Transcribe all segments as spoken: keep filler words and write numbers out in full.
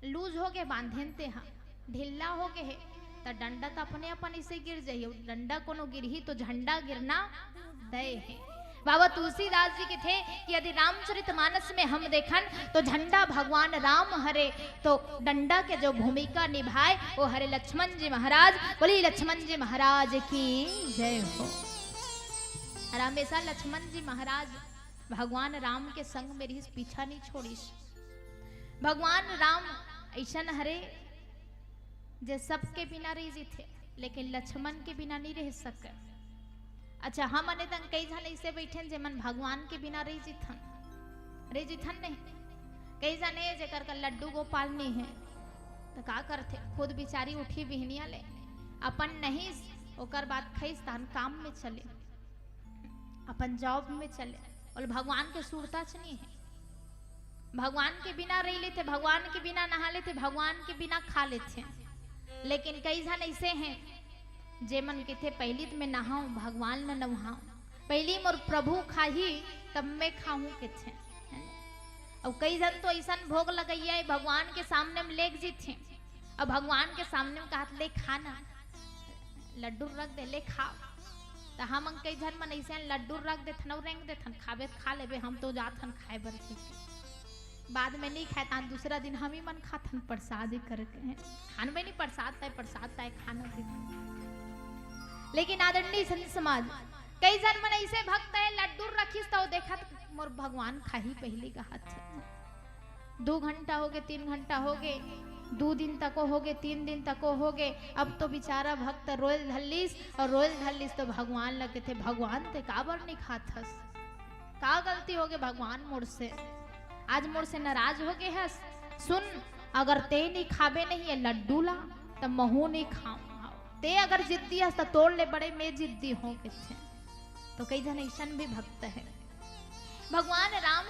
Loose हो गे बांधेन ते हा, ढिल्ला हो गे हे, त डंडा त अपने अपन इसे गिर जाही। अउ डंडा कोनो गिरही तो झंडा गिरना तय हे। बाबा तुलसीदास जी कथे कि यदि रामचरित मानस में हम देखन तो झंडा भगवान राम हरे, तो डंडा के जो भूमिका निभाए वो हरे लक्ष्मण जी महाराज। बोली लक्ष्मण जी महाराज की जय हो। और हमेशा लक्ष्मण जी महाराज भगवान राम के संग में रहिस, पीछा नहीं छोड़िस। भगवान राम ऐसन हरे जे सबके बिना रह जीथे, लेकिन लक्ष्मण के बिना नहीं रह सके। अच्छा, हमन ए दंग कई झन ऐसे बैठेन जेमन भगवान के बिना रह जीथन, रह जीथन नहीं। कई झन हे जेकर का लड्डू गोपाल नहीं हे, तो का करथे? खुद बिचारी उठी बिहनिया ले, अपन नहीं ओकर बाद खइस तहन काम में चले, अपन जॉब में चले, और भगवान के सुरता च नहीं हे। भगवान के बिना रह लेथे, भगवान के बिना नहा लेथे, भगवान के बिना खा लेथे। लेकिन कई झन ऐसे हैं जेमन कथे, "पहली तो मैं नहाऊं, भगवान न नहाऊं, पहली मोर प्रभु खाही, तब मैं खाऊं," कथे। अउ कई झन तो ऐसन भोग लगैया हे, भगवान के सामने में लेग जीथे, अउ भगवान के सामने में कहत, "ले खा ना।" लड्डू रख दे, ले खाव। त हमन कई झन मन अइसे लड्डू रख देथन अउ रेंग देथन, "खाबे त खा लेबे, हम तो जाथन खाए बर," कहिके। बाद में नहीं खाए, तान दूसरा दिन हम ही मन खाथन प्रसाद ही करके। खान में नहीं प्रसाद ताय, प्रसाद ताय खाना दे। लेकिन आदरणीय संत समाज, कई झन मन अइसे भक्त हे, लड्डू रखिस तो देखत मोर भगवान खाही पहली कहत हे। दू घंटा हो गे, तीन घंटा हो गे, दू दिन तको हो गे, तीन दिन तको हो गे, अब तो बिचारा भक्त रोयल धल्लिस, अउ रोयल धल्लिस तो भगवान ल कथे, "भगवान ते काबर नहीं खात हस? का गलती हो गे भगवान मोर से? आज मोर से नाराज हो गे हस? सुन, अगर ते नहीं खाबे नहीं ये लड्डू ला, त महू नहीं खाऊं। ते अगर जिद्दी हस त तोर ले बड़े मैं जिद्दी हों," कथे। तो कई झन ऐसन भी भक्त हे। भगवान राम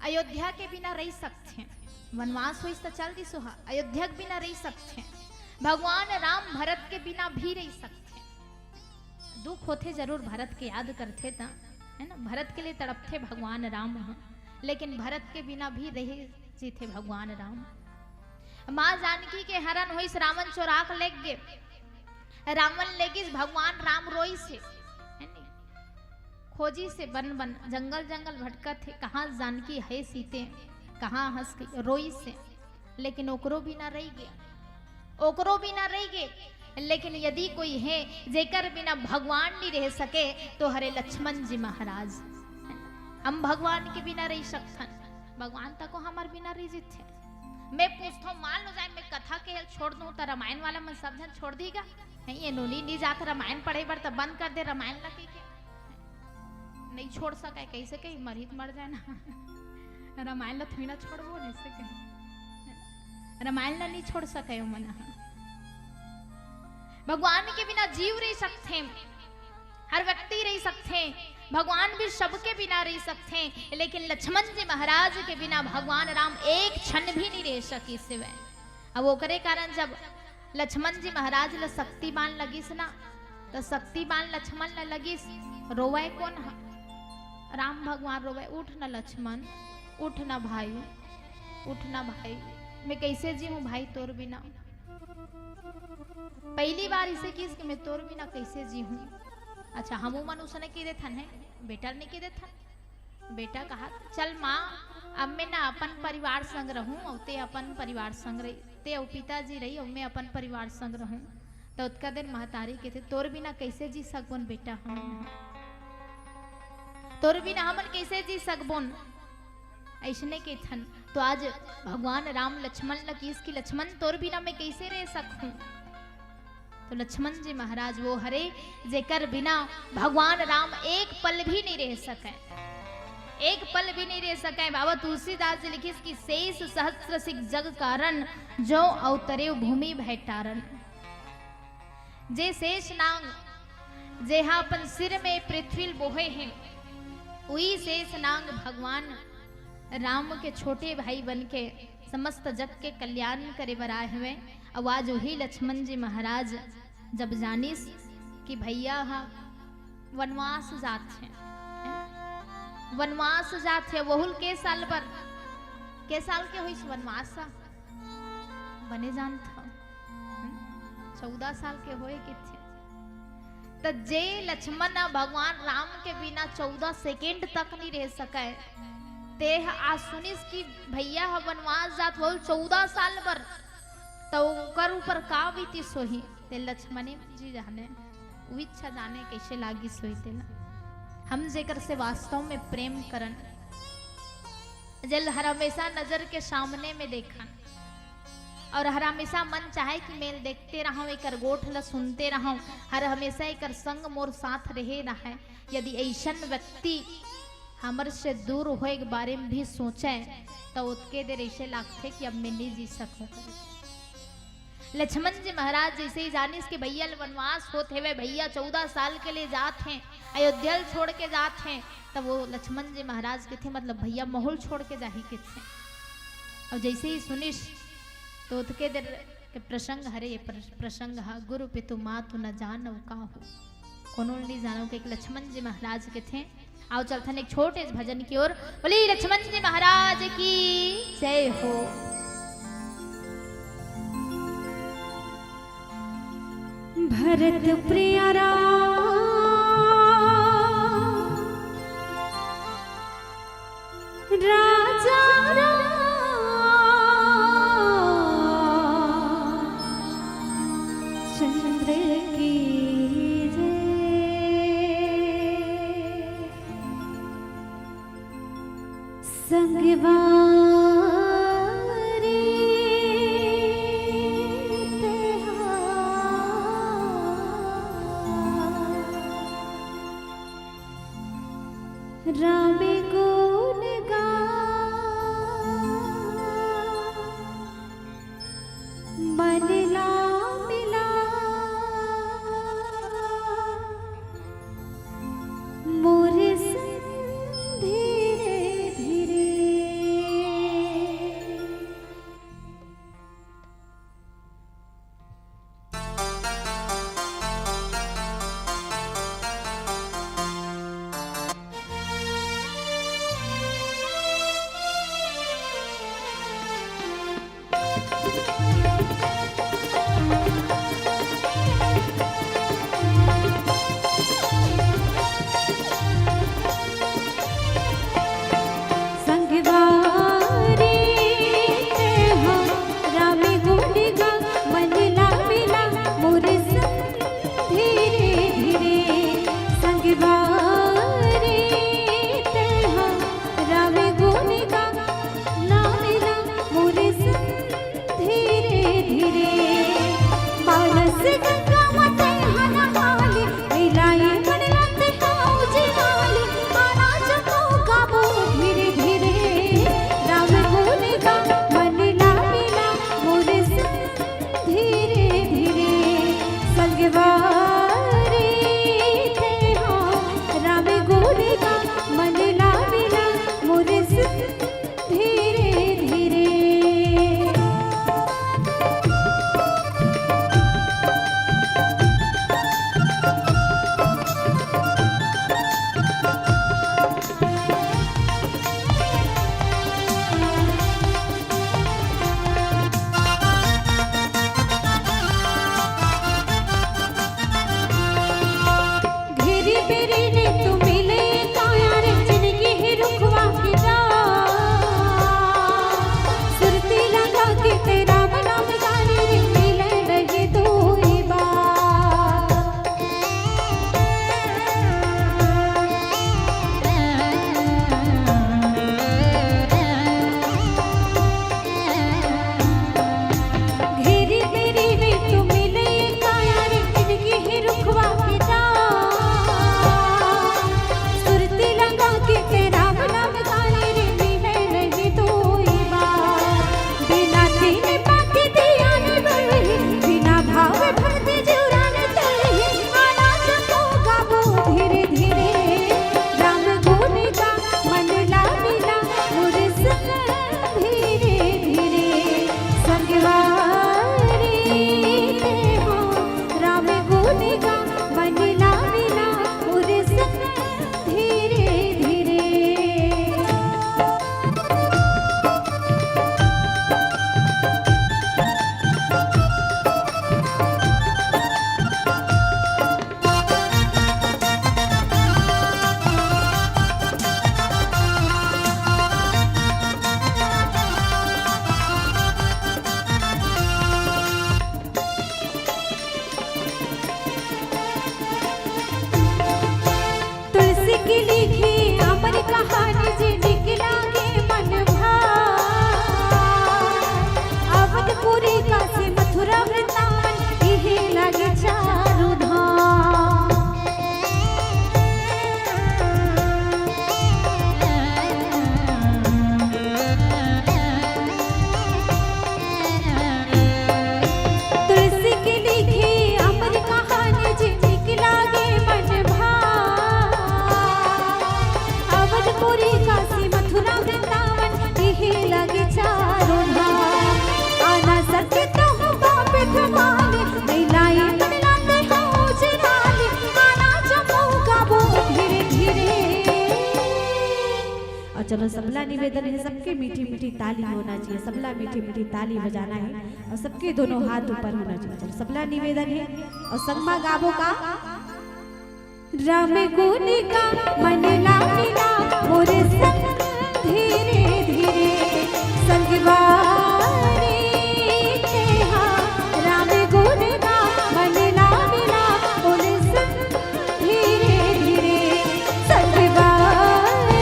अयोध्या के बिना रह सकथे, वनवास होइस त चल दिस ओहा, अयोध्या के बिना रह सकथे। भगवान राम भरत के बिना भी रह सकथे। दुख होथे जरूर, भरत के याद करथे त, है ना, भरत के लिए तड़पथे भगवान राम ह, लेकिन भरत के बिना भी रह जीथे भगवान राम। माँ जानकी के हरण होइस, रावण चोराक लेग गे, रावण लेगिस, भगवान राम रोइस हे, है नी? खोजिस हे बन बन, जंगल जंगल भटकत हे, कहाँ जानकी हे सीते, कहाँ हंस के रोइस हे, लेकिन ओकरो बिना रह गे, ओकरो बिना रह गे। लेकिन यदि कोई हे जेकर बिना भगवान नहीं रह सके, तो हरे लक्ष्मण जी महाराज। हम भगवान के बिना रह सकथन, भगवान तको हमर बिना रह जीथे। मैं पूछथों, मान लो जाए मैं कथा के छोड़ दूं, त रामायण वाला मन सब झन छोड़ दीगा? नहीं, ये नोनी नहीं जात रामायण पढ़े बर, त बंद कर दे रामायण ला कहिके। नहीं छोड़ सके, कैसे कही, मरही त मर जाए ना। रामायण ला थोड़ी ना छोड़बो, ऐसे कही। रामायण ला नहीं छोड़ सके ओमन ह। भगवान के बिना जीव रह सकथे, हर व्यक्ति रह सकथे, भगवान भी सबके बिना रह सकथे, लेकिन लक्ष्मण जी महाराज के बिना भगवान राम एक क्षण भी नहीं रह सकिस हवय। अब ओकरे कारण जब लक्ष्मण जी महाराज ल शक्ति बाण लगिस ना, त शक्ति बाण लक्ष्मण ल लगिस, रोवय कोन ह? राम भगवान रोवय, "उठ ना लक्ष्मण, उठ ना भाई, उठ ना भाई, मैं कैसे जीहूं भाई तोर बिना?" पहली बार इसे किस कि मैं तोर बिना कैसे जीहूं। अच्छा, हमू मन उसने कहि देथन, है बेटा ल नहीं कहि देथन। बेटा कहा, "चल माँ, अब मैं ना अपन परिवार संग रहूं, अउ ते अपन परिवार संग रही, ते अउ पिताजी रही, अउ मैं अपन परिवार संग रहूं।" त ओतका देर महतारी कथे, "तोर बिना कैसे जी सकबोन बेटा हम? तोर बिना हमन कैसे जी सकबोन?" अइसने कथन। तो आज भगवान राम लक्ष्मण ल किस कि लक्ष्मण तोर बिना मैं कैसे रह सकहूं? तो लक्ष्मण जी महाराज वो हरे जेकर बिना भगवान राम एक पल भी नहीं रह सके, एक पल भी नहीं रह सके। बाबा तुलसीदास जी लिखिस कि "शेष सहस्र सिख जग कारण, जो अवतरे भूमि भय टारन।" जे शेष नाग, जेहा अपन सिर में पृथ्वी ल बोहे हे, उही शेष नाग भगवान राम के छोटे भाई बन के समस्त जग के कल्याण करे बर आए हवे। अउ आज उही लक्ष्मण जी महाराज जब जानिस कि भैया ह वनवास जात हे, वनवास जात हे, वहू ल के साल बर, के साल के होइस वनवास ह? बने जानत हव। हम्म? चौदह साल के होए किथे। त जे लक्ष्मण ह भगवान राम के बिना चौदह सेकंड तक नइ रह सकय, तेह आज सुनिस कि भैया ह वनवास जात होही चौदह साल बर, त ओकर ऊपर का बीतिस होही, ते लक्ष्मण जी जाने, वो इच्छा जाने कइसे लागिस होही तेला। हम जेकर से वास्तव में प्रेम करन, जेल हर हमेशा नजर के सामने में देखन, और हर हमेशा मन चाहे कि मैं देखते रहूं, एकर गोठ ल सुनते रहूं, हर हमेशा एकर संग मोर साथ रहे रहय। यदि अइसन व्यक्ति हमर से दूर होए के बारे में भी सोचे, त ओतके देर अइसे लागथे कि अब मैं नइ जी सकूं। लक्ष्मण जी महाराज जइसे ही जानिस कि भैया ल वनवास होत हेवय, भैया चौदह साल के लिए जात हें, अयोध्या ल छोड़ के जात हें, तब वो लक्ष्मण जी महाराज कथे, मतलब भैया महूं ल छोड़ के जाही कथे। अउ जइसे ही सुनिस, तो ओतके देर के प्रसंग हरे, ये प्र-, प्रसंग ह गुरु पितु मातु न जानव काहू, कोनो ल नइ जानव के एक लक्ष्मण जी महाराज कथे। आओ चलथन एक छोटे से भजन की ओर। बोली लक्ष्मण जी महाराज की जय हो। भरत प्रिय राम राजा राम चंद्र की जय। संगवारी तेहार राम गुण गा मन ला मिला मोर संग धीरे धीरे। चलो, सबला निवेदन हे, सबके मीठी मीठी ताली होना चाहिए, सबला मीठी मीठी ताली बजाना हे अउ सबके दोनों हाथ ऊपर होना चाहिए। चलो, सबला निवेदन हे अउ संगमा गाबो का। राम गुण का मन ला मिला मोर संग धीरे धीरे, संगवारी तेहा। राम गुण का मन ला मिला मोर संग धीरे धीरे, संगवारी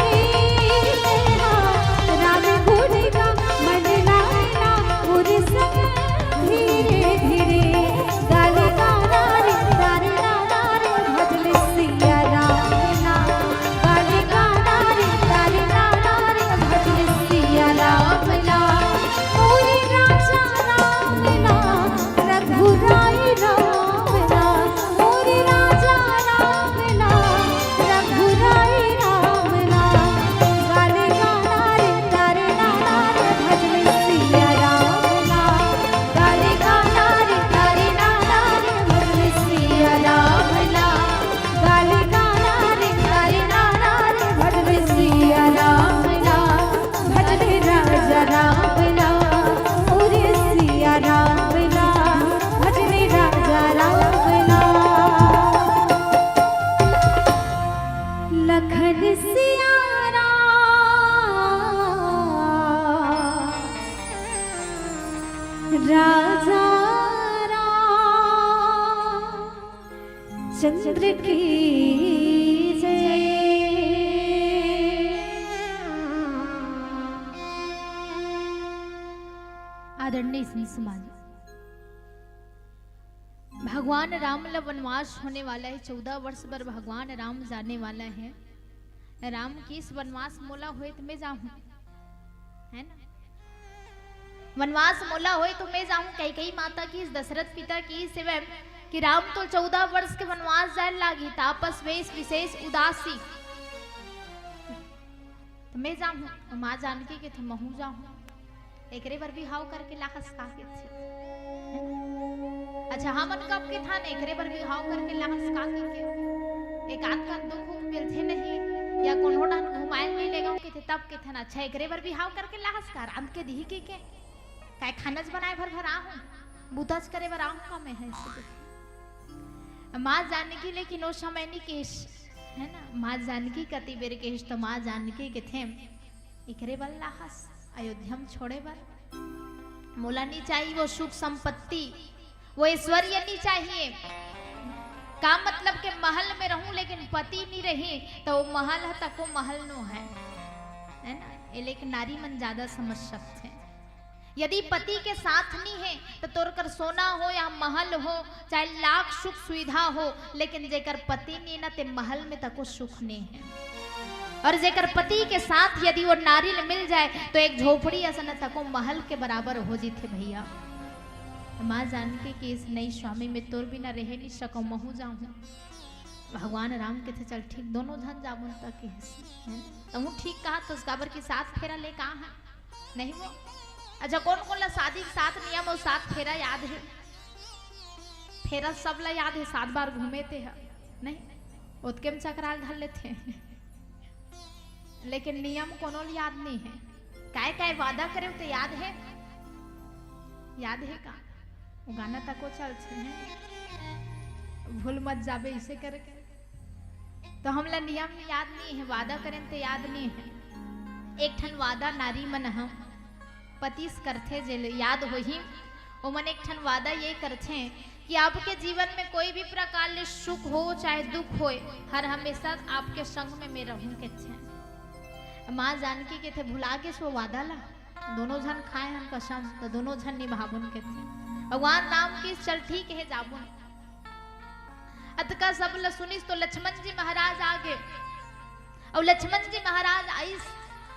तेहा। राम गुण का मन ला मिला मोर संग धीरे धीरे। गाले गाना रे, तारे गाना रे, भजले सिया राम ना। गाले गाना रे, तारे गाना रे, भजले सिया राम ना। मोरे राजा राम ना, रघुराई राम ना। मोरे राजा राम ना, रघुराई राम ना। गाले गाना रे, तारे गाना रे, भजले सिया राम ना। गाले गाना रे, तारे गाना रे, भजले सिया राम ना। गाले गाना रे, तारे गाना रे, भजले सिया राम ना। भजले राजा राम ना, मोरे सिया राम ना। भजले राजा राम ना। लखन सिया राम, राजा राम चंद्र की जय। आदरणीय संत समाज, भगवान राम ला वनवास होने वाला है, चौदह वर्ष बर भगवान राम जाने वाला है। राम किस वनवास मोला होए त मैं जाहूं, है ना? वनवास मोला होए त मैं जाहूं। कैकेयी माता किहिस, दशरथ पिता किहिस, कि राम तो चौदह वर्ष के वनवास जाए लागी, तापस वेश विशेष उदासी। त मैं जाहूं, माँ जानकी कथे महूं जाहूं। एकरे बर बिहाव करके लाहस का कथे? अच्छा, हमन कब कथन एकरे बर बिहाव करके लाहस का कथे? एकांत का दुख उख मिलथे नहीं, या कोनो डहन घुमाए नहीं ले गऊं कथे, तब कथन, अच्छा, एकरे बर बिहाव करके लाहस का, रांध के दिही कहिके? काय खानाच बनाए भर भर आहूं, बुताच करे बर आहूं का मैं ह? माँ जानकी लेकिन ओ समय नहीं किहिस, है ना? माँ जानकी कति बेर किहिस त माँ जानकी कथे, एकरे बर लाहस अयोध्या म छोड़े बर? मोला नी चाहिए वो सुख संपत्ति, वो ऐश्वर्य नी चाहिए। का मतलब के महल में रहूं लेकिन पति नी रही, त वो महल ह तको महल नो है, है ना? एला एक नारी मन ज्यादा समझ सकथे। यदि पति के साथ नी है, त तोर कर सोना हो या महल हो, चाहे लाख सुख सुविधा हो, लेकिन जेकर पति नी ना, ते महल में तको सुख नी है। और जेकर पति के साथ यदि वो नारी ल मिल जाए, तो एक झोपड़ी असन तको महल के बराबर हो जीथे भैया। माँ जानकी कहिस नहीं स्वामी, मैं तोर बिना रहे नी सकंव, महूं जाहूं। भगवान राम कथे, चल ठीक, दोनों झन जाबो न, त कहिस, हैं? त हूं ठीक कहा, तो काबर कि सात फेरा ले का है? नहीं वो? अच्छा, कोन कोन ला शादी के सात नियम अउ सात फेरा याद हे? फेरा सब ला याद हे, सात बार घूमे ते ह, नहीं? ओतके म चकराल धर लेथे। लेकिन नियम कोनो ल याद नहीं है। काय काय वादा करे ते याद है? याद है का? वो गाना तको चलथे, हैं? भूल मत जाबे इसे करके। तो हमला नियम याद नहीं है, वादा करेन ते याद नहीं है। एक ठन वादा नारी मन ह पति से करथे, जे ल याद होही, ओमन एक ठन वादा ये करथे कि आपके जीवन में कोई भी प्रकार ले सुख हो चाहे दुख होए, हर हमेशा आपके संग में मैं रहूं कथे। माँ जानकी कथे, भुला गेस वो वादा ला? दोनों झन खाए हन कसम, तो दोनों झन निभाबुन कथे। भगवान राम कहिस, चल ठीक है, जाबुन। अतका सब ल सुनिस तो लक्ष्मण जी महाराज आ गे। अउ लक्ष्मण जी महाराज आइस,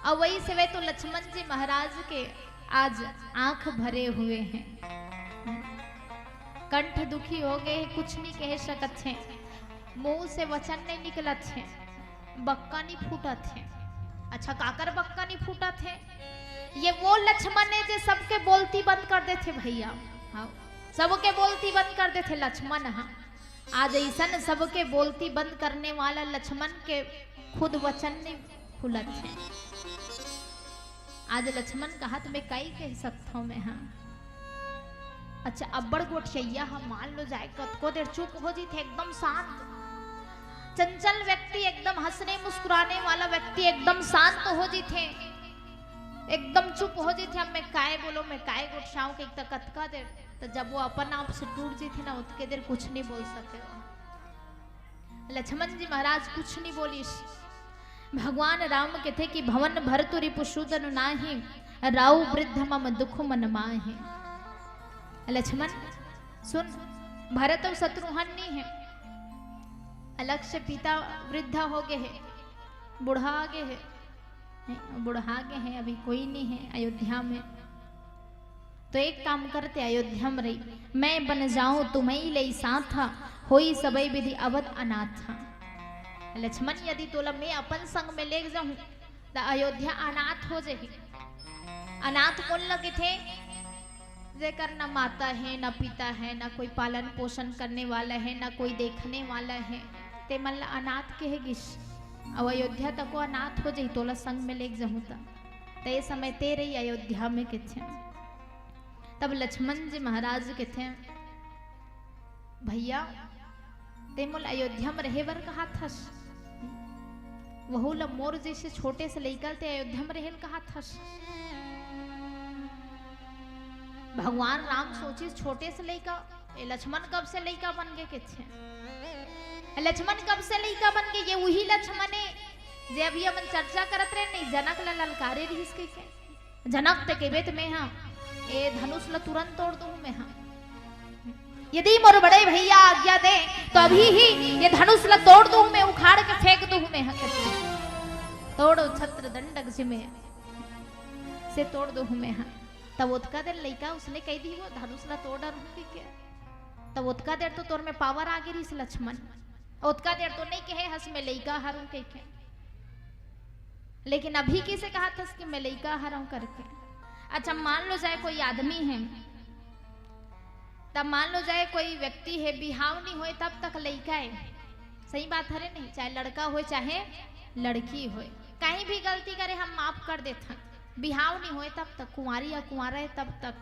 अउ वही सेवे तो लक्ष्मण जी महाराज के आज आंख भरे हुए हैं, कंठ दुखी हो गए, कुछ नहीं कह सकत हैं, मुंह से वचन नहीं निकलत है, बक्का नहीं फूटत है। अच्छा, काकर बक्का नहीं फूटत है? ये वो लक्ष्मण है जे सबके बोलती बंद कर देथे भैया। हाँ, सबके बोलती बंद कर देथे लक्ष्मण। हाँ, आज ऐसन सबके बोलती बंद करने वाला लक्ष्मण के खुद वचन नहीं खुलत है। आज लक्ष्मण कहत, "मैं कई कह सकथव मैं हा।" अच्छा, अब्बड़ गोठियइया ह, मान लो जाए, कतको देर चुप हो जथे, एकदम शांत। चंचल व्यक्ति, एकदम हंसने मुस्कुराने वाला व्यक्ति एकदम शांत हो जथे, एकदम चुप हो जथे। अब मैं काय बोलो, मैं काय गोठियाऊं के त कतका देर, त जब वो अपन आप से टूट जथे ना, ओतके देर कुछ नहीं बोल सके। लक्ष्मण जी महाराज कुछ नहीं बोलिस। भगवान राम कथे कि "भवन भरतु रिपु सूदन नाही, राउ वृद्ध मम दुख मन माहे।" लक्ष्मण सुन, भरत अउ शत्रुघ्न नहीं है, अलग से पिता वृद्धा हो गए है, बुढ़ा गे है, बुढ़ा गे है, अभी कोई नहीं है अयोध्या में। तो एक काम करते, अयोध्या में रही, "मैं बन जाऊं तुम्हई लई साथ, होई सबई विधि अवध अनाथ।" लक्ष्मण, यदि तोला मैं अपन संग में ले जाऊं, त अयोध्या अनाथ हो जाही। अनाथ कोन ल कथे? जेकर न माता है, न पिता है, न कोई पालन पोषण करने वाला है, न कोई देखने वाला है, ते मन ल अनाथ कहे गिस। अउ अयोध्या तको अनाथ हो जाही, तोला संग में लेके जाहूं त। त ए समय ते रही अयोध्या में कथे। तब लक्ष्मण जी महाराज कथे, "भैया, ते मोला अयोध्या में रहे बर कहत हस, वहू ल मोर जैसे छोटे से लइका ल ते अयोध्या में रहे ल कहत हस।" भगवान राम सोचिस, "छोटे से लइका, ए लक्ष्मण कब से लइका बन गे?" कथे, "लक्ष्मण कब से लइका बन गे? ये उही लक्ष्मण ए, जे अभी हमन चर्चा करत रहे नहीं, जनक ल ललकारे रिहिस कहिके।" जनक ते कहिबे त मैं हा ए धनुष ल तुरंत तोड़ दूहूं मैं हा। यदि मोर बड़े भैया आज्ञा दे तो अभी ही ये धनुष ल तोड़ दूहूं मैं, उखाड़ के फेंक दूहूं मैं हा। तोड़ो छत्र दंडक जिमे से तोड़ दूहूं मैं हा। तब ओतका देर लइका उसने कह दी वो धनुष ल तोड़ डरहूं कहिके। तब ओतका देर तो तोर में पावर आ गे रिहिस लक्ष्मण। ओतका देर तो नहीं कहे हस मैं लइका हरहूं कहिके। लेकिन अभी किसे कहत हस कि मैं लइका हरहूं करके? अच्छा, मान लो जाए कोई आदमी है, तब मान लो जाए कोई व्यक्ति है, बिहाव नहीं होए तब तक लइका है। सही बात हरे नहीं? चाहे लड़का होए, चाहे लड़की होए, कहीं भी गलती करे हम माफ कर देथन। बिहाव नहीं होए तब तक, कुंवारी या कुंवारा है तब तक।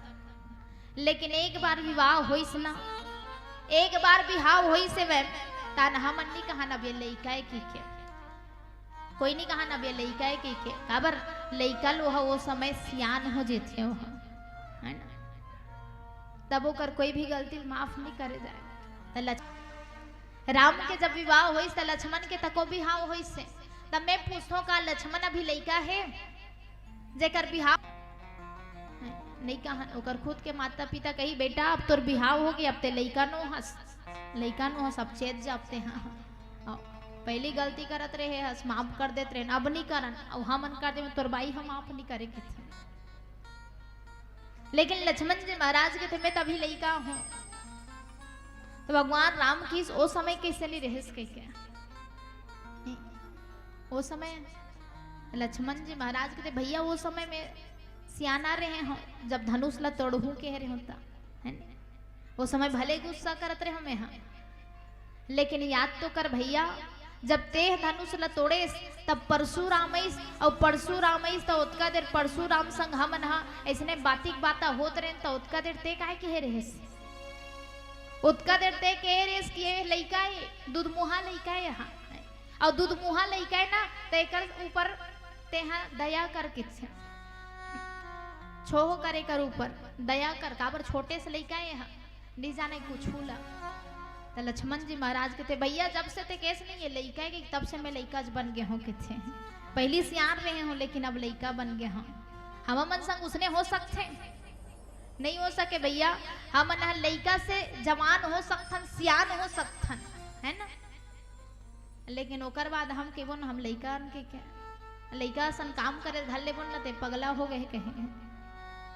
लेकिन एक बार विवाह होइस ना, एक बार बिहाव होइस हे वै, तहान हमन नहीं कहन अब ये लइका है कहिके। कोई नहीं कहन अब ये लइका है कहिके। काबर? लइका ल ओह वो समय सियान हो जेथे ओह, है ना? तब ओकर कोई भी गलती ल माफ नहीं करे जाए। त लक्ष-, राम के जब विवाह होइस त लक्ष्मण के तको बिहाव होइस हे। तब मैं पूछथों, का लक्ष्मण अभी लइका है जेकर बिहाव? नहीं कहन, ओकर खुद के माता पिता कही, "बेटा, अब तोर बिहाव हो गे, अब ते लइका नो हस, लइका नो हस, अब चेत जा अब ते।" हाँ, हाँ। अउ पहली गलती करत रहे हस, माफ कर देत रहे, अब नहीं करन, अउ हमन कर देबे, तोर बाई हम माफ नहीं करे कथे। लेकिन लक्ष्मण जी महाराज कथे, "मैं त अभी लइका हूं।" तो भगवान राम किहिस, "ओ समय कइसे नहीं रहेस?" कहिके। ओ समय लक्ष्मण जी महाराज कथे, "भैया, ओ समय में सियाना रहे हंव, जब धनुष ला तोड़हूं कहे रहे हंव त, है ना? ओ समय भले गुस्सा करत रहे हंव मैं हा, लेकिन याद तो कर भैया, जब तेह धनुष ला तोड़ेस, तब परशुराम अइस, अउ परशुराम अइस, त ओतका देर परशुराम संग हमन हा अइसने बातिक बाता होत रहेन, त ओतका देर ते काहे कहे रहेस? ओतका देर ते कहे रहेस कि ये लइका ए, दुधमुहा लइका ए हा, अउ दुधमुहा लइका ए ना, त एकर ऊपर तेहा दया कर किथे, छोह कर एकर ऊपर दया कर, काबर छोटे से लइका ए हा।" नहीं जाने कुछू ला। त लक्ष्मण जी महाराज कथे, "भैया, जब से ते केस नहीं, ये लइका है कि तब से मैं लइका ज बन गए हूँ," कथे। "पहली सियान रहे हूँ, लेकिन अब लइका बन गए हूँ।" हम मन संग उसने हो सकथे? नहीं हो सके भैया। हमन ह लइका से जवान हो सकथन, सियान हो सकथन, है ना? लेकिन ओकर बाद हम केबो न, हम लइका अन के क्या? लइका असन काम करे धर लेबो न, ते पगला हो गए कहे।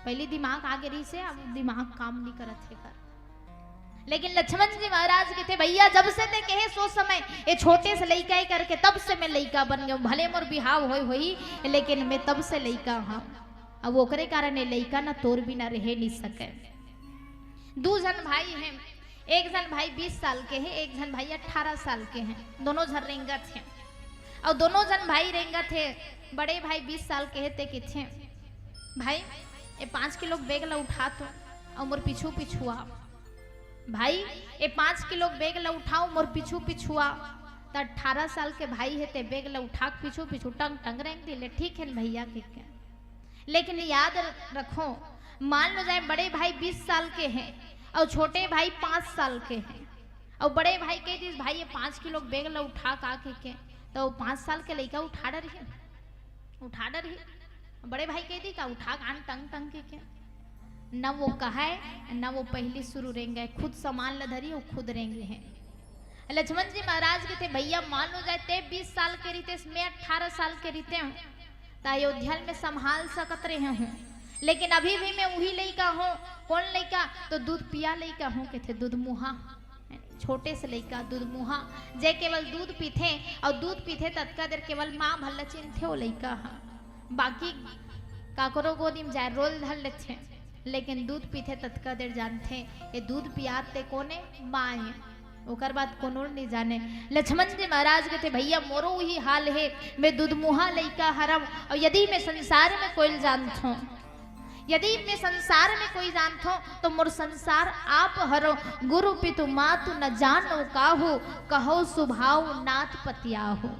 पहली दिमाग आगे रही से, अब दिमाग काम नहीं करत हे कर। लेकिन लक्ष्मण जी महाराज कथे, "भैया, जब से ते कहे सो समय, ये छोटे से लइका ही करके, तब से मैं लइका बन गया हूँ। भले मोर बिहाव होय होही, लेकिन मैं तब से लइका हूँ।" अब ओकरे कारण ये लइका ना तोर बिना रहे नहीं सके। दू झन भाई हैं, एक झन भाई बीस साल के है, एक झन भाई अठारह साल के हैं। दोनों झन रेंगत हैं, और दोनों झन भाई रेंगत है। बड़े भाई बीस साल के है, ते किथे, भाई, ए पाँच किलो के बैग ला उठा तो, अउ मोर पीछू पीछू आ। भाई, ए पाँच किलो के बैग ला उठाओ, मोर पीछू पीछू आ। त अठारह साल के भाई हे, ते बैग ला उठा के पीछू पीछू टंग टंग रेंग दिले, ठीक है न भैया, कहिके। लेकिन याद रखो, मान लो जाए बड़े भाई बीस साल के हैं अउ छोटे भाई पाँच साल के हैं, अउ बड़े भाई कह दिस, "भाई, ये पाँच किलो के बैग ला उठा का," कहिके, तो पाँच साल के लइका उठा डरही, उठा डरही। बड़े भाई कह दी का, "उठा कान टंग टंग," कहिके। न वो कहे, न वो पहली शुरू रेंगे, खुद सामान ला धरी, वो खुद रेंगे हैं। लक्ष्मण जी महाराज कथे, "भैया, मान लो जाए ते बीस साल के रहितेस, मैं अठारह साल के रहितेंव, त अयोध्या में संभाल सकत रहे हूँ, लेकिन अभी भी मैं उही लइका हूँ।" "कौन लइका?" "तो दूध पिया लइका हूँ," कथे, "दूध मुहा।" छोटे से लइका दूध मुहा, जे केवल दूध पीथे, अउ दूध पीथे ततका देर केवल माँ भर ला चिन्हथे वो लइका ह, बाकी काकरो गोदी में जाए रोल धर लेथे, लेकिन दूध पीथे ततका देर जानथे, ये दूध पियात ते कोने? माँ हे। ओकर बाद कोनो नहीं जाने। लक्ष्मण जी महाराज कथे, "भैया, मोरो उही हाल हे, मैं दूध मुहा लइका हरव, अउ यदि मैं संसार में कोई जानथों, यदि मैं संसार में कोई जानथों, तो मोर संसार आप हरो। गुरु पितु मातु न जानो काहू, कहो सुभाव नाथ पतियाहू।"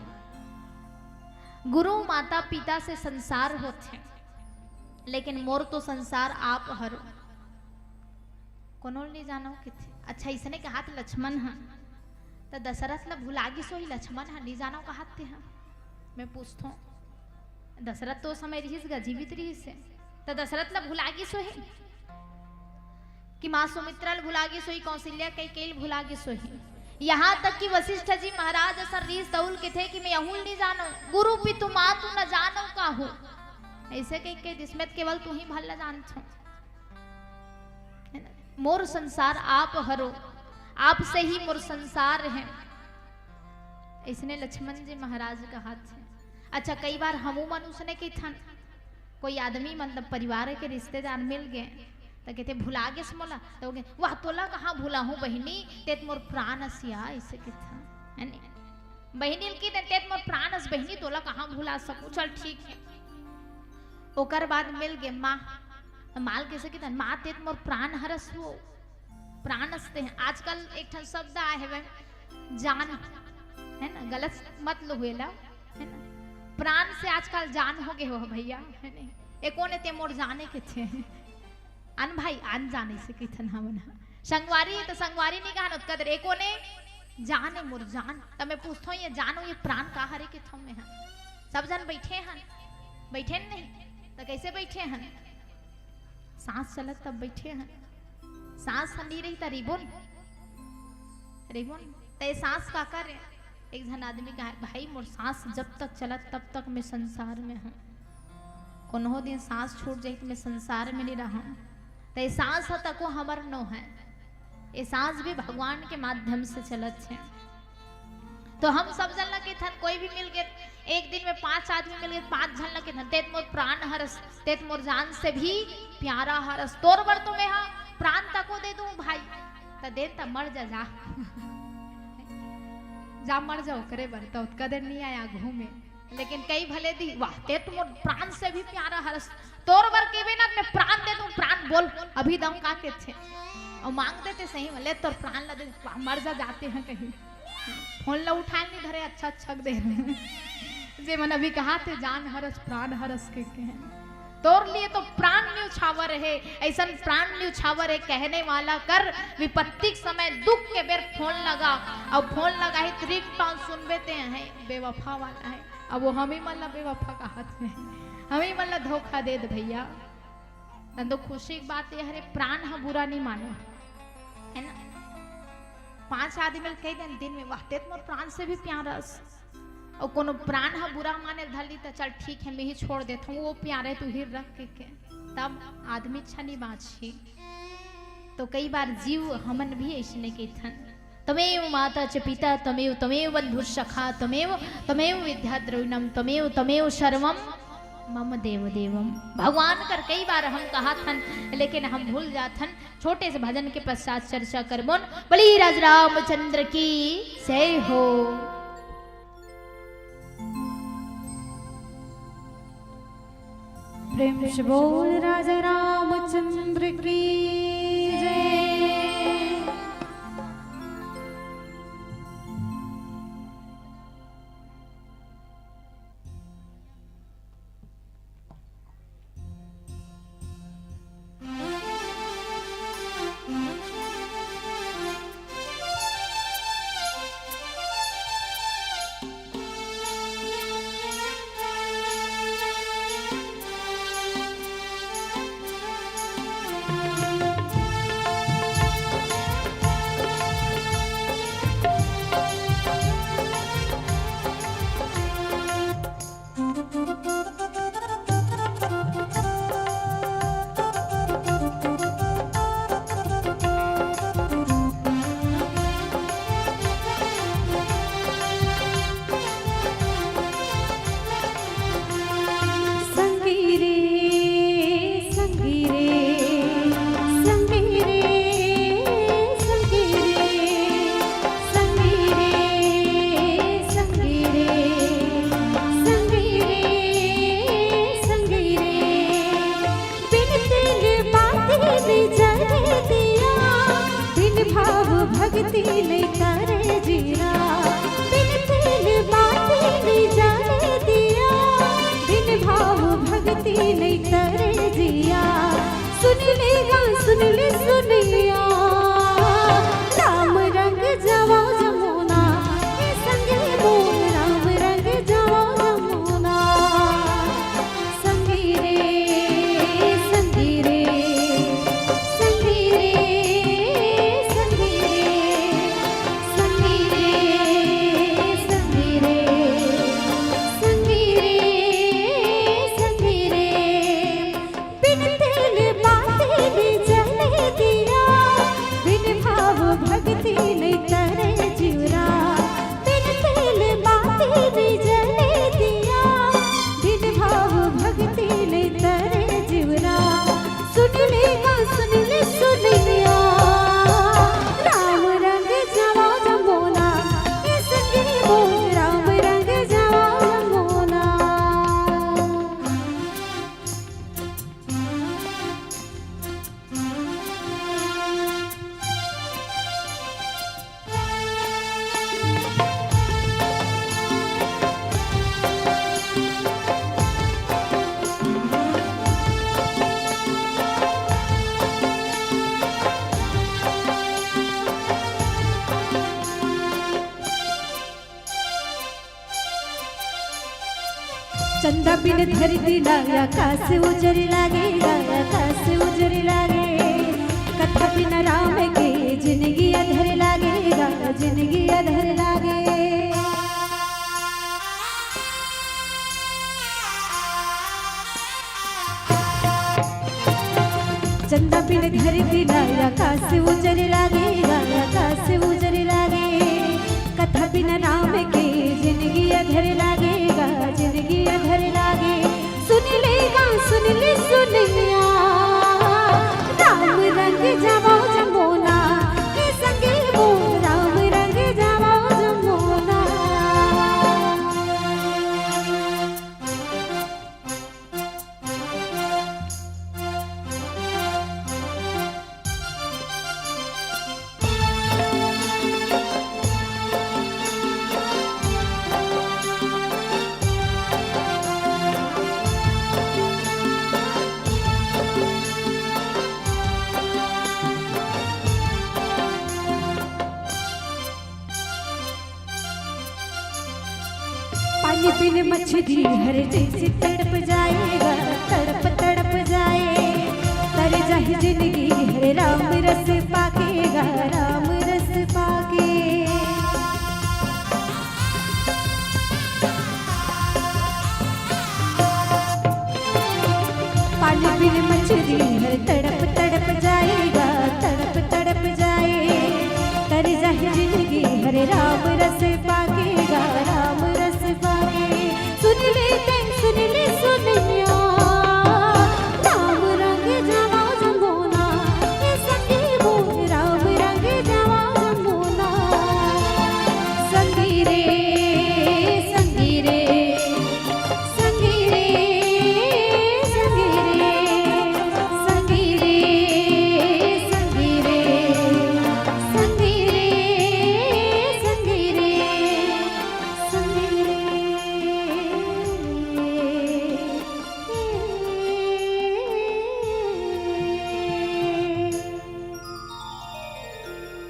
गुरु माता पिता से संसार होथे, लेकिन मोर तो संसार आप हरो। कोनो नहीं जानो किथे। अच्छा, इसने कहा त लक्ष्मण ह, त दशरथ ला भुला गिस होही लक्ष्मण ह, नहीं जानो कहा ते ह। मैं पूछथों, दशरथ तो ओ समय रिहिस गा, जीवित रिहिस हे, त दशरथ ला भुला गिस होही कि माँ सुमित्रा ला भुला गिस होही, कौशल्या कैकेयी ला भुला गिस होही। यहाँ तक कि वशिष्ठ जी महाराज असन रीस दउल कथे कि मैं अहू ला नहीं जानो, गुरु पितु मातु न जानो काहू। ऐसे कह के दिस में केवल तू ही भर ला जानथो। मोर संसार आप हरो, आपसे ही मोर संसार है। इसने लक्ष्मण जी महाराज कहा थे। अच्छा, कई बार हमू मन उसने कहिथन, कोई आदमी मतलब परिवार के रिश्तेदार मिल गए त कहते, "भुला गेस मोला?" त वो कहे, "वाह, तोला कहाँ भुलाहूँ बहिनी, तेत मोर प्राण अस या," ऐसे कहिथन, है नी? बहिनी ल कहिथन, "तेत मोर प्राण अस बहिनी, तोला कहाँ भुला सकूँ, चल ठीक है।" ओकर बाद मिल गे माँ, त माँ ल कैसे कहिथन, "माँ, तेत मोर प्राण हरस हो।" प्राण असते हैं। आजकल एक ठन शब्द आए हवे, जान, है ना, गलत मत लो हुएला, है ना। प्राण से आजकल जान हो गए हो भैया, है ना। ए कोन ए ते मोर जाने के थे। अन भाई, अन जाने से कहिथन हमन ह। संगवारी है तो संगवारी नहीं कहन, ओतका देर ए कोन ए जान ए मोर जान। त मैं पूछथों, ये जान हो, ये प्राण का हरे कहिथों मैं ह। सब जन बैठे हन, बैठे नहीं, त कैसे बैठे हन? सांस चलत तब बैठे हन। सांस ह नी रही त रिबोन, रिबोन। त ये सांस का करे? एक झन आदमी कहा, "भाई, मोर सांस जब तक चलत तब तक मैं संसार में हूँ। कोनो दिन सांस छूट जाही त मैं संसार में नहीं रहूँ।" त ये सांस ह तको हमर नो है। ये सांस भी भगवान के माध्यम से चलत है। तो हम सब जन ला कहिथन, कोई भी मिल गए, एक दिन में पांच आदमी मिल गए, पांच झन ला कहिथन, "तेत मोर प्राण हरस, तेत मोर जान से भी प्यारा हरस।" तोर बर तो मैं हा प्राण तको दे दूं भाई, त दे त मर जा, जा। जा मर जा ओकरे बर, त ओतका देर नहीं आया घूमे। लेकिन कई भले दी, "वाह, तेत मोर प्राण से भी प्यारा हरस।" तोर बर केबे ना, मैं प्राण दे दूं, प्राण बोल, अभी दम का के छे। और मांग देते सही में, "ले तोर प्राण ला दे, वाह, मर जा, जाते हैं कहीं।" फोन ला उठाए नहीं धरे, अच्छा अच्छा दे रहे। जे मन अभी कहा थे, "जान हरस, प्राण हरस," के, के हैं। तोर लिए तो प्राण न्यौछावर है, ऐसन प्राण न्यौछावर है, कहने वाला कर विपत्ति के समय दुख के बेर फोन लगा, और फोन लगा ही तो ringtone सुनबे ते हैं, बेवफा वाला है। अब वो हम ही मन ला बेवफा कहत हे, हम ही मन ला धोखा देत भैया। तन तो खुशी की बात ये हरे, प्राण ह बुरा नहीं मानो, है ना? पांच आदमी ल कह देन दिन में, "वाह, तेत मोर प्राण से भी प्यारा अस।" और कोनो प्राण ह बुरा माने धर ली, तो चल ठीक है, मैं ही छोड़ देता हूँ, वो प्यारे तू ही रख के, के। तब आदमी अच्छा नहीं बाँचही। तो कई बार जीव हमन भी ऐसने कहिथन, "त्वमेव माता च पिता, त्वमेव, त्वमेव बंधु सखा, त्वमेव, त्वमेव विद्या द्रविणम, त्वमेव, त्वमेव सर्वम मम देव देवम।" भगवान कर कई बार हम कहाथन, लेकिन हम भूल जाथन। छोटे से भजन के पश्चात चर्चा करबोन। बोली राज रामचंद्र की जय हो। प्रेम से बोल राजा रामचंद्र की जय। संगी रे, संगी रे, संगी रे, संगी रे, संगी रे, संगी रे, संगी रे, संगी रे। बिन तेल बाती नइ जले दिया, बिन भाव भगती नइ तरे जिया। बिन तेल बाती नइ जले दिया, बिन भाव भगती नइ तरे जिया। सुन ले गा, सुन ले सुनइया, राम रंग जवा जमुना, ए संगे मोर राम रंग जवा जमुना। संगी रे, संगी रे, संगी रे, संगी रे, संगी रे, संगी रे, संगी रे, संगी रे। बिन तेल बाती नइ जले दिया, बिन भाव भगती नइ तरे जिउरा। बिन तेल बाती नइ जले दिया, बिन भाव भगती नइ तरे जिउरा। सुन ले गा, सुन ले सुनइया, राम रंग जवा जमुना, ए संगी मोर राम रंग जवा जमुना। चंदा बिन धरती ला आकाश उजर लागे, आकाश उजर लागे। कथा बिन राम के जिनगी अधर लागे, जिनगी अधर लागे। चंदा बिन धरती ला आकाश उजर लागे, आकाश उजर लागे। कथा बिन राम के जिनगी अधर लागे, जिनगी अधर लागे। सुन ले गा, सुन ले सुनइया, राम रंग जवा जमुना, ए संगी मोर राम रंग जवा जमुना। पानी बिन मछरी हर जइसे तड़प जाए गा, तड़प तड़प जाए। तर जाही जिनगी हर राम रस पाके गा, राम रस पाके। पानी बिन मछरी हर तड़प तड़प जाए गा, तड़प तड़प जाए। तर जाही जिनगी हर राम रस पाके गा, राम रस पाके। सुन ले ते, सुन ले सुनइया, राम रंग जवा जमुना, ए संगी मोर राम रंग जवा जमुना। संगी रे, संगी रे, संगी रे, संगी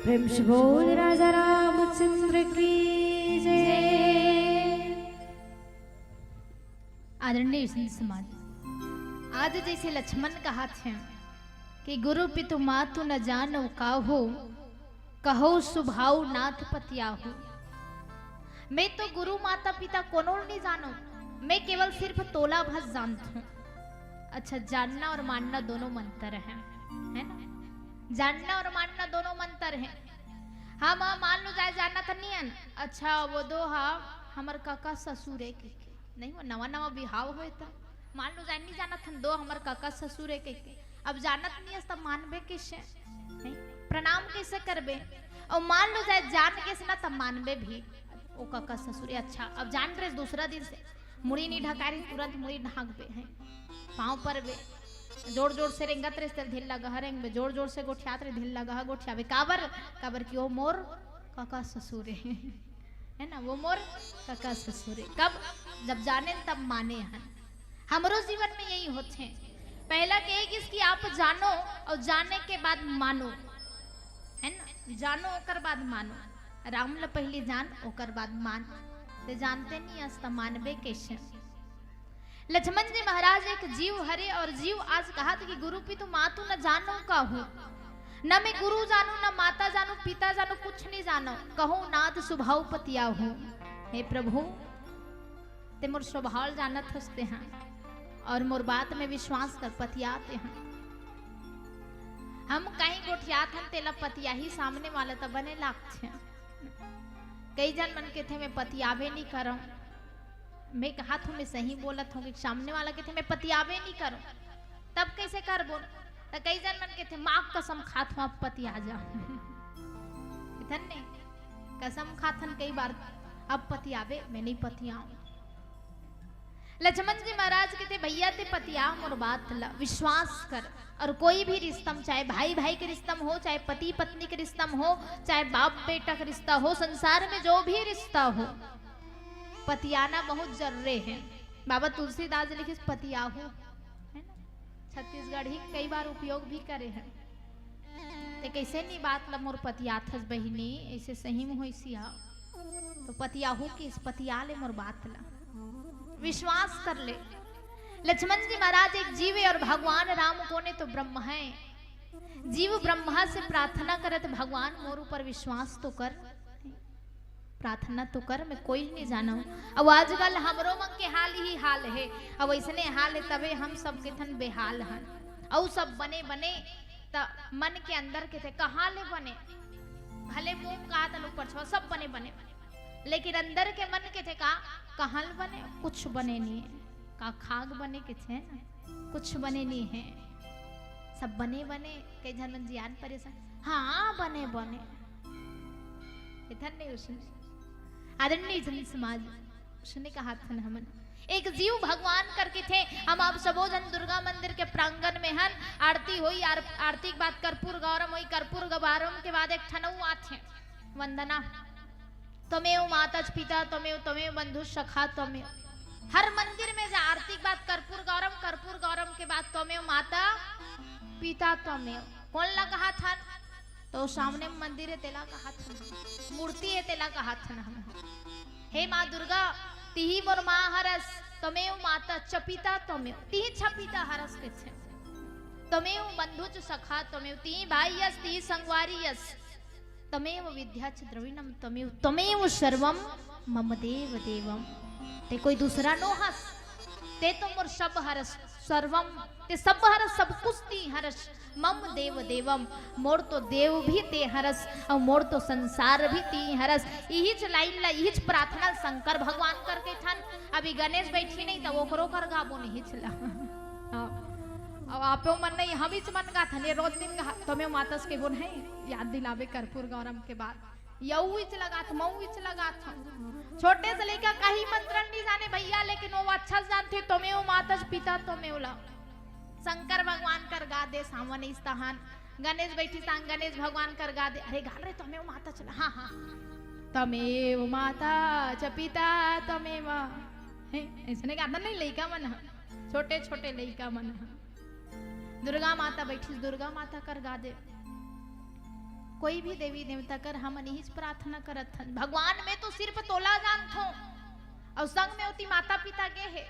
प्रेम से बोल राजा रामचंद्र की जय। आदरणीय संत समाज, आज जैसे लक्ष्मण कहाथे कि गुरु पितु मातु न जानो काहू, कहो सुभाव नाथ पतियाहू। मैं तो गुरु माता पिता कोनो नहीं जानो, मैं केवल सिर्फ तोला भर जानथों। अच्छा, जानना और मानना दोनों मंतर है, है ना? जानना और मानना दोनों मंतर है। हम मान लो जाए जानत नहीं हन, अच्छा वो दो हा हमर काका ससुर है के, के। नहीं, वो नवा नवा बिहाव होए त मान लो जाए नहीं जानत हन, दो हमर काका ससुर है के, के। अब जानत नहीं हस तब मानबे कैसे? नहीं? प्रणाम कैसे करबे? और मान लो जाए जान गेस ना तब मानबे भी, ओ काका ससुर है। अच्छा, अब जान रहे दूसरा दिन से मुड़ी नहीं ढका रही, तुरंत मुड़ी ढांकबे, हैं, पाँव परबे, जोर जोर से रेंगत रहे, तेल ढील लगा है रेंगबे, जोर जोर से गोठियात रहे, ढील लगा है गोठियाबे। काबर? काबर कि वो मोर काका ससुर है, है ना, वो मोर काका ससुर है। कब? जब जाने तब माने हन। हमरो जीवन में यही होथे, पहला कहे किस कि आप जानो और जाने के बाद मानो, है ना, जानो ओकर बाद मानो। राम ल पहली जान, ओकर बाद मान। ते जानते नहीं अस त मानबे कैसे? लक्ष्मण जी महाराज एक जीव हरे और जीव आज कहत कि गुरु पितु मातु न जानो काहू, न मैं गुरु जानू, न माता जानू, पिता जानू, कुछ नहीं जानो, कहो नाथ सुभाव पतियाहू। हे प्रभु, ते मोर स्वभाव जानत हस ते हाँ, और मोर बात में विश्वास कर, पतियाते हाँ। हम कहीं गोठियात हन तेला पतियाही सामने वाला त बने लागथे। कई जन मन कथे मैं पतियाबे नहीं करम, मैं कहत हूँ मैं सही बोलत हूँ कि सामने वाला कथे मैं पतियाबे नहीं करम, तब कैसे करबो? त कई जन मन कथे माँ कसम खात हूँ अब पतिया जा। इतन नहीं, कसम खाथन कई बार, अब पतियाबे, मैं नहीं पतियाऊं। लक्ष्मण जी महाराज कथे भैया ते पतिया मोर बात ला, विश्वास कर। और कोई भी रिश्ता में, चाहे भाई भाई के रिश्ता में हो, चाहे पति पत्नी के रिश्ता में हो, चाहे बाप बेटा के रिश्ता हो, संसार में जो भी रिश्ता हो, पतियाना बहुत जरूरी है। बाबा तुलसीदास जी लिखिस पतियाहू, है ना? छत्तीसगढ़ी कई बार उपयोग भी करे हैं। ते कैसे नहीं बात ला मोर पतियाथस बहिनी, ऐसे सही में होइसिया। तो पतियाहू किस पतिया ले मोर बात ला। विश्वास कर ले। लक्ष्मण जी महाराज एक जीव है और भगवान राम कोने तो ब्रह्म है। जीव ब्रह्मा से प्रार्थना करत भगवान मोर ऊपर विश्वास तो कर। प्रार्थना तो कर, मैं कोई नहीं जाना हूँ। अब आजकल हमरो मन के हाल ही हाल है। अब ऐसने हाल है तबे हम सब के थन बेहाल हन। अउ सब बने बने त मन के अंदर के थे कहाँ ले बने, भले मुंह कहा तन ऊपर छो सब बने बने, लेकिन अंदर के मन के थे का कहाँ ले बने, कुछ बने नहीं है। का खाग बने के थे ना, कुछ बने नहीं है। सब बने बने, कई झन मन जियान परेशान, हाँ बने बने। इधर नहीं उसने आदरणीय जन समाज उसने कहा था न हमन एक जीव भगवान करके थे। हम आप सबो जन दुर्गा मंदिर के प्रांगण में हन, आरती होई, आर-, आरती के बाद कर्पूर गौरम होई, कर्पूर गौरम के बाद एक ठनऊ आथे वंदना, त्वमेव माता च पिता त्वमेव, त्वमेव बंधु सखा त्वमेव। हर मंदिर में जा आरती के बाद कर्पूर गौरम, कर्पूर गौरम के बाद त्वमेव माता पिता त्वमेव। कोन ला कहा था? तो सामने मंदिर है तेला कहा था, मूर्ति है तेला कहा था ना हम। हे माँ दुर्गा, तिही मोर माँ हरस, त्वमेव माता च पिता त्वमेव, तिही छ पिता हरस के छे। त्वमेव बंधु च सखा त्वमेव, तिही भाई यस, तिही संगवारी यस। त्वमेव विद्या च द्रविणम त्वमेव, त्वमेव सर्वम मम देव देवम। ते कोई दूसरा नो हस, ते तो मोर सब हरस, सर्वम, ते सब हरस, सब कुछ ती हरस। मम देव देवम, मोर तो देव भी ते हरस, अउ मोर तो संसार भी ती हरस। इहिच लाइन ला, इहिच प्रार्थना शंकर भगवान करके थन। अभी गणेश बैठी नहीं, त ओकरो कर गाबो नहीं चला। हाँ। अब आपो मन नहीं, हम इच मन गा थन, ये रोज दिन गा, त्वमेव मातस के बोन है, याद दिलावे कर्पूर गौरम के बाद। यऊ इच लगात, मऊ इच लगात। छोटे से लइका कहीं मंत्र नहीं जाने भैया, लेकिन वो अच्छा से जानथे, त्वमेव मातस पिता त्वमेव ला। शंकर भगवान कर गा दे सावन इस तहान, गणेश बैठी सांग गणेश भगवान कर गा दे, अरे गान रे त्वमेव माता चला, हाँ, हाँ। त्वमेव माता च पिता त्वमेव। हे, ऐसने गाता नहीं लइका मन ह, छोटे छोटे लइका मन ह। दुर्गा माता बैठी, दुर्गा माता कर गा दे। कोई भी देवी देवता कर हमन इहीच प्रार्थना करत हन, भगवान मैं तो सिर्फ तोला जानथों, अउ संग में ओती माता पिता गे हे,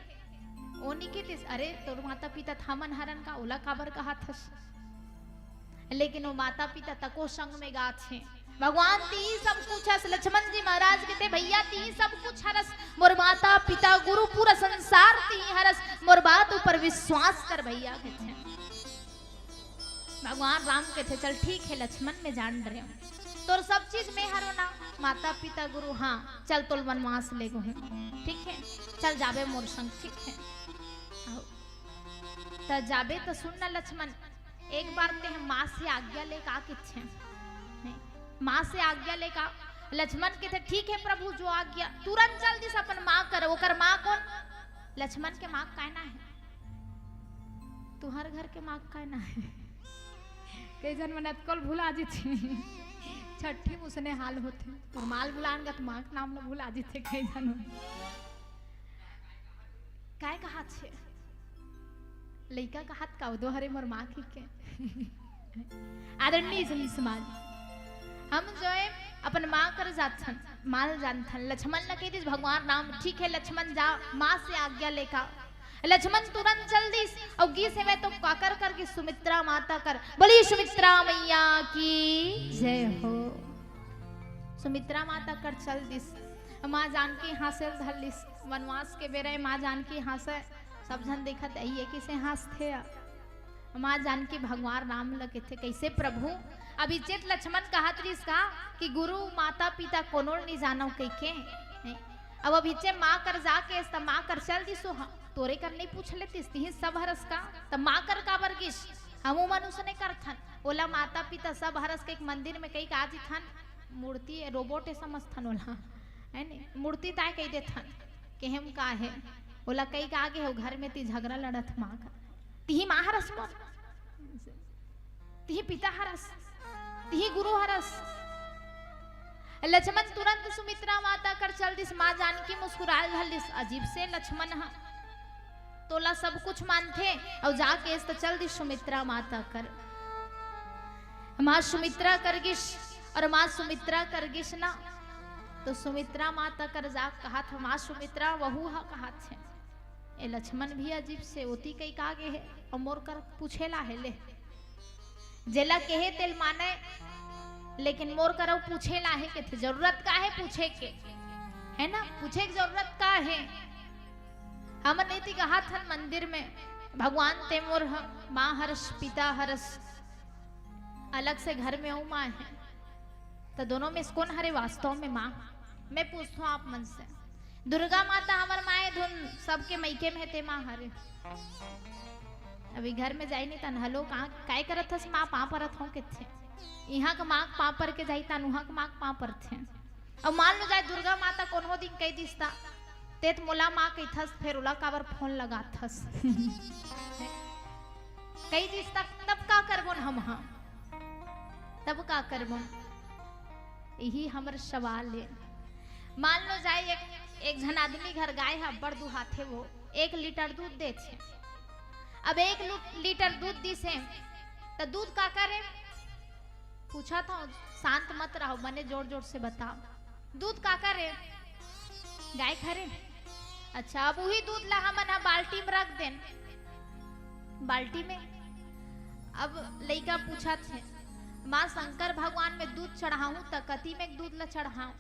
ओ नी कहितिस, अरे तोर माता पिता त हमन हरन का, ओला काबर कहत हस? लेकिन वो माता पिता तको संग में गात हे, भगवान तिही सब कुछ हस। लक्ष्मण जी महाराज कहिथे, भैया तिही सब कुछ हरस, मोर माता पिता गुरु पूरा संसार तिही हरस, मोर बात ऊपर विश्वास कर भैया कहिथे। भगवान राम कहिथे, चल ठीक हे लक्ष्मण, मैं जान डरेंव, तोर सब चीज मैं हरों ना, माता पिता गुरु, हाँ चल तोल वनवास लेगहूं, ठीक हे, चल जाबे मोर संग, ठीक हे। अउ त जाबे त सुन ना लक्ष्मण, एक बार तें माँ से आज्ञा ले का कहिथे, नहीं, माँ से आज्ञा ले का। लक्ष्मण कहिथे, ठीक हे प्रभु, जो आज्ञा। तुरंत चल दिस अपन माँ कर। ओकर माँ कोन? लक्ष्मण के माँ काय नांव हे? तुंहर घर के माँ काय नांव हे? कई झन मन अतकोल भुला जिथे। छट्ठी म उसने हाल होथे। तोर माँ ल भुलान गा त माँ के नाम ल भुला जिथे कई झन मन। काय कहत हे? लइका कहत का, ओ दे हरे मोर माँ कहिके। आदरणीय जन समाज, हम जो हे अपन माँ कर जाथन, माँ ल जानथन। लक्ष्मण ल कहि दिस भगवान राम, ठीक हे लक्ष्मण जा, माँ से आज्ञा ले का। लक्ष्मण तुरंत चल दिस, अउ गिस हवय तो काकर कर गिस? सुमित्रा माता कर। बोली सुमित्रा मैया की जय हो। सुमित्रा माता कर चल दिस। माँ जानकी हाँसे ल धर लिस। वनवास के बेरा ए माँ जानकी हाँसे, सब झन देखत, अई ए कइसे हाँसथे। माँ जानकी भगवान राम ल कहिथे, कइसे प्रभु? अभी चेत लक्ष्मण कहत रिस का कि गुरु माता पिता कोनो ल नी जानव कहिके, नहीं? अब अभी चे माँ कर जाके त माँ कर चल दिस, ओ हा तोरे कर नी पूछ लेतिस, तिही सब हरस का? त माँ कर काबर गिस? हमू मन उसने करथन। ओला माता पिता सब हरस के एक मंदिर में कई का जिथन, मूर्ति ए, रोबोट ए समझथन ओला, है ने? मूर्ति ताय कहि देथन, केहेम का हे, ओला कई का गे हे, ओ घर में ती झगरा लड़त माँ कर, तिही माँ हरस मोर, तिही पिता हरस, तिही गुरु हरस। लक्ष्मण तुरंत सुमित्रा माता कर चल दिस। माँ जानकी मुस्कुराय ल धर लिस, अजीब से लक्ष्मण ह तोला सब कुछ मानथे, अउ जाके त चल दिस सुमित्रा माता कर। माँ सुमित्रा कर गिस, अउ माँ सुमित्रा कर गिस ना, त सुमित्रा माता कर जा कहत हे, माँ सुमित्रा, वहू ह कहत हे, ए लक्ष्मण भी अजीब से, ओती कई का गे हे, अउ मोर कर पूछे ल आहे ले। जेला केहे तेल माने, लेकिन मोर कर अउ पूछे ल आहे कहिथे, जरूरत का हे पूछे के, है ना? पूछे के जरूरत का हे? हमन एती कहत हन मंदिर में, भगवान तें मोर ह, माँ हरस, पिता हरस, अलग से घर में अउ माँ हे, त दोनों में से कोन हरे वास्तव में माँ? मैं पूछथों आप मन से, दुर्गा माता हमर माँ ए धुन, सबके मइके में हे, तें माँ हरे। अभी घर में जाय नी तन, हलो, कहाँ, काय करत हस माँ? पाँव परत हों कहिथे। इहाँ के माँ के पाँव पर के जाही तन उहाँ के माँ के पाँव परथे। अउ मान लो जाय दुर्गा माता कोनो दिन कहि दिस त, तें त मोला माँ कहिथस, फेर ओला काबर फोन लगाथस? कहि दिस त, तब का करबोन हम, हाँ? तब का करबोन? इही हमर सवाल हे। मान लो जाय एक, एक झन आदमी घर गाय ह अब्बड़ दुहाथे, वो एक लीटर दूध देथे। अब एक लू-, लीटर दूध दिस हे, त दूध काकर ए? पूछत हंव, शांत मत रहो, बने जोर जोर से बताओ। दूध काकर ए? गाय के हरे। अच्छा, अब उही दूध ला हमन ह बाल्टी में रख देन, बाल्टी में। अब लइका पूछत हे, माँ, शंकर भगवान में दूध चढ़ाहूं त कती में दूध ला चढ़ाऊं?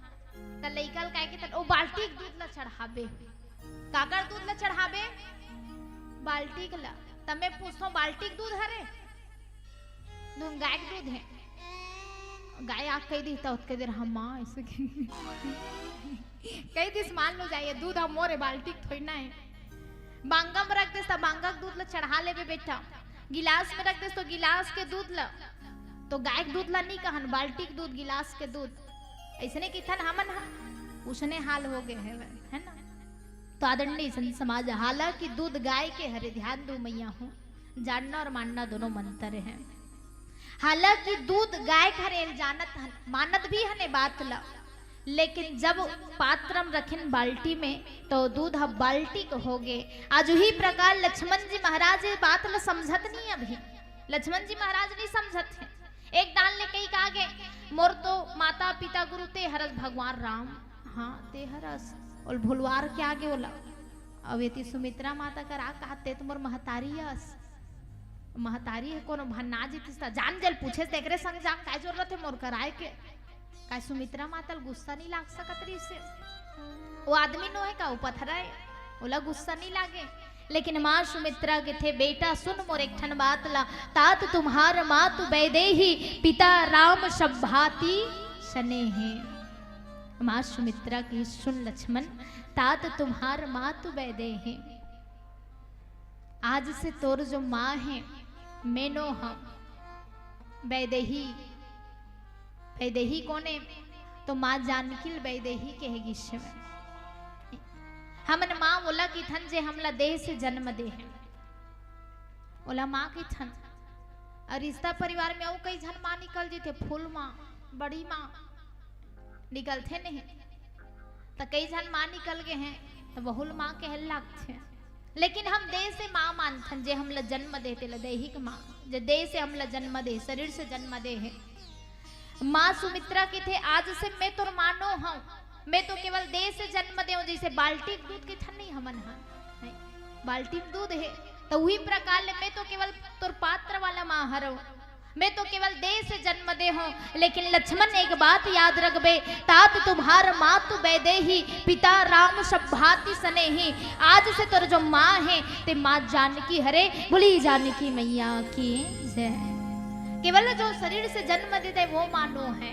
त लइका ल काय के त ओ बाल्टी के दूध ला चढ़ाबे। काकर दूध ला चढ़ाबे? बाल्टी के ला। त मैं पूछथों, बाल्टी के दूध हरे? धुन, गाय के दूध हे। गाय आके कहि दिस त ओतके देर हम माँ अइसे कहि दिस, मान लो जाय, दूध ह मोर ए, बाल्टी के थोड़ी ना हे। बांगा में रख देस त बांगा के दूध ला चढ़ा लेबे बेटा, गिलास में रख देस त गिलास के दूध ला, त गाय के दूध ला नी कहन, बाल्टी के दूध, गिलास के दूध। अइसने कहिथन हमन ह, उसने हाल हो गे हवय, है ना? त आदरणीय संत समाज, हालांकि दूध गाय के हरे, ध्यान दो मैया हो, जानना अउ मानना दोनों म अंतर हे। हालांकि दूध गाय के हरे ल जानत हन, मानत भी हन ए बात ला, लेकिन जब पात्र म रखिन बाल्टी में, त दूध ह बाल्टी के हो गे। आज उही प्रकार लक्ष्मण जी महाराज ए बात ला समझत नी, अभी लक्ष्मण जी महाराज नी समझत हे। एक डाल ले कई का गे, मोर तो माता पिता गुरु ते हरस भगवान राम, हाँ ते हरस। ओला भुलवार के आगे ओला। अब एती सुमित्रा माता करा कहत ते तो मोर महतारी अस। महतारी हे कोनो भन्ना जीतिस त जान जल पूछे तेकरे संग जान काय जरूरत हे मोर कराए के। काय सुमित्रा माता ल गुस्सा नहीं लाग सकत रहिस हे? वो आदमी नो हे का, वो पथरा हे, ओला गुस्सा नहीं लागे। लेकिन माँ सुमित्रा कथे, "बेटा सुन मोर एक ठन बात ला, तात तुम्हार मातु वैदेही, पिता राम सभाति सनेही।" माँ सुमित्रा कथे, "सुन लक्ष्मण, तात तुम्हार मातु वैदेही, आज से तोर जो माँ हे, मैं नो हँव वैदेही।" वैदेही कोन हे? तो माँ जानकी ल वैदेही कहे गिस हे। हमन माँ ओला किथन जे हमला देह से जन्म दे हे, ओला माँ किथन। अउ रिश्ता परिवार में अउ कई झन माँ निकल जीथे, फूल माँ, बड़ी माँ निकलथे नहीं, त कई झन माँ निकल गे हे, त वहू ल माँ कहे लागथे। लेकिन हम देह से माँ मानथन, जे हमला जन्म दे, तेला दैहिक माँ, जे देह से हमला जन्म दे, शरीर से जन्म दे हे। माँ सुमित्रा कथे, "आज से मैं तोर माँ नो हँव, मैं तो केवल देह से जन्म दे हँव।" जैसे बाल्टी के दूध कथन नहीं हमन ह, नहीं, बाल्टी में दूध हे, त उही प्रकार ले मैं तो केवल तोर पात्र वाला माँ हरँव। मैं तो केवल देह से जन्म दे हँव, लेकिन लक्ष्मण एक बात याद रखबे, तात तुम्हार मातु वैदेही, पिता राम सभाति सनेही। आज से तोर जो माँ हे, ते माँ जानकी हरे, बोली जानकी मैया की जय। केवल जो शरीर से जन्म देथे, वो माँ नो हे,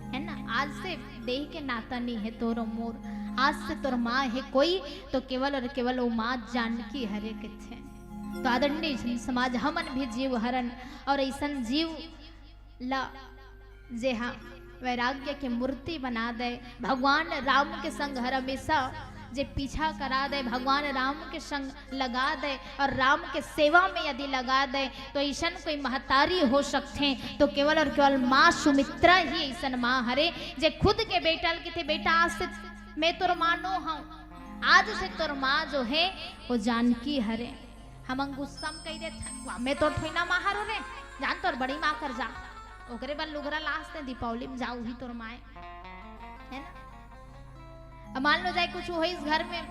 है ना? आज से देह के नाता नहीं हे तोर मोर, आज से तोर माँ हे कोई, तो केवल और केवल वो माँ जानकी हरे कथे। तो आदरणीय जन समाज, हमन भी जीव हरन अउ अइसन जीव ला जे हा वैराग्य के मूर्ति बना दे, भगवान राम के संग हर हमेशा जे पीछा करा दे, भगवान राम के संग लगा दे अउ राम के सेवा में यदि लगा दे, तो अइसन कोई महतारी हो सकथे तो केवल अउ केवल माँ सुमित्रा ही अइसन माँ हरे, जे खुद के बेटा ल कथे, "बेटा, आज से मैं तोर माँ नो हँव, आज से तोर माँ जो हे वो जानकी हरे।" हमन गुस्सा म कहि देथन, "वाह, मैं तोर थोई ना माँ हरँव रे, जा न तोर बड़ी माँ कर जा।" ओकरे बर लुगरा लास ते दीपावली म जाओ ही तोर माँ हे, है ना? अब मान लो जाए कुछ होइस घर में,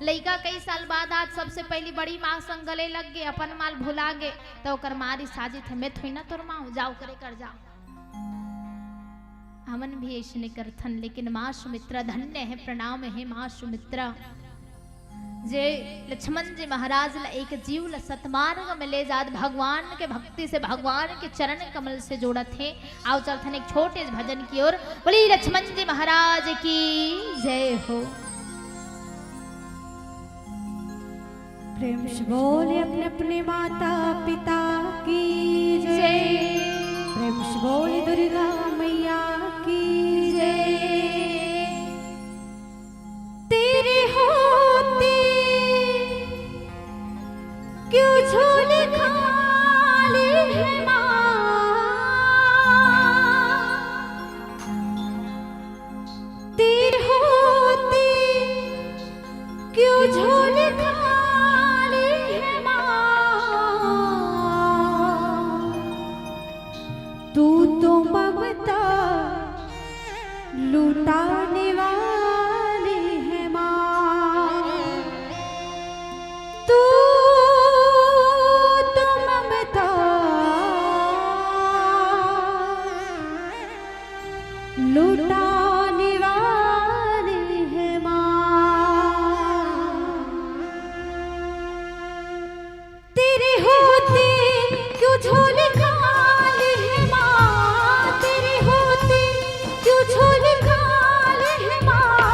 लइका कई साल बाद आज सबसे पहली बड़ी माँ संग गले लग गे, अपन माँ ल भुला गे, त ओकर माँ रिसा जीथे, "मैं थोई ना तोर माँ हँव, जा ओकरे कर जा।" हमन भी अइसने करथन, लेकिन माँ सुमित्रा धन्य हे, प्रणाम हे माँ सुमित्रा, जे लक्ष्मण जी महाराज ला एक जीव ला सतमार्ग में ले जात भगवान के भक्ति से, भगवान के चरण कमल से जोड़त हे। आओ चलथन एक छोटे से भजन की ओर। बोली लक्ष्मण जी महाराज की जय हो। प्रेम से बोले अपने अपने माता पिता की जय। प्रेम से बोले दुर्गा मैया की जय। तेरे होते क्यों झोली खाली है माँ? तेरे होते क्यों झोली खाली है माँ? तू तो ममता लुटाने वाली है माँ। तू तो ममता लुटाने वाली है माँ। तेरे होते क्यों झोली खाली है माँ, तेरे होते क्यों झोली खाली है माँ।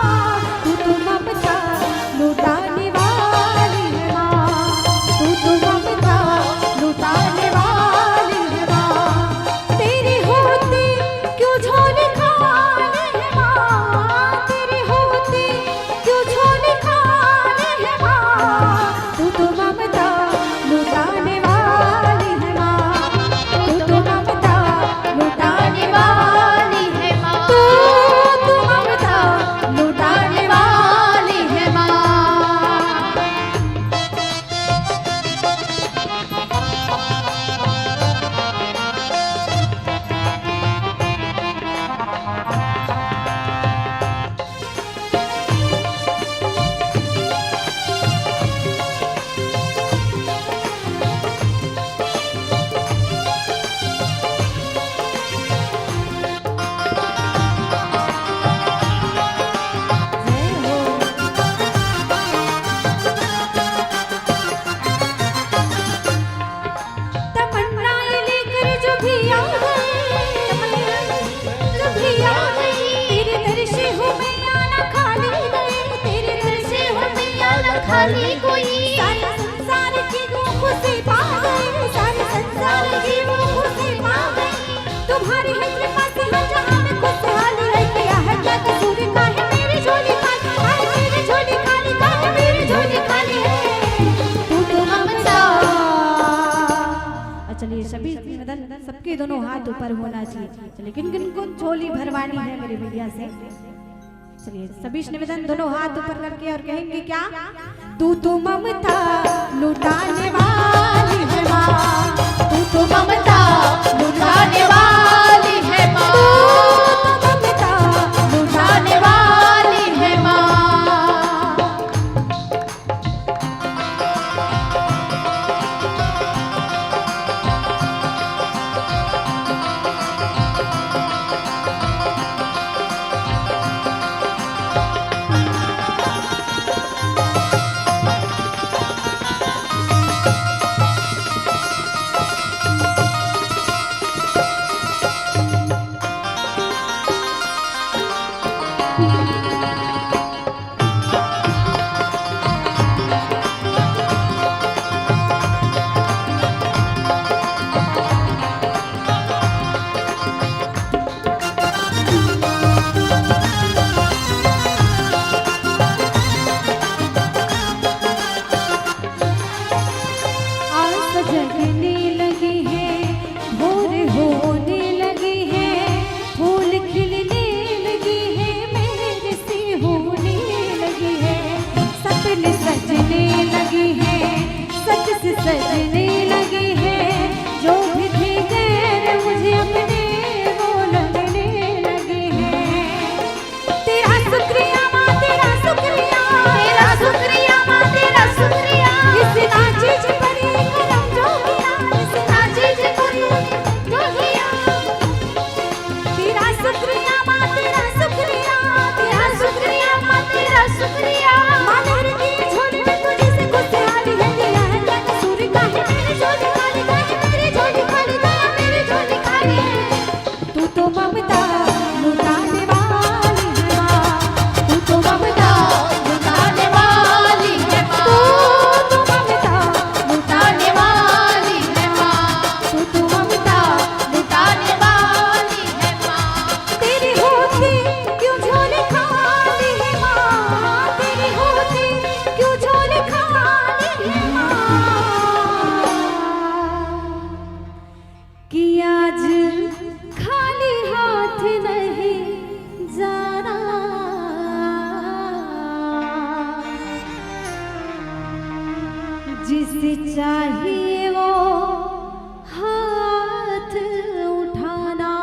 कोई। सारे संसार की वो खुशी पा गए, सारे संसार की वो खुशी पा गए। तुम्हारी है कृपा से हर जहां में खुशहाली है। क्या है, क्या कसूर का है मेरी झोली खाली, हाय मेरी झोली खाली, का है मेरी झोली खाली है। तू तो ममता। अच्छा, चलिए, सभी निवेदन, सबके दोनों हाथ ऊपर होना चाहिए। चलिए, किन किन को झोली भरवानी है मेरे भैया से? चलिए, सभी निवेदन, दोनों हाथ ऊपर करके, और कहेंगे क्या? तू तो ममता लुटाने वाली है माँ, तू तो ममता लुटाने वाली है माँ, तू तो ममता लुटाने वाली है माँ। आस जगने लगी है, भोर होने लगी है, फूल खिलने लगी है, मेहर सी होने लगी है, सपने सजने लगे हैं, सच से सजने लगे हैं। जो भी थे गैर, मुझे अपने वो लगने लगे हैं। तेरा शुक्रिया माँ, तेरा शुक्रिया, तेरा शुक्रिया माँ, तेरा शुक्रिया। इस नाचीज पर ये करम जो किया, इस नाचीज पर ये जो किया। तेरा शुक्रिया माँ, तेरा शुक्रिया, तेरा शुक्रिया माँ, तेरा शुक्रिया। माँ लहर की झोली में तुझे से खुशहाली है, दिया है क्या कसूर का है मेरी झोली खाली, का है मेरी झोली खाली, का है मेरी झोली खाली है। तू तो ममता लुटाने वाली है माँ, तू तो ममता लुटाने वाली है माँ, तू तो ममता लुटाने वाली है माँ, तू तो ममता लुटाने वाली है माँ। तेरी होती क्यों झोली खाली है माँ, तेरी होती क्यों झोली खाली है माँ। कि आज खाली हाथ नहीं जाना, जिसे चाहिए वो हाथ उठाना,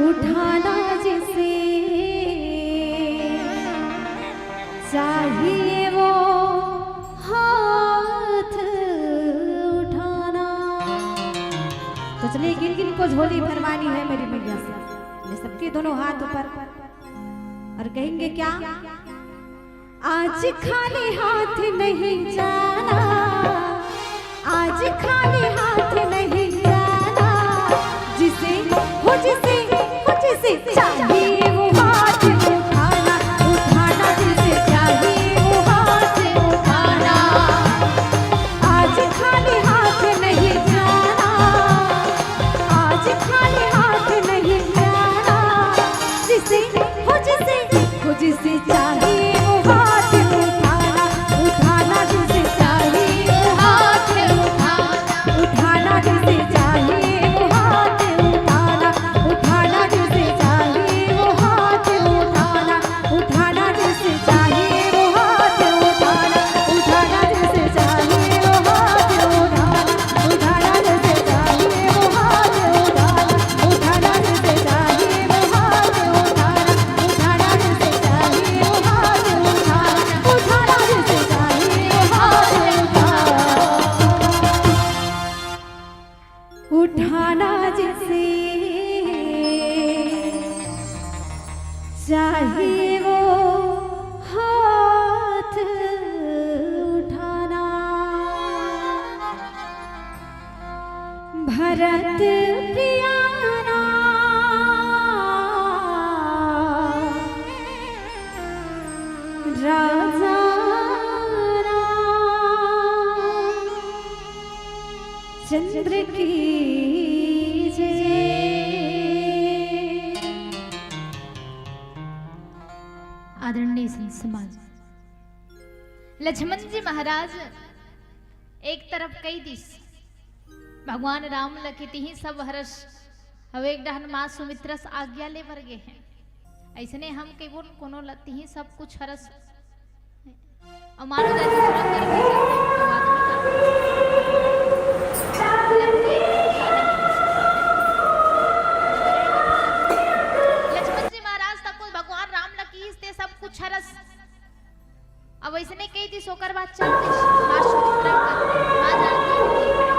उठाना जिसे चाहिए वो हाथ उठाना। तो चलिए, किन किन को झोली भरवानी है मेरी मैया से, ये सबके दोनों हाथ ऊपर और कहेंगे क्या? आज खाली हाथ नहीं जाना, आज खाली हाथ नहीं जाना, जिसे, हो जिसे, हो जिसे चाहिए वो हाथ उठाना, उठाना जिसे चाहिए वो हाथ उठाना। आज खाली हाथ नहीं जाना, आज खाली हाथ नहीं जाना, जिसे, हो जिसे, हो जिसे चाहिए वो हाथ उठाना, उठाना जिसे चाहिए वो हाथ उठाना, उठाना जिसे चाहिए वो हाथ उठाना, उठाना जिसे चाहिए वो हाथ उठाना, उठाना जिसे चाहिए वो हाथ उठाना, उठाना जिसे चाहिए वो हाथ उठाना, उठाना जिसे चाहिए वो हाथ उठाना, उठाना जिसे चाहिए वो हाथ उठाना, उठाना जिसे चाहिए वो हाथ उठाना, उठाना जिसे चाहिए वो हाथ उठाना। उठाना जिसे चाहिए वो हाथ उठाना। भरत प्यारा राजा समाज। लक्ष्मण जी महाराज एक तरफ कहि दिस, भगवान राम ल कि तिही सब हरस, अउ एक डहन माँ सुमित्रा से आज्ञा ले बर गे हे। अइसने हम कहिबो न कोनो ल, तिही सब कुछ हरस। अउ मानो जाए दूसरा घर में चलते हैं, तो आदमी का लक्ष्मण जी महाराज तक को भगवान राम ल किहिस ते सब कुछ हरस। अब अइसने कहि दिस, ओकर बाद चल दिस, माँ सुमित्रा का, माँ जानकी के।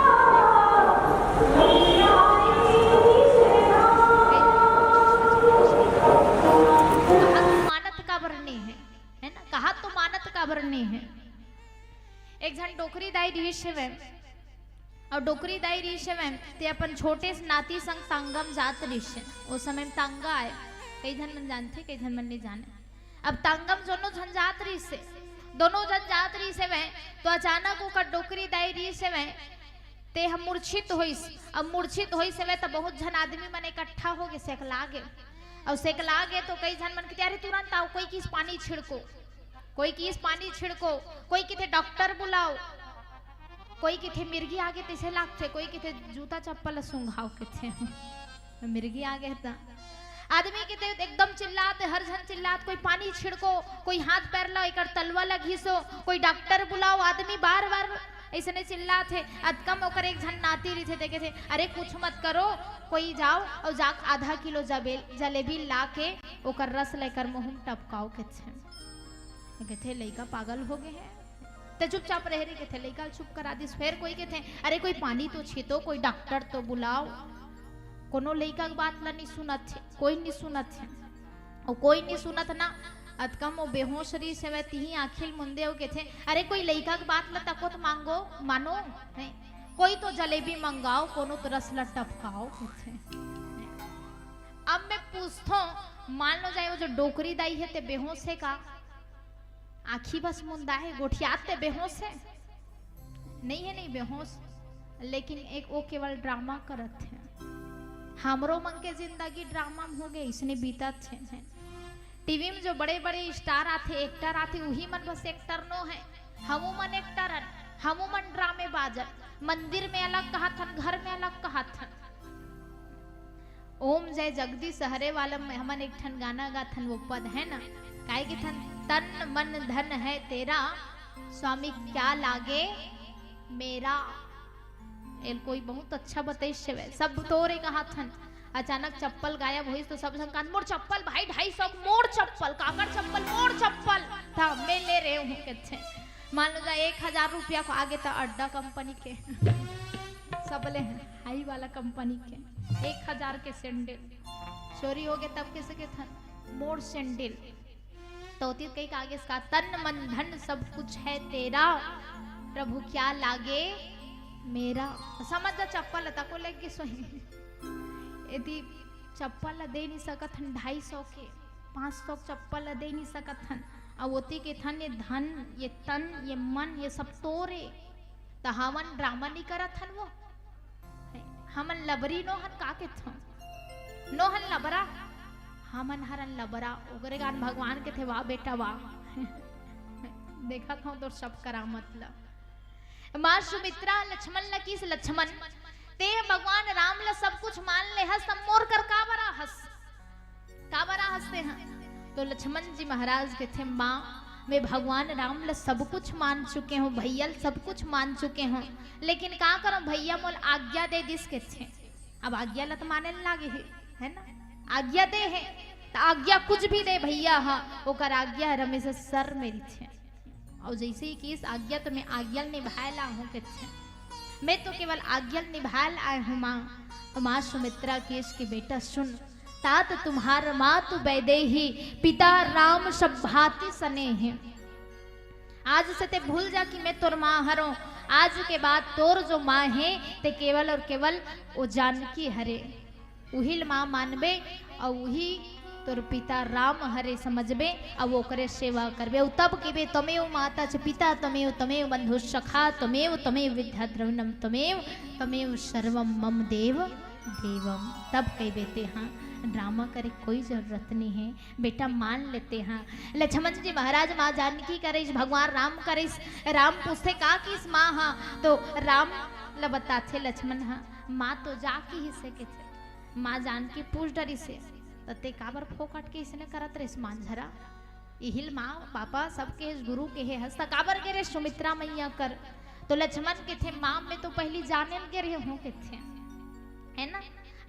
कहा तो मानत काबर नइ हे, हे ना? कहा तो मानत काबर नइ हे। एक झन डोकरी दाई रिहिस हवय, अउ डोकरी दाई रिहिस हवय, ते अपन छोटे से नाती संग तांगा म जात रिहिस हे। ओ समय म तांगा आय, कई झन मन जानथे, कई झन मन नइ जाने। अब तांगा म दोनों झन जात रिहिस हे, दोनों झन जात रिहिस हवय, तो अचानक ओकर डोकरी दाई रिहिस हवय, ते ह मूर्छित होइस। अब मूर्छित होइस हवय, त बहुत झन आदमी मन इकट्ठा हो गे, सेकला गे। अउ सेकला गे, तो कई झन मन कहिथे, "अरे, तुरंत आओ, कोई किहिस पानी छिड़को।" कोई किहिस पानी छिड़को, कोई कहिथे डॉक्टर बुलाओ, कोई कहिथे मिर्गी आगे तइसे लागथे, कोई कहिथे जूता चप्पल ल सुंघाओ कहिथे। मिर्गी आगे त आदमी कहिथे एकदम चिल्लात, हर झन चिल्लात, कोई पानी छिड़को, कोई हाथ पैर ला एकर तलवा ला घिसो, कोई डॉक्टर बुलाओ। आदमी बार-बार अइसने चिल्लात हे। अतका म ओकर एक झन नाती रहिथे, ते कहिथे, "अरे कुछ मत करो, कोई जाओ अउ जाके आधा किलो जबे-, जलेबी ला के ओकर रस ला एकर मुंह म टपकाओ," कहिथे। कहिथे, "लइका पागल हो गे हे, ते चुपचाप रह रे," कहिथे। लइका ल चुप करा दिस। फेर कोई कहिथे, "अरे, कोई पानी तो छीतो, कोई डॉक्टर तो बुलाओ।" कोनो लइका के बात ला नइ सुनत हे, कोई नइ सुनत हे। अउ कोई नइ सुनत ना, अतका म ओ बेहोश रिहिस हवय, तिही आँखी ल मुंदे अउ कहिथे, "अरे, कोई लइका के बात ला तको त मांगो, मानो, हैं? कोई तो जलेबी मंगाओ, कोनो तो रस ला टपकाओ," कहिथे। अब मैं पूछथों, मान लो जाए वो जो डोकरी दाई हे, ते बेहोश हे का? आँखी बस मुंदा हे, गोठियात ते बेहोश हे? नइ हे, नइ बेहोश, लेकिन एक वो केवल ड्रामा करत हे। हमरो मन के जिंदगी ड्रामा म हो गे, अइसने बीतत हे। टीवी म जो बड़े-बड़े स्टार आथे, एक्टर आथे, उही मन बस एक्टर नो हे। हमू मन एक्टर हन, हमू मन ड्रामेबाज हन। मंदिर में अलग कहाथन, घर में अलग कहाथन। ओम जय जगदीश हरे वाला में हमन एक ठन गाना गाथन, वो पद हे ना, काय कहिथन, "तन मन धन है तेरा, स्वामी क्या लागे मेरा।" एला कोई बहुत अच्छा बतइस हवय, "सब तोरे" कहाथन। अचानक चप्पल गायब होइस तो सब झन कहत, "मोर चप्पल भाई, ढाई सौ के मोर चप्पल, काकर चप्पल, मोर चप्पल, त मैं ले रहे हूँ," कहिथे। मान लो जा एक हजार रुपया के आगे त अड्डा कंपनी के, सबले हाई वाला कंपनी के एक हजार के सैंडल चोरी हो गे, तब कइसे कहिथन, "मोर सैंडल।" त ओती कहिके आगे इसका, "तन मन धन सब कुछ है तेरा, प्रभु क्या लागे मेरा।" समझ जा, चप्पल तको लग गे सोही। यदि चप्पल ला दे नइ सकत हन ढाई सौ के, पाँच सौ के चप्पल ला दे नइ सकत हन, अउ ओती कहिथन, "ये धन, ये तन, ये मन, ये सब तोरे।" त हमन ड्रामा नइ करत हन वो? हमन लबरी नो हन, का कहिथन? नो हन लबरा? हमन हरन लबरा, ओकरे कारण भगवान कहिथे, "वाह बेटा, वाह।" देखत हंव तोर सब करामत ल। माँ सुमित्रा लक्ष्मण ल किहिस, "लक्ष्मण, ते भगवान राम ल सब कुछ मान ले हस, त मोर कर का बरा हस? का बरा हस ते ह?" तो लक्ष्मण जी महाराज कहिथे, "माँ, मैं भगवान राम ल सब कुछ मान चुके हंव, भैया ल सब कुछ मान चुके हंव, लेकिन का करंव, भैया मोला आज्ञा दे दिस," कहिथे। अब आज्ञा ल त माने ल लागे हे, हे ना? आज्ञा दे हे, त आज्ञा कुछ भी दे भैया ह, ओकर आज्ञा ह रमेश सर में रहिथे। अउ जइसे ही किहिस आज्ञा, त मैं आज्ञा ल निभाए ल आहूं कहिथे। मैं तो केवल आज्ञा ल निभाए ल आए हंव माँ। अउ माँ सुमित्रा किहिस कि बेटा सुन, तात तुम्हार मातु वैदेही, पिता राम सब भांति सनेही। आज से ते भूल जा कि मैं तोर माँ हरों। आज के बाद तोर जो माँ हे, ते केवल अउ केवल ओ जानकी हरे। उही ल माँ मानबे, अउ उही तोर पिता राम हरे समझबे, अउ ओकरे सेवा करबे। अउ तब कहिबे, "त्वमेव माता च पिता, त्वमेव, त्वमेव बंधु सखा, त्वमेव, त्वमेव विद्या द्रविणम, त्वमेव, त्वमेव सर्वम मम देव, देवम। तब कहिबे तेहा ड्रामा करे कोई जरूरत नहीं है बेटा, मान ले तेहा। लक्ष्मण जी महाराज माँ जानकी करिस, भगवान राम करिस। राम पूछथे का किहिस माँ हा, तो राम ल बताथे लक्ष्मण हा, माँ तो जा किहिस हे कथे। माँ जानकी पूछ डरिस हे, त ते काबर फोकट के इसने करत रहिस मांझरा? इहिल माँ पापा सबके हे, गुरु के हे हस, त काबर गे रे सुमित्रा मैया कर? तो लक्ष्मण कथे, माँ मैं तो पहिली जाने ल गे रहे हूँ कथे, है ना?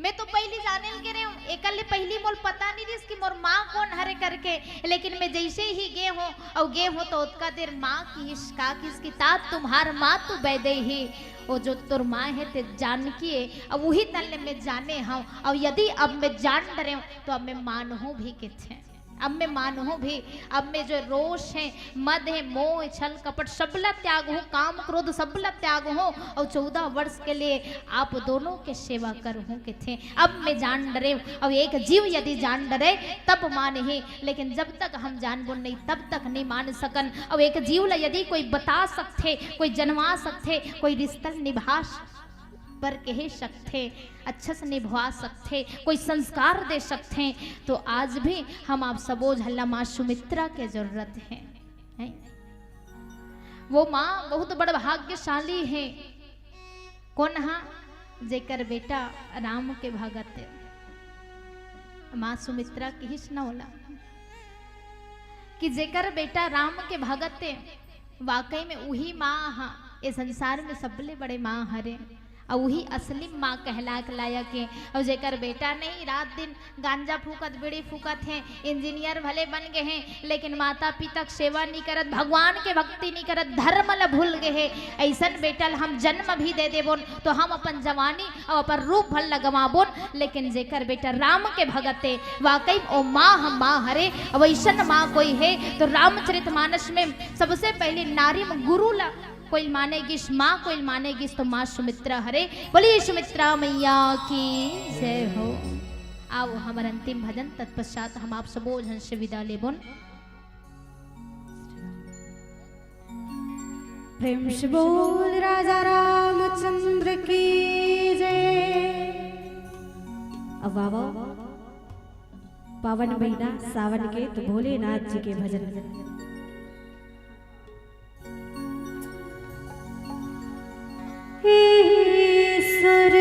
मैं तो पहिली जाने ल गे रहे हूँ, एकर ले पहिली मोल पता नहीं रिहिस कि मोर माँ कोन हरे करके। लेकिन मैं जैसे ही गे हूँ अउ गे हूँ तो ओतका देर माँ किहिस, का किहिस कि तात तुम्हार मातु वैदेही, वो जो तोर माँ हे ते जानकी हे, अउ उही तन ले मैं जाने हूँ। अउ यदि अब मैं जान डरे हूँ तो अब मैं मानहूँ भी कथे। अब मैं मानहूँ भी, अब मैं जो रोष हे, मद हे, मोह, छल, कपट, सबला त्यागहूँ, काम, क्रोध, सबला त्यागहूँ, अउ चौदह वर्ष के लिए आप दोनों के सेवा करहूँ कथे। अब मैं जान डरे, अउ एक जीव यदि जान डरे, तब मानही, लेकिन जब तक हम जानबो नहीं, तब तक नहीं मान सकन। अउ एक जीव ला यदि कोई बता सकथे, कोई जनवा सकथे, कोई रिश्ता निभा बर कहे सकथे, अच्छा से निभवा सकथे, कोई संस्कार दे सकथे, तो आज भी हम आप सबो झन ला माँ सुमित्रा के जरूरत हे, हैं? वो माँ बहुत बड़ भाग्यशाली हे। कोन हा? जेकर बेटा राम के भगत हे। माँ सुमित्रा किहिस न ओला कि जेकर बेटा राम के भगत हे, वाकई में उही माँ हा ए संसार में सबले बड़े माँ हरे, अउ उही असली माँ कहलाए के लायक हे। अउ जेकर बेटा नहीं, रात दिन गांजा फूकत, बीड़ी फूकत हे, इंजीनियर भले बन गे हे, लेकिन माता पिता के सेवा नहीं करत, भगवान के भक्ति नहीं करत, धर्म ल भूल गे हे, अइसन बेटा ल हम जन्म भी दे देबोन तो हम अपन जवानी अउ अपन रूप भर ल गंवाबोन। लेकिन जेकर बेटा राम के भगत हे, वाकई ओ माँ ह माँ हरे। अउ अइसन माँ कोई हे तो रामचरित मानस में सबसे पहले नारी म गुरु ला कोई माने गिस, माँ कोई माने गिस तो माँ सुमित्रा हरे। बोलिए सुमित्रा मैया की जय हो। आओ हमर अंतिम भजन, तत्पश्चात हम आप सबो झन से विदा लेबोन। प्रेम से बोल राजा रामचंद्र की जय। अब आवो पावन महीना सावन के तो भोलेनाथ जी के भजन। ईश्वर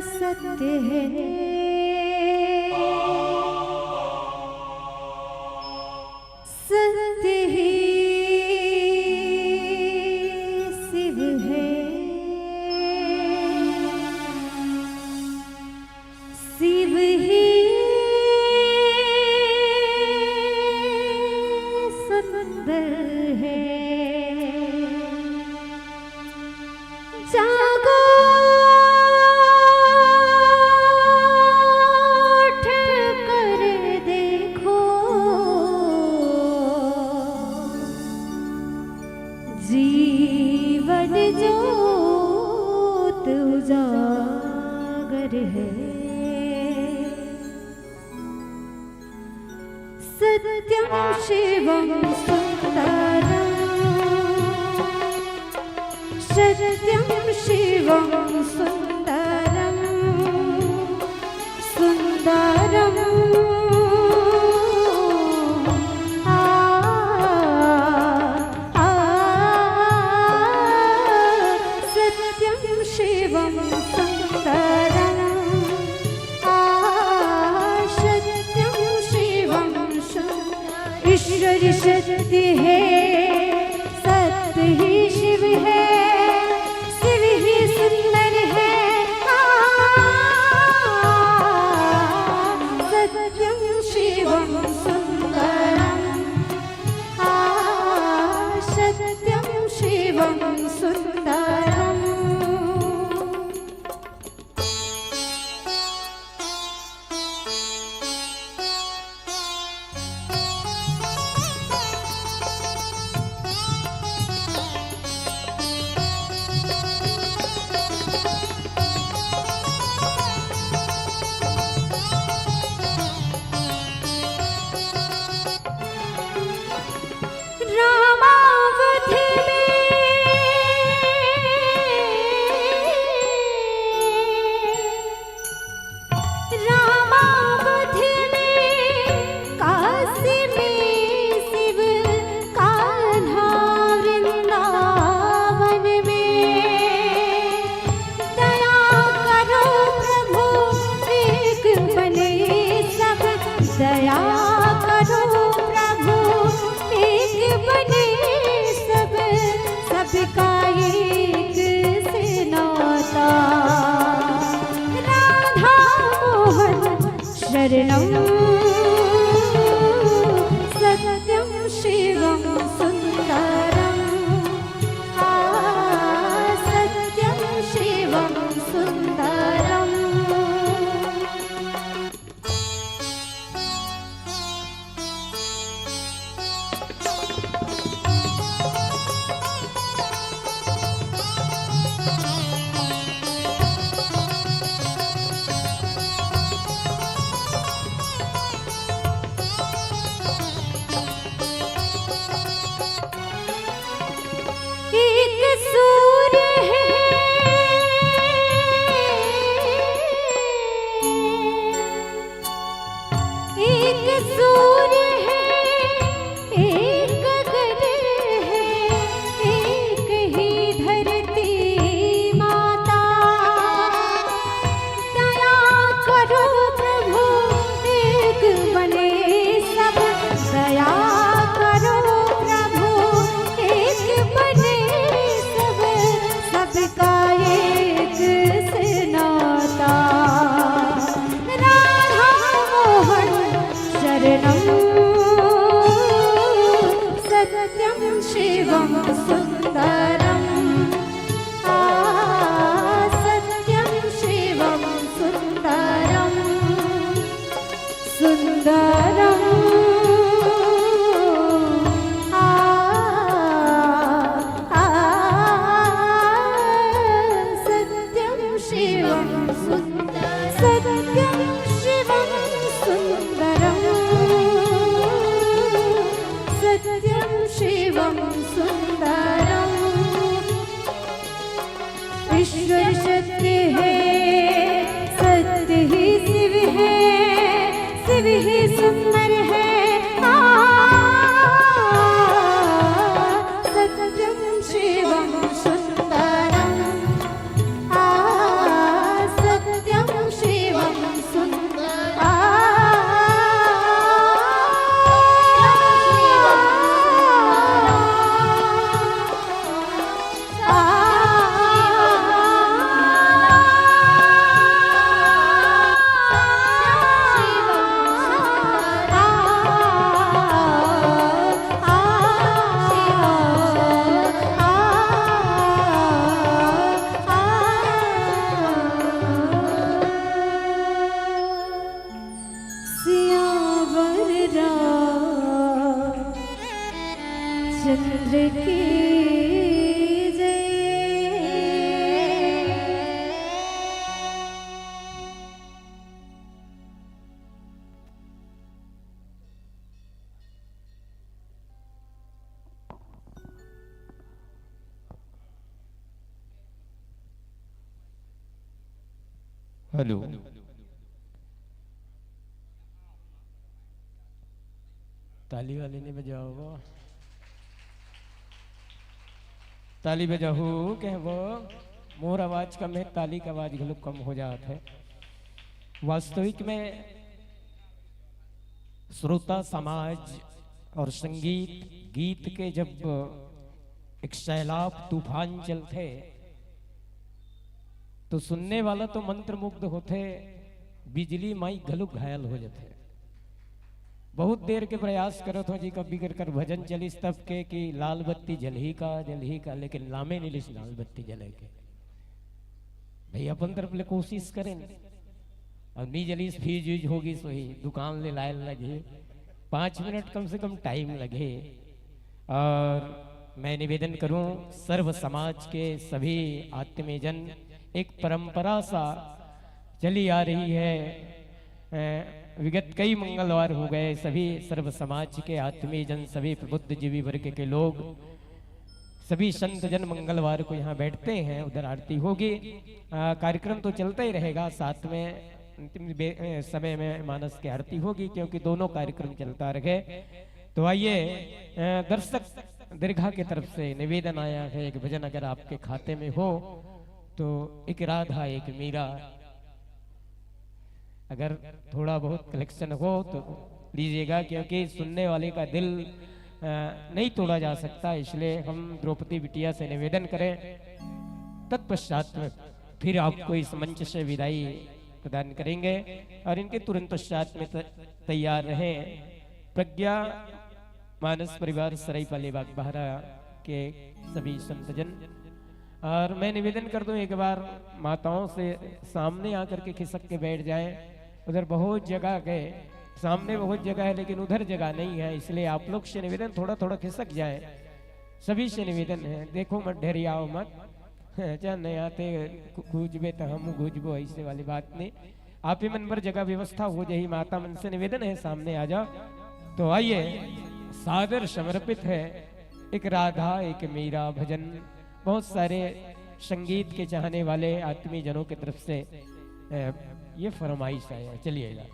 सत्य है, सत्य ही शिव है, शिव ही सुंदर है। जागो, उठ कर देखो, जीवन जोत उजागर है। सत्यं शिवं सुंदरं, सत्यं शिवं सुंदरं, सुंदरं। आ, आ, सत्यं शिवं सुंदरं। आ, सत्यं शिवं सुंदरं। ईश्वर सत्य है, सत्य ही शिव है, शिव ही सुंदर है। आ, सत्यं शिवं सुंदरं। आ, सत्यं शिवं सुंदरं। शरणं सत्यं शिवं सुन्दरम्। आ, सत्यं शिवं सुन्दरम्। एक सूर्य है, एक सूर्य है, एक गगन है, एक ही धरती माता। दया करो प्रभु, एक बने सब। दया करो प्रभु, एक बने सब। सबका एक से नाता। राधा मोहन शरणं सत्यं शिवं सुन्दरम्। आ, सत्यं शिवं सुन्दरम्। सुन्दरम्। आ, आ, सत्यं शिवं सुन्दरम्। सत्यं शिवं सुन्दरम्। सत्यं शिवं सुन्दरम्। ईश्वर सत्य है, सत्य ही शिव है, शिव ही सुंदर है। आ, सत्यं शिवं सुंदरम्। आ, सत्यं शिवं सुंदरम्। आ, सियावर रामचंद्र की जय। हेलो, ताली वाली नहीं बजाओ वो। ताली बजाहू कह वो। मोर आवाज कम है, ताली का आवाज घलो कम हो जात है। वास्तविक में श्रोता समाज और संगीत गीत के जब एक सैलाब तूफान चलथे, तो सुनने वाला तो मंत्रमुग्ध होथे, बिजली माई घलो घायल हो जाथे। बहुत देर के प्रयास करत हो जी, कभी कर, कर भजन चलिस तब के कि लाल बत्ती जलही का, जलही का, लेकिन लामे निलिस लाल बत्ती जले के। भाई अपन तरफ ले कोशिश करें, अब नी जलिस, फ्यूज यूज होगी, सोही दुकान ले लाए लगे, पाँच मिनट कम से कम टाइम लगे। और मैं निवेदन करूं सर्व समाज के सभी आत्मीय जन, एक परंपरा सा चली आ रही है। अ, विगत कई मंगलवार हो गए, सभी सर्व समाज के आत्मीय जन, सभी प्रबुद्ध जीवी वर्ग के लोग, सभी संत जन मंगलवार को यहाँ बैठते हैं, उधर आरती होगी। अ, कार्यक्रम तो चलता ही रहेगा, साथ में अंतिम बे-, अ, समय में मानस की आरती होगी, क्योंकि दोनों कार्यक्रम चलता रहे। तो आइए, अ, दर्शक दीर्घा की तरफ से निवेदन आया है, एक भजन अगर आपके खाते में हो तो, एक राधा एक मीरा, अगर थोड़ा बहुत कलेक्शन हो तो लीजिएगा, क्योंकि सुनने वाले का दिल, अ, नहीं तोड़ा जा सकता, इसलिए हम द्रौपदी बिटिया से निवेदन करें। तत्पश्चात में फिर आपको इस मंच से विदाई प्रदान करेंगे और इनके तुरंत पश्चात में त-, तैयार रहें प्रज्ञा मानस परिवार सरायपाली बागबाहरा के सभी संतजन। और मैं निवेदन कर दूं, एक बार माताओं से सामने आकर के खिसक के बैठ जाएं। उधर बहुत जगह है, सामने बहुत जगह है, लेकिन उधर जगह नहीं है, इसलिए आप लोग से निवेदन, थोड़ा थोड़ा खिसक जाएं। सभी से निवेदन है, देखो मत, ढेरियाओ मत। अच्छा, नहीं आते, गू-, गूंजबे तो हम गूंजबो, ऐसे वाली बात नहीं। आप ही मन बर जगह व्यवस्था हो जाही, माता मन से निवेदन है, सामने आ जाओ। तो आइए, सादर समर्पित है एक राधा एक मीरा भजन। बहुत सारे संगीत के चाहने वाले आत्मीय जनों की तरफ से, अ, ये फरमाइश आया है। चलिए।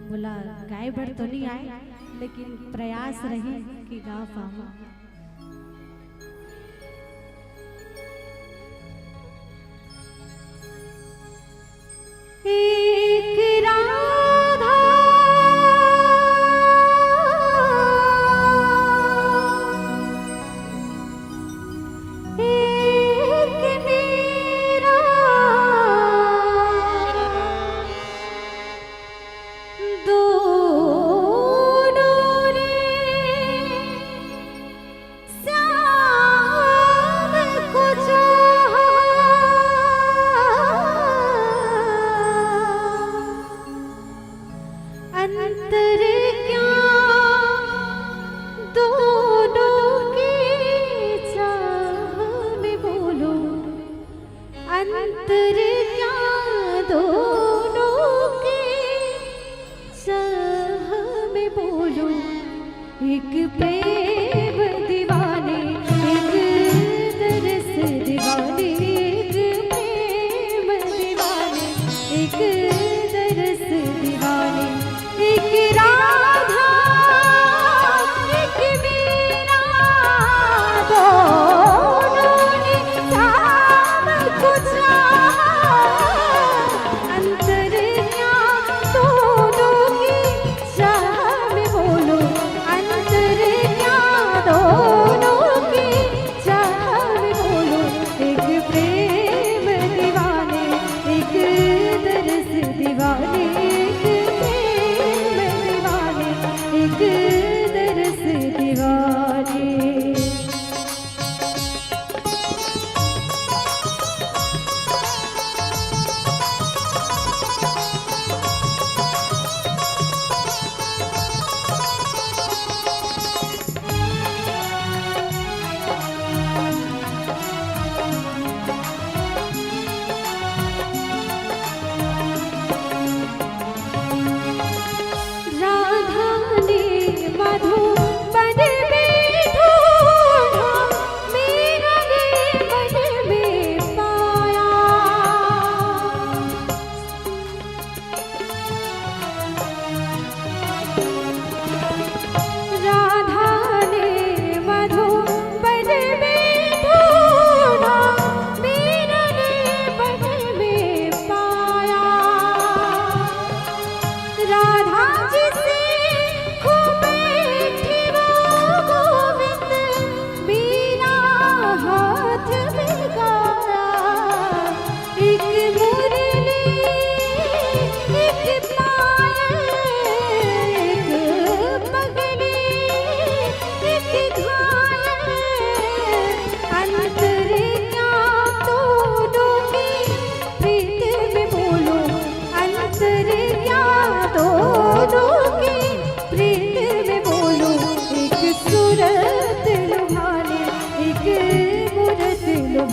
मोला गाय बर तो नहीं आए, लेकिन प्रयास रही कि गा पाऊं। एक राधा, एक मीरा, दोनों रे श्याम को चाहा। अंतर क्या दोनों की चाह में बोलो, अंतर क्या दोनों की चाह में बोलो। एक प्रेम दीवाने, एक तरस दीवाने, एक प्रेम दीवाने, एक तरस दीवाने, एक राधा, एक मीरा, दोनों ने शाम को चाहा।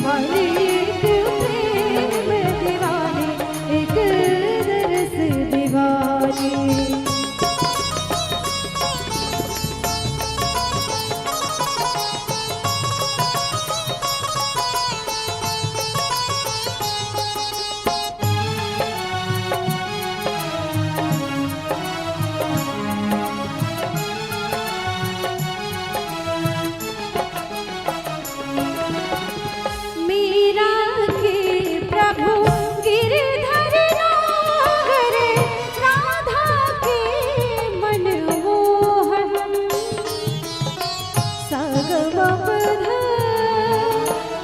मालिक प्रेम दीवानी, एक दरस दीवानी। मीरा के प्रभु गिरधर नागर, राधा के मनमोहन। सा ग म प ध,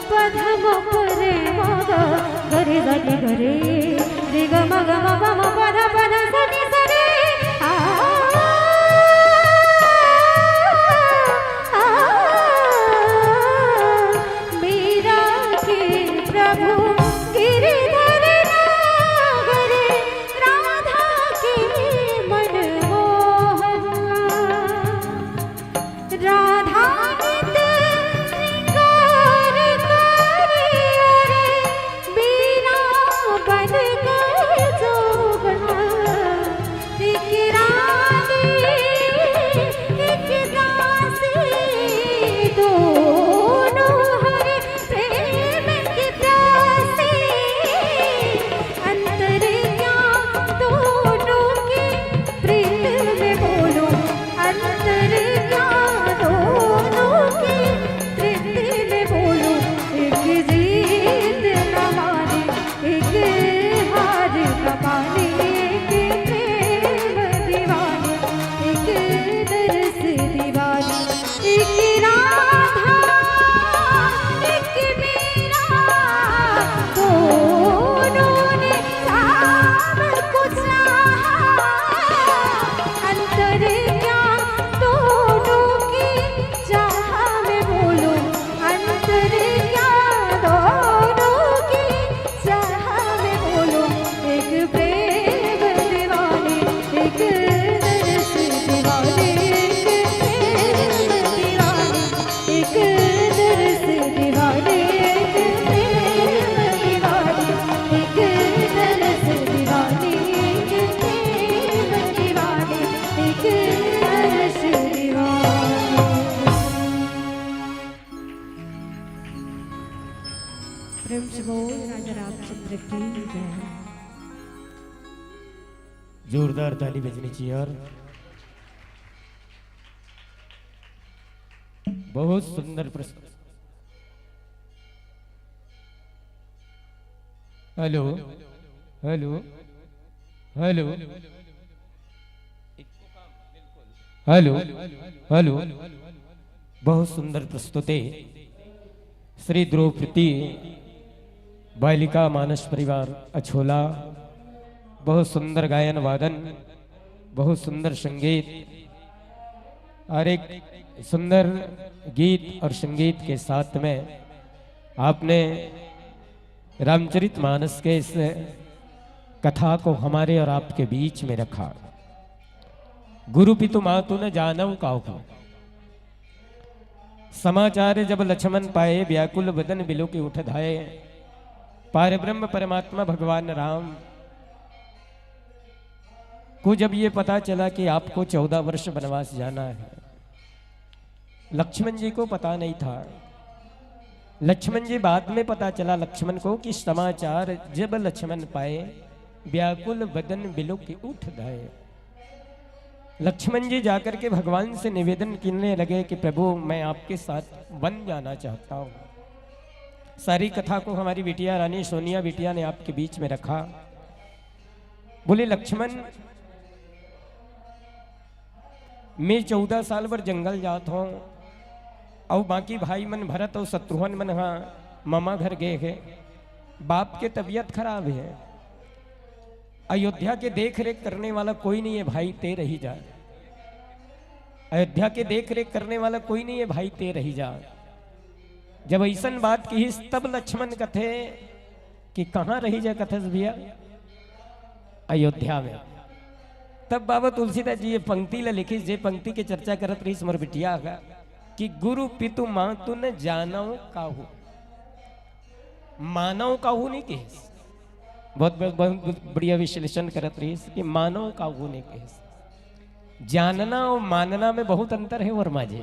प ध म प रे म ग, ग रे ग रे ग रे, रे ग म ग म प म प ध प ध सा नी सा रे। आ, आ, मीरा के प्रभु गिरधर नागर, राधा के मनमोहन। राधा नित श्रृंगार करी, अरे बीना बन गए जोगन। एक रानी, एक दासी, दोनों हर प्रेम के प्यासे। अंतर क्या दोनों के प्रीत में बोलो, अंतर क्या दोनों के प्रीत में बोलो। एक जीत न माने, एक हार न माने, एक प्रेम दीवानी, एक दरस दीवानी। एक राधा, एक मीरा, दोनों ने सब कुछ चाहा। अंतर क्या दोनों की चाह में बोलो, अंतर क्या दोनों की चाह में बोलो। एक प्रेम दीवानी, एक दरस दीवानी, एक प्रेम दीवानी, एक दरस दीवानी, एक प्रेम दीवानी, एक दरस दीवानी, एक प्रेम दीवानी, एक दरस दीवानी। प्रेम से बोल राजा रामचंद्र की जय। जोरदार ताली बजनी चाहिए यार। बहुत सुंदर प्रस्तुत। Hello, hello, hello, hello, hello. बहुत सुंदर प्रस्तुति। श्री द्रौपदी बालिका मानस परिवार अछोला, बहुत सुंदर गायन वादन, बहुत सुंदर संगीत और एक सुंदर गीत और संगीत के साथ में आपने रामचरित मानस के इस कथा को हमारे और आपके बीच में रखा। गुरु पितु मातु न जानव काहू। समाचार जब लक्ष्मण पाए, व्याकुल बदन बिलोकि उठ धाए। पार ब्रह्म परमात्मा भगवान राम को जब ये पता चला कि आपको चौदह वर्ष वनवास जाना है, लक्ष्मण जी को पता नहीं था। लक्ष्मण जी बाद में पता चला लक्ष्मण को कि समाचार जब लक्ष्मण पाए, व्याकुल बदन बिलोकि उठ धाए। लक्ष्मण जी जाकर के भगवान से निवेदन करने लगे कि प्रभु, मैं आपके साथ वन जाना चाहता हूँ। सारी कथा को हमारी बिटिया रानी सोनिया बिटिया ने आपके बीच में रखा। बोले, लक्ष्मण, मैं चौदह साल बर जंगल जात हूँ, अउ बाकी भाई मन भरत अउ शत्रुघ्न मन हा ममा घर गए हे। बाप के तबीयत खराब है, अयोध्या के देख रेख करने वाला कोई नहीं है भाई, ते रही जा। अयोध्या के देख रेख करने वाला कोई नहीं है भाई, ते रही जा। जब ऐसन बात किहिस तब लक्ष्मण कथे कि कहाँ रही जा कथस भैया? अयोध्या में। तब बाबा तुलसीदास जी ये पंक्ति ला लिखिस, जे पंक्ति के चर्चा करत रहिस मोर बिटिया का, कि गुरु पितु मातु न जानव काहू। मानव काहू नहीं कहिस। बहुत, बहुत, बहुत बढ़िया विश्लेषण करत रहिस कि मानव काहू नहीं कहिस। जानना और मानना में बहुत अंतर है वर्मा जी।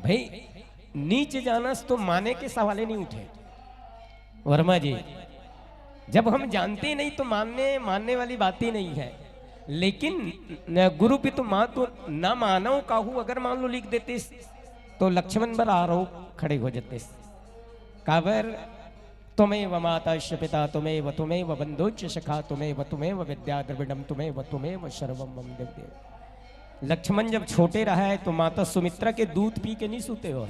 भाई, नीच जानस तो माने के सवाले नहीं उठे वर्मा जी। जब हम जानते नहीं तो मानने मानने वाली बात ही नहीं है। लेकिन न गुरु पितु मातु न मानव काहू अगर मान लो लिख देते तो लक्ष्मण बर आरोप खड़े हो जाते। काबर? त्वमेव माता च पिता त्वमेव त्वमेव बंधु च सखा त्वमेव त्वमेव विद्या द्रविणम त्वमेव त्वमेव सर्वम मम देव देव। लक्ष्मण जब छोटे रहा है तो माता सुमित्रा के दूध पी के नहीं सूते हो।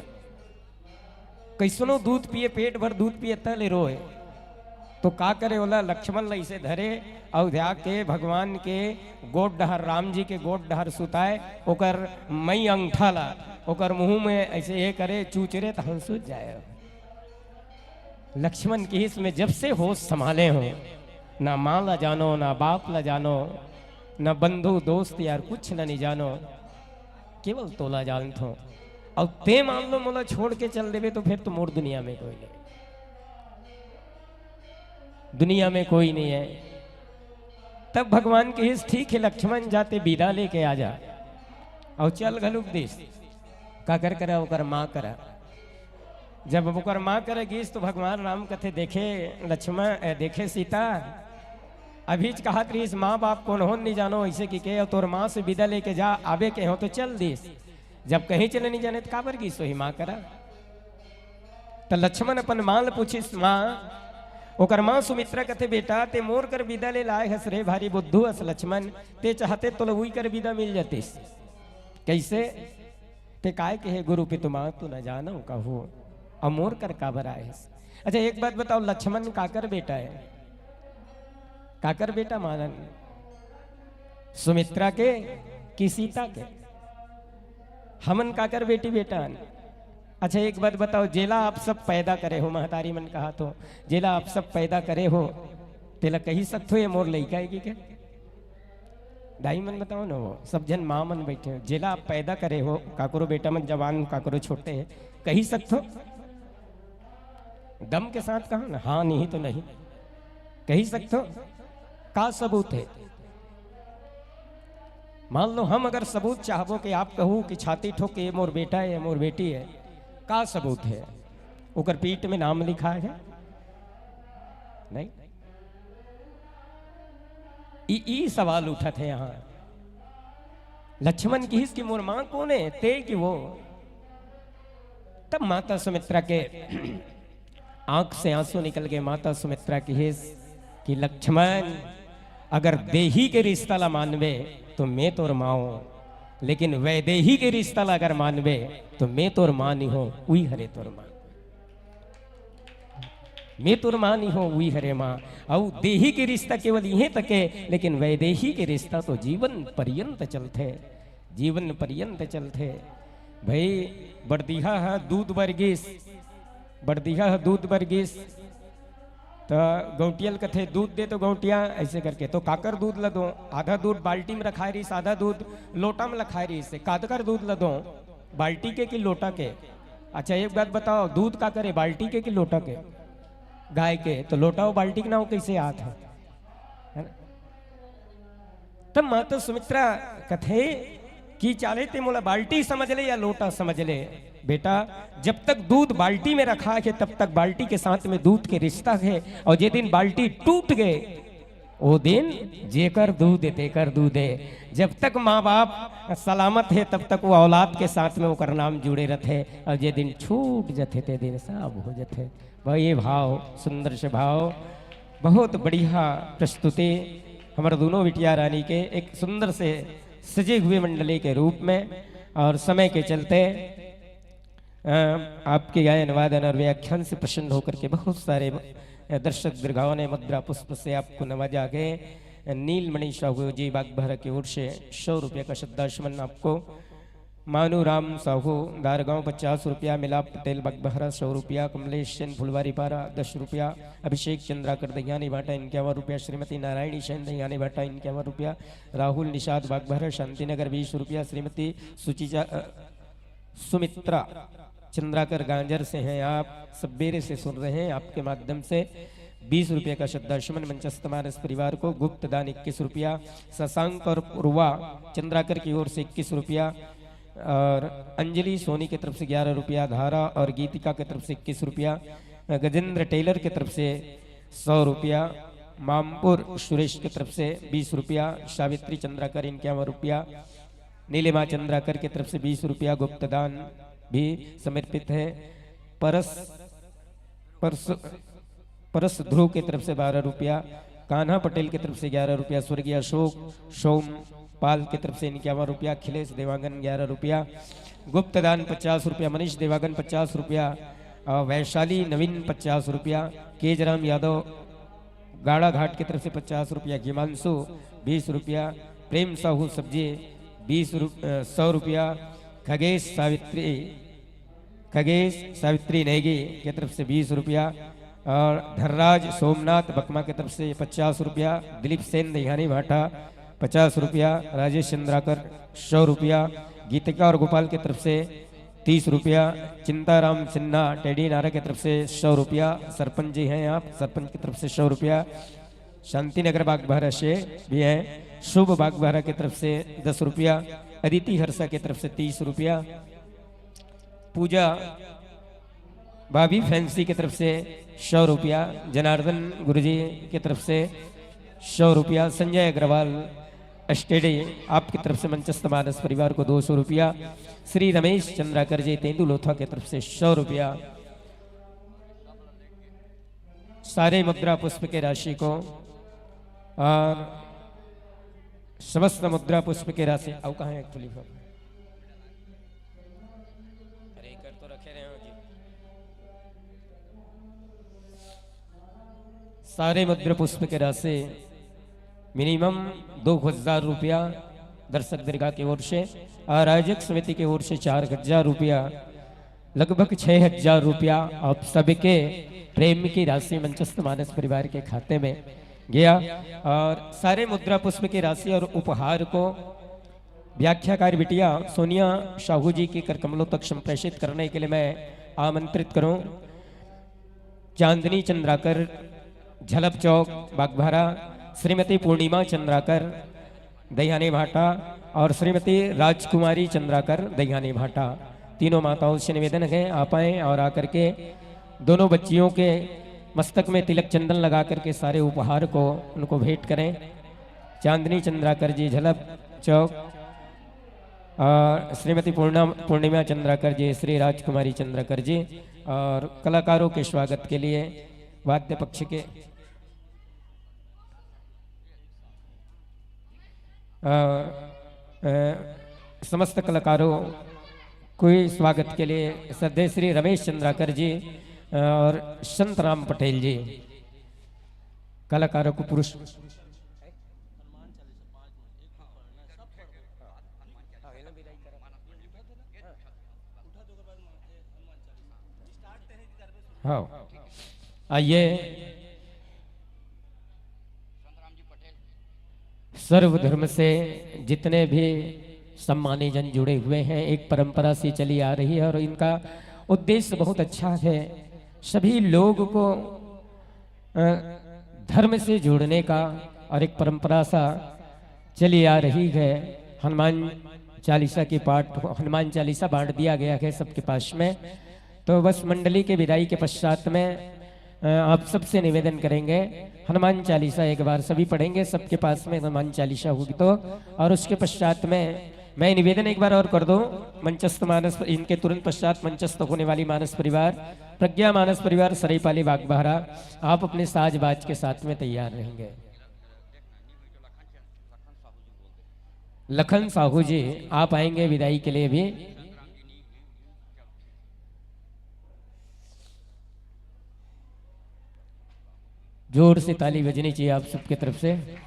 कैसनो दूध पिए, पेट भर दूध पिए, तले रोए। तो का करे, ओला लक्ष्मण ला इसे धरे अउ ध्या के भगवान के गोड डहर, राम जी के गोड डहर सुताए, ओकर मई अंगठा ला ओकर मुंह में ऐसे ये करे, चूचरे त हंसुत जाए। लक्ष्मण किहिस में जब से होश संभाले हो, ना माँ ला जानो, ना बाप ला जानो, ना बंधु दोस्त यार कुछ ला नहीं जानो, केवल तोला जानत हो। अउ ते मान लो मोला छोड़ के चल देबे तो फिर तो मोर दुनिया में कोई नहीं, दुनिया में कोई नहीं है। तब भगवान किहिस ठीक है लक्ष्मण, जाते विदा लेके आ जा। अउ चल घलुक दिस। काकर करा? ओकर माँ करा। जब अब ओकर माँ करा गिस तो भगवान राम कथे, देखे लक्ष्मण, ए, देखे सीता, अभीच कहत रहिस माँ बाप कोन होन नहीं जानो, ऐसे कि के, अउ तोर माँ से विदा लेके जा, आबे के हो तो चल दिस। जब कहीं चले नहीं जाने तो काबर गिस वही माँ करा? त लक्ष्मण अपन माँ ल पूछिस, माँ, ओकर माँ सुमित्रा कथे, बेटा, ते मोर कर विदा ले लाए हस रे, भारी बुद्धू हस लक्ष्मण, ते चाहते तोला उई कर विदा मिल जातिस। कैसे? ते काय कहे, गुरु पितु मातु न जानव कहू, अउ मोर कर काबर आए हस? अच्छा, एक बात बताओ, लक्ष्मण काकर बेटा है? काकर बेटा मानन? सुमित्रा के कि सीता के? हमन काकर बेटी बेटा हन? अच्छा, एक बात बताओ, जेला आप सब पैदा करे हो, महतारी मन कहा तो, जेला आप सब पैदा करे हो, तेला कही सकथो, ये मोर लइका है कि क्या? दाई मन बताओ ना, वो सब झन माँ मन बैठे हो, जेला आप पैदा करे हो, काकरो बेटा मन जवान, काकरो छोटे है, कही सकथो? दम के साथ कहा ना, हाँ, नहीं तो नहीं। कही सकथो? का सबूत है? मान लो हम अगर सबूत चाहबो कि आप कहू कि छाती ठोक के, "ये मोर बेटा है, ये मोर बेटी है", का सबूत है? ओकर पीठ में नाम लिखा है? नहीं। ई, ई सवाल उठत है यहाँ। लक्ष्मण किहिस कि मोर माँ कोन है, ते कि वो? तब माता सुमित्रा के आंख से आंसू निकल गए। माता सुमित्रा किहिस कि लक्ष्मण, अगर देही के रिश्ता ला मानबे तो मैं तोर माँ हूँ, लेकिन वैदेही के रिश्ता ला अगर मानबे तो मैं तोर माँ नहीं हूँ, उई हरे तोर माँ। मैं तोर माँ नहीं हूँ, उई हरे माँ। अउ देही के रिश्ता केवल इहें तक है, लेकिन वैदेही के रिश्ता तो जीवन पर्यंत चलथे, जीवन पर्यंत चलथे। भाई, बड़दिहा ह दूध बर गिस, बड़दिहा ह दूध बर गिस, त गौंटिया ल कथे, "दूध दे तो गौंटिया", ऐसे करके। तो काकर दूध ल दो? आधा दूध बाल्टी में रखाए रहिस, आधा दूध लोटा में रखाए रहिस। काकर दूध ल दो? बाल्टी के कि लोटा के? अच्छा, एक बात बताओ, दूध काकर हे, बाल्टी के कि लोटा के? गाय के। तो लोटा अउ बाल्टी के नाम कैसे आत हे? है ना? तब माता सुमित्रा कथे कि चाहे ते मोला बाल्टी समझ ले या लोटा समझ ले, बेटा, जब तक दूध बाल्टी में रखा है, तब तक बाल्टी के साथ में दूध के रिश्ता है, और जे दिन बाल्टी टूट गए, वो दिन जेकर दूध है, तेकर दूध है। जब तक माँ बाप सलामत है, तब तक वो औलाद के साथ में ओकर नाम जुड़े रहते, और जे दिन छूट जथे, ते दिन सब हो जथे। भाई, ये भाव, सुंदर से भाव, बहुत बढ़िया प्रस्तुति। हमारे दोनों बिटिया रानी के एक सुंदर से सजे हुए मंडली के रूप में, और समय के चलते, अ, आपके गायन वादन और व्याख्यान से प्रसन्न होकर के बहुत सारे, अ, दर्शक दीर्घाओं ने मुद्रा पुष्प से आपको नवाजा। गए नीलमणि साहू जी बागबहरा की ओर से सौ रुपये का श्रद्धासुमन आपको। मानू राम साहू दारगांव पचास रुपया, मिलाप पटेल बागबहरा सौ रुपया, कमलेश सेन फुलवारी पारा दस रुपया, अभिषेक चंद्राकर दहियानी भाटा इक्यावन रुपया, श्रीमती नारायणी सेन दहियानी भाटा इक्यावन रुपया, राहुल निषाद बागबहरा शांतिनगर बीस रुपया, श्रीमती सुचिजा, अ, सुमित्रा चंद्राकर गांजर से हैं आप, सवेरे से सुन रहे हैं आपके माध्यम से। बीस रुपये का श्रद्धा सुमन मंचस्थ मानस परिवार को, गुप्त दान इक्कीस रुपया, शशांक और पूर्वा चंद्राकर की ओर से इक्कीस रुपया, और अंजलि सोनी की तरफ से ग्यारह रुपया, धारा और गीतिका की तरफ से इक्कीस रुपया, गजेंद्र टेलर की तरफ से सौ रुपया, मामपुर सुरेश की तरफ से बीस रुपया, सावित्री चंद्राकर इक्यावन रुपया, नीलिमा चंद्राकर की तरफ से बीस रुपया गुप्त दान भी समर्पित है। परस परस परस ध्रुव की तरफ से बारह रुपया, कान्हा पटेल की तरफ से ग्यारह रुपया, स्वर्गीय अशोक सोम पाल की तरफ से इक्यावन रुपया, अखिलेश देवांगन ग्यारह रुपया, गुप्त दान पचास रुपया, मनीष देवांगन पचास रुपया, अ, वैशाली नवीन पचास रुपया, केजराम यादव गाड़ाघाट की तरफ से पचास रुपया, हिमांशु बीस रुपया, प्रेम साहू सब्जी बीस रु-, अ, सौ रुपया, खगेश सावित्री, खगेश सावित्री नेगी की तरफ से बीस रुपया, और धर्राज सोमनाथ बकमा की तरफ से पचास रुपया, दिलीप सेन दहियानी भाटा पचास रुपया, राजेश चंद्राकर सौ रुपया, गीतिका और गोपाल की तरफ से तीस रुपया, चिंताराम सिन्हा टेडी नारा की तरफ से सौ रुपया, सरपंच जी हैं आप, सरपंच की तरफ से सौ रुपया, शांति नगर बागबाहरा से भी हैं, शुभ बागबाहरा की तरफ से दस रुपया, अदिति हर्षा की तरफ से तीस रुपया, पूजा भाभी फैंसी की तरफ से सौ रुपया, जनार्दन गुरुजी की तरफ से सौ रुपया, संजय अग्रवाल स्टेडी आपकी तरफ से मंचस्थ मानस परिवार को दो सौ रुपया, श्री रमेश चंद्राकर जी तेंदुलोथा की तरफ से सौ रुपया। सारे मुद्रा पुष्प के राशि को और समस्त मुद्रा पुष्प के राशि, आओ, कहाँ है एक ठो लिफाफा? अरे, एकर तो रखे रहे हो जी। सारे मुद्रा पुष्प के राशि मिनिमम दो हजार रुपया दर्शक दीर्घा की ओर से, आयोजक समिति की ओर से चार हजार रुपया, लगभग छह हजार रुपया आप सबके प्रेम की राशि मंचस्थ मानस परिवार के खाते में गया। और सारे मुद्रा पुष्प की राशि और उपहार को व्याख्याकार बिटिया सोनिया साहू जी के कर कमलों तक संप्रेषित करने के लिए मैं आमंत्रित करूं। चांदनी चंद्राकर, झलप चौक, बागभारा, श्रीमती पूर्णिमा चंद्राकर, दहियानी भाटा, और श्रीमती राजकुमारी चंद्राकर, दहियानी भाटा। तीनों माताओं से निवेदन है, आप आएं और आकर के दोनों बच्चियों के मस्तक में तिलक चंदन लगा करके सारे उपहार को उनको भेंट करें। चांदनी चंद्राकर जी, झलप चौक, और श्रीमती पूर्णा, पूर्णिमा चंद्राकर जी, श्री राजकुमारी चंद्राकर जी, और कलाकारों के स्वागत के लिए वाद्य पक्ष के, अ, अ, समस्त कलाकारों के स्वागत के लिए श्रद्धेय श्री रमेश चंद्राकर जी, अ, और संतराम पटेल जी, कलाकारों को पुरस्कार। हाँ, आइए, सर्वधर्म से जितने भी सम्मानी जन जुड़े हुए हैं, एक परंपरा सी चली आ रही है और इनका उद्देश्य बहुत अच्छा है। सभी लोग को अ, धर्म से जोड़ने का और एक परंपरा सा चली आ रही है। हनुमान चालीसा के पाठ, हनुमान चालीसा बांट दिया गया है सबके पास में। तो बस मंडली के विदाई के पश्चात में, अ, आप सबसे निवेदन करेंगे, हनुमान चालीसा एक बार सभी पढ़ेंगे, सबके पास में हनुमान चालीसा होगी तो। और उसके पश्चात में मैं निवेदन एक बार और कर दूं, मंचस्थ मानस, इनके तुरंत पश्चात मंचस्थ होने वाली मानस परिवार, प्रज्ञा मानस परिवार सरायपाली बागबाहरा, आप अपने साज बाज के साथ में तैयार रहेंगे। लखन साहू जी, आप आएंगे विदाई के लिए भी। जोर से ताली बजनी चाहिए आप सबकी तरफ से।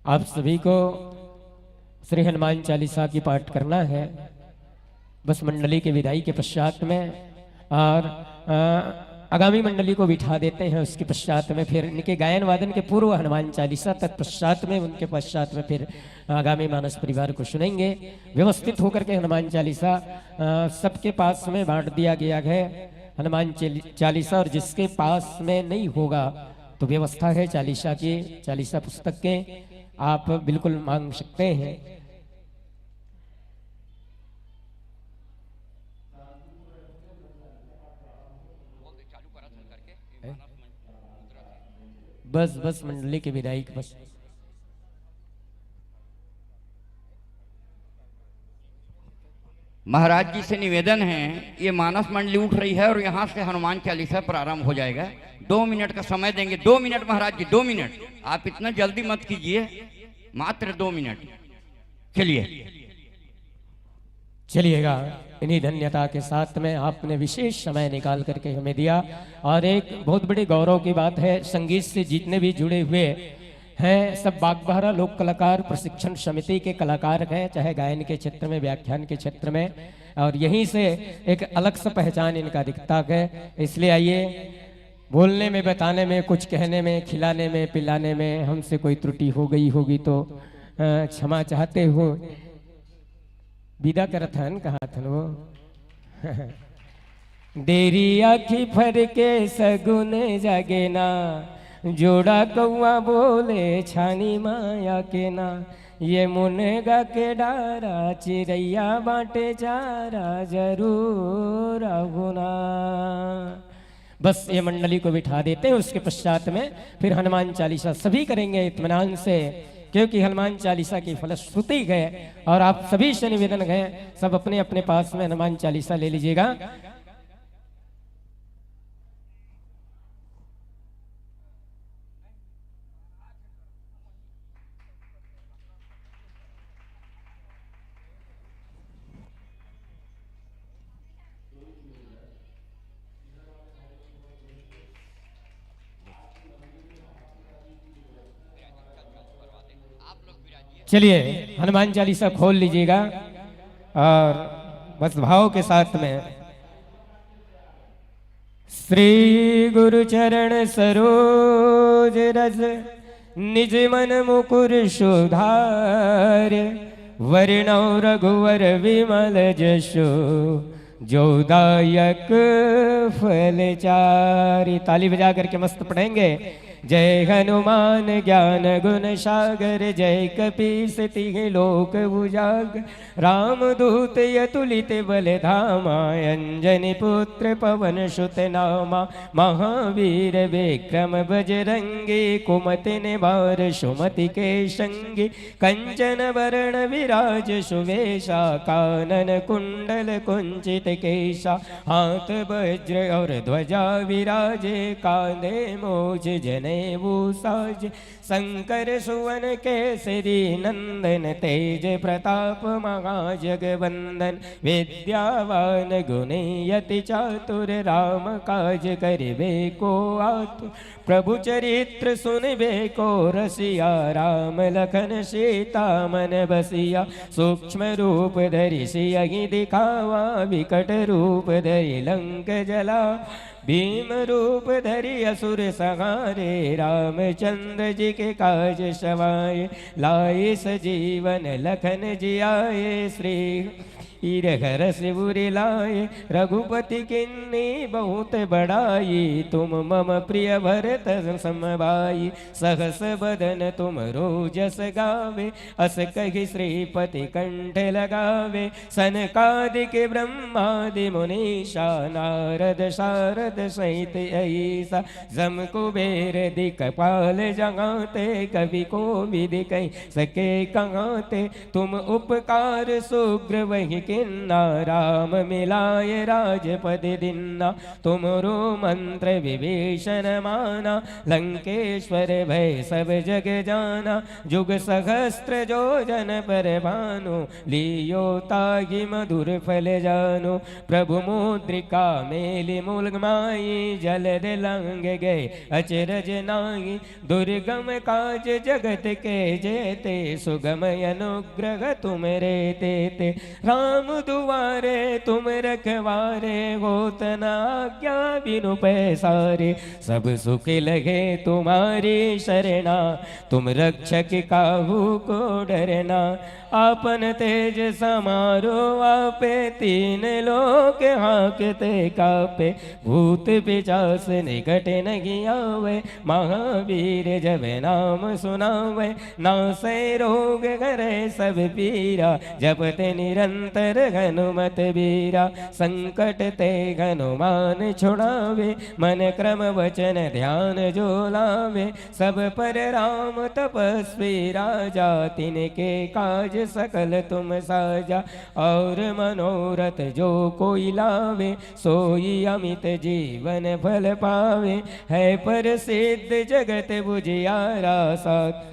आप सभी को श्री हनुमान चालीसा की पाठ करना है। बस मंडली के विदाई के पश्चात में और, अ, आगामी मंडली को बिठा देते हैं। उसके पश्चात में फिर इनके गायन वादन के पूर्व हनुमान चालीसा तत्पश्चात में, उनके पश्चात में फिर आगामी मानस परिवार को सुनेंगे। व्यवस्थित होकर के हनुमान चालीसा, अ, सबके पास में बांट दिया गया है हनुमान चाली-, चालीसा, और जिसके पास में नहीं होगा तो व्यवस्था है चालीसा की, चालीसा पुस्तक के आप बिल्कुल मांग सकते हैं। बस, बस, मंडली के विदाई के बस। महाराज जी से निवेदन है, ये मानस मंडली उठ रही है और यहाँ से हनुमान चालीसा प्रारंभ हो जाएगा। दो मिनट का समय देंगे, दो मिनट महाराज जी, दो मिनट। आप इतना जल्दी मत कीजिए, मात्र दो मिनट। चलिए। चलिएगा, इन्हीं धन्यता के साथ में आपने विशेष समय निकाल करके हमें दिया। और एक बहुत बड़ी गौरव की बात है, संगीत से जितने भी जुड़े हुए हैं, सब बागबाहरा लोक कलाकार प्रशिक्षण समिति के कलाकार हैं, चाहे गायन के क्षेत्र में, व्याख्यान के क्षेत्र में, और यहीं से एक अलग सा पहचान इनका दिखता है। इसलिए आइए, बोलने में, बताने में, कुछ कहने में, खिलाने में, पिलाने में हमसे कोई त्रुटि हो गई होगी तो, अ, क्षमा चाहते हुए विदा करत हन, कहाथन वो। देरी आँखी फर के सगुन जागे ना, जोड़ा कौआ बोले छानी माया के ना, ये मुनगा के डारा चिरैया बाटे चारा जरूर आगुना। बस ये मंडली को बिठा देते हैं, उसके पश्चात में फिर हनुमान चालीसा सभी करेंगे इत्मीनान से, क्योंकि हनुमान चालीसा की फलश्रुति है। और आप सभी से निवेदन है, सब अपने अपने पास में हनुमान चालीसा ले लीजिएगा। चलिए, हनुमान चालीसा खोल लीजिएगा और बस भाव के साथ में। श्री गुरु चरण सरोज रज निज मन मुकुर सुधार, वरणौ रघुवर विमल जसु जो दायक फल चारि। ताली बजा करके मस्त पढ़ेंगे। जय हनुमान ज्ञान गुण सागर, जय कपीस तिहि लोक उजागर। रामदूत अतुलित बल धामा, अंजनी पुत्र पवन सुत नामा। महावीर विक्रम बजरंगी, कुमति निवार सुमति के संगी। कंचन वरण विराज सुवेशा, कानन कुंडल कुंचित केशा। हाथ वज्र और ध्वजा विराजे, कांधे मूज जनेऊ साजे। शंकर सुवन केसरी नंदन, तेज प्रताप महाजगवंदन। विद्यावान गुणी अति चातुर, राम काज करिबे को आतुर। प्रभु चरित्र सुनिबे को रसिया, राम लखन सीता मन बसिया। सूक्ष्म रूप धरि सियहि दिखावा, विकट रूप धरि लंक जला। भीम रूप धरि असुर संहारे, रामचंद्र जी के काज सवाए। लाए सजीवन लखन जियाए, श्री ईर हरषि उर लाए। रघुपति कीन्ही बहुत बड़ाई, तुम मम प्रिय भरत सम भाई। सहस बदन तुमरो जस गावे, अस कहि श्रीपति कंठ लगावे। सनकादिक ब्रह्मादि मुनीसा, नारद सारद सहित अईसा। जम कुबेर दिखपाल जहाँ ते, कवि कोविद कहि सके कहाँ ते। तुम उपकार सुग्र वहि किन्ना। राम मिलाय राजपद दिन्ना, तुमरो मंत्र विभीषण माना। लंकेश्वर भय सब जग जाना, जुग सहस्त्र जोजन पर भानु। लियो ताहि मधुर फल जानु, प्रभु मुद्रिका मेलि मुल माई। जलदि लांघ गए अचरज नाई, दुर्गम काज जगत के जेते। सुगम अनुग्रह तुमरे तेते, राम दुआरे तुम रखवारे। होत न आज्ञा बिनु पैसारे, सब सुख लगे तुम्हारी शरणा। तुम रक्षक काहू को डरना, आपन तेज समारो आपे। तीन लोक हाँकते कापे, भूत पिशाच निकट नहीं आवे। महावीर जब नाम सुनावे, नासै रोग हरै सब पीरा। जपत निरंतर हनुमत बीरा, संकट ते हनुमान छुड़ावे। मन क्रम वचन ध्यान जो लावे, सब पर राम तपस्वी राजा। तिनके काज सकल तुम साजा, और मनोरथ जो कोई लावे। सोई अमित जीवन फल पावे, है प्रसिद्ध जगत उजियारा। सा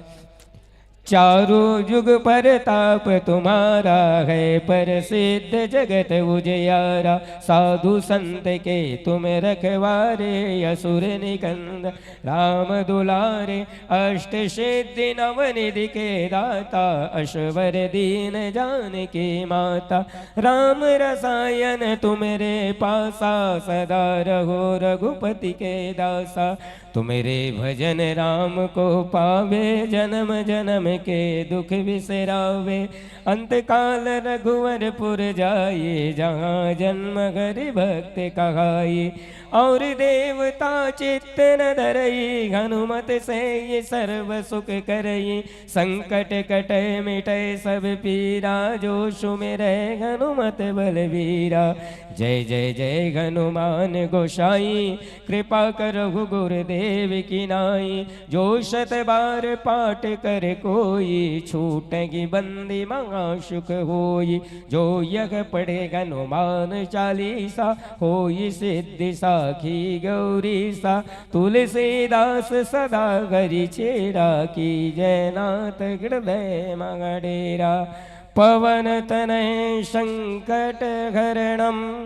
चारों जुग परताप तुम्हारा, है प्रसिद्ध जगत उजियारा। साधु संत के तुम रखवारे, असुर निकंद राम दुलारे। अष्ट सिद्धि नव निधि के दाता, अष्ट वर दीन जानकी माता। राम रसायन तुमरे पासा, सदा रहो रघुपति के दासा। तुमरे भजन राम को पावे, जन्म जन्म के दुख बिसरावे। अंत काल रघुवरपुर जाई, जहाँ जन्म हरि भक्त कहाई। और देवता चित्त न धरई, हनुमत सेई सर्व सुख करई। संकट कटै मिटै सब पीरा, जो सुमिरै हनुमत बलबीरा। जय जय जय हनुमान गोसाई, कृपा करहु गुरुदेव की नाई। जो शत बार पाठ कर कोई, छूटहि बंदी महासुख होई। जो यह पढ़े हनुमान चालीसा, होई सिद्धि साखी गौरीसा। तुलसीदास सदा हरि चेरा, कीजै नाथ हृदय मह डेरा। पवन तनय संकट हरणम,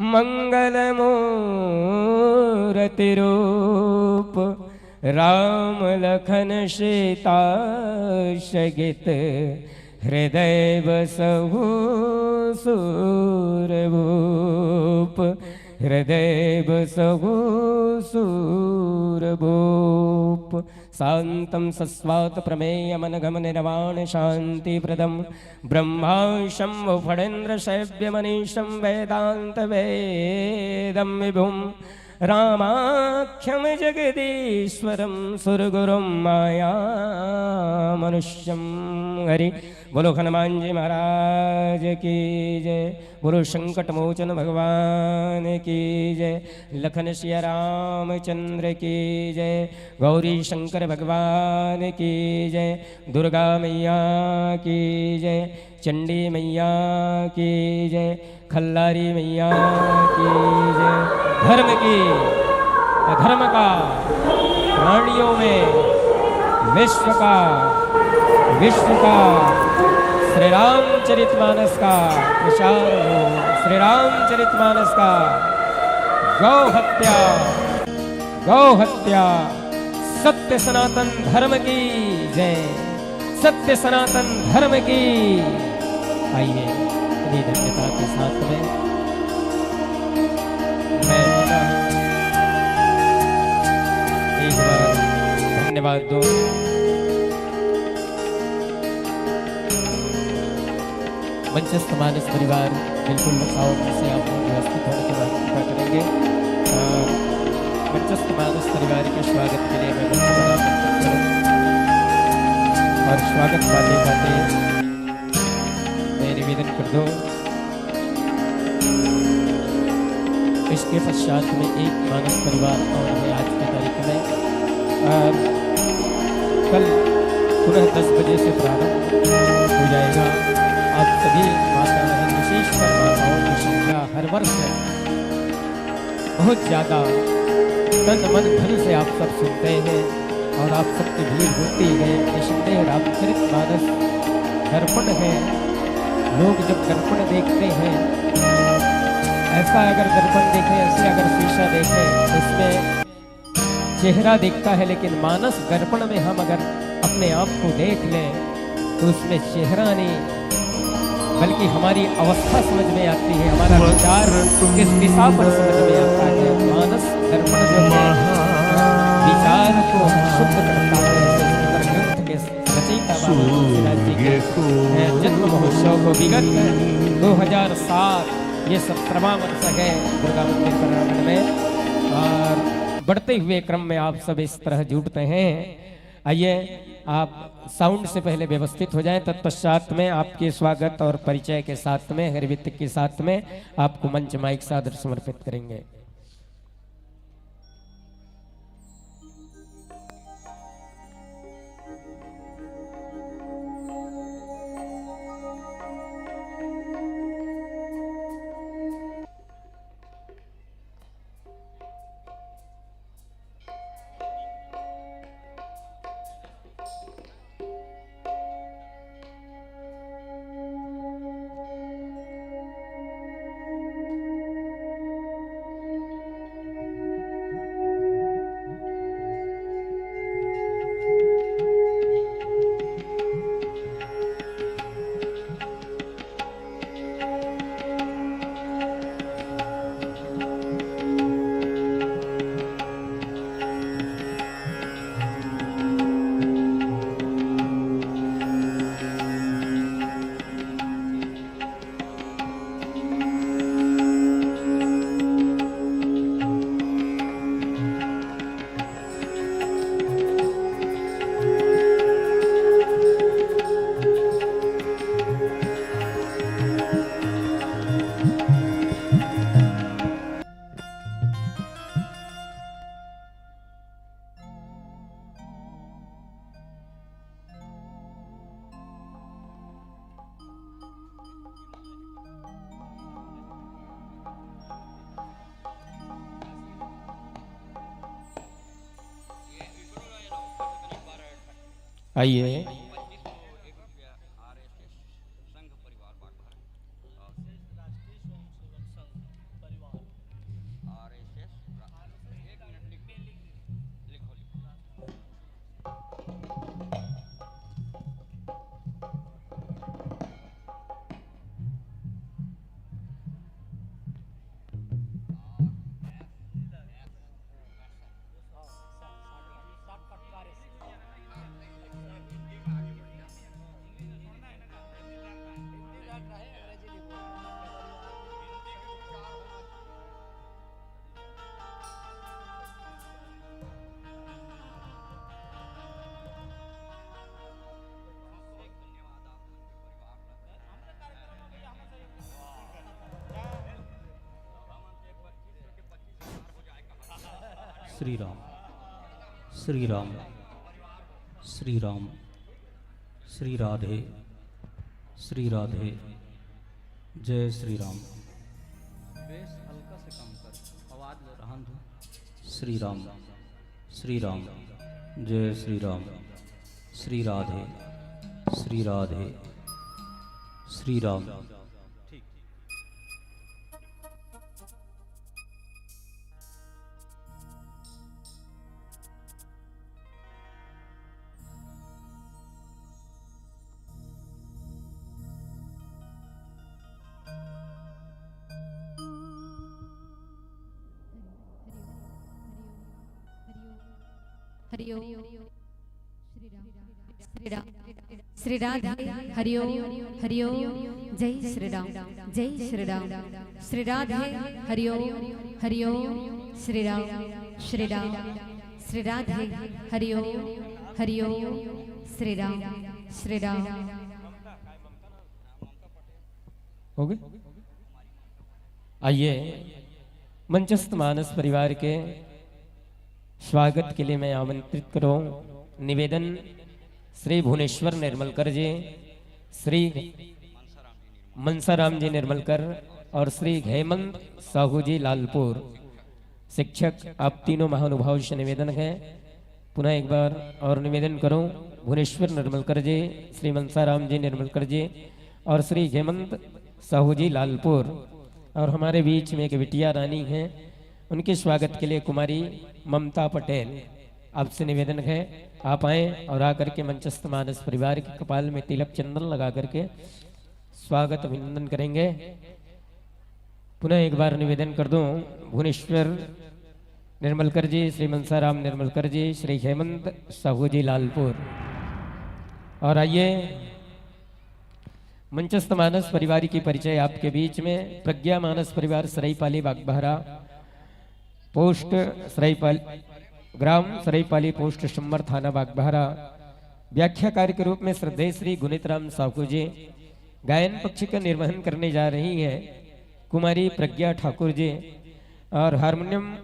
मंगल मूरति रूप। राम लखन सीता सहित, हृदय बसहु सूर भूप। हृदय बसहु सूर भूप। शांतं सस्वात प्रमेयमनघम निर्वाण शांतिप्रदम। ब्रह्मा शंभु फणीन्द्र शैव्य मनीषं वेदांत वेदम विभुम। रामाख्यम जगदीश्वरम सुरगुरुम माया मनुष्यम। हरि बोलो हनुमान जी महाराज की जय। बोलो संकट मोचन भगवान की जय। लखन सिया रामचंद्र की जय। गौरी शंकर भगवान की जय। दुर्गा मैया की जय। चंडी मैया की जय। खल्लारी मैया की जय। धर्म की, अधर्म का, प्राणियों में विश्व का, विश्व का, श्री रामचरितमानस का प्रचार हो। श्री रामचरितमानस का। गौ हत्या, गौ हत्या, सत्य सनातन धर्म की जय। सत्य सनातन धर्म की। आइए, इन्हीं धन्यता के साथ में मैं एक बार धन्यवाद दूं। मंचस्थ मानस परिवार बिल्कुल, आप लोग व्यवस्थित होने के बाद कृपा करेंगे। अ, मंचस्थ मानस परिवार के स्वागत के लिए मैं मंच पर आमंत्रित करूं और स्वागत पाते पाते मैं निवेदन कर दूं, इसके पश्चात में एक मानस परिवार और है आज की तारीख में। अ, कल पुनः दस बजे से प्रारंभ हो जाएगा। आप सभी माता बहन, विशेषकर माताओं की संख्या हर वर्ष बहुत ज्यादा तन मन धन से आप सब सुनते हैं और आप सबकी भीड़ होती है। निसंदेह रामचरित मानस दर्पण है। लोग जब दर्पण देखते हैं, ऐसा अगर दर्पण देखें, ऐसे अगर शीशा देखें, उसमें चेहरा दिखता है, लेकिन मानस दर्पण में हम अगर अपने आप को देख लें, तो उसमें चेहरा नहीं, बल्कि हमारी अवस्था समझ में आती है, हमारा विचार किस दिशा पर समझ में आता है। मानस दर्पण जो है, विचार को शुद्ध करता है। इस सुंदर ग्रंथ के रचयिता बाबा तुलसीदास जी के, अ, जन्म महोत्सव को विगत दो हज़ार सात, ये सत्रहवाँ वर्ष है दुर्गा मंदिर प्रांगण में, और बढ़ते हुए क्रम में आप सब इस तरह जुटते हैं। आइए, आप साउंड से पहले व्यवस्थित हो जाएं, तत्पश्चात में आपके स्वागत और परिचय के साथ में, हर व्यक्ति के साथ में आपको मंच माइक सादर समर्पित करेंगे। आइए। श्री राम, श्री राम, श्री राम, श्री राधे, श्री राधे, जय श्री राम। बेस हल्का से कम कर, आवाज रहन दो। श्री राम, श्री राम, जय श्री राम, श्री राधे, श्री राधे, श्री राम। हरि ओम। श्री राधे, हरि ओम, हरि ओम, जय श्री राम, जय श्री राम। श्री राधे, हरि ओम, हरि ओम, श्री राम, श्री राम। श्री राधे, हरि ओम, हरि ओम, श्री राम, श्री राम। हो गए? आइए, मंचस्थ मानस परिवार के स्वागत के लिए मैं आमंत्रित करूं। निवेदन, श्री भुवनेश्वर निर्मलकर जी, श्री मनसा राम जी निर्मलकर और श्री हेमंत साहू जी लालपुर। शिक्षक, आप तीनों महानुभाव से निवेदन है, पुनः एक बार और निवेदन करूं, भुवनेश्वर निर्मलकर जी, श्री मनसा राम जी निर्मलकर जी और श्री हेमंत साहू जी लालपुर। और हमारे बीच में एक बिटिया रानी हैं, उनके स्वागत के लिए कुमारी ममता पटेल, आपसे निवेदन है, आप आएं और आकर के मंचस्थ मानस परिवार के कपाल में तिलक चंदन लगा करके स्वागत अभिनंदन करेंगे। पुनः एक बार निवेदन कर दूं, भुवनेश्वर निर्मलकर जी, श्री मनसाराम निर्मलकर जी, श्री हेमंत साहू जी लालपुर। और आइए, मंचस्थ मानस परिवार की परिचय आपके बीच में। प्रज्ञा मानस परिवार सरईपाली बागबहरा, पोस्ट सरईपाली, ग्राम सरईपाली, पोस्ट शम्मर, थाना बागबहरा। व्याख्याकार के रूप में श्रद्धेय श्री गुणित राम साहू जी, गायन पक्ष का निर्वहन करने जा रही है कुमारी प्रज्ञा ठाकुर जी, और हारमोनियम,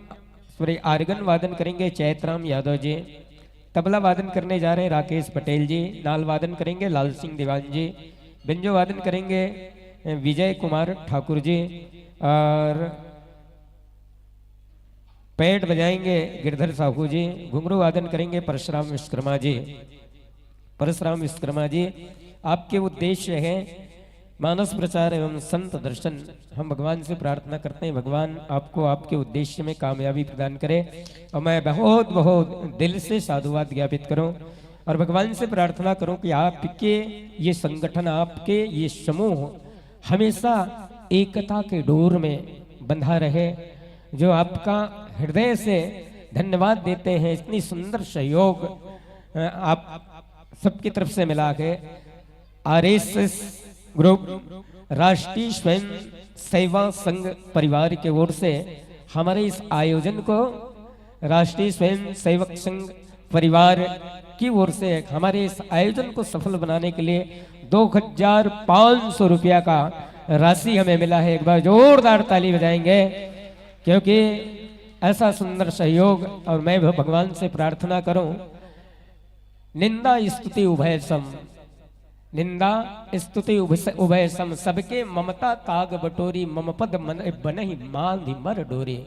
सॉरी, आर्गन वादन करेंगे चैतराम यादव जी, तबला वादन करने जा रहे हैं राकेश पटेल जी, नाल वादन करेंगे लाल सिंह दीवान जी, बेंजो वादन करेंगे, अ, विजय कुमार ठाकुर जी, और पैड बजाएंगे गिरधर साहू जी, घुंघरू वादन करेंगे परशुराम विश्वकर्मा जी। परशुराम विश्वकर्मा जी, आपके उद्देश्य है मानस प्रचार एवं संत दर्शन। हम भगवान से प्रार्थना करते हैं, भगवान आपको आपके उद्देश्य में कामयाबी प्रदान करे। और मैं बहुत, बहुत दिल से साधुवाद ज्ञापित करूं और भगवान से प्रार्थना करूं कि आपके ये संगठन, आपके ये समूह हमेशा एकता के डोर में बंधा रहे। जो आपका हृदय से धन्यवाद देते हैं, इतनी सुंदर सहयोग, अ, आप सबकी तरफ से मिला के आरएसएस ग्रुप, राष्ट्रीय स्वयं सेवा संघ परिवार की ओर से हमारे इस आयोजन को, राष्ट्रीय स्वयं सेवक संघ परिवार की ओर से हमारे इस आयोजन को सफल बनाने के लिए दो हजार पाँच सौ रुपया का राशि हमें मिला है। एक बार जोरदार ताली बजाएंगे, क्योंकि ऐसा सुंदर सहयोग। और मैं भी भगवान से प्रार्थना करूं, निंदा स्तुति उभय सम, निंदा स्तुति उभय सम, सबके ममता ताग बटोरी, मम पद मन बनहि मांधि मर डोरी।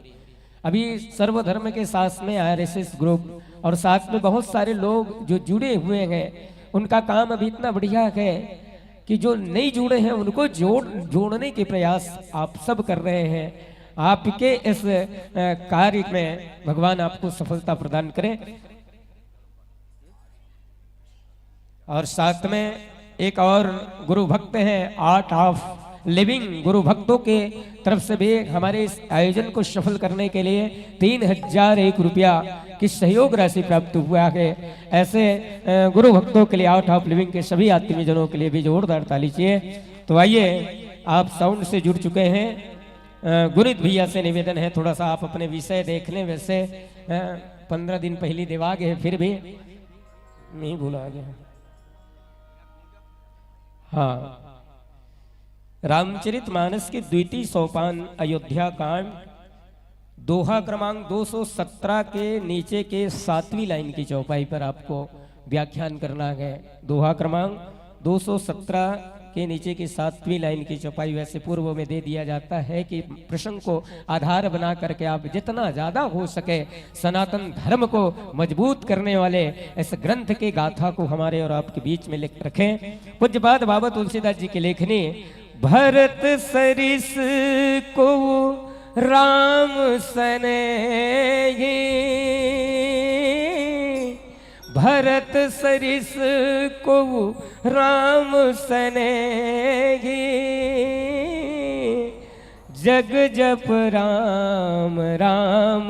अभी सर्वधर्म के साथ में आरएसएस ग्रुप और साथ में बहुत सारे लोग जो जुड़े हुए हैं, उनका काम अभी इतना बढ़िया है कि जो नहीं जुड़े हैं उनको जोड़, जोड़ने के प्रयास आप सब कर रहे हैं। आपके इस, अ, कार्य में भगवान आपको सफलता प्रदान करें। और साथ में एक और गुरु भक्त हैं, आर्ट ऑफ लिविंग गुरु भक्तों के तरफ से भी हमारे इस आयोजन को सफल करने के लिए तीन हजार एक रुपया की सहयोग राशि प्राप्त हुआ है। ऐसे, अ, गुरु भक्तों के लिए, आर्ट ऑफ लिविंग के सभी आत्मीय जनों के लिए भी जोरदार ताली चाहिए। तो आइए, आप साउंड से जुड़ चुके हैं। अ, गुणित भैया से निवेदन है, थोड़ा सा आप अपने विषय देख लें। वैसे, अ, पंद्रह दिन पहली देवा गए, फिर भी नहीं भुला गया। हाँ, रामचरित मानस के द्वितीय सोपान अयोध्या कांड, दोहा क्रमांक दो सौ सत्रह के नीचे के सातवीं लाइन की चौपाई पर आपको व्याख्यान करना है। दोहा क्रमांक दो सौ सत्रह के नीचे की सातवीं लाइन की चौपाई वैसे पूर्व में दे दिया जाता है कि प्रसंग को आधार बना करके आप जितना ज्यादा हो सके सनातन धर्म को मजबूत करने वाले इस ग्रंथ के गाथा को हमारे और आपके बीच में लिख रखें। पूज्यपाद बाबा तुलसीदास जी की लेखनी, भरत सरिस को राम सनेही, भरत सरिस को राम सनेही, जग जप राम राम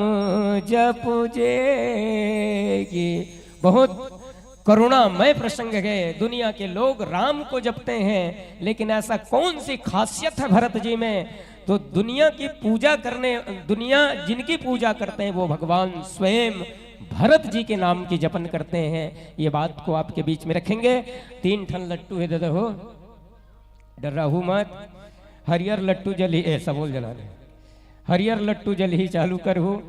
जप जेगी। बहुत करुणामय प्रसंग है। दुनिया के लोग राम को जपते हैं, लेकिन ऐसा कौन सी खासियत है भरत जी में? तो दुनिया की पूजा करने, दुनिया जिनकी पूजा करते हैं, वो भगवान स्वयं भरत जी के नाम की जपन करते हैं। ये बात को आपके बीच में रखेंगे। तीन ठन लट्टू है दादा हो, डर्राहू मत। हरियर लट्टू जलही, ऐसा बोल जना ने, हरियर लट्टू जलही चालू करहू,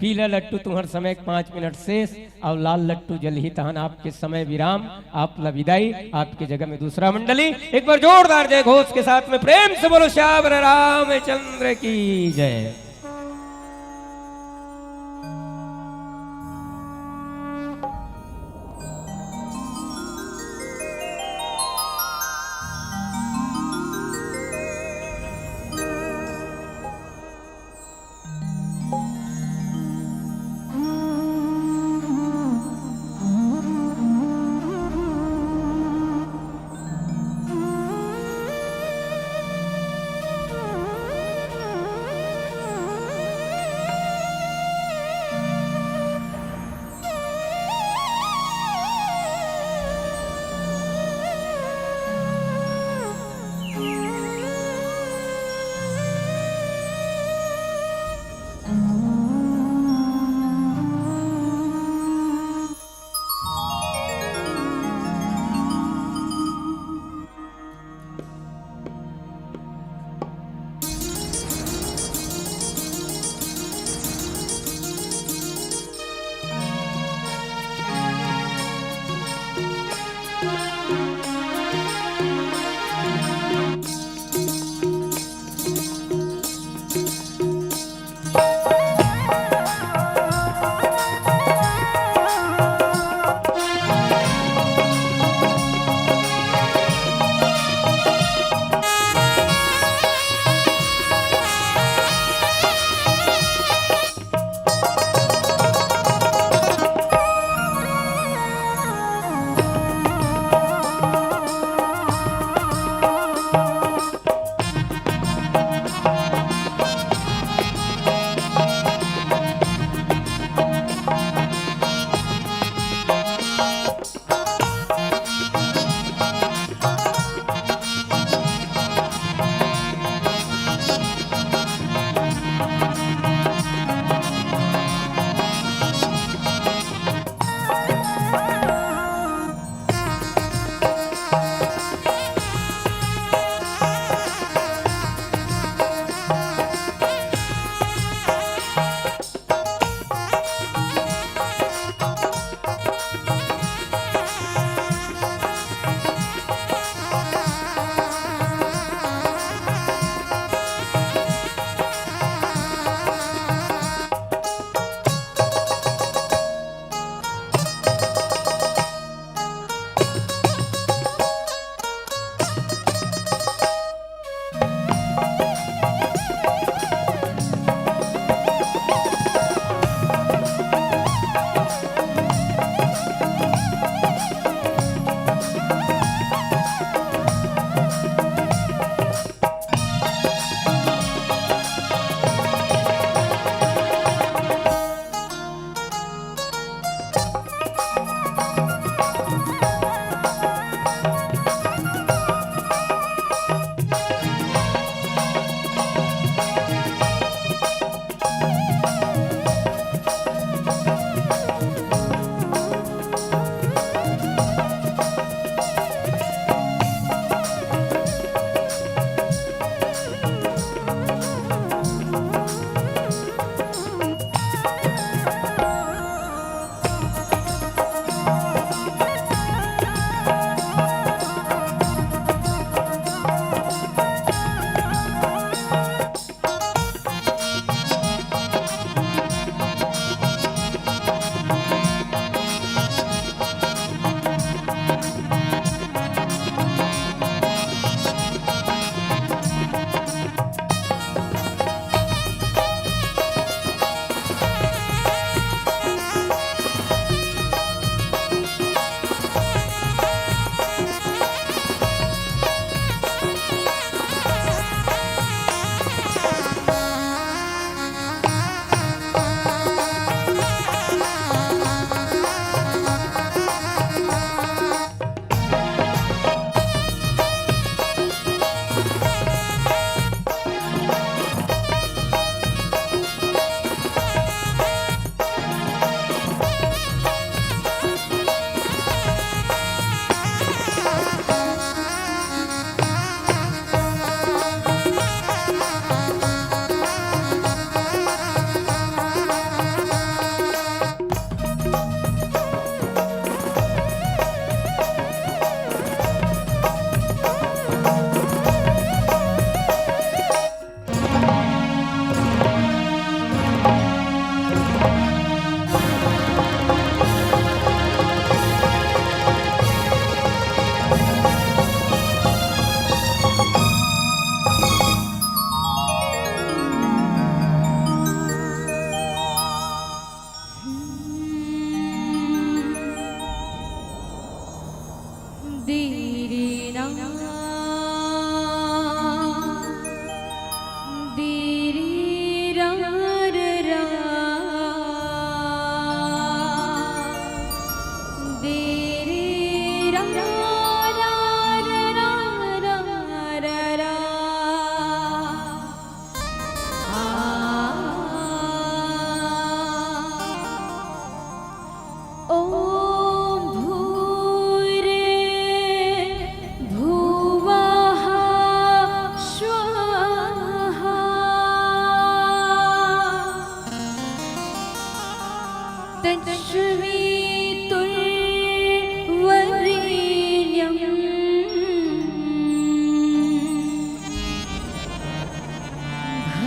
पीला लट्टू तुम्हर समय के पाँच मिनट शेष, अउ लाल लट्टू जल्ही तहन आपके समय विराम, आप ला विदाई, आपके जगह में दूसरा मंडली। एक बार जोरदार जय घोष के साथ में प्रेम से बोलो, श्यावर रामचंद्र की जय।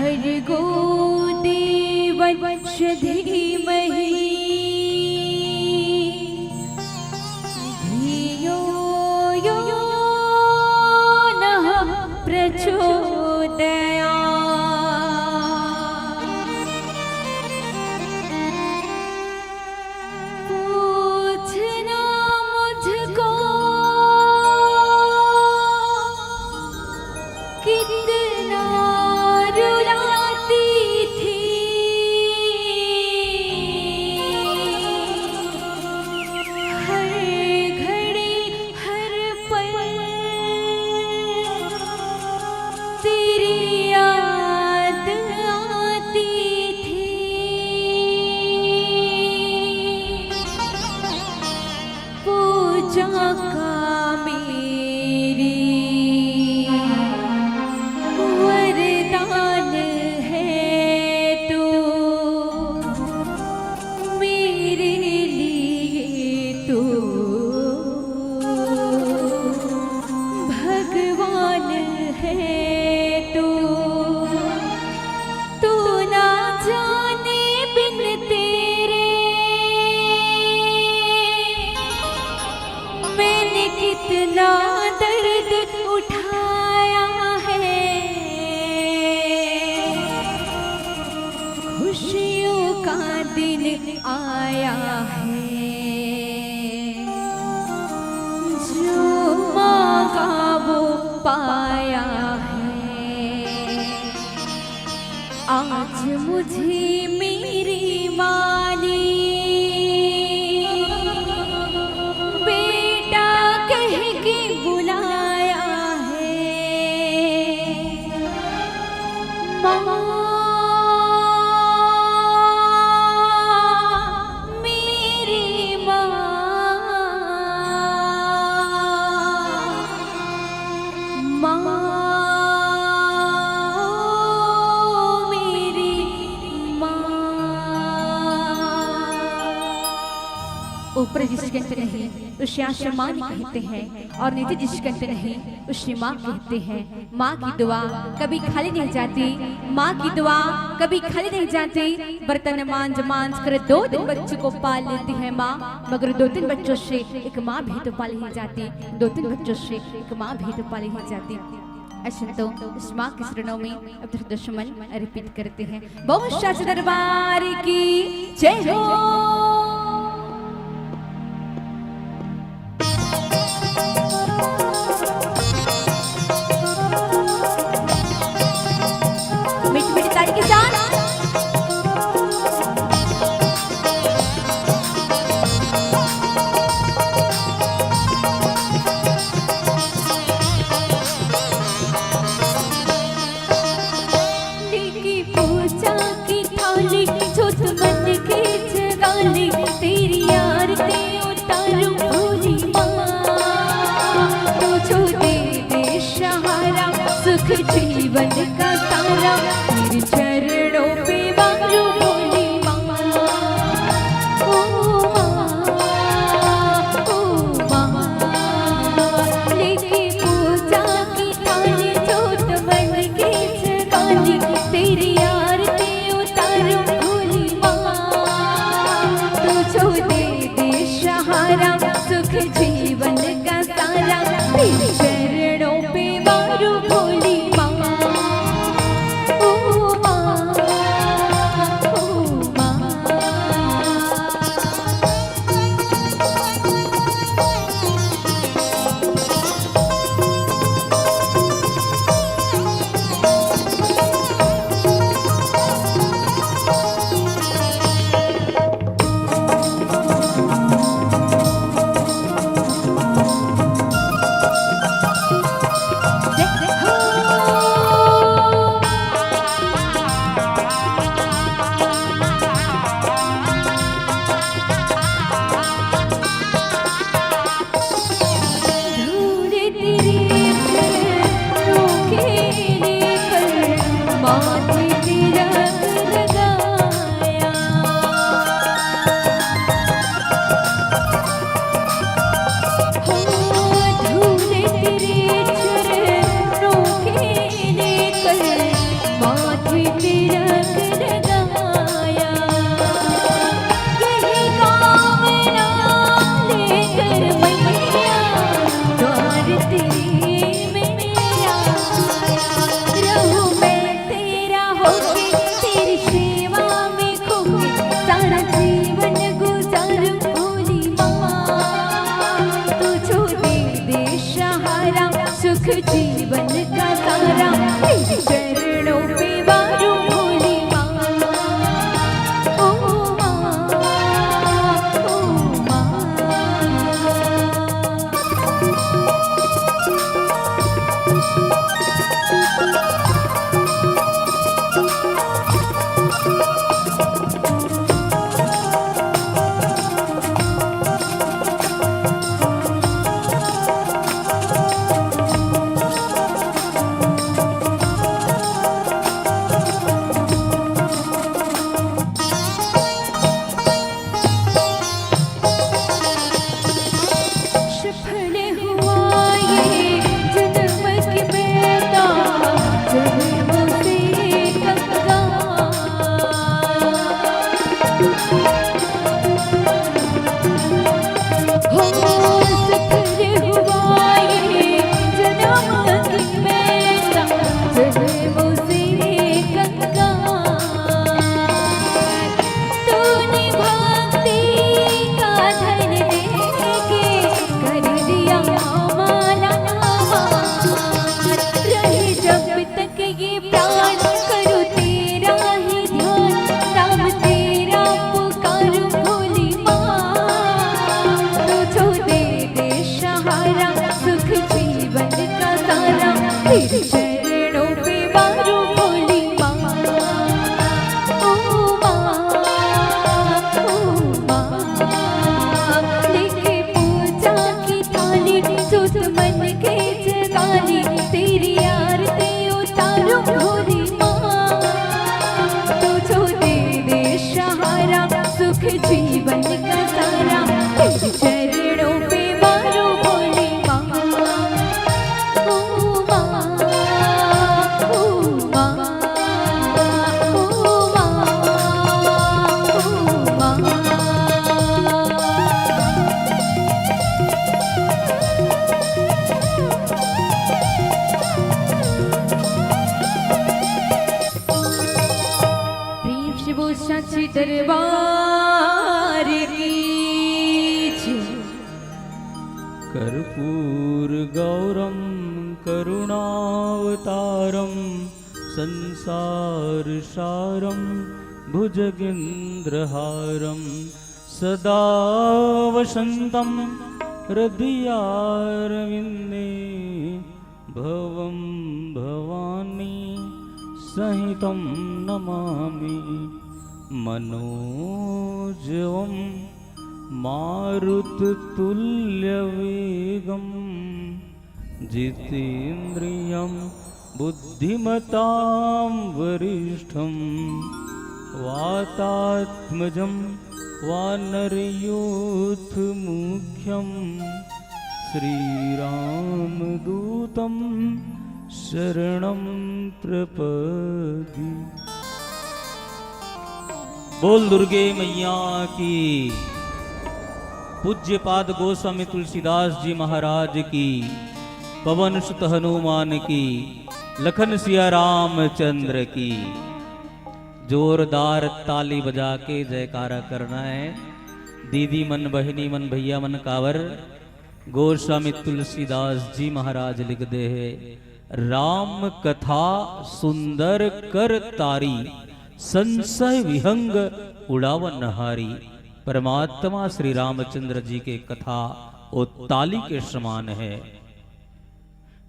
भर्गो देवस्य धीमहि धियो यो नः प्रचोदयात्। पूछना मुझको कितना रुलाती थी, हर घड़ी हर पल तेरी याद आती थी। पूजा का मेरी वरदान है तू, मेरे लिए तू भगवान है तू। तू ना जाने बिन तेरे मैंने कितना दर्द उठाया है। खुशियों का दिन आया है, जो मांगा वो पाया है। आज मुझे मेरी माँ ने बेटा कह के बुलाया है। माँ, मेरी माँ, माँ, मेरी माँ। ऊपर जिसके अंत नहीं, उसे आसमान कहते हैं, और नीचे जिसके अंत नहीं, उसे माँ कहते हैं। माँ की दुआ कभी खाली नहीं जाती, माँ की दुआ कभी खाली नहीं जाती। बर्तन मांज मांज कर दो तीन बच्चों को पाल लेती है माँ, मगर दो तीन बच्चों से एक माँ भी तो पाली नहीं जाती, दो तीन बच्चों से एक माँ भी तो पाली नहीं जाती। ऐसे तो इस माँ के चरणों में अब दुश्मन अर्पित करते हैं। बोलो साचे दरबार की जय हो। मीठी मीठी ताली के साथ। लेके पूजा की थाली, जोत मन के जगा ले, तेरी आरती उतारूं भोली माँ। तू जो दे दे सहारा, सुख जीवन का सारा, तेरे चरणों पे वारूं भोली माँ। ओ माँ, ओ माँ, लेके पूजा की थाली, जोत मन के जगा ले, तेरी आरती उतारूं भोली माँ। तू जो दे दे सहारा, सुख जीवन का सारा, तेरे चरणों पे वारूं भोली माँ। ओ माँ, ओ माँ। तिलक लगाया, यही कामना लेकर मैया द्वार तेरे में आया। रहूं मैं तेरा होके, तेरी सेवा में खोके, सारा जीवन गुजारूं भोली माँ। तू जो दे दे सहारा, सुख जीवन का सारा, तेरे चरणों पे वारूं भोली माँ। ओ माँ, ओ माँ। सफल हुआ ये जन्म की बेटा, जन्म से गंगा। हो सफल हुआ ये जन्म की बेटा, जन्म से गंगा। तूने भक्ति का धन देके कर दिया हमारा आभार। रहे जब तक ये प्राण करूँ तेरा ही ध्यान, नाम तेरा पुकारूँ भोली माँ। तू जो दे दे सहारा, सुख जीवन का सारा, तेरे चरणों पे वारूं भोली माँ। ओ माँ, ओ माँ, लेके पूजा की थाली, सुध मन के जगाली, तेरी आरती उतारूं भोली माँ। तू जो दे दे सहारा, सुख जीवन का सारा, तेरे चरणों पे वारूं भोली माँ। ओ माँ, ओ माँ, ओ माँ, ओ माँ। प्रेम से बोल सांची दरबार की जय। कर्पूर गौरम करुणावतारम संसार सारम भुजगेंद्रहारम सदा वसंतम हृदयारविंदे भवं भवानी सहितं नमामि। मनोजवं मारुततुल्यवेगं जितेन्द्रियं बुद्धिमतां वरिष्ठं वातात्मजं वानरयूथमुख्यं श्रीरामदूतं शरणं प्रपद्ये। बोल दुर्गे मैया की। पूज्य पाद गोस्वामी तुलसीदास जी महाराज की, पवन सुत हनुमान की, लखन सिया रामचंद्र की। जोरदार ताली बजा के जयकारा करना है। दीदी मन, बहिनी मन, भैया मन, काबर गोस्वामी तुलसीदास जी महाराज लिख दे हे, राम कथा सुंदर कर तारी, संशय विहंग उड़ावन हारी। परमात्मा श्री रामचंद्र जी के कथा ओ ताली के समान है।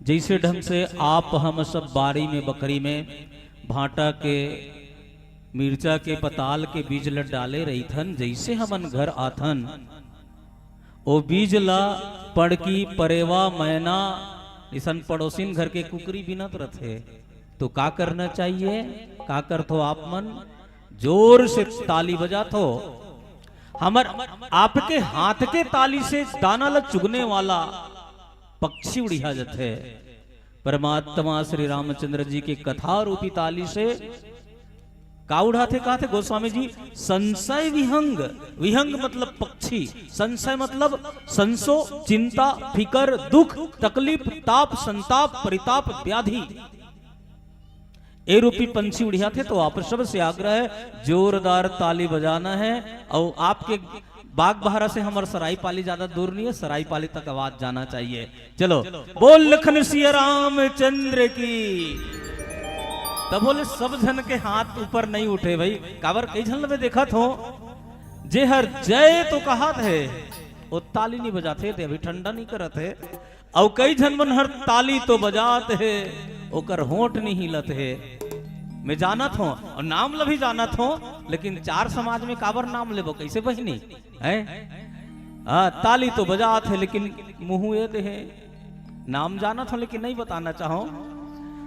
जैसे ढंग से आप हम सब बारी में, बखरी में, भांटा के, मिर्चा के, पताल के बीज ल डाले रहिथन, जैसे हमन घर आथन, ओ बीज ला पड़की, परेवा, मैना, इसन पड़ोसिन घर के कुकरी बिनत रथे। तो का करना चाहिए? का करथो आप मन? जोर से ताली बजाथो। हमर, आपके हाथ के ताली से दाना ला चुगने वाला पक्षी उड़िया जथे। परमात्मा श्री रामचंद्र जी के कथा रूपी ताली से का उड़ाथे, कहाथे गोस्वामी जी? संशय विहंग। विहंग मतलब पक्षी, संशय मतलब संसो, चिंता, फिकर, दुख, तकलीफ, ताप, संताप, परिताप, व्याधि, ए रूपी पंछी उड़ियाथे। तो आप सबसे आग्रह है, जोरदार ताली बजाना है। और आपके बागबाहरा से हमर सरायपाली ज्यादा दूर नहीं है, सरायपाली तक आवाज जाना चाहिए। चलो, बोल लखन सिया रामचंद्र की। तब बोले, सब झन के हाथ ऊपर नहीं उठे भाई। काबर, कई झन ल मैं देखत हों, जे हर जय तो कहत हे, वो ताली नहीं बजात हे, ते अभी ठंडा नहीं करत हे। अउ कई झन मन हर ताली तो बजात हे, ओकर होंठ नहीं हिलत हे। मैं जानत हों, अउ नाम ल भी जानत हों, लेकिन चार समाज में काबर नाम लेबो, कैसे बहिनी? हैं? हाँ, ताली तो बजात हे, लेकिन मुंह ये दे हे। नाम जानत हों, लेकिन नहीं बताना चाहों।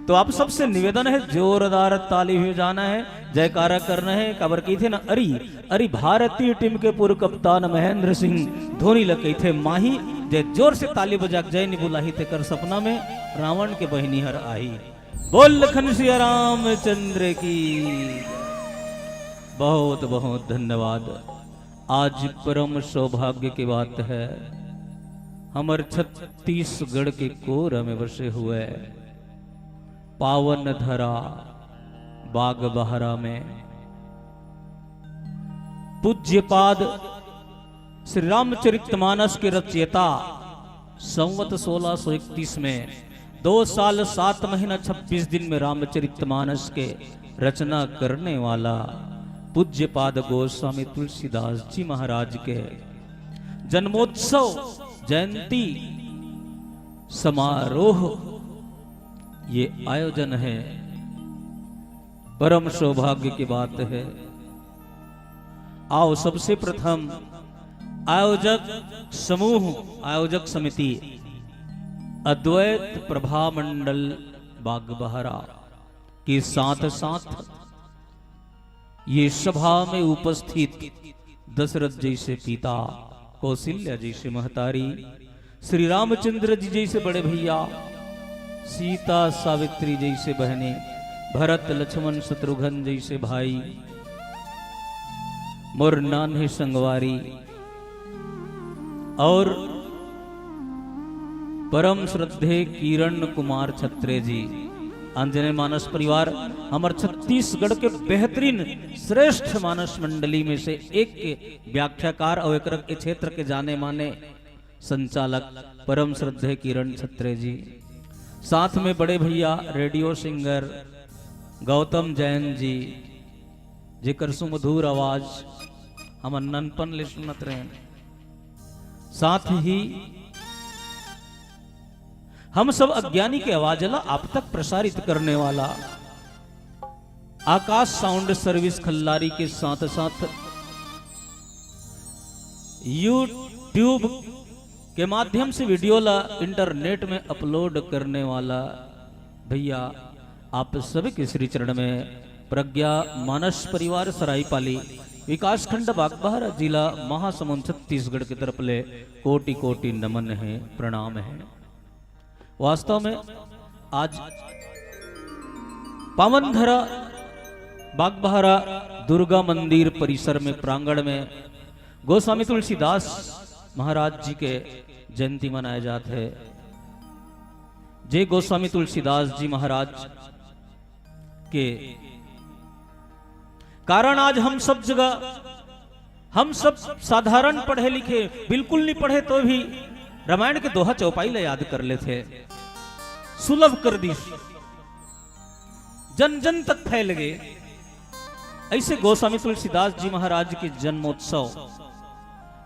तो आप सबसे निवेदन है, जोरदार ताली भी बजाना है, जयकारा करना है। काबर कहिथे ना, अरी, अरी भारतीय टीम के पूर्व कप्तान महेंद्र सिंह धोनी ल कहिथे माही, जे जोर से ताली बजा के जय नी बुलाही, तेकर सपना में रावण के बहिनी हर आही। बोल लखन सिया रामचंद्र की। बहुत बहुत धन्यवाद। आज परम सौभाग्य की बात है, हमर छत्तीसगढ़ के कोर में बसे हुए पावन धरा बागबाहरा में पूज्यपाद श्री रामचरितमानस के रचयिता संवत सोलह सौ इकतीस में दो साल सात महीना छब्बीस दिन में रामचरितमानस के रचना करने वाला पूज्यपाद गोस्वामी तुलसीदास जी महाराज के जन्मोत्सव जयंती समारोह ये आयोजन है। परम सौभाग्य की बात है। आओ, सबसे प्रथम आयोजक समूह, आयोजक समिति अद्वैत प्रभा मंडल बागबाहरा के साथ साथ ये सभा में उपस्थित दशरथ जैसे पिता, कौशल्या जैसे महतारी, श्री रामचंद्र जी जैसे बड़े भैया, सीता सावित्री जैसे बहनें, भरत लक्ष्मण शत्रुघ्न जैसे भाई, मोर नान्हे संगवारी और परम श्रद्धेय किरण कुमार छत्रे जी, अंजने मानस परिवार, हमर छत्तीसगढ़ के बेहतरीन श्रेष्ठ मानस मंडली में से एक के व्याख्याकार और एकरा के क्षेत्र के जाने माने संचालक परम श्रद्धेय किरण छत्रे जी, साथ में बड़े भैया रेडियो सिंगर गौतम जैन जी, जेकर सुमधुर आवाज हमन ननपन ले सुनत रहेन। साथ ही हम सब अज्ञानी के आवाज ला आप तक प्रसारित करने वाला आकाश साउंड सर्विस खल्लारी के साथ साथ YouTube के माध्यम से वीडियो ला इंटरनेट में अपलोड करने वाला भैया, आप सभी के श्री चरण में प्रज्ञा मानस परिवार सरायपाली, विकासखंड बागबाहरा, जिला महासमुंद, छत्तीसगढ़ की तरफ ले कोटि कोटि नमन है, प्रणाम है। वास्तव में आज पावन धरा बागबाहरा दुर्गा मंदिर परिसर में, प्रांगण में गोस्वामी तुलसीदास महाराज जी के जयंती मनाए जात है। जे गोस्वामी तुलसीदास जी महाराज के कारण आज हम सब जगह, हम सब साधारण पढ़े लिखे, बिल्कुल नहीं पढ़े तो भी रामायण के दोहा चौपाई ले याद कर लेथे, सुलभ कर दिस, जन जन तक फैल गए। ऐसे गोस्वामी तुलसीदास जी महाराज के जन्मोत्सव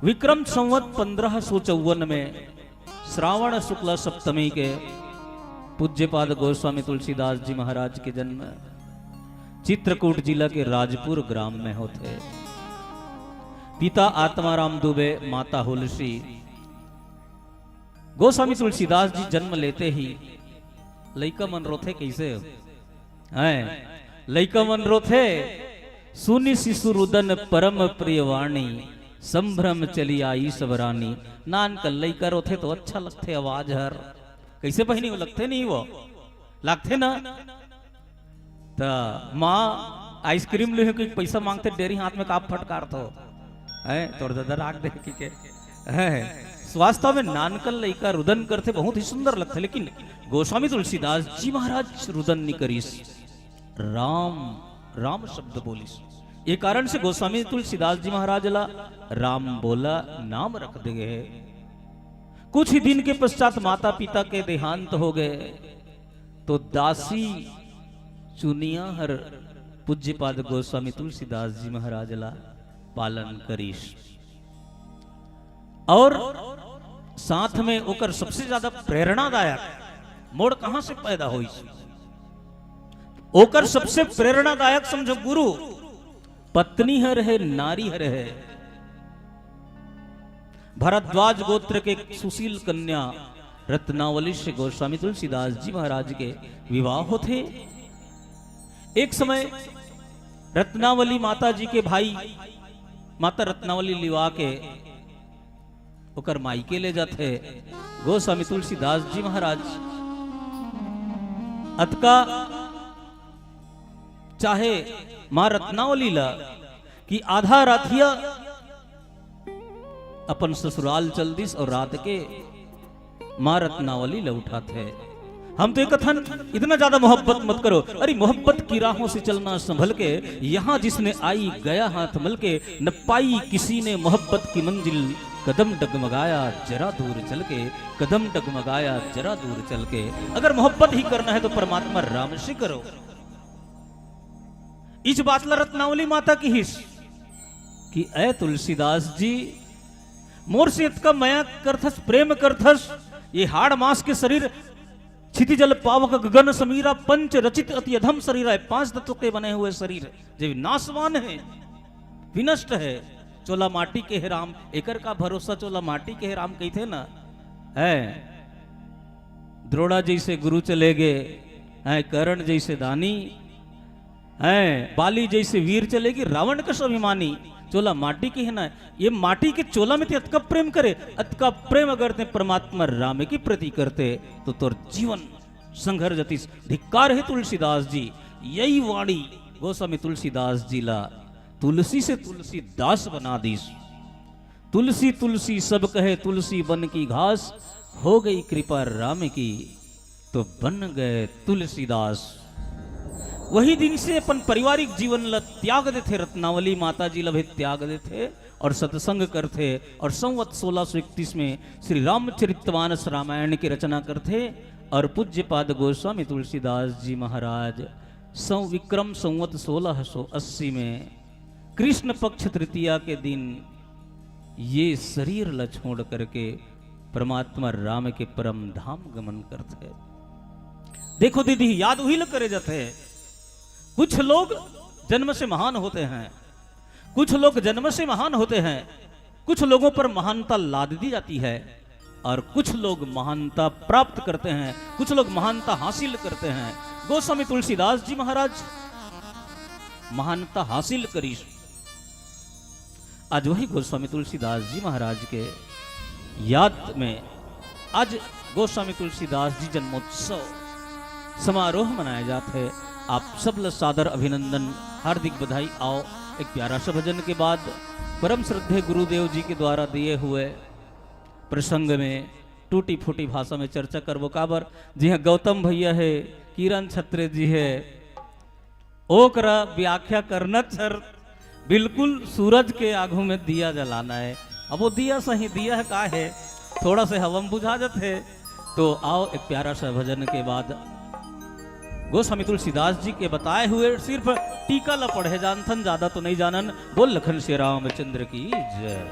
विक्रम संवत पंद्रह सौ चौवन में श्रावण शुक्ला सप्तमी के पूज्यपाद गोस्वामी तुलसीदास जी महाराज के जन्म चित्रकूट जिला के राजपुर ग्राम में होथे। पिता आत्माराम दुबे, माता हुलसी। गोस्वामी तुलसीदास जी जन्म लेते ही लइका मन रोथे कैसे? हैं, लइका मन रोथे, "सुनि शिशु रुदन परम प्रिय वाणी, संभ्रम चली आई सब रानी।" नान कन लइका रोथे तो अच्छा लगथे आवाज हर। कैसे बहिनी वो लगथे नहीं वो? लगथे ना? त माँ आइसक्रीम लेहे के पैसा मांगथे, डेरी हाथ में काप फटकारथो, हैं, तोर ददा राख दे कि के, हैं। स्वास्थ्य में नानकन लइका रुदन करथे, बहुत ही सुंदर लगथे, लेकिन गोस्वामी तुलसीदास जी महाराज रुदन नि करिस। राम, राम शब्द बोलिस। ये कारण से गोस्वामी तुलसीदास जी महाराज ला राम बोला नाम रख दे गए। कुछ ही दिन के पश्चात माता पिता के देहांत हो गए, तो दासी चुनिया हर पूज्यपाद गोस्वामी तुलसीदास जी महाराज ला पालन करिस। और साथ में ओकर सबसे ज्यादा प्रेरणादायक मोड़ कहां से पैदा होइस? ओकर सबसे प्रेरणादायक समझो गुरु पत्नी हर है, नारी हर है। भरद्वाज गोत्र के सुशील कन्या रत्नावली से गोस्वामी तुलसीदास जी महाराज के विवाह होथे। एक समय रत्नावली माता जी के भाई माता रत्नावली लिवा के ओकर मायके ले जाथे गोस्वामी तुलसीदास जी महाराज। अतका चाहे माँ रत्नावली ला कि आधा रातिया अपन ससुराल चल दिस और रात के माँ रत्नावली ला उठाथे। हम तो ये कथन, इतना ज्यादा मोहब्बत मत करो। अरे, मोहब्बत की राहों से चलना संभल के, यहाँ जिसने आई गया हाथ मल के। न पाई किसी ने मोहब्बत की मंजिल, कदम डगमगाया जरा दूर चल के, कदम डगमगाया जरा दूर चल के। अगर मोहब्बत ही करना है तो परमात्मा राम से करो। इस बात ला रत्नावली माता किहिस कि ऐ तुलसीदास जी, मोर से इतका मया करथस, प्रेम करथस, ये हाड़ मांस के शरीर, क्षिति जल पावक गगन समीरा, पंच रचित अति अधम शरीर है, पांच तत्व के बने हुए शरीर, जो नाशवान है, विनष्ट है। चोला माटी के है राम, एकर का भरोसा, चोला माटी के है राम कहिथे ना, है। द्रोणा जैसे गुरु चले गए, हैं, कर्ण जैसे दानी, हैं, बाली जैसे वीर चले गे, रावण कस अभिमानी, चोला माटी के है ना। ये माटी के चोला में ते अतका प्रेम करे, अतका प्रेम अगर ते परमात्मा राम के प्रति करते, तो तोर जीवन संघर जतिस। धिक्कार है तुलसीदास जी, यही वाणी गोस्वामी तुलसीदास जी ला तुलसी से तुलसीदास बना दिस। तुलसी तुलसी सब कहे, तुलसी बन की घास, हो गई कृपा राम की, तो बन गए तुलसीदास। वही दिन से अपन पारिवारिक जीवन ला त्याग देथे, रत्नावली माता जी ला भी त्याग देथे और सत्संग करथे। और संवत सोलह सौ इकतीस में श्री रामचरितमानस रामायण की रचना करथे और पूज्यपाद गोस्वामी तुलसीदास जी महाराज सं-, विक्रम संवत सोलह सौ अस्सी में कृष्ण पक्ष तृतीया के दिन ये शरीर ला छोड़ करके परमात्मा राम के परम धाम गमन करथे। देखो दीदी, याद उही ला करे जाथे। कुछ लोग जन्म से महान होते हैं, कुछ लोग जन्म से महान होते हैं, कुछ लोगों पर महानता लाद दी जाती है और कुछ लोग महानता प्राप्त करते हैं, कुछ लोग महानता हासिल करते हैं। गोस्वामी तुलसीदास जी महाराज महानता हासिल करिस। आज वही गोस्वामी तुलसीदास जी महाराज के याद में आज गोस्वामी तुलसीदास जी जन्मोत्सव समारोह मनाया जात है। आप सब ल सादर अभिनंदन, हार्दिक बधाई। आओ, एक प्यारा सा भजन के बाद परम श्रद्धेय गुरुदेव जी के द्वारा दिए हुए प्रसंग में टूटी फूटी भाषा में चर्चा करबो। काबर, जी हाँ, गौतम भैया है, किरण छत्रे जी है, ओकरा व्याख्या करना सर, बिल्कुल सूरज के आगू में दिया जलाना है। अब वो दिया सही दिया है का है, थोड़ा से हवा में बुझा जाते है। तो आओ, एक प्यारा सा भजन के बाद गोस्वामी तुलसीदास जी के बताए हुए सिर्फ टीका ला पढ़े जानथन, ज्यादा तो नहीं जानन। बोल लखन श्री रामचंद्र की जय।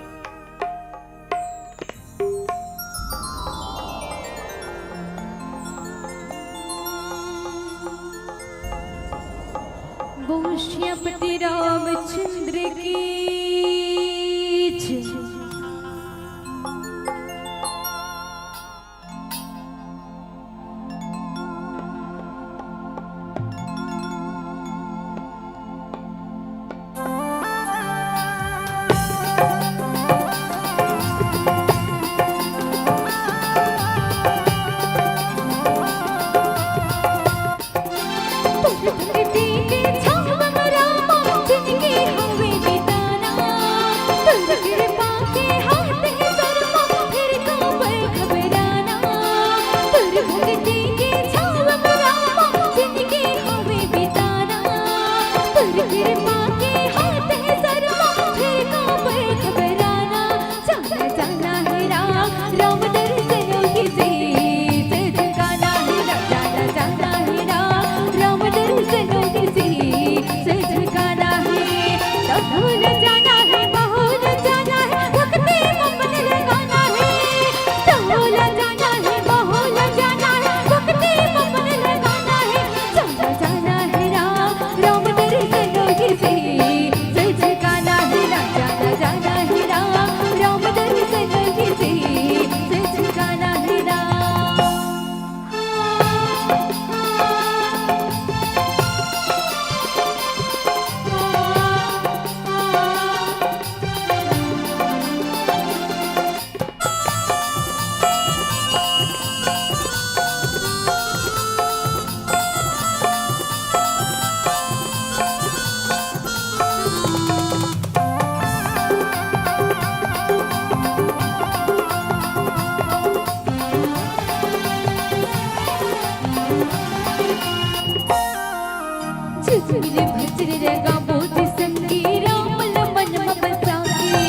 गोस्वामीपति रामचंद्र की जय। कृपा के हाथ है सर मा, फिर काबर घबराना। जाना जाना है राम, राम दर्शन की से, झुकाना है राम। जाना जाना है राम, राम दर्शन की से, झुकाना है। तो भूल जाना है, भूल जाना है, भक्ति में मन लगाना है। तो भूल जाना है, भूल जाना है, भक्ति में मन लगाना है। जाना जाना है राम, राम दर्शन की से, झुकाना है राम। जाना जाना है राम, राम दर्शन की से, झुकाना है राम। झिझिर भजर लगा बोध संगी राम लमन बसा के,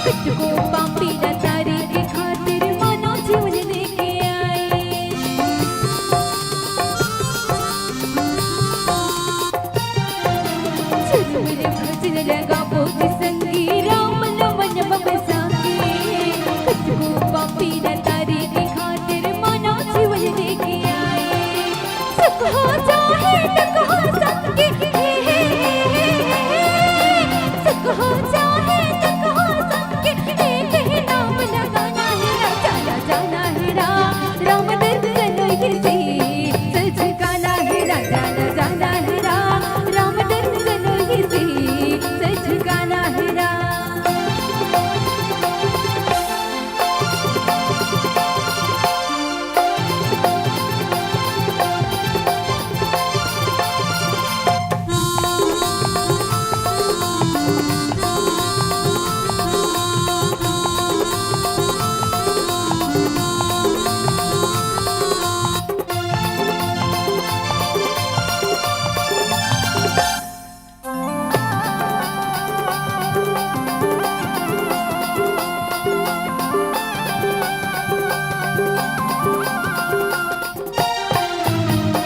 कटको पापी न तारे के खातिर मानो जीवन दे के आए। झिझिर भजर लगा बोध संगी राम लमन बसा के, कटको पापी न तारे के खातिर मानो जीवन दे के आए। सुख हो चाहे दुख हो सबके, हे, हे, हे, हे, हे, हे। सुख हो चाहे दुख हो सबके, एक ही नाम लगाना है राम। जाना जाना है राम, राम दर्शन की से, झुकाना है राम। जाना जाना है राम, राम दर्शन की से, झुकाना है राम।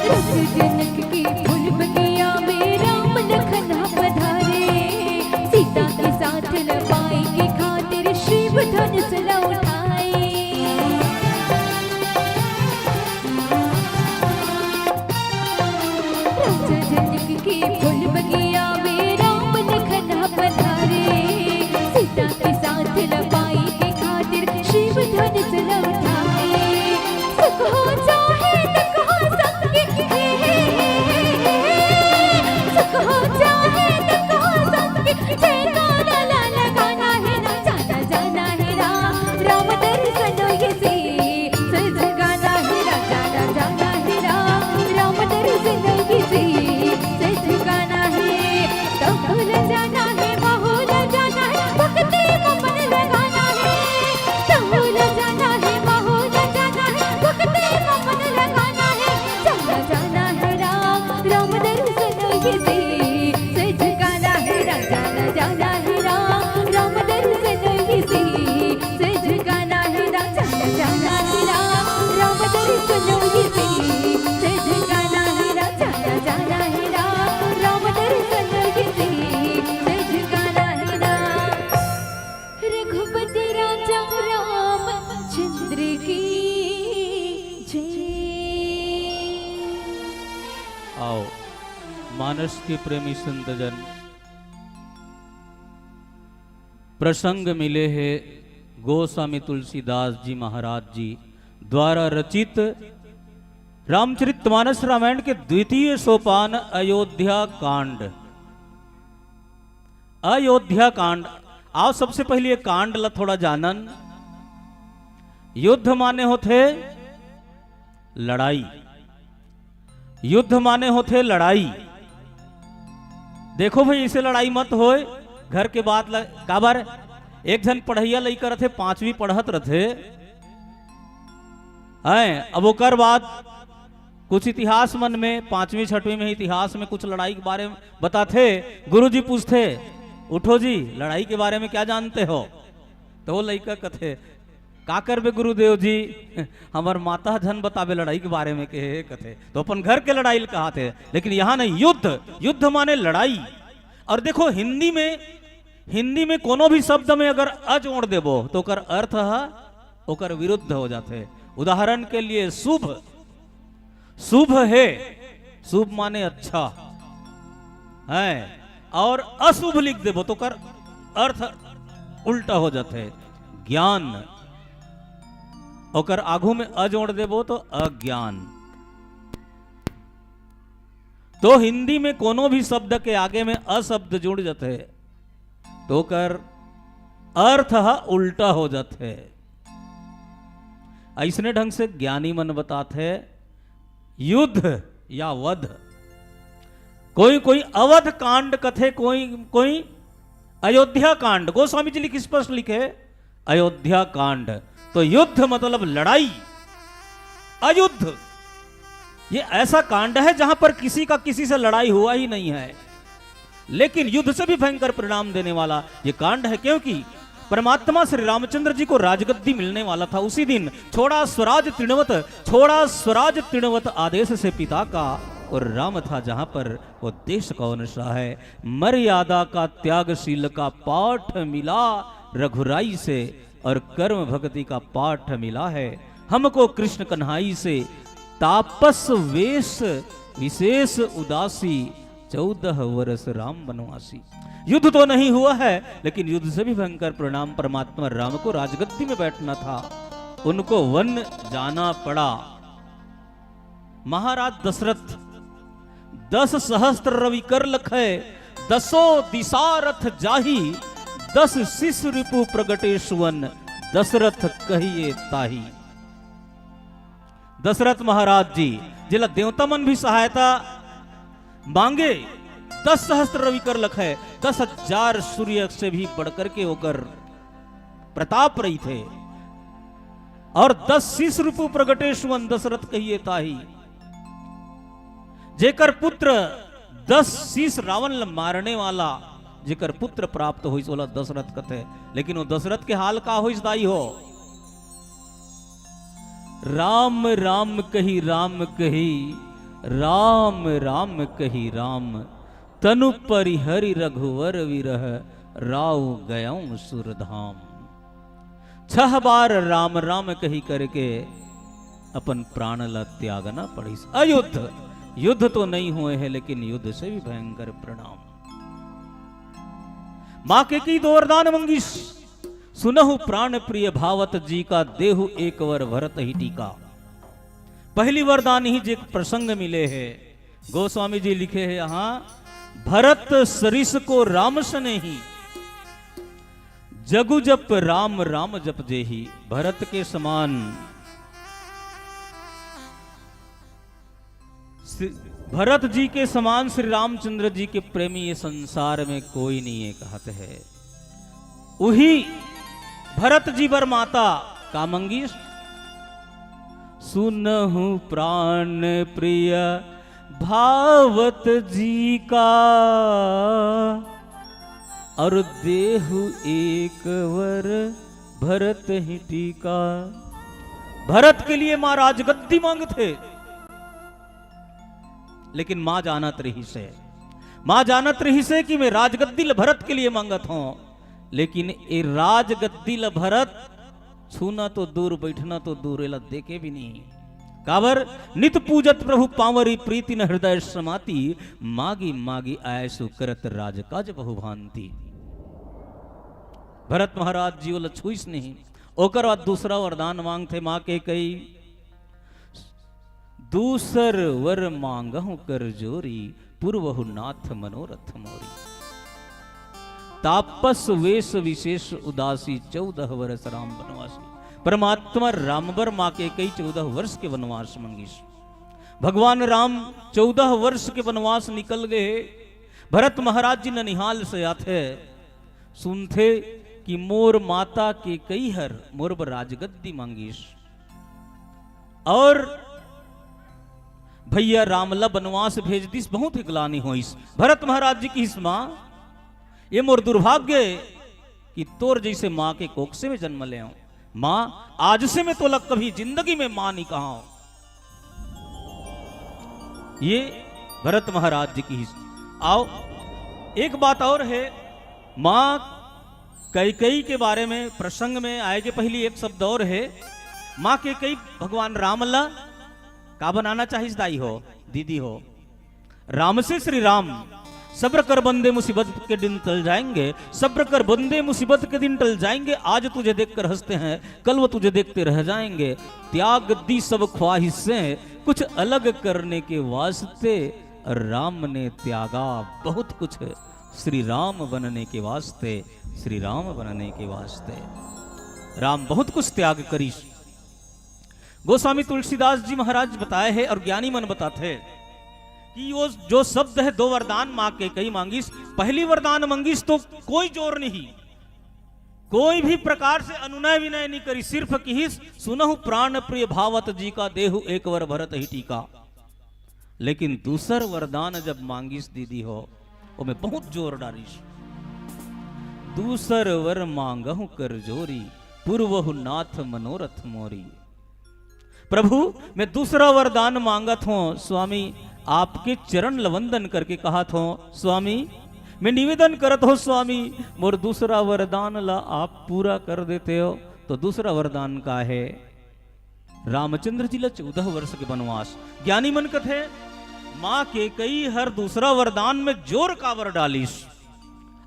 रस जनक के फूल बगिया में राम लखन पधारे, सीता के साथ लपाई के खातिर शिव धनुष ल उठाए। राजा जनक के फूल बगिया में राम लखन पधारे, सीता के साथ लपाई के खातिर शिव धनुष ल उठाए। सुख हो चाहे दुख हो सबके, हे, हे, हे, हे, हे। सुख हो चाहे दुख हो सबके, जयकारा ल-, लगाना है ना, जाना जाना है राम, राम दर्शन ये से। से झुकाना है राम, जाना जाना है राम, राम दर्शन की से, से झुकाना है। तो भूल जाना है, भूल जाना है, भक्ति में मन लगाना है। तो भूल जाना है, भूल जाना है, भक्ति में मन लगाना है। जाना जाना है राम, राम दर्शन की से, से झुकाना है राम, जाना जाना है राम, राम दर्शन की से, से झुकाना है राम, जाना जाना है राम, राम दर्शन की से, से झुकाना है राम, जाना जाना है राम, राम दर्शन की से, से झुकाना है राम। रघुपति राजा रामचंद्र की जय। आओ, मानस के प्रेमी संतजन, प्रसंग मिले हे गोस्वामी तुलसीदास जी महाराज जी द्वारा रचित रामचरितमानस रामायण के द्वितीय सोपान अयोध्या कांड। अयोध्या कांड। आओ, सबसे पहले ये कांड ला थोड़ा जानन। युद्ध माने होथे लड़ाई। युद्ध माने होथे लड़ाई। देखो भाई, इसे लड़ाई मत होय, घर के बात ल-, काबर एक झन पढ़इया लइका रथे, पांचवी पढ़त रथे, हैं, अब ओकर बाद कुछ इतिहास मन में, पांचवी छठवीं में इतिहास में कुछ लड़ाई के बारे में बताथे। गुरुजी पूछथे, "उठो जी, लड़ाई के बारे में क्या जानते हो?" तो वो लइका कथे, "का करबे गुरुदेव जी, हमर माता झन बताबे लड़ाई के बारे में," कहे कथे, तो अपन घर के लड़ाई ल कहाथे। लेकिन यहाँ नहीं, युद्ध, युद्ध माने लड़ाई। और देखो, हिंदी में, हिंदी में कोनो भी शब्द में अगर अ जोड़ देबो तो ओकर अर्थ ह ओकर विरुद्ध हो जाथे। उदाहरण के लिए, शुभ, शुभ हे, शुभ माने अच्छा है, और अशुभ लिख देबो तो ओकर अर्थ उल्टा हो जाथे। ज्ञान, ओकर आगू में अ जोड़ देबो तो अज्ञान। तो हिंदी में कोनो भी शब्द के आगे में अ शब्द जुड़ जाथे तो ओकर अर्थ ह उल्टा हो जाथे। अइसने ढंग से ज्ञानी मन बताथे, युद्ध या वध। कोई कोई अवध कांड कथे, कोई कोई अयोध्या कांड। गोस्वामी जी लिख, स्पष्ट लिखे, अयोध्या कांड। तो युद्ध मतलब लड़ाई, अयुद्ध ये ऐसा कांड है जहां पर किसी का किसी से लड़ाई हुआ ही नहीं है, लेकिन युद्ध से भी भयंकर परिणाम देने वाला ये कांड है, क्योंकि परमात्मा श्री रामचंद्र जी को राजगद्दी मिलने वाला था उसी दिन। छोड़ा स्वराज तृणवत, छोड़ा स्वराज तृणवत आदेश से पिता का, और राम था जहां पर, वो देश कौन सा है? मर्यादा का, त्यागशील का पाठ मिला रघुराई से, और कर्म भक्ति का पाठ मिला है हमको कृष्ण कन्हाई से। तापस वेश विशेष उदासी, चौदह वर्ष राम वनवासी। युद्ध तो नहीं हुआ है, लेकिन युद्ध से भी भयंकर परिणाम। परमात्मा राम को राजगद्दी में बैठना था, उनको वन जाना पड़ा। महाराज दशरथ, दस सहस्त्र रवि कर लखै, दसो दिशा रथ जाहि, दस शिश रिपु प्रगटे सुवन, दशरथ कहिए ताहि। दशरथ महाराज जी, जेला देवता मन भी सहायता मांगे, दस सहस्त्र रवि कर लखै, दस हजार सूर्य से भी बढ़कर के ओकर प्रताप रहिथे। और दस शिश रिपु प्रगटे सुवन, दशरथ कहिए ताहि। जेकर पुत्र दस शिश रावण ल मारने वाला जेकर पुत्र प्राप्त होइस, ओला दशरथ कथे। लेकिन वो दशरथ के हाल का होइस दाई हो? राम राम कहि राम कहि, राम राम कहि राम, तनु परिहरि रघुवर विरह, राउ गयउँ सुरधाम। छह बार राम राम कहि करके अपन प्राण ला त्यागना पड़िस। अयुद्ध, युद्ध तो नहीं हुए हैं, लेकिन युद्ध से भी भयंकर परिणाम। माँ केकई दो वरदान मंगिस, सुनहु प्राण प्रिय भावत जी का, देहु एक वर भरत ही टीका। पहली वरदान ही जे प्रसंग मिले है, गोस्वामी जी लिखे हैं यहाँ, भरत सरिस को राम स्नेही, जगु जप राम राम जप जेही। भरत के समान, श्री, भरत जी के समान श्री रामचंद्र जी के प्रेमी ये संसार में कोई नहीं है, कहत है। उही भरत जी बर माता का मंगिस, सुनहु प्राण प्रिय भावत जी का, और देहु एक वर भरत ही टीका। भरत के लिए माँ राजगद्दी मांगथे, लेकिन माँ जानत रहिसे, माँ जानत रहिसे कि मैं राजगद्दी ल भरत के लिए मांगत हूं, लेकिन ए राजगद्दी ल भरत छूना तो दूर, बैठना तो दूर, एला देखे भी नहीं। काबर? नित पूजत प्रभु पांवरी, प्रीति न हृदय समाती, मागी मागी आयसु करत राजकाज बहु भांति। भरत महाराज जी ओला छुइस नहीं। ओकर बाद दूसरा वरदान मांगथे माँ केकई, दूसर वर मांगहु कर जोरी, पुरवहु नाथ मनोरथ मोरी। तापस वेश विशेष उदासी, चौदह वर्ष राम वनवासी। परमात्मा राम बर माँ केकई चौदह वर्ष के वनवास मंगिस। भगवान राम चौदह वर्ष के वनवास निकल गए। भरत महाराज जी ननिहाल से आथे, सुनथे कि मोर माता केकई हर मोर बर राजगद्दी मांगिस। और भैया राम ला बनवास भेज दिस, बहुत ही ग्लानि होइस। भरत महाराज जी किहिस, माँ, ये मोर दुर्भाग्य कि तोर जइसे माँ के कोख से मैं जन्म ले हूँ। माँ, आज से मैं तोला कभी जिंदगी में माँ नहीं कहा हूँ। ये भरत महाराज जी किहिस। आओ, एक बात और है, माँ कैकई के बारे में प्रसंग में आए के पहली एक शब्द और है। माँ कैकई भगवान राम ला का बनाना चाहिस, दाई हो, दीदी हो? राम से श्री राम, सब्र कर बंदे, मुसीबत के दिन टल जाएंगे, सब्र कर बंदे, मुसीबत के दिन टल जाएंगे। आज तुझे देखकर हंसते हैं, कल वो तुझे देखते रह जाएंगे। त्याग दी सब ख्वाहिशें कुछ अलग करने के वास्ते, राम ने त्यागा बहुत कुछ श्री राम बनने के वास्ते। श्री राम बनने के वास्ते राम बहुत कुछ त्याग करिस। गोस्वामी तुलसीदास जी महाराज बताए हे और ज्ञानी मन बताथे कि वो जो शब्द है, दो वरदान माँ कैकई मांगिस। पहली वरदान मांगिस तो कोई जोर नहीं, कोई भी प्रकार से अनुनय विनय नहीं करिस, सिर्फ किहिस, "सुनहु प्राण प्रिय भावत जी का, देहु एक वर भरत ही टीका।" लेकिन दूसर वरदान जब मांगिस, दीदी हो, ओमे बहुत जोर डारिस। "दूसर वर मांगहु कर जोरी, पुरवहु नाथ मनोरथ मोरी।" प्रभु, मैं दूसरा वरदान मांगत हों स्वामी, आपके चरण ल वंदन करके कहत हों स्वामी, मैं निवेदन करत हों स्वामी, मोर दूसरा वरदान ला आप पूरा कर देते हो। तो दूसरा वरदान का है? रामचंद्र जी ला चौदह वर्ष के बनवास। ज्ञानी मन कथे, माँ कैकई हर दूसरा वरदान में जोर काबर डालिस?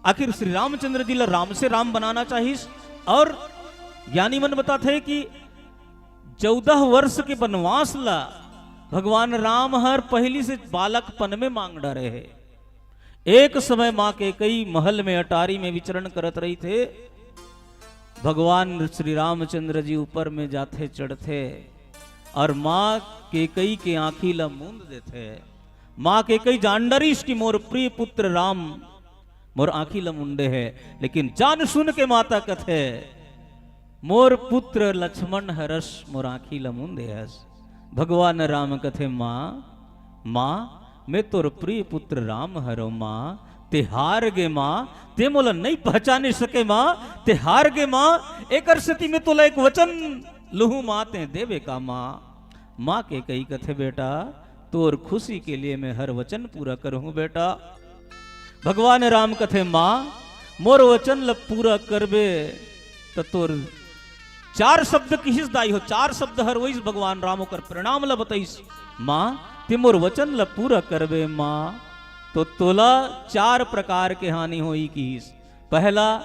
आखिर श्री रामचंद्र जी ला राम से राम बनाना चाहिस। और ज्ञानी मन बताथे कि चौदह वर्ष के बनवास ला भगवान राम हर पहली से बालकपन में मांग डारे हे। एक समय माँ कैकई महल में अटारी में विचरण करत रहिथे। भगवान श्री रामचंद्र जी ऊपर में जाथे, चढ़थे और माँ कैकई के आँखी ला मूंद देथे। माँ कैकई जान डरिस कि मोर प्रिय पुत्र राम मोर आँखी ला मूंदे हे, लेकिन जान सुन के माता कथे, "मोर पुत्र लक्ष्मण हरस मोर आँखी ला मूंदे हस।" भगवान राम कथे, "माँ, माँ, मैं तोर प्रिय पुत्र राम हरों माँ, ते हार गे माँ, ते मोला नहीं पहचाने सके माँ, ते हार गे माँ, एकर सेती मैं तोला एक वचन लूहूँ माँ, ते देबे का माँ?" माँ कैकई कथे, "बेटा, तोर खुशी के लिए मैं हर वचन पूरा करहूँ बेटा।" भगवान राम कथे, "माँ, मोर वचन ल पूरा करबे त तोर," चार शब्द किहिस दाई हो, चार शब्द हर वइस भगवान राम ओकर परिणाम ल बताइस, "माँ, ते मोर वचन ल पूरा करबे माँ, तो तोला चार प्रकार के हानि होई," किहिस। पहला,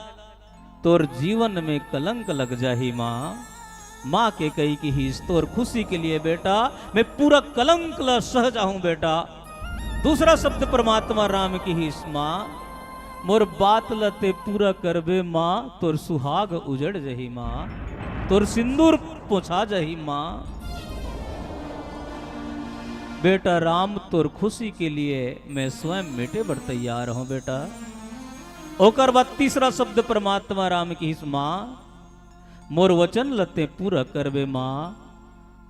"तोर जीवन में कलंक लग जाही माँ।" माँ कैकई किहिस, "तोर खुशी के लिए बेटा, मैं पूरा कलंक ला सह जाहूँ बेटा।" दूसरा शब्द परमात्मा राम किहिस, "माँ, मोर बात ला ते पूरा करबे माँ, तोर सुहाग उजड़ जही माँ, तोर सिंदूर पोछा जही माँ। बेटा राम, तोर खुशी के लिए मैं स्वयं मिटे बर तैयार हूँ बेटा।" ओकर बाद तीसरा शब्द परमात्मा राम किहिस, "माँ, मोर वचन ल ते पूरा करबे माँ,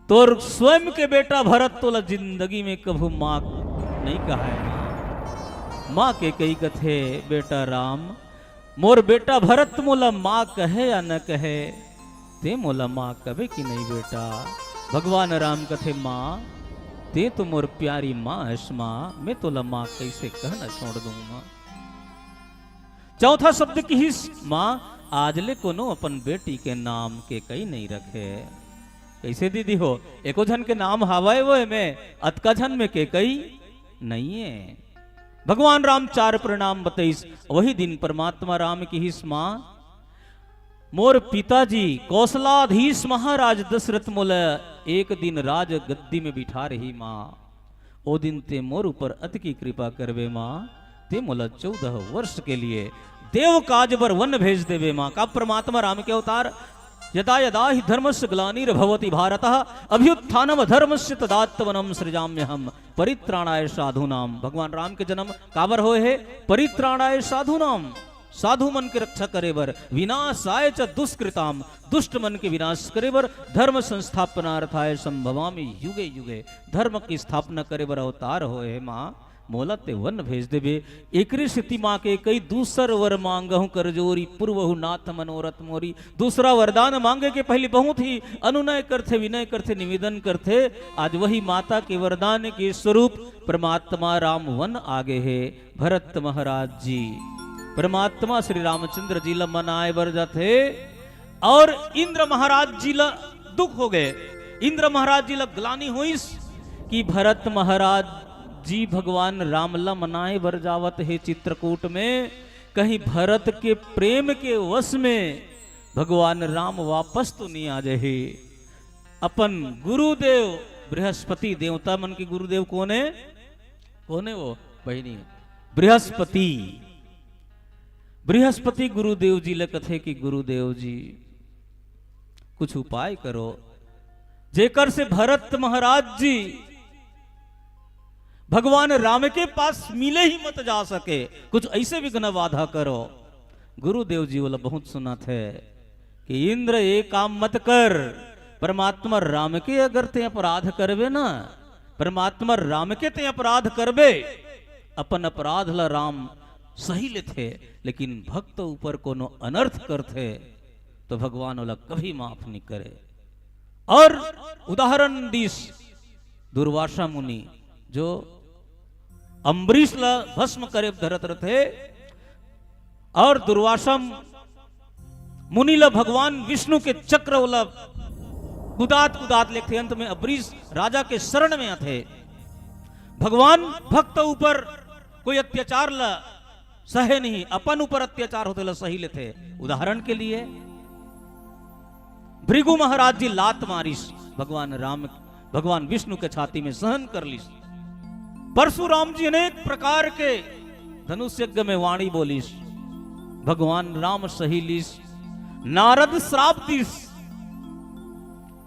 तोर स्वयं के बेटा भरत तोला जिंदगी में कभू माँ नहीं कहाय माँ।" माँ कैकई कथे, "बेटा राम, मोर बेटा भरत मोला माँ कहे या न कहे, ते मोला माँ कबे कि नहीं बेटा?" भगवान राम कथे, "माँ, ते तो मोर प्यारी माँ हस माँ, मैं तोला माँ कैसे कहना छोड़ दूँ माँ?" चौथा शब्द किहिस, "माँ, आज ले कोनो अपन बेटी के नाम कैकई नहीं रखे।" कैसे दीदी हो, एको झन के नाम हावय वो एमे, अतका झन में कैकई नहीं है। भगवान राम चार परिणाम बतइस। वही दिन परमात्मा राम किहिस, "माँ, मोर पिताजी कौशलाधीश महाराज दशरथ मोला एक दिन राज गद्दी में बिठा रही माँ, ओ दिन ते मोर ऊपर अतकी कृपा करबे माँ, ते मोला चौदह वर्ष के लिए देव काज बर वन भेज देबे माँ।" का परमात्मा राम के अवतार, "यदा यदा ही धर्मस्य ग्लानिर्भवति भारत, अभ्युत्थानम धर्मस्य तदात्मनम सृजाम्यहम परित्राणाय साधुनाम।" भगवान राम के जन्म काबर होए हे? परित्राणाय साधुनाम। साधु मन के रक्षा करे बर, विनाशाय च दुष्कृताम, दुष्ट मन के विनाश करे बर, धर्म संस्थापनार्थाय संभवामि युगे युगे, धर्म की स्थापना करे बर अवतार होए हे माँ, मोला तें वन भेज देबे। एकरे सेती माँ के कही दूसर वर मांगहु कर जोरी, पूर्वहु नाथ मनोरथ मोरी। दूसरा वरदान मांगे के पहली बहुत ही अनुनय करथे, विनय करथे, निवेदन करथे। आज वही माता के वरदान के स्वरूप परमात्मा राम वन आगे हे। भरत महाराज जी परमात्मा श्री रामचंद्र जी ला मनाए बर जाथे और इंद्र महाराज जी ला दुख हो गए। इंद्र महाराज जी ला ग्लानि होइस कि भरत महाराज जी भगवान राम ला मनाए बर जावत हे चित्रकूट में, कहीं भरत के प्रेम के वश में भगवान राम वापस तो नहीं आ जाए। अपन गुरुदेव बृहस्पति, देवता मन के गुरुदेव कोन हे? कोन हे वो बहिनी? बृहस्पति। बृहस्पति गुरुदेव जी ले कथे कि गुरुदेव जी, कुछ उपाय करो, जेकर से भरत महाराज जी भगवान राम के पास मिले ही मत जा सके, कुछ ऐसे विघ्न बाधा करो। गुरुदेव जी ओला बहुत सुनाथे कि इंद्र, ये काम मत कर। परमात्मा राम के अगर तें अपराध करबे ना, परमात्मा राम के तें अपराध करबे, अपन अपराध ला राम सही लेथे, लेकिन भक्त ऊपर कोनो अनर्थ करथे, तो भगवान ओला कभी माफ नहीं करे। और उदाहरण दीस दुर्वासा मुनि, जो अम्बरीश ला भस्म करे धरत रथे, और दुर्वासा मुनि ला भगवान विष्णु के चक्र ओला कुदात कुदात लेथे, अंत में अम्बरीश राजा के शरण में आथे। भगवान भक्त ऊपर कोई अत्याचार ला सहे नहीं, अपन ऊपर अत्याचार होथे ला सही लेथे। उदाहरण के लिए भृगु महाराज जी लात मारिस, भगवान राम, भगवान विष्णु के छाती में सहन कर लिस। परशुराम जी अनेक प्रकार के धनुष यज्ञ में वाणी बोलिस, भगवान राम सही लिस। नारद श्राप दिस,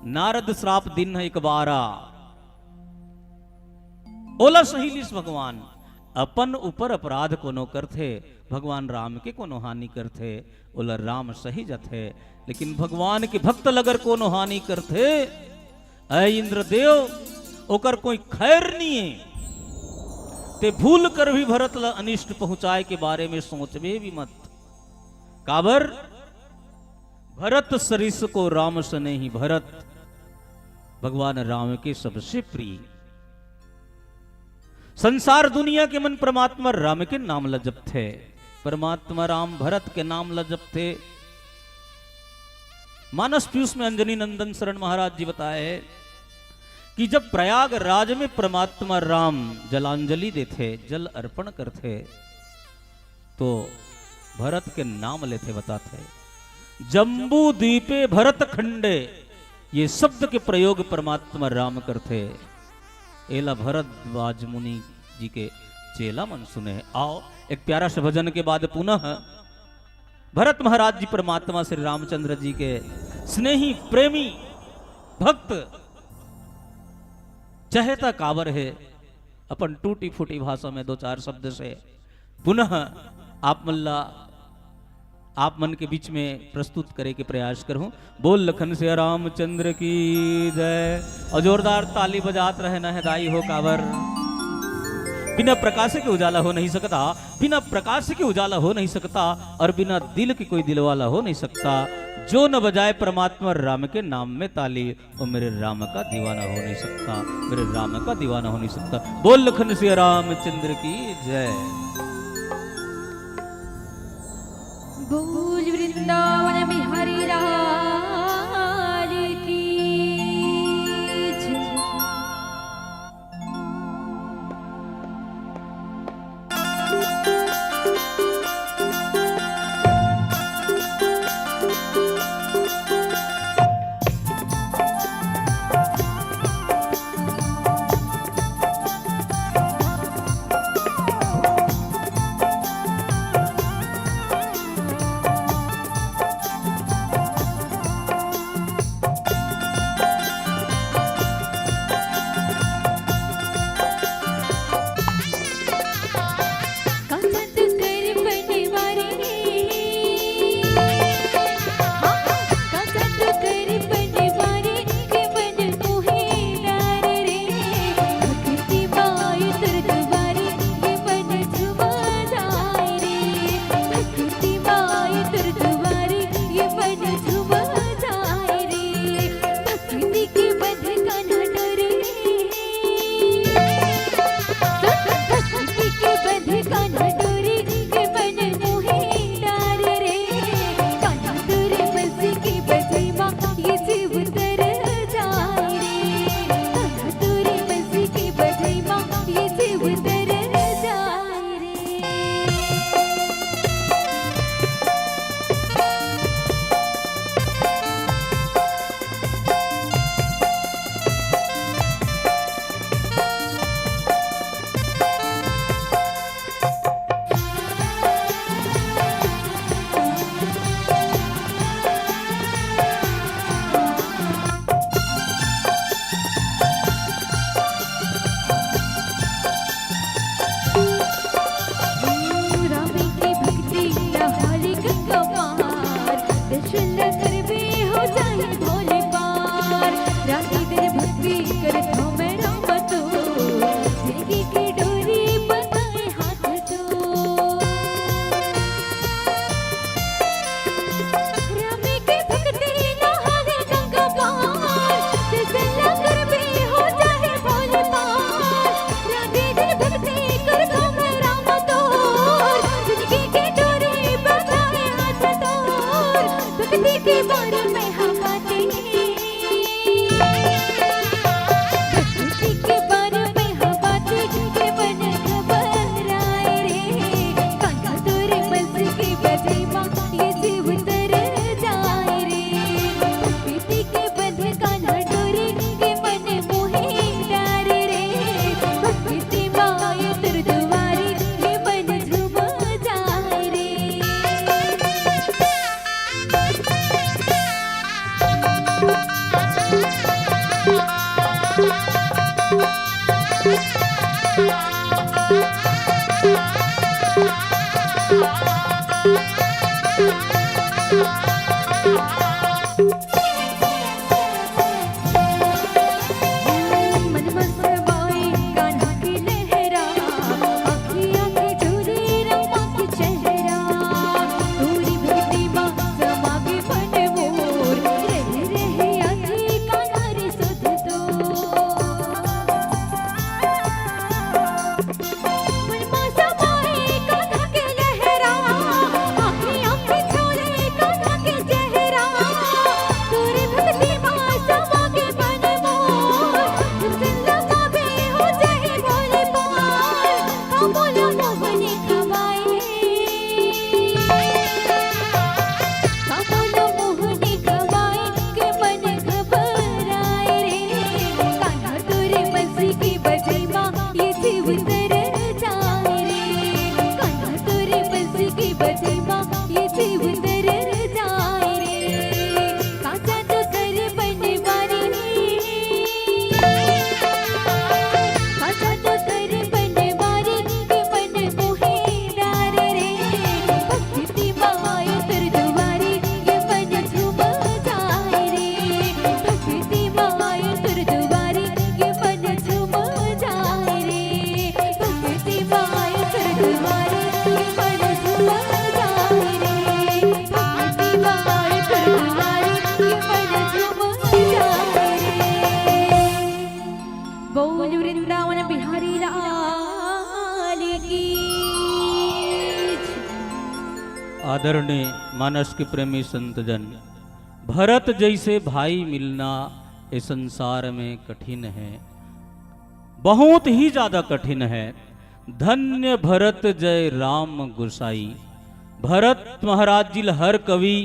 नारद श्राप दिन एक बारा, ओला सही लिस भगवान। अपन ऊपर अपराध कोनो करथे, भगवान राम के कोनो हानि करथे, ओला राम सही जथे। लेकिन भगवान के भक्त ल अगर कोनो हानि करथे, ऐ इंद्रदेव, ओकर कोई खैर नहीं है। ते भूल कर भी भरत ल अनिष्ट पहुंचाए के बारे में सोचबे भी मत। काबर? भरत सरिस को राम स्नेही, भरत भगवान राम के सबसे प्रिय। संसार दुनिया के मन परमात्मा राम के नाम ल जपथे। परमात्मा राम भरत के नाम ल जपथे। मानस पीयूष में अंजनी नंदन शरण महाराज जी बताए हैं कि जब प्रयागराज में परमात्मा राम जलांजलि देथे, जल अर्पण करथे, तो भरत के नाम लेथे, बताथे, "जम्बू द्वीपे भरत खंडे", ये शब्द के प्रयोग परमात्मा राम करथे। एला भरद्वाज मुनि जी के चेला मन सुने। आओ, एक प्यारा सा भजन के बाद पुनः भरत महाराज जी परमात्मा श्री रामचंद्र जी के स्नेही, प्रेमी, भक्त, चहेता काबर हे, अपन टूटी फूटी भाषा में दो चार शब्द से पुनः आप मन ला, आप मन के बीच में प्रस्तुत करे के प्रयास करहूं। बोल लखन सिया रामचंद्र की जय। और जोरदार ताली बजात रहे ना है दाई हो, काबर बिना प्रकाश के उजाला हो नहीं सकता, बिना प्रकाश के उजाला हो नहीं सकता, और बिना दिल के कोई दिलवाला हो नहीं सकता। जो न बजाए परमात्मा राम के नाम में ताली, वो मेरे राम का दीवाना हो नहीं सकता, मेरे राम का दीवाना हो नहीं सकता। बोल लखन सिया रामचंद्र की जय। बोल वृंदावन बिहारी लाल की जय। मन मस्त बाई कान्हा के लहरा, आँखी आँखी झूले रामा के चेहरा। तोरी भक्ति मा समा गे मन मोर, रहि रहि आँखी कान्हा रे सुध तो। मन मा समाए कान्हा के लहरा, आँखी आँखी झूले कान्हा के चेहरा। तोरे भक्ति मा समा गे मन मोर, हुस्न लगा बे हो जाए बोले पार। कमल मोहन खवाए, कमल मोहन खवाए के मन घबराए रे। कान्हा तोरे बंसी के बजई मा ये जीव तर जाए रे। कान्हा तोरे बंसी के बजई मा ये जीव तर जाए रे। काचा तो कर बनवारी, काचा तो कर बनवारी, ये मन मोहे डारे रे। भक्ति माय तर दुआरी, ये मन झूम जाए रे। भक्ति माय तर दुआरी, ये मन झूम जाए रे। भक्ति माय तर दुआरी, ये मन झूम जाए रे। भक्ति माय तर दुआरी, ये मन झूम जाए रे। बोल वृंदावन बिहारी लाल की। आदरणीय मानस के प्रेमी संतजन, भरत जैसे भाई मिलना इस संसार में कठिन है, बहुत ही ज्यादा कठिन है। धन्य भरत जय राम गुसाई। भरत महाराज जी ल हर कवि,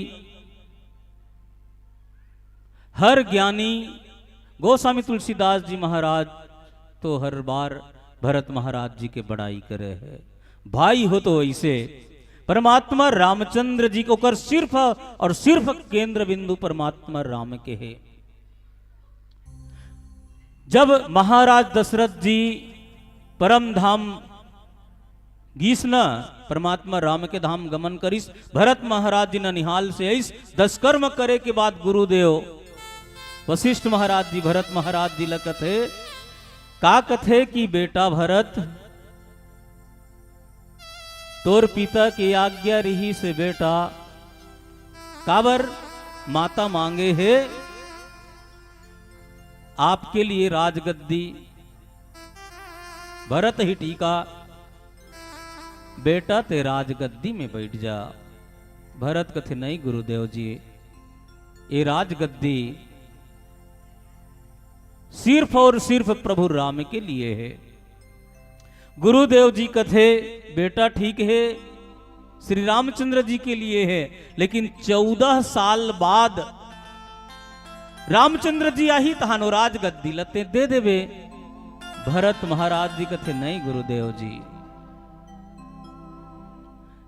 हर ज्ञानी, गोस्वामी तुलसीदास जी महाराज तो हर बार भरत महाराज जी के बड़ाई करे है। भाई हो तो ऐसे परमात्मा रामचंद्र जी के ओकर सिर्फ और सिर्फ केंद्र बिंदु परमात्मा राम के है। जब महाराज दशरथ जी परम धाम गीस न परमात्मा राम के धाम गमन करिस, भरत महाराज जी ननिहाल से आइस, दसकर्म करे के बाद गुरुदेव वशिष्ठ महाराज जी भरत महाराज जी ल कथे, का कथे कि बेटा भरत, तोर पिता के आज्ञा रहिस हे बेटा, काबर माता मांगे हे आपके लिए राजगद्दी। भरत ही टीका, बेटा ते राजगद्दी में बैठ जा। भरत कथे, नहीं गुरुदेव जी, ये राजगद्दी सिर्फ और सिर्फ प्रभु राम के लिए है। गुरुदेव जी कथे, बेटा ठीक है, श्री रामचंद्र जी के लिए है, लेकिन चौदह साल बाद रामचंद्र जी आही, तहान ओ राजगद्दी ल तें दे देबे। भरत महाराज जी कथे, नहीं गुरुदेव जी,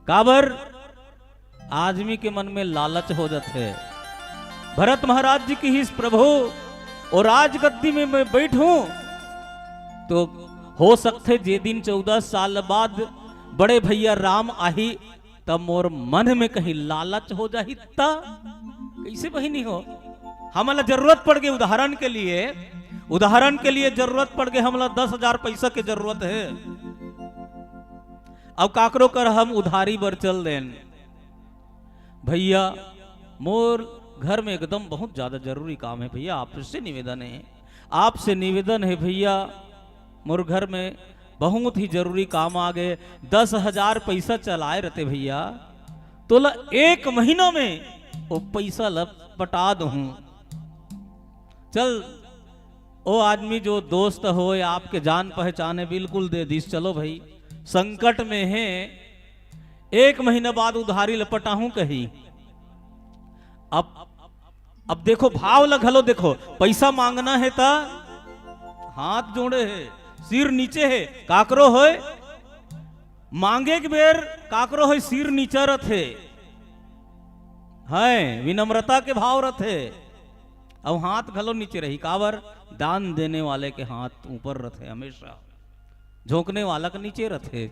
काबर आदमी के मन में लालच हो जाथे। भरत महाराज जी किहिस, प्रभु, ओ राजगद्दी में मैं बैठूं तो हो सकथे जे दिन चौदह साल बाद बड़े भैया राम आही, तब मोर मन में कहीं लालच हो जाही, त कैसे बहिनी हो? हमला जरूरत पड़ गई, उदाहरण के लिए, उदाहरण के लिए जरूरत पड़ गई, हमला दस हजार पैसा के जरूरत है। अब काकरो कर हम उधारी बर चल देन, भैया, मोर घर में एकदम बहुत ज्यादा जरूरी काम है भैया, आपसे निवेदन है, आपसे निवेदन है भैया, मोर घर में बहुत ही जरूरी काम आ गए, दस हजार पैसा चलाए रहते भैया, तोला एक महीना में वो पैसा ल पटा दूं। चल, ओ आदमी जो दोस्त हो या आपके जान पहचान है, बिल्कुल दे दीस, चलो भाई, संकट में है, एक महीना बाद उधारी ल पटाहूं कही। अब, अब देखो, भाव ल घलो देखो, पैसा मांगना है त हाथ जोड़े है, सिर नीचे है, काकरो होय, मांगे के बेर काकरो होय सिर नीचा रथे, है, विनम्रता के भाव रथे, अउ हाथ घलो नीचे रही, काबर? दान देने वाले के हाथ ऊपर रथे हमेशा, झोंकने वाला के नीचे रथे।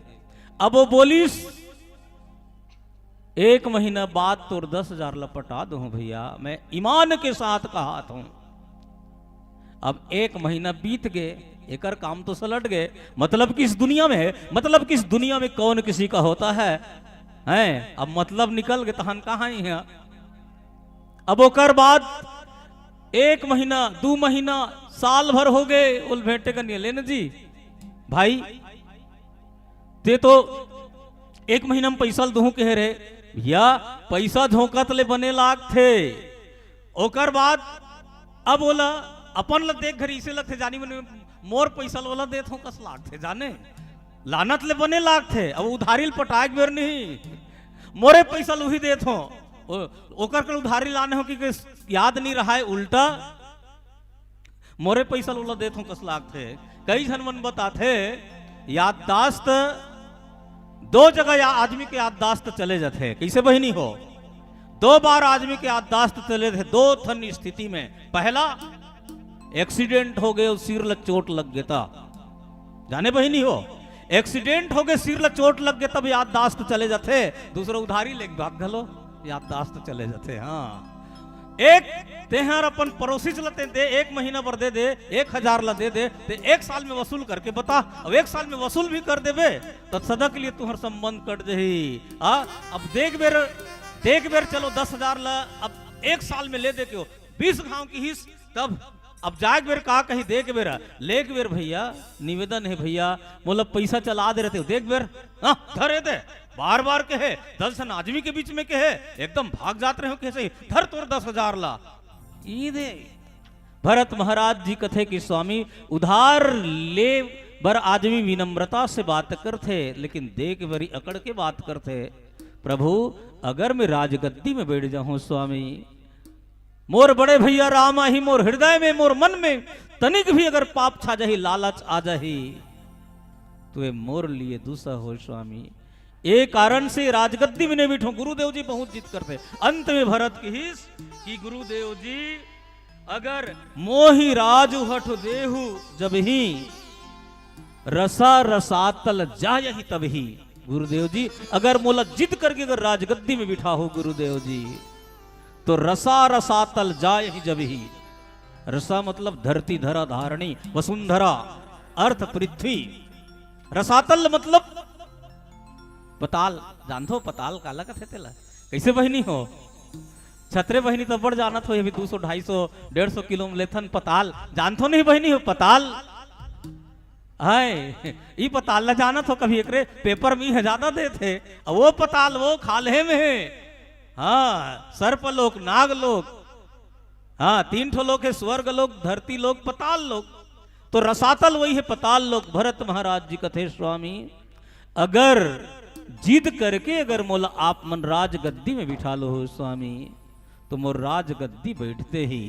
अब वो बोलिस, एक महीना बाद तोर दस हजार ला पटा दूं भैया, मैं ईमान के साथ कहा था। अब एक महीना बीत गए, एकर काम तो सलट गए। मतलब कि इस दुनिया में है, मतलब कि इस दुनिया में कौन किसी का होता है, हैं? अब मतलब निकल गए, तहन कहाँ ही है? अब ओकर बाद एक महीना, दू महीना, साल भर हो गए, ओल भेंटे कर नहीं लेने जी। भाई, ते तो एक महीना में पैसा ल दूहूं कहे रहे भैया, पैसा झोंकत ले बने लागथे। ओकर बाद अब ओला अपन ल देख घरी इसे लगथे, जानी मन मोर पैसा ल ओला देत हों कस लागथे, जाने लानत ले बने लागथे। अब उधारी ल पटाए के बेर नहीं, मोरे पैसा ल उही देत हों। ओ-, ओकर कल उधारी लाने हों कि, कि याद नहीं रहाय, उल्टा मोरे पैसा ल ओला देत हों कस लागथे। कई झन मन बताथे, याददाश्त दो जगह या आदमी के याददाश्त चले जाथे। कैसे बहिनी हो? दो बार आदमी के याददाश्त चले थे, दो ठन स्थिति में। पहला, एक्सीडेंट हो गए अउ सिर ल चोट लग गे त, जाने बहिनी हो, एक्सीडेंट हो गए, सिर ल चोट लग गे तब याददाश्त चले जाथे। दूसरा, उधारी लेके भाग घलो याददाश्त चले जाथे। हाँ, एक तेहर अपन पड़ोसी ल ते दे, एक महीना भर दे दे, एक हजार ला दे दे, ते एक साल में वसूल करके बता। अब एक साल में वसूल भी कर देबे त सदा के लिए तुहर संबंध कट जही। आ, अब देख बेर, देख बेर चलो दस हजार ला अब एक साल में ले दे के हो, बीस घाव किहिस, तब अब जाए के बेर का कही, दे के बेर, ले के बेर भैया, निवेदन है भैया, मोला पैसा चला दे रहते हो, देख बेर, हाँ, धरे दे, बार बार कहे, दस झन आदमी के बीच में कहे, एकदम भाग जात रहे हो, कैसे धर तोर दस हजार ला, ई दे। भरत महाराज जी कथे कि स्वामी, उधार ले बर आदमी विनम्रता से बात करथे, लेकिन दे के बरी अकड़ के बात करथे। प्रभु, अगर मैं राजगद्दी में बैठ जाहूं स्वामी, मोर बड़े भैया राम आही, मोर हृदय में, मोर मन में तनिक भी अगर पाप छा जाही, लालच आ जाही, तो ये मोर लिए दुसह हो स्वामी। ए कारण से राजगद्दी में नहीं बैठो। गुरुदेव जी बहुत जिद करथे। अंत में भरत किहिस कि गुरुदेव जी, अगर मोहि राजउहठ देहु जबहि, रसा रसातल जायहि तबहि। गुरुदेव जी, अगर मोला जिद करके अगर राजगद्दी में बिठाहो गुरुदेव जी, तो रसा रसातल जायहि जबहि। रसा मतलब धरती, धरा, धारणी, वसुंधरा, अर्थ पृथ्वी। रसातल मतलब पताल। जानथो पताल काला कथे तेला? कैसे बहिनी हो? छतरे बहिनी तो बड़ जानत हो, अभी दू सौ, ढाई सौ, डेढ़ सौ किलो में लेथन पताल। जानथो नहीं बहिनी हो पताल? हाय, ई पताल ला जानत हो, कभी एकरे पेपर में ही ज्यादा देथे। अब वो पताल वो खाल्हे में है। हाँ, सर्प लोक, नाग लोक। हाँ, तीन ठो लोक है, स्वर्ग लोक, धरती लोक, पताल लोक। तो रसातल वही है, पताल लोक। भरत महाराज जी कथे, स्वामी, अगर जिद करके अगर मोला आप मन राजगद्दी में बिठा लो हो स्वामी, तो मोर राजगद्दी बैठते ही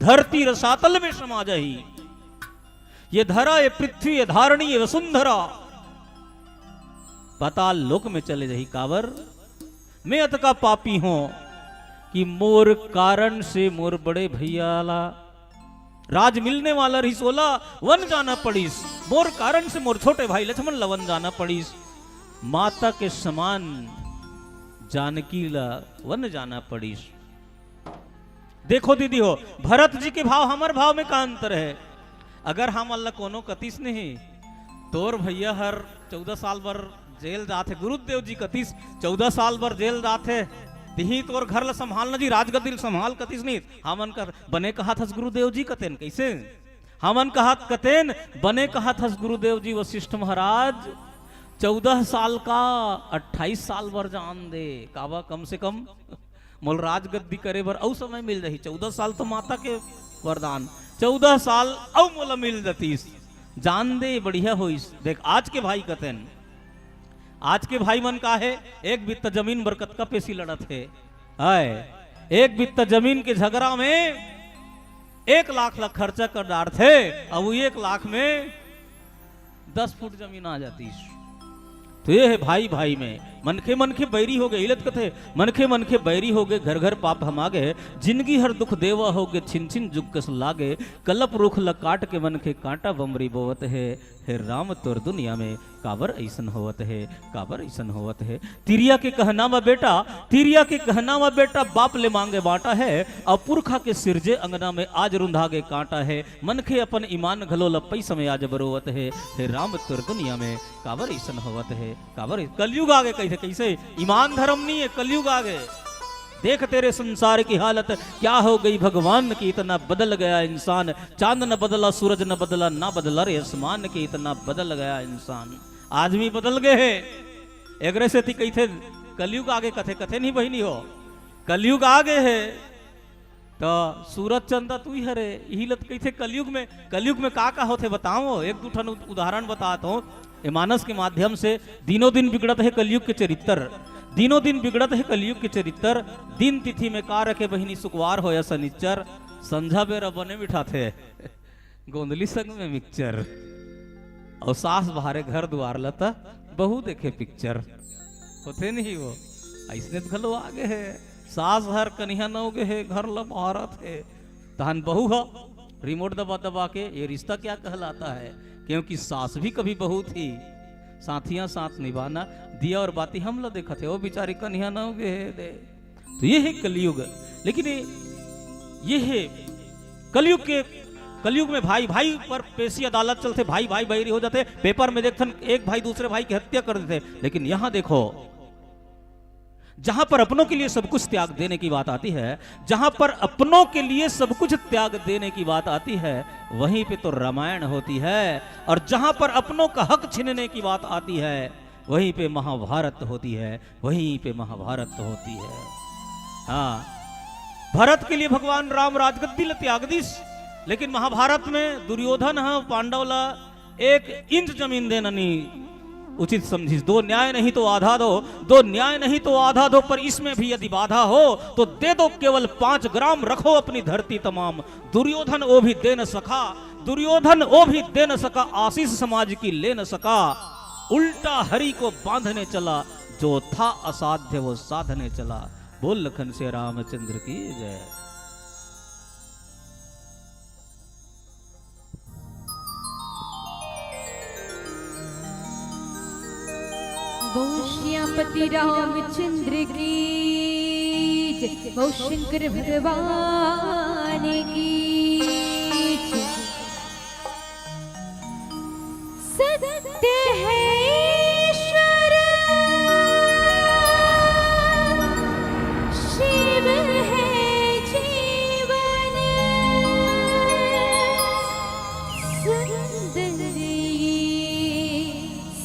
धरती रसातल में समा जाही। ये धरा, ये पृथ्वी, ये धारणी, ये वसुंधरा पताल लोक में चले जाही। काबर? मैं अतका पापी हों कि मोर कारण से मोर बड़े भैया ला राज मिलने वाला रहिस, ओला वन जाना पड़िस। मोर कारण से मोर छोटे भाई लक्ष्मण ला वन जाना पड़िस। माता के समान जानकी ला वन जाना पड़िस। देखो दीदी हो, भरत जी के भाव हमर भाव में का अंतर है? अगर हमन ला कोनो कतिस नहीं, तोर भैया हर चौदह साल बर जेल जाथे, गुरुदेव जी कतिस चौदह साल बर जेल जाथे, तिही तोर घर ला संभालना जी, राजगद्दी ला संभाल कतिस नहीं, हमन कर बने कहाथस गुरुदेव जी कतेन, कैसे? हमन कहात कतेन, बने कहाथस गुरुदेव जी, वशिष्ठ महाराज, चौदह साल का अट्ठाईस साल बर जान दे, काबा कम से कम मोल राजगद्दी करे बर अउ समय मिल जाही। चौदह साल तो माता के वरदान, चौदह साल अउ मोला मिल जतीस, जान दे बढ़िया होइस। देख आज के भाई कतेन, आज के भाई मन का है, एक बित्ता जमीन बर कतका पेसी लड़त हे। हाय, एक बित्ता जमीन के झगड़ा में एक लाख ला खर्चा कर डारथे, अब वो एक लाख में दस फुट जमीन आ जातीस। तो ये है भाई भाई में। मनखे मनखे बैरी होगे, इलत कथे, मनखे मनखे बैरी होगे, घर घर पाप हमागे। जिनगी हर दुख देवा होगे, छिन छिन जुग कस लागे। कलप रुख ल काट के मनखे कांटा बमरी बोवत हे। हे राम, तोर दुनिया में काबर अइसन होवत हे, काबर अइसन होवत हे? तिरिया के कहना म बेटा, तिरिया के कहना म बेटा, बाप ले मांगे बांटा हे। अउ पुरखा के सिरजे अंगना में आज रुंधा गे कांटा हे। मनखे अपन ईमान घलो ल पइसा में आज बरोवत हे। हे राम, तोर दुनिया में काबर अइसन होवत हे, काबर अइ-, कलयुग आगे कहिथे, कइसे ईमान धरम नइ हे, कलयुग आगे। देख तेरे संसार की हालत, क्या हो गई भगवान की, इतना बदल गया इंसान। चांद न बदला, सूरज न बदला, ना बदला रे आसमान की, इतना बदल गया इंसान। आदमी बदल गे हे, एकरे सेती कहिथे कलयुग आगे, कथे कथे नहीं बहिनी हो, कलयुग आगे हे। त सूरज चंदा तुही हरे, इही ल त कहिथे कलयुग में। कलयुग में का का होथे बताओ, एक दू ठन उद-, उदाहरण बतात हों ए मानस के माध्यम से। दिनों दिन बिगड़त हे कलयुग के चरित्र, दिनों दिन बिगड़त हे कलयुग के चरित्र। दिन तिथि में का रखे बहिनी, सुकवार हो या सनिच्चर, संझा बेरा बने मिठाथे गोंदली संग में मिक्सचर। अउ सास बहारे घर दुआर ल त बहू देखे पिक्चर। होथे नहीं वो, अइसने त घलो आगे हे। सास हर कनिहा नव गे हे, घर ल बहारत हे, तहन बहू ह रिमोट दबा दबा के, ये रिश्ता क्या कहलाता है? क्योंकि सास भी कभी बहू थी, साथियां साथ निभाना, दिया और बाती हम ल देखत हे, वो बेचारी कनिहा नव गे हे दे। तो ये हे कलयुग। लेकिन ये, ये हे कलयुग के, कलयुग में भाई भाई पर पेशी अदालत चलथे, भाई भाई बैरी हो जाथे, पेपर में देखथन एक भाई दूसरे भाई की हत्या कर देथे। लेकिन यहाँ देखो, जहां पर अपनों के लिए सब कुछ त्याग देने की बात आती है, जहां पर अपनों के लिए सब कुछ त्याग देने की बात आती है, वहीं पे तो रामायण होती है। और जहां पर अपनों का हक छीनने की बात आती है, वहीं पे महाभारत होती है, वहीं पे महाभारत होती है। हाँ, भरत के लिए भगवान राम राजगद्दी ल त्याग दिस, लेकिन महाभारत में दुर्योधन ह पांडव ला एक इंच जमीन देना नहीं उचित समझिस। दो न्याय नहीं तो आधा दो, दो न्याय नहीं तो आधा दो, पर इसमें भी यदि बाधा हो तो दे दो केवल पांच ग्राम, रखो अपनी धरती तमाम। दुर्योधन वो भी दे न सका, दुर्योधन वो भी दे न सका, आशीष समाज की ले न सका। उल्टा हरि को बांधने चला, जो था असाध्य वो साधने चला। बोल लखन से रामचंद्र की जय। बोल श्यामपति रामचंद्र की जय, बोल शंकर भगवान की जय। सत्य है ईश्वर, शिव है जीवन, सुंदर ये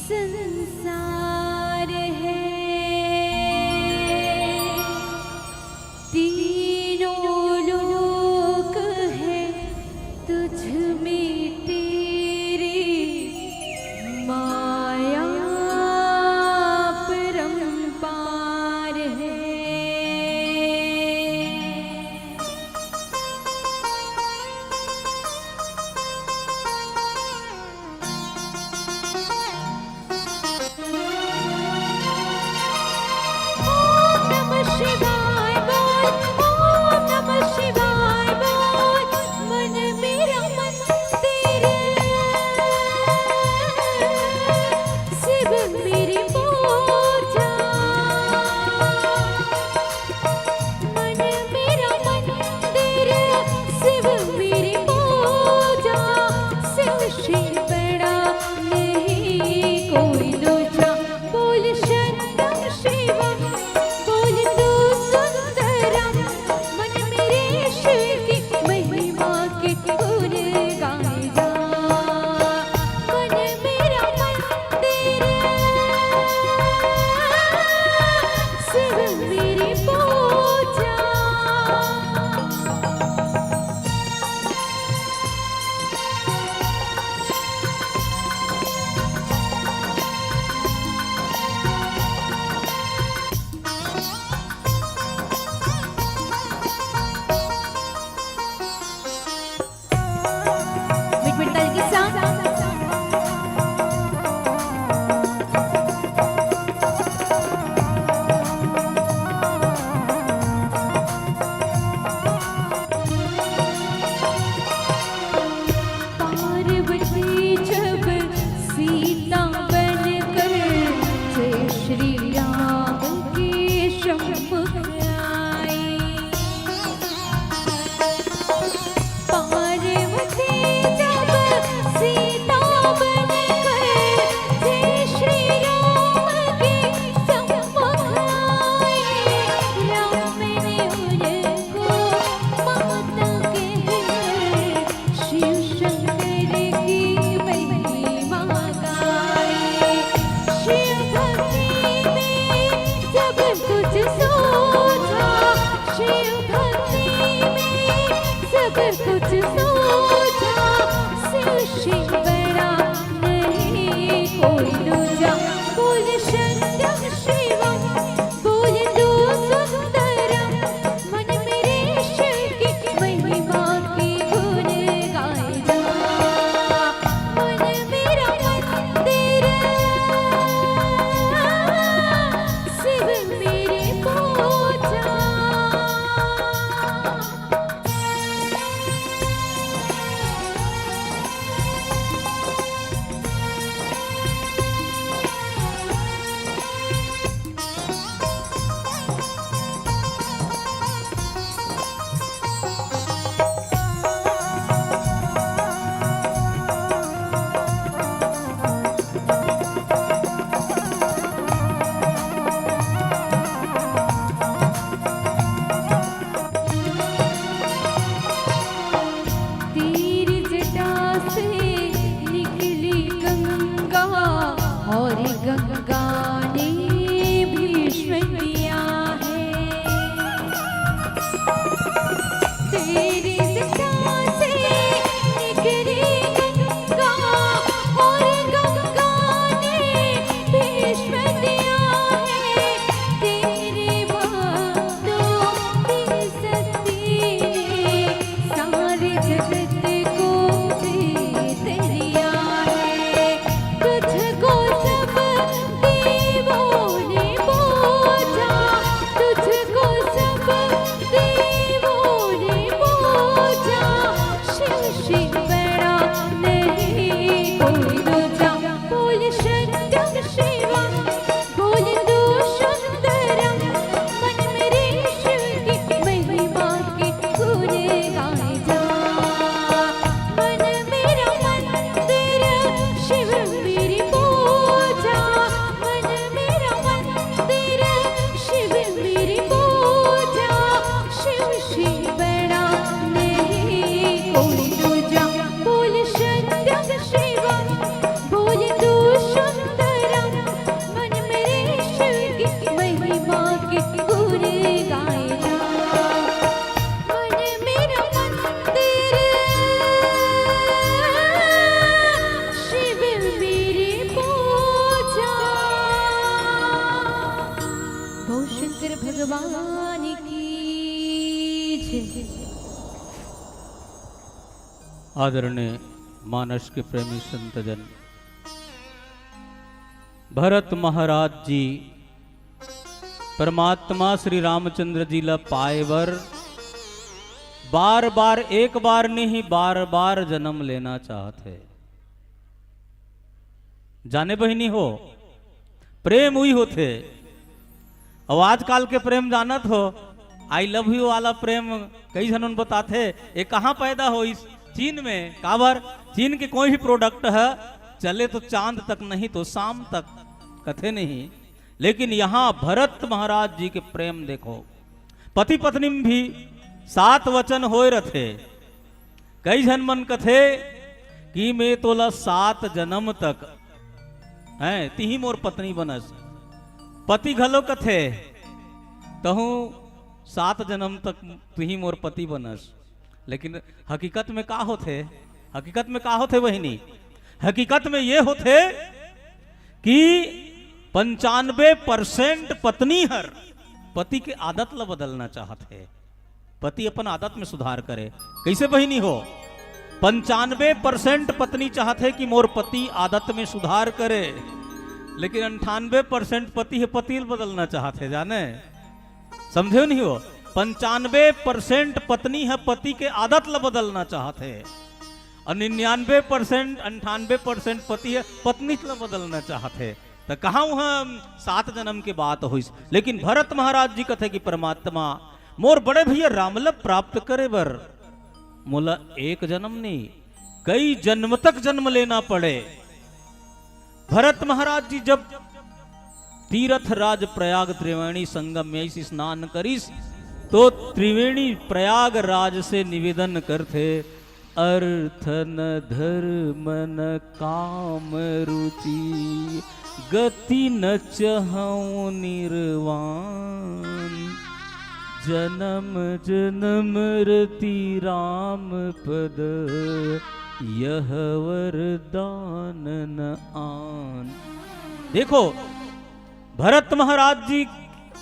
संसार है। तीनों लोक है तुझ में तेरे, माँ मुख आई। पार्वती जब सीता बनकर जय श्री राम के सम्मुख आई, राम ने उनको माता कह शिव शंकर की महिमा गाए। शिव भक्ति में सब कुछ सूझा, शिव भक्ति में सब कुछ सूझा। शिव शिव बड़ा नहीं कोई दूजा। बोल शंकर शिवम, बोल दो सुंदरम, मन मेरे शिव की महिमा की गुण गाए जा। मन मेरा मंदिर, शिव मेरी पूजा। तीर जटा से निकली गंगा और गंगा ने भीष्म दिया है। तेरी जटा से निकली गंगा और गंगा ने भीष्म दिया है। तेरे भक्तों की शक्ति ने सारे जगत को जीत लिया है। तुझको सब देवों ने पूजा, तुझको सब देवों ने पूजा। शिव शिव बड़ा नहीं कोई दूजा। बोल शंकर शिवम, बोल दो सुंदरम, मन मेरे शिव की महिमा के गुण गाए जा। मन मेरा मंदिर, शिव मेरी पूजा। मन मेरा मंदिर, शिव मेरी पूजा। शिव शिव बड़ा नहीं कोई दूजा। बोल शंकर शिवम, बोल दो सुंदरम, मन मेरे शिव की महिमा के गुण गाए जा। मन मेरा मंदिर, शिव मेरी पूजा। बोल शंकर भगवान की जय। आदरणीय मानस के प्रेमी संतजन, भरत महाराज जी परमात्मा श्री रामचंद्र जी ला पाए बर बार बार, एक बार नहीं, बार बार जन्म लेना चाहत हे। जाने बहिनी हो, प्रेम उही होथे। अउ आजकाल के प्रेम जानत हो, आई लव यू वाला प्रेम कई झन बताथे, ये कहाँ पैदा होइस? चीन में। काबर? चीन के कोई भी प्रोडक्ट ह चले तो चांद तक, नहीं तो शाम तक, कथे नहीं। लेकिन यहाँ भरत महाराज जी के प्रेम देखो, पति पत्नी में भी सात वचन होए रथे। कई झन मन कथे कि मैं तोला सात जन्म तक, हैं, तिही मोर पत्नी बनस। पति घलो कथे, तहूँ सात जन्म तक तुही मोर पति बनस। लेकिन हकीकत में का होथे? हकीकत में का होथे बहिनी? हकीकत में ये होथे कि पंचानबे परसेंट पत्नी हर पति के आदत ल बदलना चाहत हे, पति अपन आदत में सुधार करे। कइसे बहिनी हो? पंचानबे परसेंट पत्नी चाहत हे कि मोर पति आदत में सुधार करे, लेकिन अंठानबे परसेंट पति ह पति ल बदलना चाहत हे, जाने? समझे नहीं हो? पंचानबे परसेंट पत्नी ह पति के आदत ल बदलना चाहत हे, अउ निन्यानबे परसेंट, अंठानबे परसेंट पति ह पत्नी ल बदलना चाहत हे। त कहाँ वहाँ सात जन्म के बात होइस। लेकिन भरत महाराज जी कथे कि परमात्मा, मोर बड़े भैया राम ल प्राप्त करे बर मोला एक जन्म नहीं, कई जन्म तक जन्म लेना पड़े। भरत महाराज जी जब तीरथ राज प्रयाग त्रिवेणी संगम में इस स्नान करिस, तो त्रिवेणी प्रयाग राज से निवेदन करथे, अर्थ न धर्म न काम रुचि, गति न चहौ निर्वाण, जन्म जन्म रति राम पद, यह वरदान न आन। देखो, भरत महाराज जी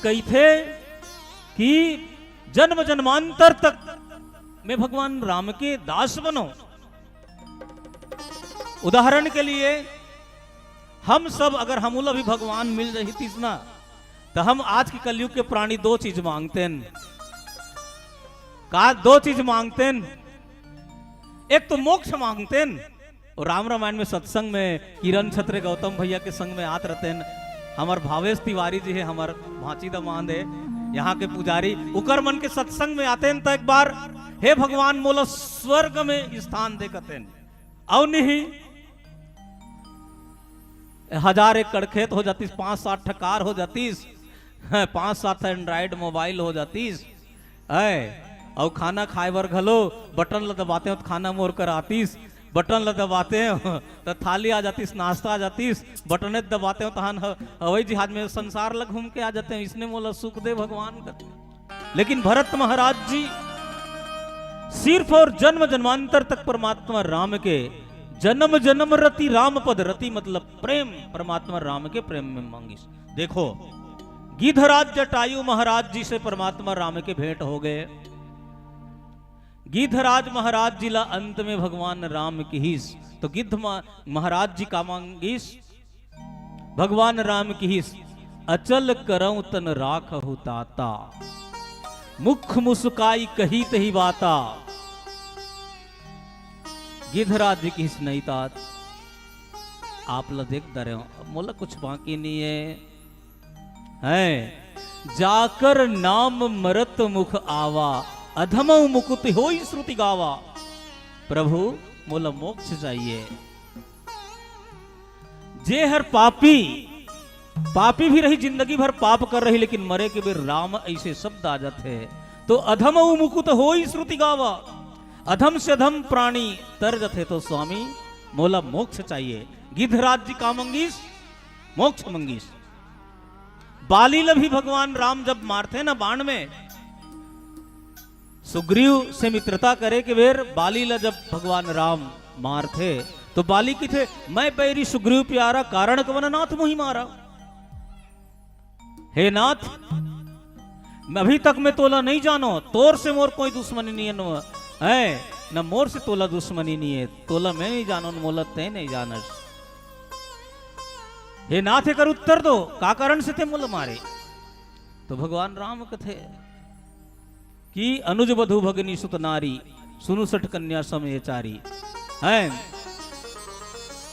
कहिथे कि जन्म जन्मांतर तक मैं भगवान राम के दास बनो। उदाहरण के लिए, हम सब अगर हमला भी भगवान मिल जाही तीस ना, तो हम आज के कलयुग के प्राणी दो चीज मांगतेन। का दो चीज मांगतेन? एक तो मोक्ष मांगतेन। और राम रामायण में सत्संग में किरण छत्रे गौतम भैया के संग में आत रहतेन। हमार भावेश तिवारी जी है, हमार भांची दमांद है, यहाँ के पुजारी, उकर मन के सत्संग में आतेन त एक बार, हे भगवान, मोला स्वर्ग में स्थान दे कतेन। अउ नहीं, हजार एकड़ खेत हो जातिस, पांच सात ठकार हो जातिस, हैं, पांच सात एंड्रॉइड मोबाइल हो जातिस, है, अउ खाना खाए बर घलो बटन ल दबाते हो तो खाना मोर कर आतिस, बटन ल दबाते हो तो थाली आ जातिस, नाश्ता आ जातिस, बटने दबाते हो तहन ह-, हवाई जहाज में संसार ल घूम के आ जाते हो। इसने मोला सुख दे भगवान कर। लेकिन भरत महाराज जी सिर्फ और जन्म जन्मांतर तक परमात्मा राम के, जन्म जन्म रति राम पद, रति मतलब प्रेम, परमात्मा राम के प्रेम में मांगिस। देखो, गिद्धराज जटायु महाराज जी से परमात्मा राम के भेंट हो गए। गिद्धराज महाराज जी ला अंत में भगवान राम किहिस, तो गिद्ध मा-, महाराज जी का मांगिस? भगवान राम किहिस, अचल करौ तन राखहु ताता, मुख मुस्काई कही तही बाता। गिद्धराज जी किहिस, नहीं तात, आप ला देख डरे हो, अब मोला कुछ बाकी नहीं है। हैं, जाकर नाम मरत मुख आवा, अधमउ मुकुति होई श्रुति गावा। प्रभु, मोला मोक्ष चाहिए। जे हर पापी, पापी भी रही, जिंदगी भर पाप कर रही, लेकिन मरे के बेर राम ऐसे शब्द आ जाथे, तो अधमउ मुकुत होई श्रुति गावा। अधम से अधम प्राणी तर जथे, तो स्वामी, मोला मोक्ष चाहिए। गिद्धराज जी का मंगिस? मोक्ष मंगिस। बाली ल भी भगवान राम जब मारथे ना बाण में, सुग्रीव से मित्रता करे के बेर बाली ल जब भगवान राम मारथे, तो बाली किथे, "मैं बैरी सुग्रीव प्यारा, कारण कवन नाथ मोहि मारा।" हे नाथ, अभी तक मैं तोला नहीं जानो, तोर से मोर कोई दुश्मनी नहीं है, न मोर से तोला दुश्मनी नहीं है, तोला मैं नहीं जानो, न मोला तै नहीं जानस। हे नाथ, एकर उत्तर दो, का कारण से ते मोला मारे? तो भगवान राम कथे कि अनुज वधु भगनी सुत नारी, सुनु सठ कन्या सम ये चारी। हैं?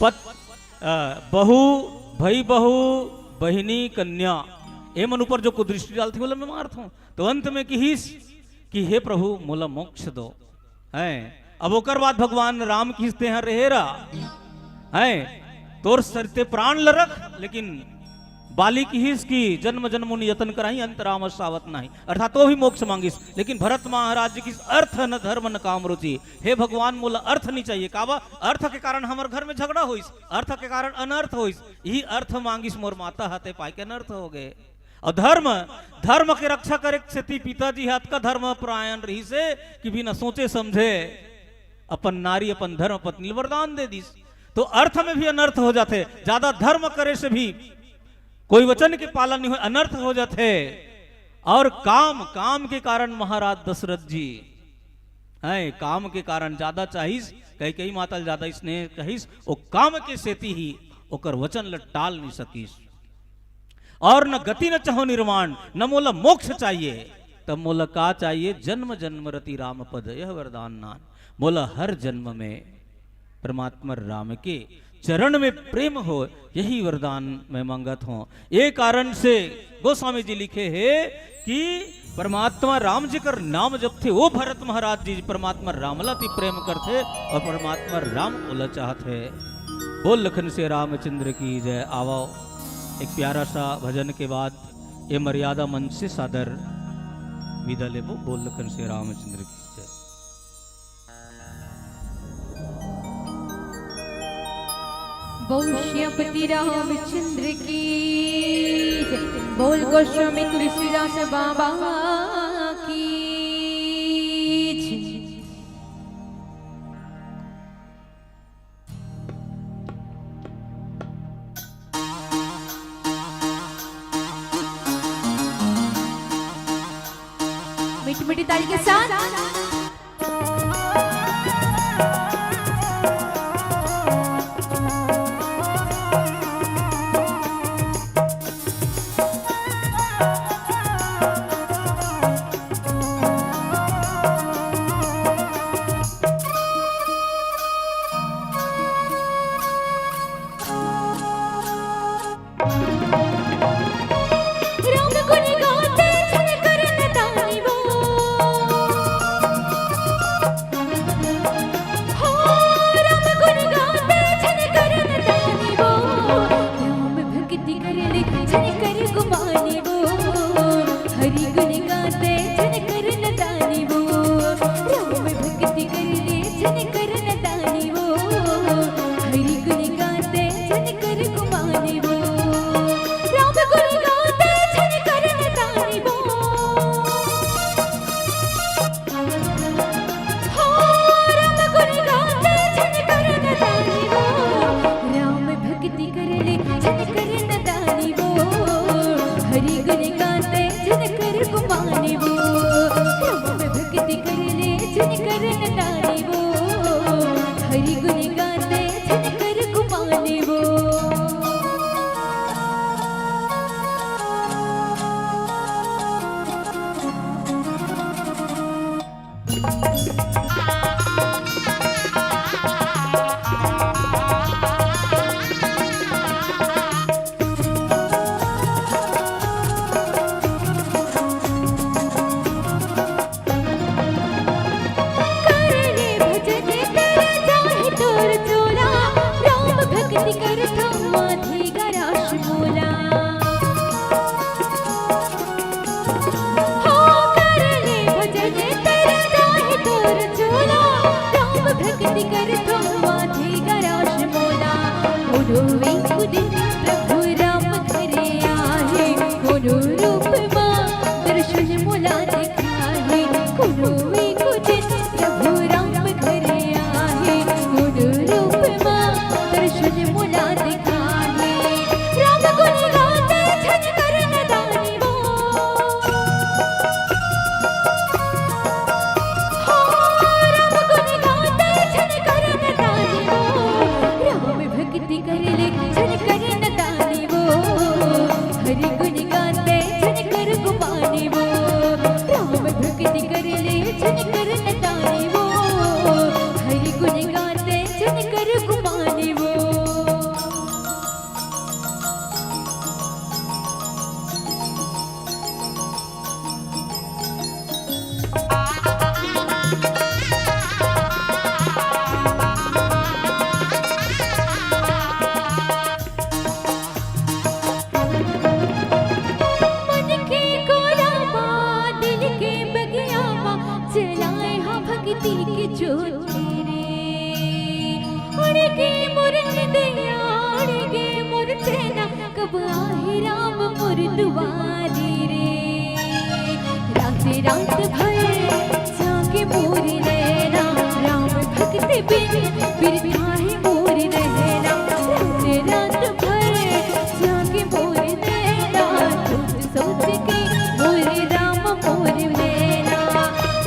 पत-, अ, बहू, भई बहू, बहिनी, कन्या, ए मन ऊपर जो कुदृष्टि डालथे, ओला मैं मारथों। तो अंत में किहिस कि हे प्रभु, मोला मोक्ष दो। हैं? अब ओकर बाद भगवान राम किहिस, तें हर रेहे रह, हैं? तोर सर ते प्राण ल रख, लेकिन बाली किहिस कि जन्म जन्म मुनि यतन कराई, अंत राम अस आवत नाही। अर्थात वो भी मोक्ष मांगिस, लेकिन भरत महाराज जी किहिस, अर्थ न धर्म न काम रुचि। हे भगवान, मोला अर्थ नहीं चाहिए। काबर? अर्थ के कारण हमर घर में झगड़ा होइस, अर्थ के कारण अनर्थ होइस। यही अर्थ मांगिस मोर माता ह, ते पाय के अनर्थ हो गए। और धर्म, धर्म के रक्षा करे के सेती पिताजी ह अतका धर्म परायण रहिस हे कि बिना सोचे समझे अपन नारी, अपन धर्म पत्नी ल वरदान दे दिस। तो अर्थ में भी अनर्थ हो जाथे। ज्यादा धर्म करे से भी कोई वचन के पालन नहीं हो, अनर्थ हो जाथे। और काम, काम के कारण महाराज दशरथ जी हैं, काम के कारण ज्यादा चाहिस, कैकेयी माता ल ज्यादा स्नेह कहिस, वो काम के सेती ही ओकर वचन ल टाल नहीं सकिस। और न गति न चहौ निर्वाण, न मोला मोक्ष चाहिए, तब मोला का चाहिए? जन्म जन्म रति राम पद, यह वरदान नान। मोला हर जन्म में परमात्मा राम के चरण में प्रेम हो, यही वरदान मैं मांगत हूँ। ये कारण से गोस्वामी जी लिखे हे कि परमात्मा राम जी कर नाम जपथे, वो भरत महाराज जी परमात्मा राम ला ती प्रेम करथे और परमात्मा राम ओला चाहथे। बोल लखन से रामचंद्र की जय। आवो, एक प्यारा सा भजन के बाद ये मर्यादा मंच से सादर विदा लेबो। बोल लखन से रामचंद्र की जय। बोल श्रीपति रामचंद्र की जय। बोल गोस्वामी तुलसीदास बाबा की जय। मीठी मीठी ताली के साथ। राम गुण गाते छन कर नदानी वो। हो, राम गुण गाते छन कर नदानी वो। राम भक्ति कर ले छन कर गुमानी वो। हरि गुण गाते छन कर नदानी वो। राम भक्ति कर ले छन कर नदानी वो। हरि गुण गाते छन कर गुमानी वो। राम गुण गाते छन कर नदानी वो। हो, राम गुण गाते छन कर नदानी वो। राम भक्ति कर ले छन कर नदानी वो। हरि गुण गाते छन कर गुमानी वो। राम भक्ति कर ले छन कर नदानी वो। हरि गुण गाते छन कर गुमानी वो। कर ले भजन कर जाहि तोर चोला, राम भक्ति कर थमा धीगा रास मोला। हो कर ले भजन कर जाहि तोर चोला, राम भक्ति कर थमा धीगा रास मोला। कोनो एक दिन प्रभु राम घरे आहे, कोनो रूप मा दर्शन मोला दे। आहे। कोनो एक दिन प्रभु राम घरे आहे, कोनो रूप मा दर्शन मोला दिखाहे। राम गुण गाते छन कर नदानी वो। हो, राम गुण गाते छन कर नदानी वो। राम भक्ति कर ले छन कर नदानी वो। हरि गुण गाते छन कर गुमानी वो। राम भक्ति कर ले छन कर नदानी वो। हरि गुण गाते छन कर गुमानी वो। मन के कोरा मा, दिल के बगिया मा, जलाए हा भक्ति के जोत रे। अड़गे मोर निंदिया, अड़गे मोर चैना, कब आही राम मोर दुआरी रे। रात रात भर जागे मोर नैना, राम भक्ति बिन बिरथा हे मोर रहना। रात रात भर जागे मोर नैना, सोच सोच के मोर राम मोर नैना।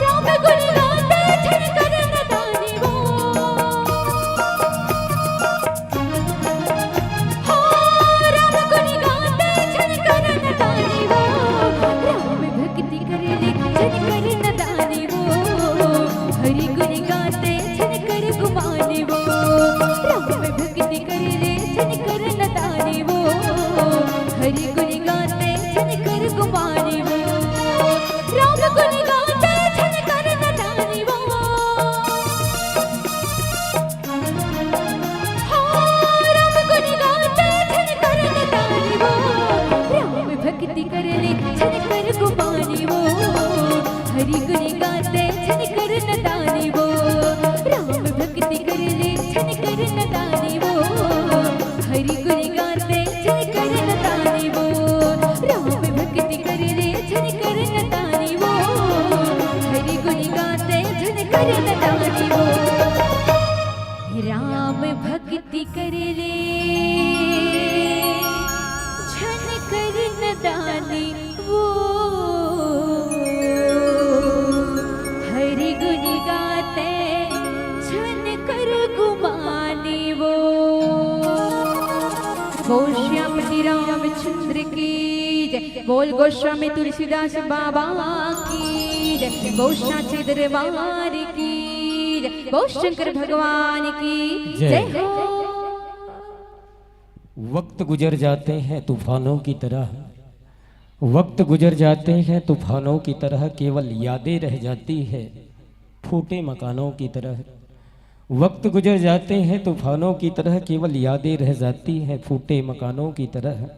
राम गुण गाते छन कर नदानी वो। हो, राम गुण गाते छन कर नदानी वो। राम भक्ति कर ले छन वो हरि गुण गाते झन कर नदानी वो, राम भक्ति कर ले झन कर नदानी वो, हरि गुण गाते झन कर नदानी वो, राम भक्ति कर ले झन कर नदानी वो, हरि गुण गाते झन कर नदानी वो, राम भक्ति कर ले झन कर नदानी वो, हरि गुण गाते झन कर गुमानी वो। गौश्यामति रामचंद्र की जय। बोल गोस्वामी तुलसीदास बाबा की जय। गौशाचे दरबार की जय। गौ शंकर भगवान की जय। जय हो। वक्त गुजर जाते हैं तूफानों की तरह, वक्त गुजर जाते हैं तूफानों की तरह, केवल यादें रह जाती है फूटे मकानों की तरह। वक्त गुजर जाते हैं तूफानों की तरह, केवल यादें रह जाती हैं फूटे मकानों की तरह।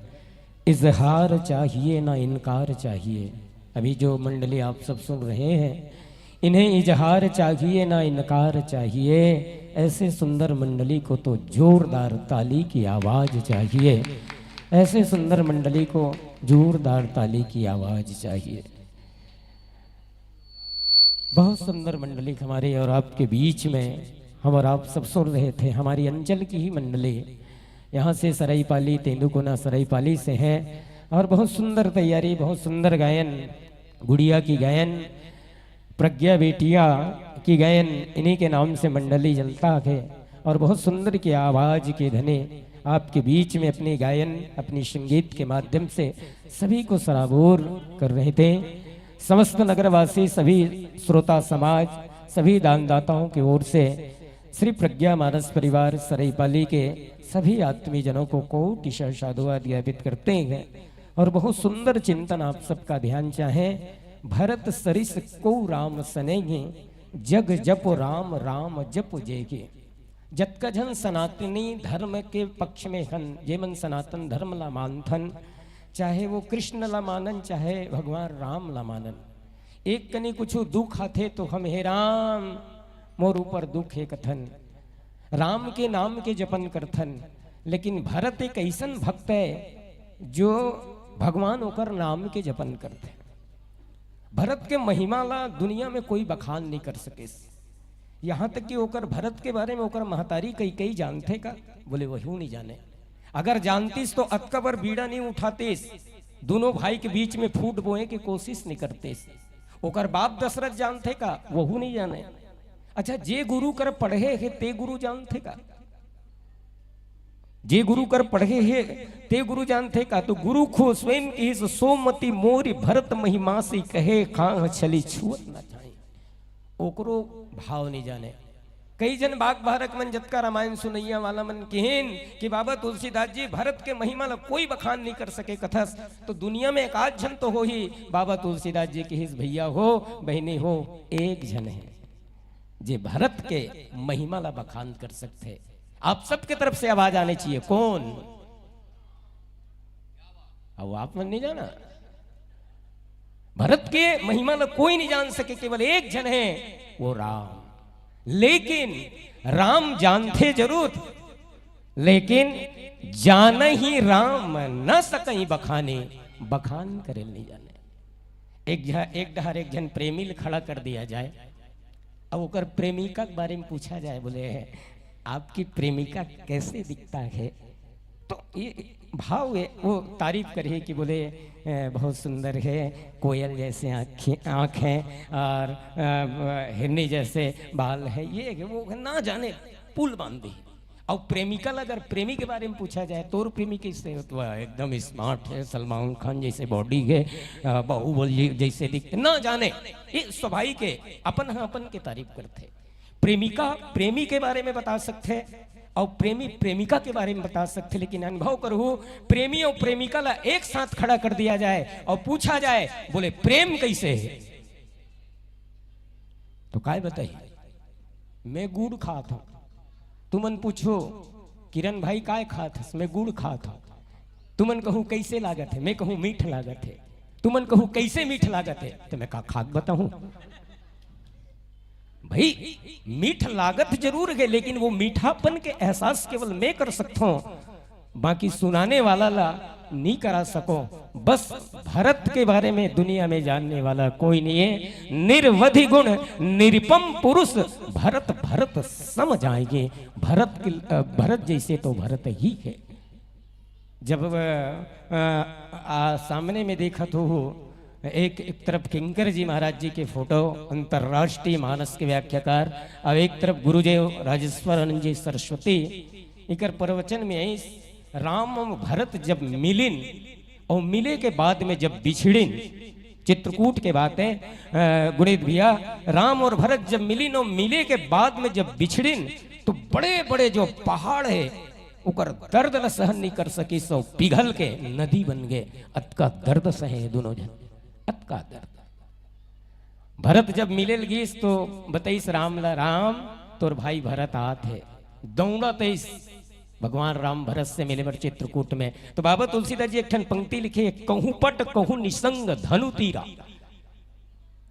इजहार चाहिए ना इनकार चाहिए। अभी जो मंडली आप सब सुन रहे हैं, इन्हें इजहार चाहिए ना इनकार चाहिए। ऐसे सुंदर मंडली को तो जोरदार ताली की आवाज चाहिए। ऐसे सुंदर मंडली को जोरदार ताली की आवाज चाहिए। बहुत सुंदर मंडली हमारे और आपके बीच में हम और आप सब सुन रहे थे। हमारी अंचल की ही मंडली, यहाँ से सराईपाली, तेंदुकोना सराईपाली से हैं और बहुत सुंदर तैयारी, बहुत सुंदर गायन, गुड़िया की गायन, प्रज्ञा बेटिया की गायन, इन्हीं के नाम से मंडली चलता है। और बहुत सुंदर की आवाज के धने आपके बीच में अपने गायन, अपनी संगीत के माध्यम से सभी को सराबोर कर रहे थे। समस्त नगरवासी, सभी श्रोता समाज, सभी दानदाताओं की ओर से श्री प्रज्ञा मानस परिवार सराईपाली के सभी आत्मीजनों को कोटि साधुवाद ज्ञापित करते हैं। और बहुत सुंदर चिंतन आप सबका ध्यान चाहे। भरत सरिस को राम सनेही, जग जप राम राम जप जेही। जतका झन सनातनी धर्म के पक्ष में हन, जेमन सनातन धर्म ला मानथन, चाहे वो कृष्ण ला मानन, चाहे भगवान राम ला मानन, एक कनी कुछु दुख आथे तो हम, "हे राम, मोर ऊपर दुख हे," कथन, राम के नाम के जपन करथन। लेकिन भरत एक अइसन भक्त है जो भगवान ओकर नाम के जपन करथे। भरत के महिमा ला दुनिया में कोई बखान नहीं कर सकेस। यहाँ तक कि ओकर, भरत के बारे में ओकर महतारी कैकेयी जानथे का? बोले, वहू नहीं जाने। अगर जानतीस तो अतका बर बीड़ा नहीं उठातीस, दोनों भाई के बीच में फूट बोए के कोशिश नहीं करतीस। ओकर बाप दशरथ जानथे का? वहू नहीं जाने। अच्छा, जे गुरु कर पढ़े हे, ते गुरु जानथे का? जे गुरु कर पढ़े हे, ते गुरु जानथे का? तो गुरु खो स्वयं किहिस, "सो मति मोरि भरत महिमा सही, कहे खांह छली छुअत न चाही।" ओकरो भाव नहीं जाने। कई झन बाग बारक मन, जतका रामायण सुनैया वाला मन किहिन कि बाबा तुलसीदास जी भरत के महिमा ला कोई बखान नहीं कर सके कथस, तो दुनिया में एक आध झन तो होही, बाबा तुलसीदास जी किहिस, भैया हो, बहिनी हो, एक झन हे जे भरत के महिमा ला बखान कर सकथे। आप सबके तरफ से आवाज आने चाहिए, कौन? अब आप मन नहीं जाना, भरत के महिमा ला कोई नहीं जान सके, केवल एक झन हे, वो राम। लेकिन राम जानथे जरूर, लेकिन जानही राम न सकही बखाने, बखान करे नहीं जाने। एक झ-, एक डहर एक झन प्रेमी ल खड़ा कर दिया जाए, अब ओकर प्रेमिका के बारे में पूछा जाए, बोले, "आपकी प्रेमिका कैसे दिखता है?" तो ये भाव है, वो तारीफ करे कि बोले, "ए, बहुत सुंदर है, कोयल जैसे आँखें, आँख हैं और, अ, हिरनी जैसे बाल है।" ये है, वो ना जाने पुल बांध दी। और प्रेमिका ला अगर प्रेमी के बारे में पूछा जाए, "तोर प्रेमी कैसे हो?" तो वह एकदम स्मार्ट है, सलमान खान जैसे बॉडी है, अ, बाहुबली जैसे दिखते, ना जाने। ये स्वाभाविक है, अपन ह अपन के तारीफ करथे। प्रेमिका प्रेमी के बारे में बता सकथे और प्रेमी प्रेमिका के बारे में बता सकथे, लेकिन अनुभव करहू, प्रेमी और प्रेमिका ला एक साथ खड़ा कर दिया जाए और पूछा जाए, बोले, "प्रेम कैसे है?" तो काय बताही, "मैं गुड़ खात हूँ।" तुमन पूछो, "किरण भाई काय खात हस?" "मैं गुड़ खात हूँ।" तुमन कहू, "कैसे लागत है?" मैं कहूँ, "मीठ लागत है।" तुमन कहू, "कइसे मीठ लागत हे?" त मैं का खाके बताहूं भाई? मीठ लागत जरूर हे, लेकिन वो मीठापन के एहसास केवल मैं कर सकथों, बाकी सुनाने वाला ला नी करा सकों। बस भरत के बारे में दुनिया में जानने वाला कोई नहीं है। निरवधि गुण निरुपम पुरुष भरत भरत सम जाएंगे। भरत के, अ, भरत जैसे तो भरत ही है। जब, अ, अ, आ, सामने में देखत हो, एक, एक तरफ किंकर जी महाराज जी के फोटो, अंतर्राष्ट्रीय मानस के व्याख्याकार, और एक तरफ गुरुदेव राजेश्वर आनंद जी सरस्वती, एकर प्रवचन में आइस, राम और भरत जब मिलिन और मिले के बाद में जब बिछड़िन, चित्रकूट के बात है, अ, गुणित भैया, राम और भरत जब मिलिन और मिले के बाद में जब बिछड़िन, तो बड़े-बड़े जो पहाड़ है, ओकर दर्द ल सहन नहीं कर सकिस, सो पिघल के नदी बन गए। अतका दर्द सहे दोनों झन, अतका दर्द। भरत जब मिले लगिस तो बताइस राम ला, "राम, तोर भाई भरत आत हे।" दौड़त आइस भगवान राम भरत से मिले बर चित्रकूट में। तो बाबा तुलसीदास जी एक ठन पंक्ति लिखे, "कहूं पट कहूं निसंग धनु तीरा।"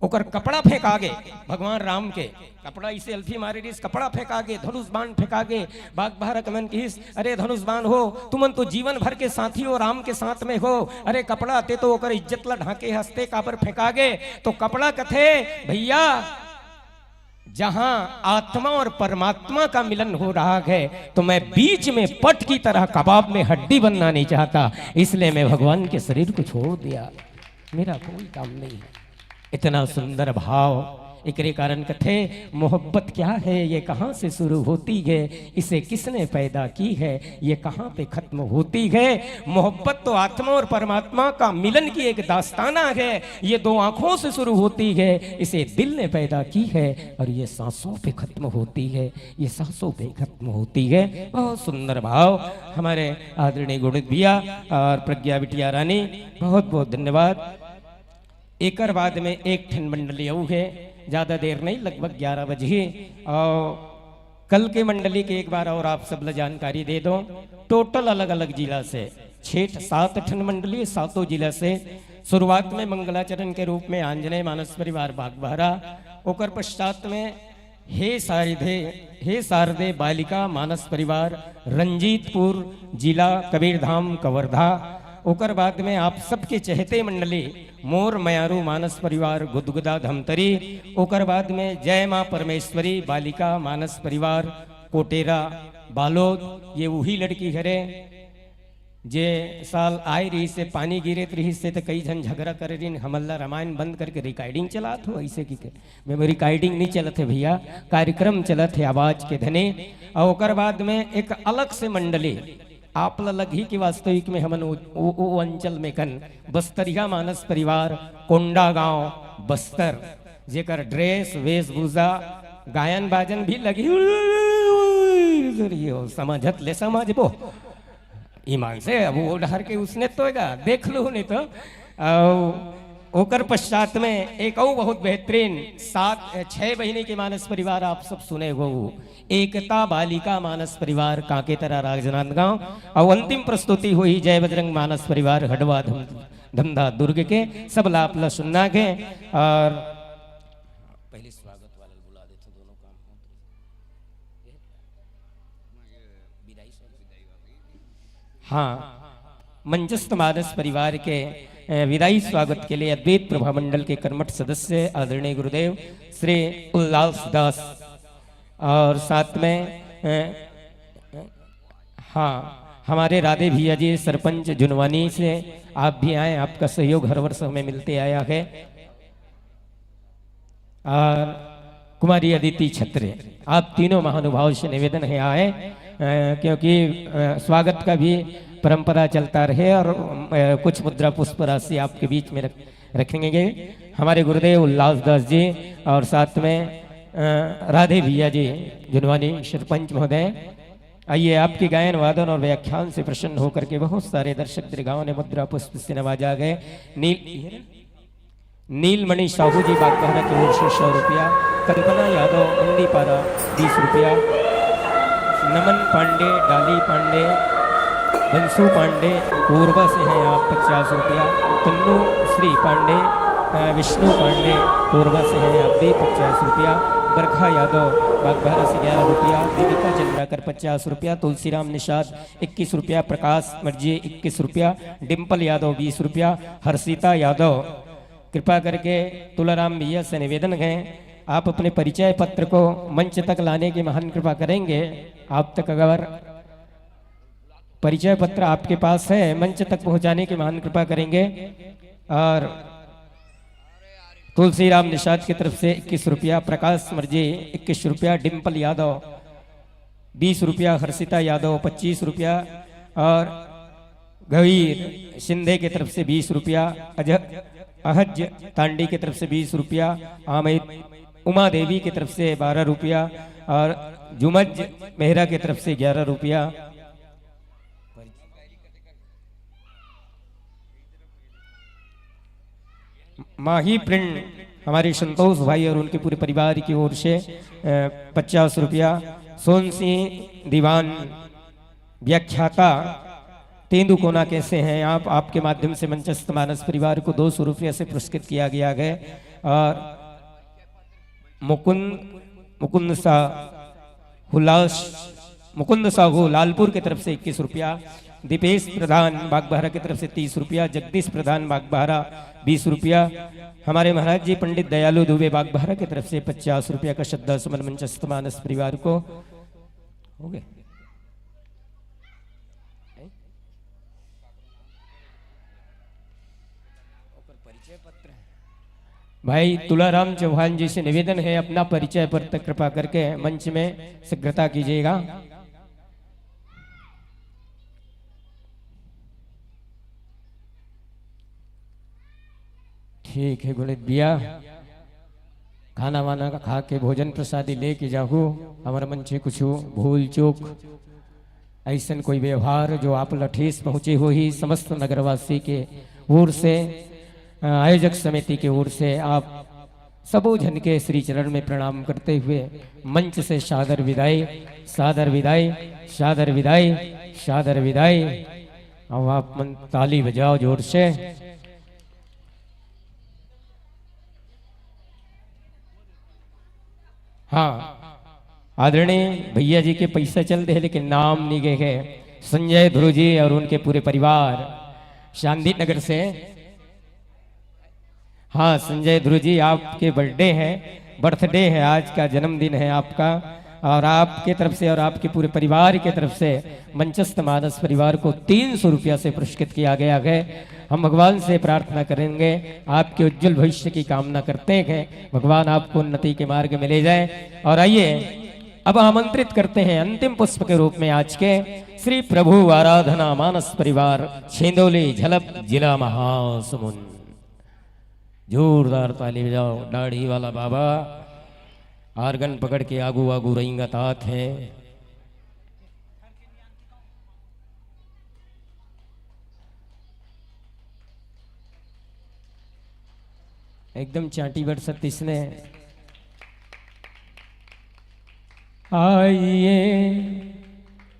ओकर कपड़ा फेंका गे भगवान राम के, कपड़ा इसे अल्फी मारे रिस, कपड़ा फेंका गे, धनुष बाण फेंका गे। बाघ बहरा के मन किहिस, "अरे धनुष बाण हो, तुमन तो जीवन भर के साथी हो, राम के साथ में हो, अरे कपड़ा, ते तो ओकर इज्जत ला ढांके हस, ते काबर फेंका गे?" तो कपड़ा कथे, "भैया, जहां आत्मा और परमात्मा का मिलन हो रहा है, तो मैं बीच में पट की तरह कबाब में हड्डी बनना नहीं चाहता, इसलिए मैं भगवान के शरीर को छोड़ दिया, मेरा कोई काम नहीं है।" इतना सुंदर भाव। एकरे कारण कथे, मोहब्बत क्या है, ये कहाँ से शुरू होती है, इसे किसने पैदा की है, ये कहाँ पे खत्म होती है? मोहब्बत तो आत्मा और परमात्मा का मिलन की एक दास्ताना है। ये दो आंखों से शुरू होती है, इसे दिल ने पैदा की है, और ये सांसों पे खत्म होती है, ये सांसों पे खत्म होती है। बहुत सुंदर भाव हमारे आदरणीय गुणित भैया और प्रज्ञा बिटिया रानी, बहुत बहुत धन्यवाद। एकर बाद में एक ठन मंडली अऊ हे, ज्यादा देर नहीं, लगभग ग्यारह बजही। और कल के मंडली के एक बार और आप सब ला जानकारी दे दो, टोटल अलग-अलग जिला से छह ठ-, सात ठन मंडली, सातों जिला से। शुरुआत में मंगलाचरण के रूप में आंजनेय मानस परिवार बागबहरा, ओकर पश्चात में हे शारदे, हे शारदे बालिका मानस परिवार रंजीतपुर, जिला कबीरधाम कवर्धा। ओकर बाद में आप सबके चहेते मंडली मोर मयारू मानस परिवार गुदगुदा धमतरी। ओकर बाद में जय माँ परमेश्वरी बालिका मानस परिवार कोटेरा बालोद, ये उही लड़की हरे जे साल आए रहिस हे, पानी गिरत रहिस हे, त कई झन झगड़ा करे रहिन, "हमन ला रामायण बंद करके recording चलात हो?" ऐसे कि के, मैं, "recording नहीं चलत हे भैया, कार्यक्रम चलत हे आवाज के धने।" और ओकर बाद में एक अलग से मंडली, आप ला लगही कि वास्तविक में हमन वो, वो, वो अंचल में कन बस्तरिया मानस परिवार, कोंडागांव, बस्तर, जेकर dress, वेशभूषा, गायन बाजन भी लगी, समझत ले समझबो। ईमान से अब वो डहर के उसने तो होएगा, देख लो नहीं तो। अउ ओकर पश्चात में एक अउ बहुत बेहतरीन सात, छह बहिनी के मानस परिवार आप सब सुने हो, एकता बालिका मानस परिवार कांकेतरा राजनांदगांव, अउ अंतिम प्रस्तुति होही जय बजरंग मानस परिवार हडवा धम-, धमधा दुर्ग के। सब ला आप ला सुनना के। और पहले स्वागत वाला बुला देते दोनों काम हो। हाँ, मंचस्थ मानस परिवार के, अ, विदाई स्वागत के लिए अद्वैत प्रभा मंडल के कर्मठ सदस्य आदरणीय गुरुदेव श्री उल्लास दास और साथ में, अ, हाँ, हमारे राधे भैया जी सरपंच जुनवानी से, आप भी आए, आपका सहयोग हर वर्ष हमें मिलते आया है। और कुमारी अदिति छत्रे, आप तीनों महानुभाव से निवेदन है आए, अ, क्योंकि, अ, स्वागत का भी परंपरा चलता रहे और, अ, कुछ मुद्रा पुष्प राशि आपके बीच में रख, रखेंगे हमारे गुरुदेव उल्लास दास जी और साथ में, अ, राधे भैया जी जुनवानी सरपंच महोदय। आइए, आपके गायन वादन और व्याख्यान से प्रसन्न होकर के बहुत सारे दर्शक दीर्घाओं ने मुद्रा पुष्प से नवाजा गए। नील नीलमणि साहू जी बागबाहरा की ओर से सौ रुपया, कल्पना यादव अंडीपारा बीस रुपया, नमन पांडे डाली पांडे बंसू पांडे कोरबा से हैं आप, पचास रुपया। तन्नू श्री पांडे, अ, विष्णु पांडे कोरबा से हैं आप भी, पचास रुपया। बरखा यादव बागबाहरा से ग्यारह रुपया। देविका चंद्राकर पचास रुपया। तुलसीराम निषाद इक्कीस रुपया। प्रकाश मर्जी इक्कीस रुपया। डिम्पल यादव बीस रुपया। हर्षिता यादव, कृपा करके तुलाराम भैया से निवेदन है, आप अपने परिचय पत्र को मंच तक लाने की महान कृपा करेंगे। आप तक अगर परिचय पत्र आपके पास है, मंच तक पहुंचाने की महान कृपा करेंगे। और तुलसीराम निषाद की तरफ से इक्कीस रुपया, प्रकाश मर्जी इक्कीस रुपया, डिम्पल यादव बीस रुपया, हर्षिता यादव पच्चीस रुपया और गवीर शिंदे की तरफ से बीस रुपया, अजह-, अहज तांडी की तरफ से बीस रुपया, आमिर उमा देवी की तरफ से बारह रुपया और जुमज मेहरा की तरफ से ग्यारह रुपया। माही प्रिंट हमारे संतोष भाई और उनके पूरे परिवार की ओर से, अ, पचास रुपया। सोन सिंह दीवान, व्याख्याता, तेंदुकोना, कैसे हैं आप? आपके माध्यम से मंचस्थ मानस परिवार को दो सौ रुपया से पुरस्कृत किया गया है। और मुकुंद, मुकुंद सा हुलास, मुकुंद साहू लालपुर की तरफ से इक्कीस रुपया, दीपेश प्रधान बागबहरा की तरफ से तीस रुपया, जगदीश प्रधान बागबहरा बीस रुपया, हमारे महाराज जी पंडित दयालु दुबे बागबहरा की तरफ से पचास रुपया का श्रद्धा सुमन मंचस्थ मानस परिवार को। हो गए? भाई तुलाराम चौहान जी से निवेदन है, अपना परिचय पत्र कृपा करके मंच में शीघ्रता कीजिएगा। ठीक है गुणित भैया, खाना वाना खा के भोजन प्रसादी लेके जाहू। हमर मन से कुछ भूल चूक, ऐसन कोई व्यवहार जो आप ल ठेस पहुँचे होही, समस्त नगरवासी के ओर से, अ, आयोजक समिति के ओर से आप सबो झन के श्री चरण में प्रणाम करते हुए मंच से सादर विदाई, सादर विदाई, सादर विदाई, सादर विदाई। अब आप मन ताली बजाओ जोर से। हाँ, आदरणीय भैया जी के पैसा चल दे, लेकिन नाम नहीं गए है। संजय ध्रुव जी और उनके पूरे परिवार, शांति नगर से। हाँ, संजय ध्रुव जी, आपके बर्थडे है, बर्थडे है, आज का जन्मदिन है आपका, और आपके तरफ से और आपके पूरे परिवार के तरफ से मंचस्थ मानस परिवार को तीन सौ रुपया से पुरस्कृत किया गया है। हम भगवान से प्रार्थना करेंगे, आपके उज्जवल भविष्य की कामना करते हैं, भगवान आपको उन्नति के मार्ग में ले जाए। और आइए, अब आमंत्रित करते हैं अंतिम पुष्प के रूप में आज के श्री प्रभु आराधना मानस परिवार छेंदोली झलप, जिला महासमुंद। जोरदार ताली बजाओ। दाढ़ी वाला बाबा आर्गन पकड़ के आगू आगू रेंगत आत हे। एकदम चांटी बरसत इसने। आइए,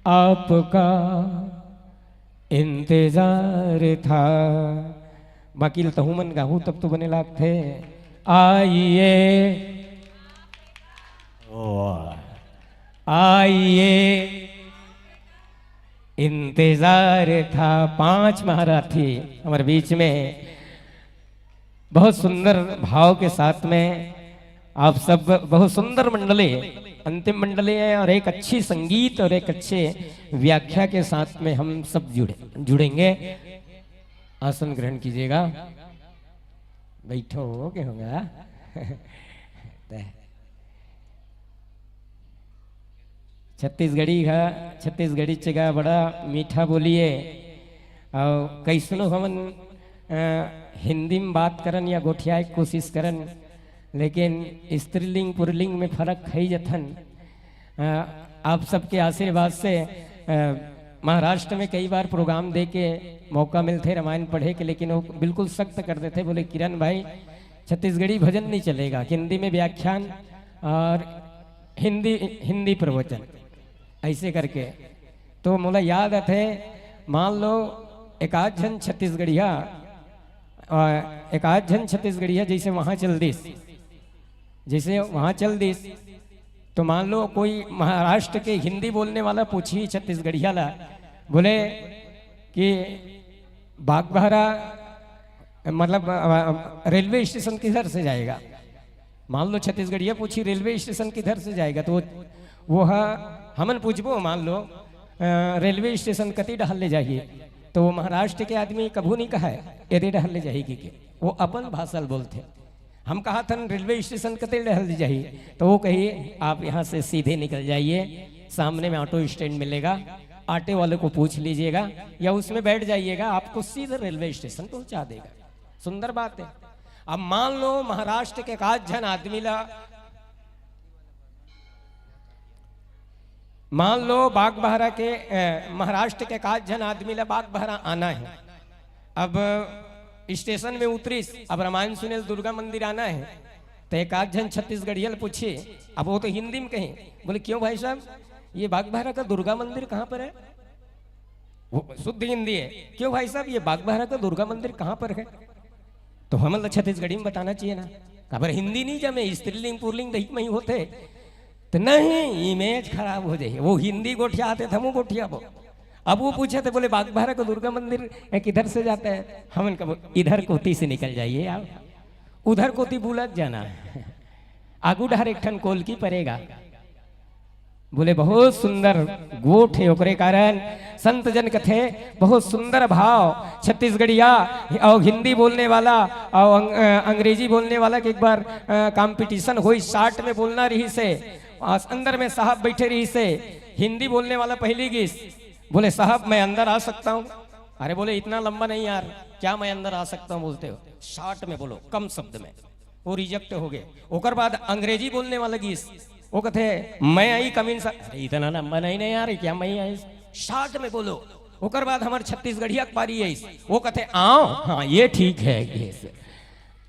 आपका इंतजार था। बाकी ल तहू मन गाहू तब तो बने लागथे। आइए, वाह। आइए, इंतजार था। पांच महारथी हमारे बीच में बहुत सुंदर भाव के साथ में आप सब, बहुत सुंदर मंडली, अंतिम मंडली है, और एक अच्छी संगीत और एक अच्छे व्याख्या के साथ में हम सब जुड़े, जुड़ेंगे। आसन ग्रहण कीजिएगा, बैठो, हो गए होगा। ते। छत्तीसगढ़ी हा, छत्तीसगढ़ी चगा बड़ा मीठा बोली है। और कैसनो हमन, अ, हिंदी में बात करन या गोठियाए के कोशिश करन, लेकिन स्त्रीलिंग पुरलिंग में फर्क है जथन। अ, आप सबके आशीर्वाद से, अ, महाराष्ट्र में कई बार प्रोग्राम दे के मौका मिलथे रामायण पढ़े के, लेकिन वो बिल्कुल सख्त कर देथे, बोले, "किरण भाई, छत्तीसगढ़ी भजन नहीं चलेगा, हिंदी में व्याख्यान और हिंदी, हिंदी प्रवचन।" ऐसे करके तो मोला याद आथे, मान लो, एक आध झन छत्तीसगढ़िया, अ, एक आध झन छत्तीसगढ़िया जैसे वहां चल दिस, जैसे वहां चल दिस, तो मान लो कोई महाराष्ट्र के हिंदी बोलने वाला पूछी छत्तीसगढ़िया ला, बोले कि बागबाहरा, मतलब, अ, रेलवे स्टेशन किधर से जाएगा? मान लो छत्तीसगढ़िया पूछी, "रेलवे स्टेशन किधर से जाएगा?" तो वो, वो हा, हमन पूछबो, मान लो, अ, "रेलवे स्टेशन कति डहर ले जाही?" तो वो महाराष्ट्र के आदमी कभू नहीं कहा है, "एदे डहर ले जाही" कि के। वो अपन भाषा ल बोलथे। हम कहा थन, "रेलवे स्टेशन कते डहर ले जाही?" तो वो कही, "आप यहाँ से सीधे निकल जाइए, सामने में ऑटो स्टैंड मिलेगा, ऑटो वाले को पूछ लीजिएगा या उसमें बैठ जाइएगा, आपको सीधे रेलवे स्टेशन पहुंचा देगा।" सुंदर बात है। अब मान लो महाराष्ट्र के एक आध झन आदमी ला, मान लो बागबाहरा के, अ, महाराष्ट्र के एक आध झन आदमी ला बागबाहरा आना है। अब स्टेशन में उतरिस, अब रामायण सुने ल दुर्गा मंदिर आना है, तो एक आध झन छत्तीसगढ़िया ल पूछे, अब वो तो हिंदी में कहे, बोले, "क्यों भाई साहब, ये बागबाहरा का दुर्गा मंदिर कहाँ पर है?" वो शुद्ध हिंदी है, "क्यों भाई साहब, ये बागबाहरा का दुर्गा मंदिर कहाँ पर है?" तो हमन ला छत्तीसगढ़ी में बताना चाहिए ना, काबर हिंदी नहीं जमे, स्त्रीलिंग पुरलिंग दहिक में ही होथे। तो नहीं, इमेज खराब हो जाही। वो हिंदी गोठियाथे त हमू गोठियाबो। अब वो पूछे थे, बोले, "बागबाहरा को दुर्गा मंदिर किधर से जाता है?" हमन कबो, "इधर कोती से निकल जाइए आप, उधर कोती बुलत जाना है, आगू डहर एक ठन कोलकी परेगा।" बोले, बहुत सुंदर गोठ है, ओकरे कारण संत जन कथे, बहुत सुंदर भाव। छत्तीसगढ़िया और हिंदी बोलने वाला और अंग-, अ, अंग्रेजी बोलने वाला के एक बार, अ, कंपटीशन होई, साठ में बोलना रहिसे, अंदर में साहब बैठे रहिसे, हिंदी बोलने वाला पहली गिस, बोले, "साहब, मैं अंदर आ सकता हूँ?" अरे बोले, "इतना लंबा नहीं यार, क्या मैं अंदर आ सकता हूँ बोलते हो, शॉर्ट में बोलो, कम शब्द में।" वो रिजेक्ट हो गए। ओकर बाद अंग्रेजी बोलने वाला गिस, वो कथे, "मैं आई कमीन सा।" अरे इतना लंबा नहीं, नहीं यार, क्या मैं आई? शॉर्ट में बोलो। ओकर बाद हमारे छत्तीसगढ़िया के पारी आइस, वो कथे, "आओ, हाँ, ये ठीक है।" ये से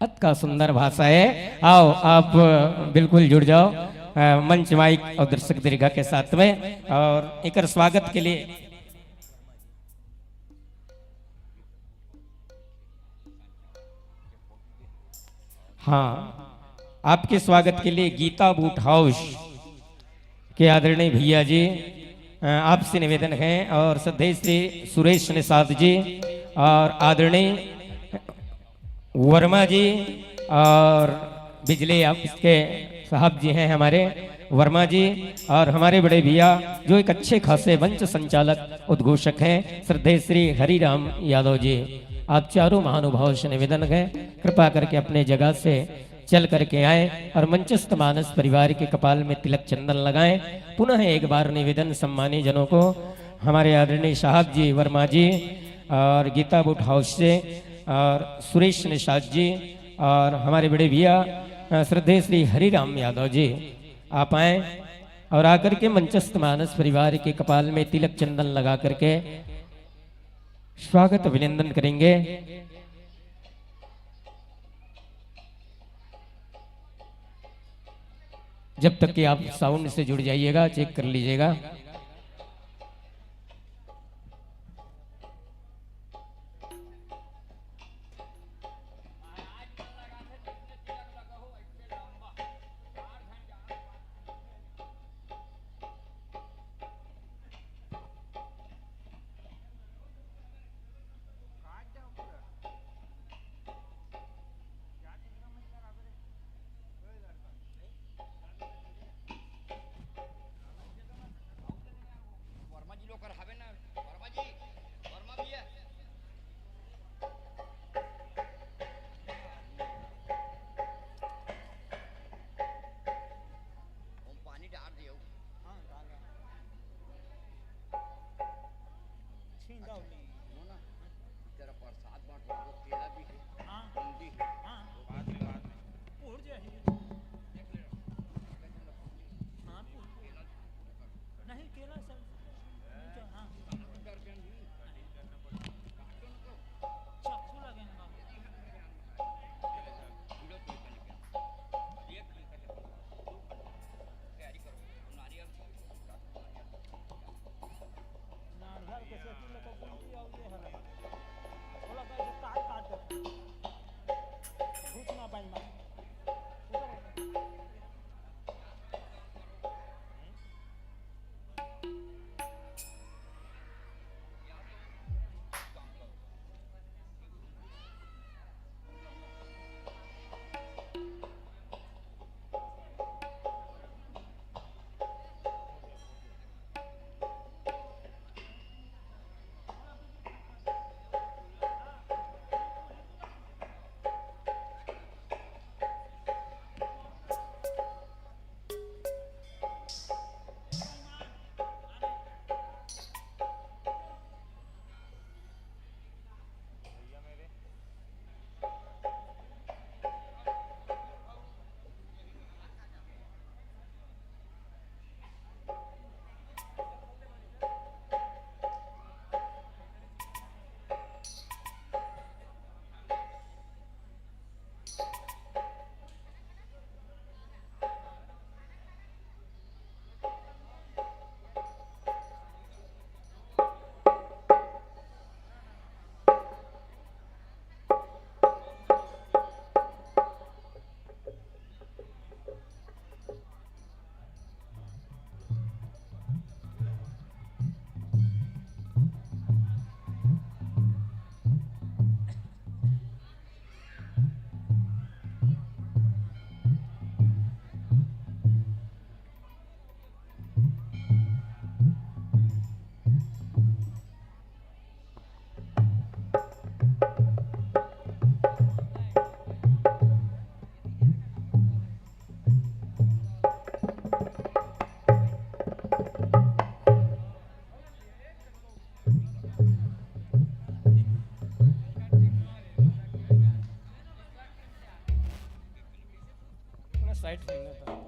अतका सुंदर भाषा है। आओ, आप बिल्कुल जुड़ जाओ, अ, मंच माइक और दर्शक दीर्घा के साथ में, और एकर स्वागत के लिए हाँ, आपके स्वागत के लिए गीता बूट हाउस के आदरणीय भैया जी, अ, आपसे निवेदन है, और श्रद्धेय श्री सुरेश निषाद जी और आदरणीय वर्मा जी और बिजली आपके साहब जी हैं हमारे वर्मा जी, और हमारे बड़े भैया जो एक अच्छे खासे मंच संचालक उद्घोषक हैं, श्रद्धेय श्री हरिराम यादव जी। आप चारों महानुभाव से निवेदन है, कृपा करके अपने जगह से चल करके आए और मंचस्थ मानस परिवार के कपाल में तिलक चंदन लगाएं। पुनः एक बार निवेदन सम्मानी जनों को, हमारे आदरणीय साहब जी वर्मा जी और गीता बूट हाउस से और सुरेश निषाद जी और हमारे बड़े भैया, अ, श्रद्धेय श्री हरिराम यादव जी, आप आए और आकर के मंचस्थ मानस परिवार के कपाल में तिलक चंदन लगा करके स्वागत अभिनंदन करेंगे। जब तक कि आप साउंड से जुड़ जाइएगा, चेक कर लीजिएगा। साइड से नहीं था।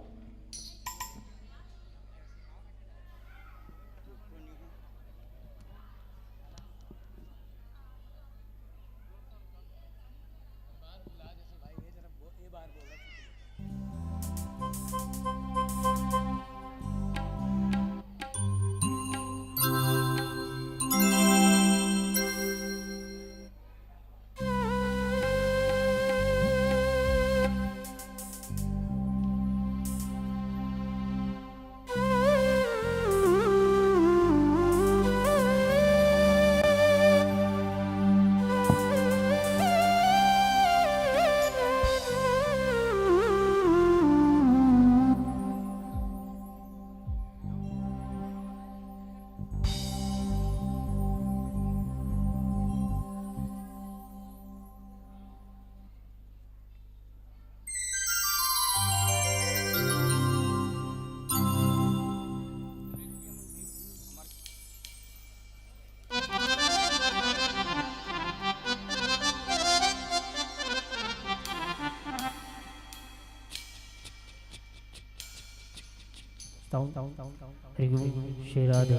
Sound, sound, sound, sound, sound. Hari Om, Shri Radhe.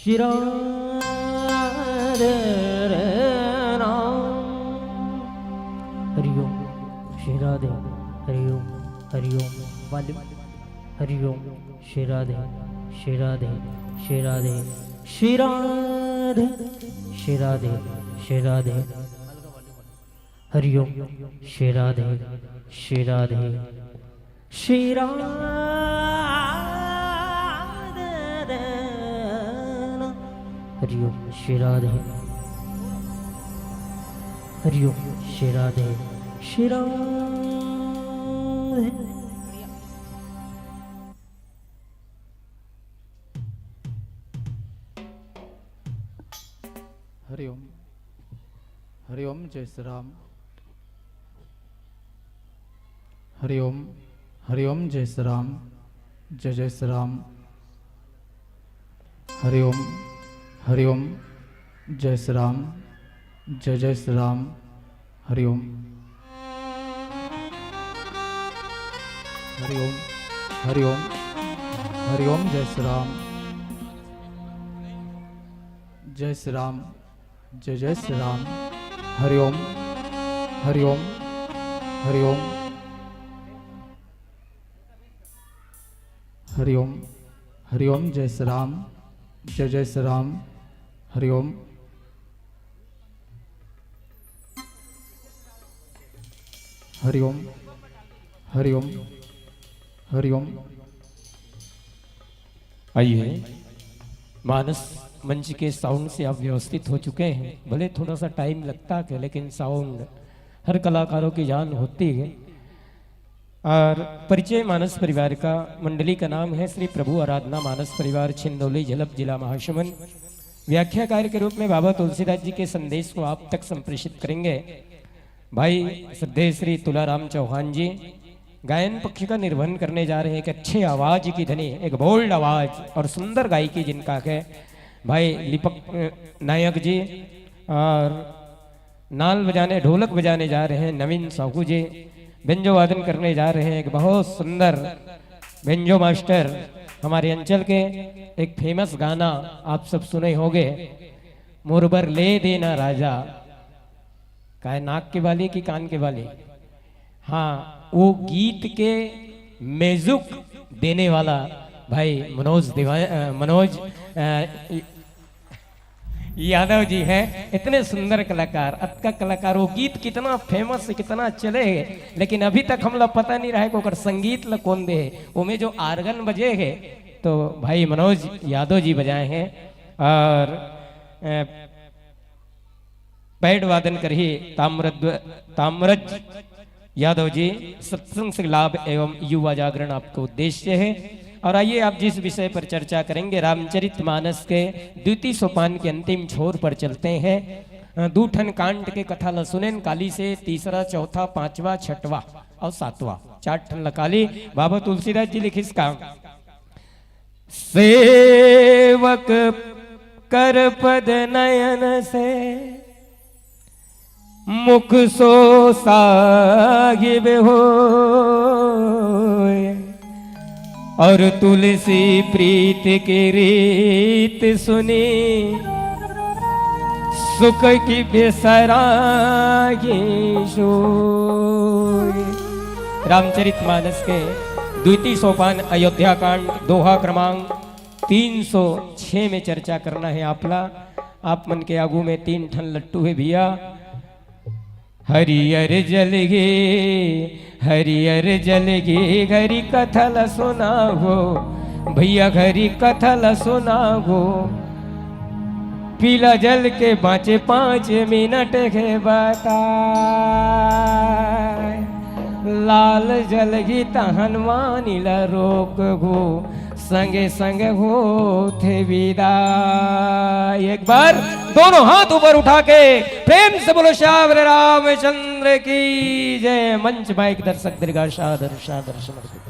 Shri Radhe Ram. Hari Om, Shri Radhe. Hari Om, Hari Om. Volume. Hari Om, Shri Radhe, Shri Radhe, Shri Radhe, Shri Radhe, Shri Radhe, Shri Radhe. Hari Om, Shri Radhe, Shri Radhe, Shri Radhe. Hari Om, Shri Radhe. Hari Om, Shri Radhe, Shri Radhe. Hari Om. Hari Om, जय श्री राम। हरि ओम। हरि ओम, जय श्री राम। जय जय श्री राम। हरि ओम। हरि ओम, जय श्री राम। जय जय श्री राम। हरि ओम। हरि ओम। हरि ओम। हरि ओम, जय श्री राम। जय श्री राम। जय जय श्री राम। हरि ओम। हरि ओम। हरि ओम। हरि ओम। हरि ओम, जय श्री राम। जय जय श्री राम। हरि ओम। हरि ओम। हरि ओम। हरि ओम। आइए, मानस मंच के साउंड से आप व्यवस्थित हो चुके हैं। भले थोड़ा सा टाइम लगता है, लेकिन साउंड हर कलाकारों की जान होती है। और परिचय मानस परिवार का, मंडली का नाम है श्री प्रभु आराधना मानस परिवार, छिंदौली, झलप, जिला महासमुंद। व्याख्याकार के रूप में बाबा तुलसीदास जी के संदेश को आप तक संप्रेषित करेंगे भाई श्रद्धेय श्री तुलाराम चौहान जी। गायन पक्ष का निर्वहन करने जा रहे हैं एक अच्छे आवाज की धनी, एक बोल्ड आवाज और सुंदर गायकी जिनका है भाई लिपक, अ, नायक जी, और नाल बजाने, ढोलक बजाने जा रहे हैं नवीन साहू जी। बेंजो वादन करने जा रहे हैं एक बहुत सुंदर बेंजो मास्टर, हमारे अंचल के। एक फेमस गाना आप सब सुने होंगे, मोर बर ले देना राजा। काय नाक के बाली कि कान के बाली? हाँ, वो गीत के मेजुक देने वाला भाई मनोज दिवा-, अ, मनोज, अ, यादव जी हैं। इतने सुंदर कलाकार, अतका कलाकार, वो गीत कितना फेमस, कितना चले है, लेकिन अभी तक हमला पता नहीं रहा है कि ओकर संगीत ला कौन दे है। ओमे जो आर्गन बजे है, तो भाई मनोज यादव जी बजाए हैं। और, अ, पैड वादन करही ताम्रध्व-, ताम्रज यादव जी। सत्संग से लाभ एवं युवा जागरण आपका उद्देश्य है। और आइए, आप जिस विषय पर चर्चा करेंगे, रामचरित मानस के द्वितीय सोपान के अंतिम छोर पर चलते हैं। अ, दू ठन कांड के कथा ला सुनेन काली से, तीसरा, चौथा, पांचवा, छठवा और सातवां, चार ठन ला काली। बाबा तुलसीदास जी लिखिस का, सेवक कर पद नयन से मुख सो साहिब हो। और तुलसी प्रीत के रीत सुनी, सुख की बिसरागी सोई। रामचरित मानस के द्वितीय सोपान अयोध्या कांड, दोहा क्रमांक तीन सौ छह में चर्चा करना है आपला। आप मन के आगू में तीन ठन लट्टू है भैया। हरियर जलगी, हरियर जलगी, घरी कथा ल सुनागो, भैया घरी कथा ल सुनागो। पीला जल के बाँचे पाँच मिनट के बता, लाल जलगी तहन वाणी ल रोकगो। संगे संग होथे विदाई। एक बार दोनों हाथ ऊपर उठा के प्रेम से बोलो, श्यावर रामचंद्र की जय। मंच माइक दर्शक दीर्घा सादर सादर समर्पित।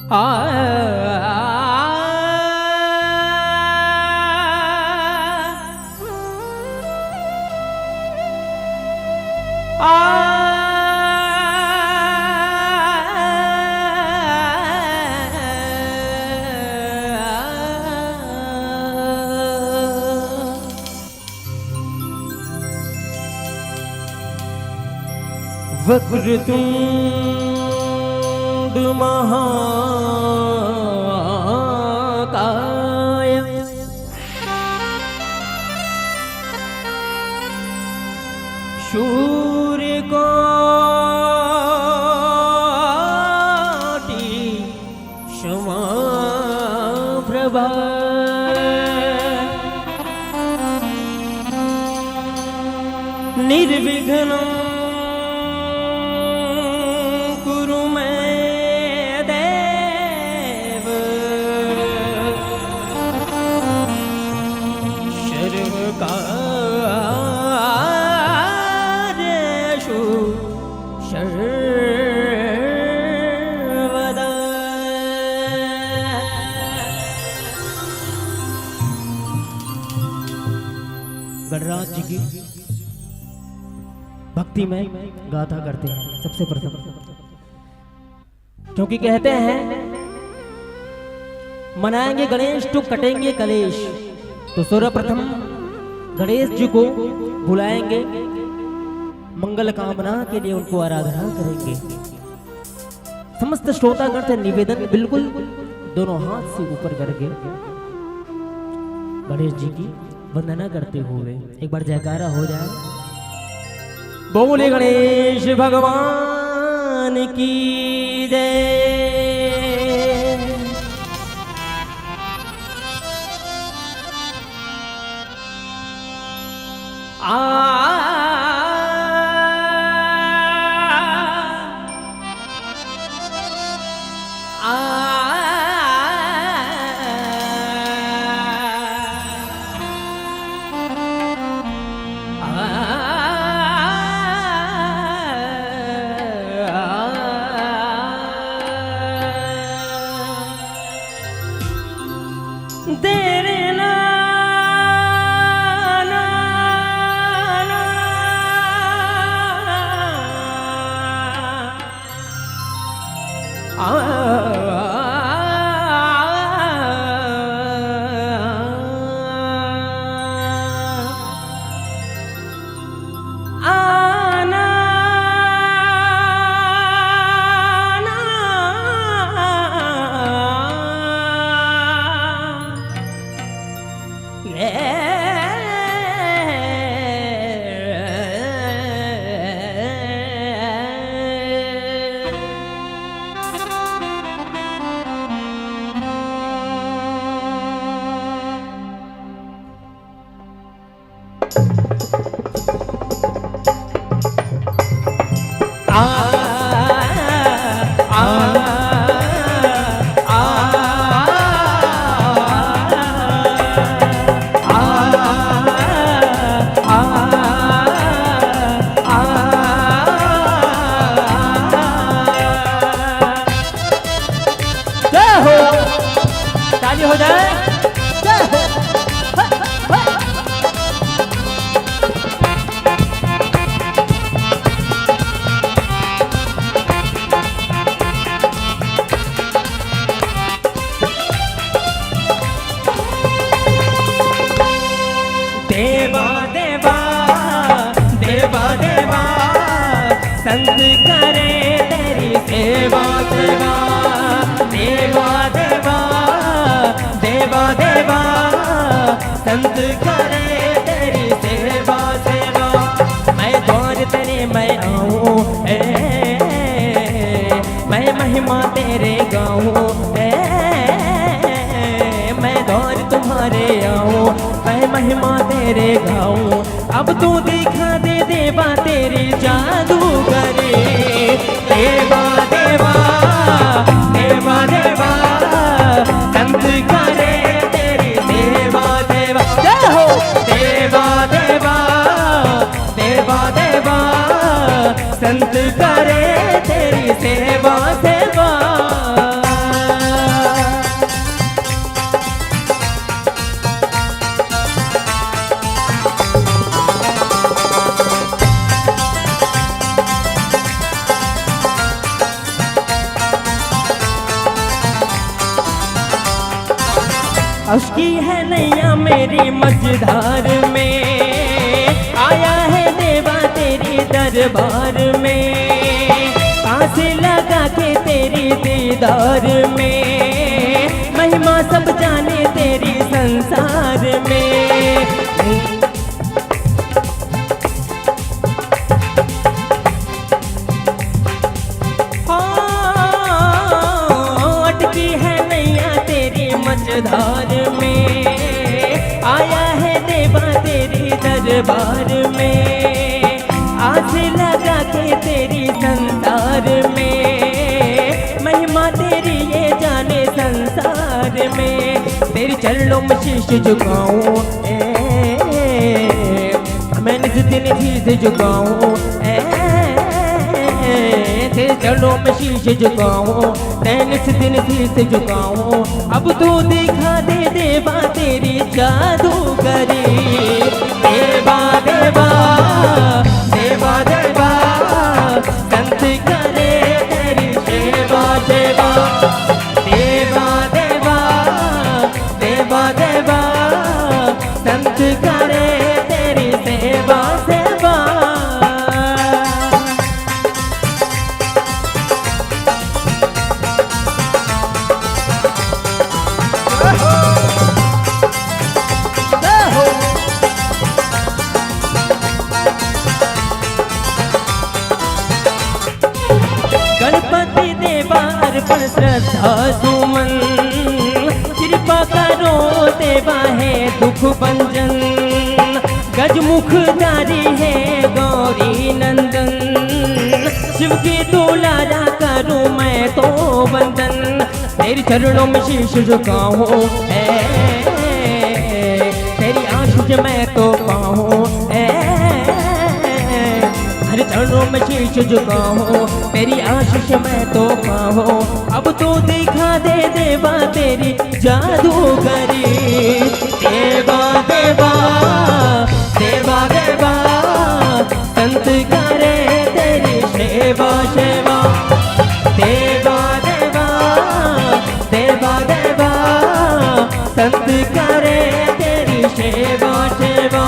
आ, आ, वक्रतुण्ड महाकाय सूर्यकोटि समाप्रभा। निर्विघ्नं कुरु मे देव सर्वकार्येषु सर्वदा। गणराज जी की भक्ति में गाथा करते हैं सबसे प्रथम, क्योंकि कहते हैं, मनाएंगे गणेश तो कटेंगे कलेश। तो सर्वप्रथम गणेश जी को बुलाएंगे, मंगल कामना के लिए उनको आराधना करेंगे। समस्त श्रोतागण से निवेदन, बिल्कुल दोनों हाथ से ऊपर करके गणेश जी की वंदना करते हुए एक बार जयकारा हो जाए। बोले गणेश भगवान की जय। आ, आ, तेरे ना, ना, ना, आ, आना, आना। जय हो। ताली हो जाए। जय हो। देवा देवा, देवा देवा, संत करे तेरी सेवा सेवा। देवा देवा, देवा देवा, संत करे तेरी सेवा सेवा। मैं द्वार तेरे मैं आऊं, ए, मैं महिमा तेरे गाऊं, ए, मैं द्वार तुम्हारे आऊं, मैं महिमा तेरे गाऊं। अब तू दिखा दे देवा तेरी जादूगरी। देवा देवा, देवा देवा, संत करे तेरी सेवा सेवा। जय हो। देवा देवा, देवा देवा, संत करे तेरी सेवा सेवा। अटकी है नैया मेरी मझधार में, आया है देवा तेरी दरबार में। आस लगा के तेरी दीदार में, महिमा सब जाने तेरी संसार में। हाँ, अटकी है नैया तेरी मझधार में, आया है देवा तेरी दरबार में। आस लगा के तेरी संसार में, महिमा तेरी ये जाने संसार में। तेरे चरणों में शीश झुकाऊं, ए, मैं निस दिन शीश झुकाऊं, ए, तेरे चरणों में शीश झुकाऊं, मैं निस दिन शीश झुकाऊं। अब तू दिखा दे देवा तेरी जादूगरी। देवा, देवा, देवा, देवा, संत करे तेरी सेवा, सेवा। देवा, देवा, देवा, देवा, संत करे तेरी सेवा, सेवा। गणपति देवा अर्पण श्रद्धा सुमन, कृपा करो देवा हे दुख भंजन। गजमुख धारी हे गौरी नंदन, शिव के दुलारा करूं मैं तो वंदन। तेरे चरणों में शीश झुकाऊं, ए, तेरी आशीष मैं तो पाऊं, ए, तेरे चरणों में शीश झुकाऊं, तेरी आशीष मैं तो पाऊं। अब तू दिखा दे देवा तेरी जादूगरी। देवा, देवा, देवा, देवा, संत करे तेरी सेवा, सेवा। देवा, देवा, देवा, देवा, संत करे तेरी सेवा, सेवा।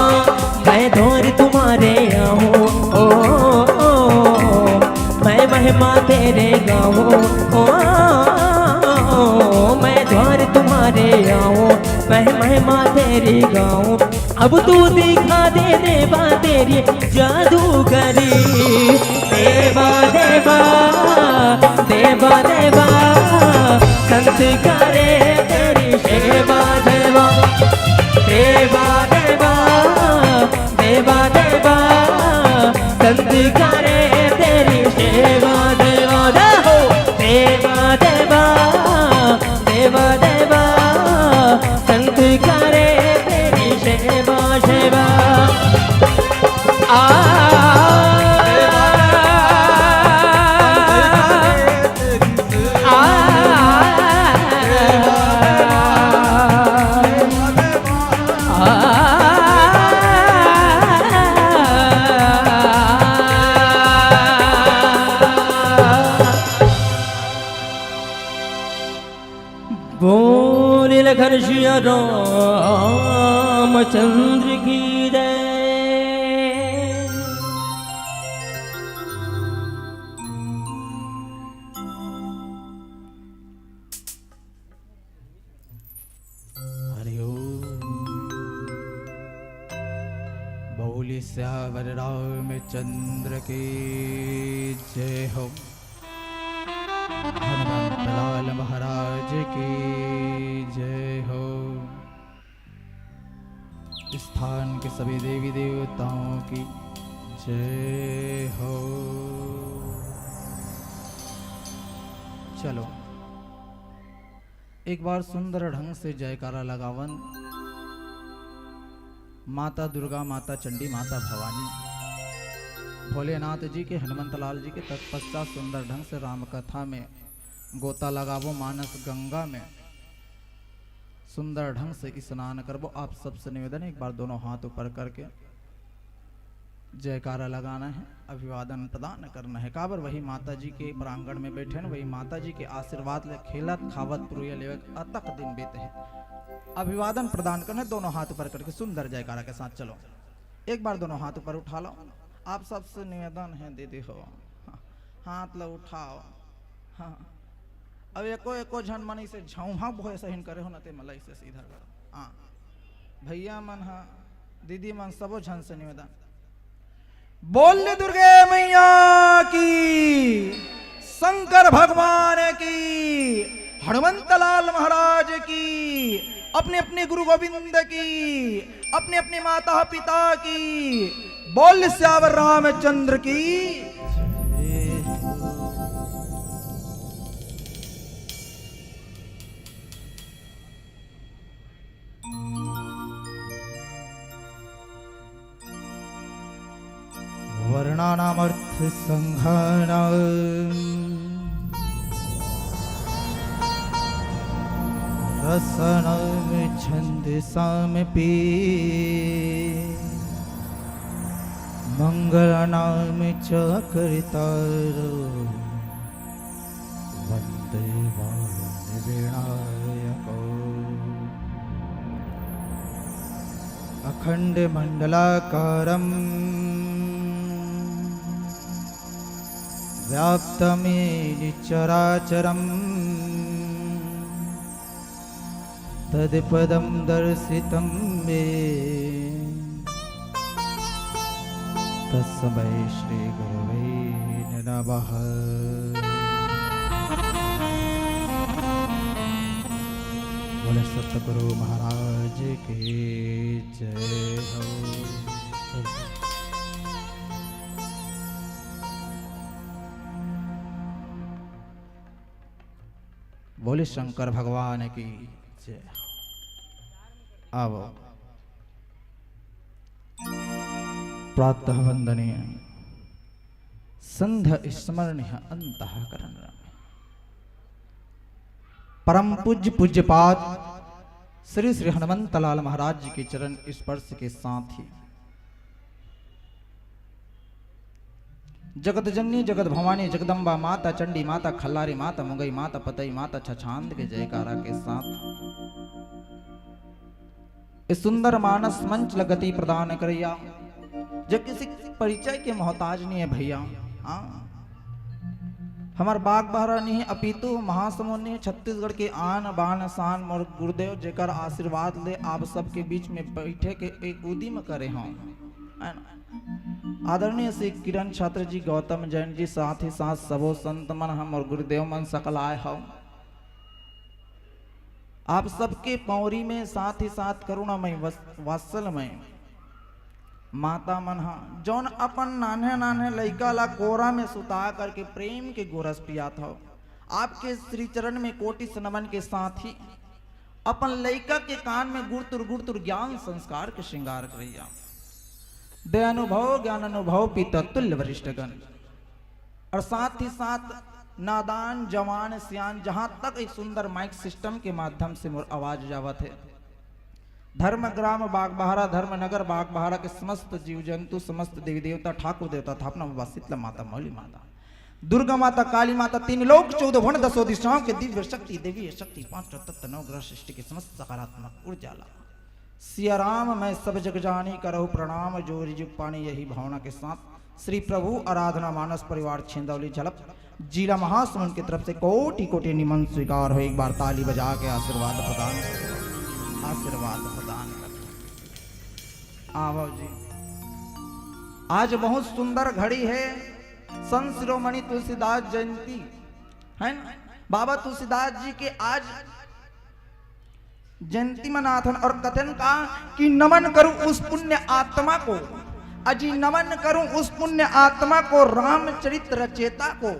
मैं द्वार तुम्हारे आऊं, ओ, ओ, ओ, मैं महिमा तेरे गाऊं, ओ, ओ, ओ, मैं द्वार तुम्हारे आऊं, मैं महिमा तेरी गाऊं। अब तू दिखा दे देवा तेरी जादूगरी। देवा, देवा, देवा, देवा, संत करे तेरी सेवा, देवा। देवा, देवा, देवा, देवा, संत करे तेरी सेवा, देवा। देवा, देवा, देवा, देवा, देवा, संत करे तेरी सेवा, सेवा। आ, आ, आ, बोल लखन सिया रामचंद्र की जय। हरि ओम। बोलिए सियावर रामचंद्र की जय हो। हनुमंत लाल महाराज की जय हो। स्थान के सभी देवी देवताओं की जय हो। चलो, एक बार सुंदर ढंग से जयकारा लगावन। माता दुर्गा, माता चंडी, माता भवानी, भोलेनाथ जी के, हनुमंत लाल जी के तत्पश्चात सुंदर ढंग से राम कथा में गोता लगाबो, मानस गंगा में सुंदर ढंग से स्नान करबो। आप सबसे निवेदन, एक बार दोनों हाथ ऊपर करके जयकारा लगाना है, अभिवादन प्रदान करना है। काबर वही माता जी के प्रांगण में बैठे हैं, वही माता जी के आशीर्वाद ले खेलत खावत पुरुया लेवे के अतक दिन बीते हैं। अभिवादन प्रदान करने, दोनों हाथ ऊपर करके सुंदर जयकारा के साथ चलो। एक बार दोनों हाथ ऊपर उठा लो। आप सबसे निवेदन है दीदी हो, हाथ ला उठाओ। हाँ, अब एको एको झन मन इसे झौहा भोय सहिन करे हो न, ते मला इसे सीधा करो। हाँ, भैया मन हा, दीदी मन, सबो झन से निवेदन, बोल दुर्गे मैया की, शंकर भगवान की, हनुमंत लाल महाराज की, अपने अपने गुरु गोविंद की, अपने अपने माता पिता की, बोल सियावर रामचंद्र की। वर्णानामर्थसङ्घानां रसानां छन्दसामपि मङ्गलानां च कर्तारो वन्दे वाणिविनायकौ। अखण्डमण्डलाकारं व्याप्तमेन चराचरम्। तत्पदं दर्शितं मे तस्मै श्री गुरवे नमः। बोले सतगुरु महाराज की जय हो। बोले शंकर भगवान की जय। अब प्रातः वंदनीय संध्या स्मरणीय अंतःकरण रम्य परम पूज्य पूज्यपाद श्री श्री हनुमंत लाल महाराज जी के चरण स्पर्श के साथ ही जगत जननी, जगत भवानी, जगदम्बा माता, चंडी माता, खल्लारी माता, मुंगई माता, पतई माता, छछांद के जयकारा के साथ इस सुंदर मानस मंच ल गति प्रदान करैया, जो किसी परिचय के मोहताज नहीं है भैया। हाँ, हमर बागबाहरा नहीं है, अपितु महासमुंद नहीं है, छत्तीसगढ़ के आन बान शान मोर गुरुदेव, जेकर आशीर्वाद ले आप सबके बीच में बैठे के एक उदिम करे हों, है ना। आदरणीय श्री किरण छात्र जी, गौतम जैन जी, साथ ही साथ सबो संत मन हम और गुरुदेव मन सकल आए हो। आप सबके पौरी में साथ ही साथ करुणामय वस-, वात्सल्यमय माता मन हा, जौन अपन नान्हे नान्हे लइका ला कोरा में सुता करके प्रेम के गोरस पियात हो, आपके श्री चरण में कोटि से नमन के साथ ही अपन लइका के कान में गुरतुर गुरतुर ज्ञान संस्कार के श्रृंगार करैया। दे अनुभव ज्ञान अनुभव पिता तुल्य वरिष्ठ गण। और साथ ही साथ नादान, जवान, सियान, जहां तक एक सुंदर माइक सिस्टम के माध्यम से मोर आवाज जावत है, धर्म ग्राम बागबाहरा, धर्म नगर बागबाहरा के समस्त जीव जंतु, समस्त देवी देवता, ठाकुर देवता, थापना बाबा शीतला माता, मौली माता, दुर्गा माता, काली माता, तीन लोक चौदह भुवन दसों दिशाओं के दिव्य शक्ति, देवी शक्ति, पांचों तत्व, नवग्रह सृष्टि के समस्त सकारात्मक ऊर्जा ला सिया राम मैं सब जग जानी, करहु प्रणाम जोरि जुग पानी। यही भावना के साथ श्री प्रभु आराधना मानस परिवार छिंदौली झलप जिला महासमुंद की तरफ से कोटि कोटि निमन स्वीकार हो। एक बार ताली बजा के आशीर्वाद प्रदान, आशीर्वाद प्रदान कर। आओ जी, आज बहुत सुंदर घड़ी है, संत शिरोमणि तुलसीदास जयंती है ना। बाबा तुलसीदास जी के आज जयंती मनाथन और कथन का कि नमन करूं उस पुण्य आत्मा को, अजी नमन करूं उस पुण्य आत्मा को, रामचरित रचेता को।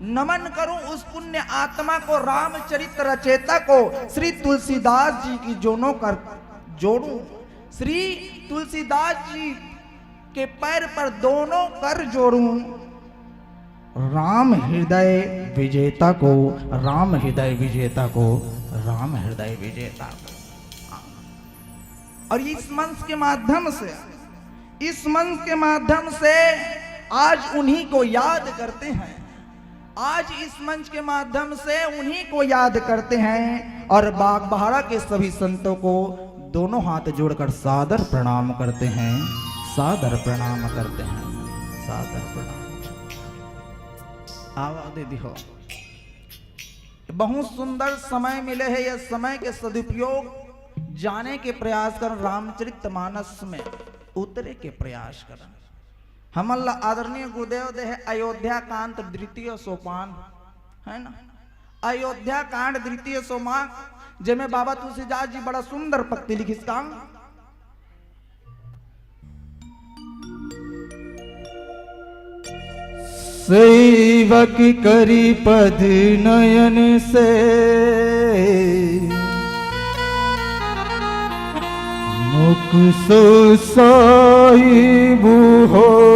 नमन करूं उस पुण्य आत्मा को, रामचरित रचेता को। श्री तुलसीदास जी की जोनों कर जोड़ूं, श्री तुलसीदास जी के पैर पर दोनों कर जोड़ूं। राम हृदय विजेता को, राम हृदय विजेता को, राम हृदय विजेता को। और इस मंच के माध्यम से, इस मंच के माध्यम से आज उन्हीं को याद करते हैं। आज इस मंच के माध्यम से उन्हीं को याद करते हैं और बागबाहरा के सभी संतों को दोनों हाथ जोड़कर सादर प्रणाम करते हैं, सादर प्रणाम करते हैं, सादर प्रणाम। आवा दे दिहो। बहुत सुंदर समय मिले है, यह समय के सदुपयोग जाने के प्रयास कर, रामचरित मानस में उतरे के प्रयास कर। हमन ला आदरणीय गुरुदेव दे हे अयोध्या कांड द्वितीय सोपान, है ना? अयोध्या कांड द्वितीय सोपान, जेमे बाबा तुलसीदास जी बड़ा सुंदर पंक्ति लिखिस का। सेवक करि पद नयन से, मुख सो साहिब होई।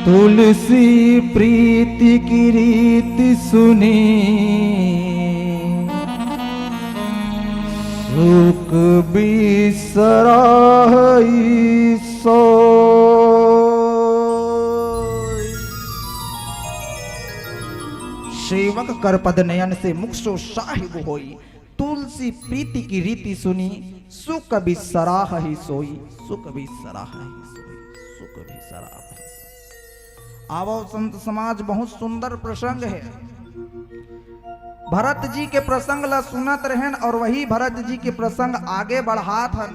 तुलसी प्रीति की रीति सुनी, सुख बिसराही सोई। सेवक कर पद नयन से, मुख सो साहिब होई। तुलसी प्रीति की रीति सुनी, सुख बिसराही सोई, सुख बिसराही सोई, सुख बिसराही सोई। आवो संत समाज, बहुत सुंदर प्रसंग है। भरत जी के प्रसंग ला सुनत रहेन और वही भरत जी के प्रसंग आगे बढ़ात हन।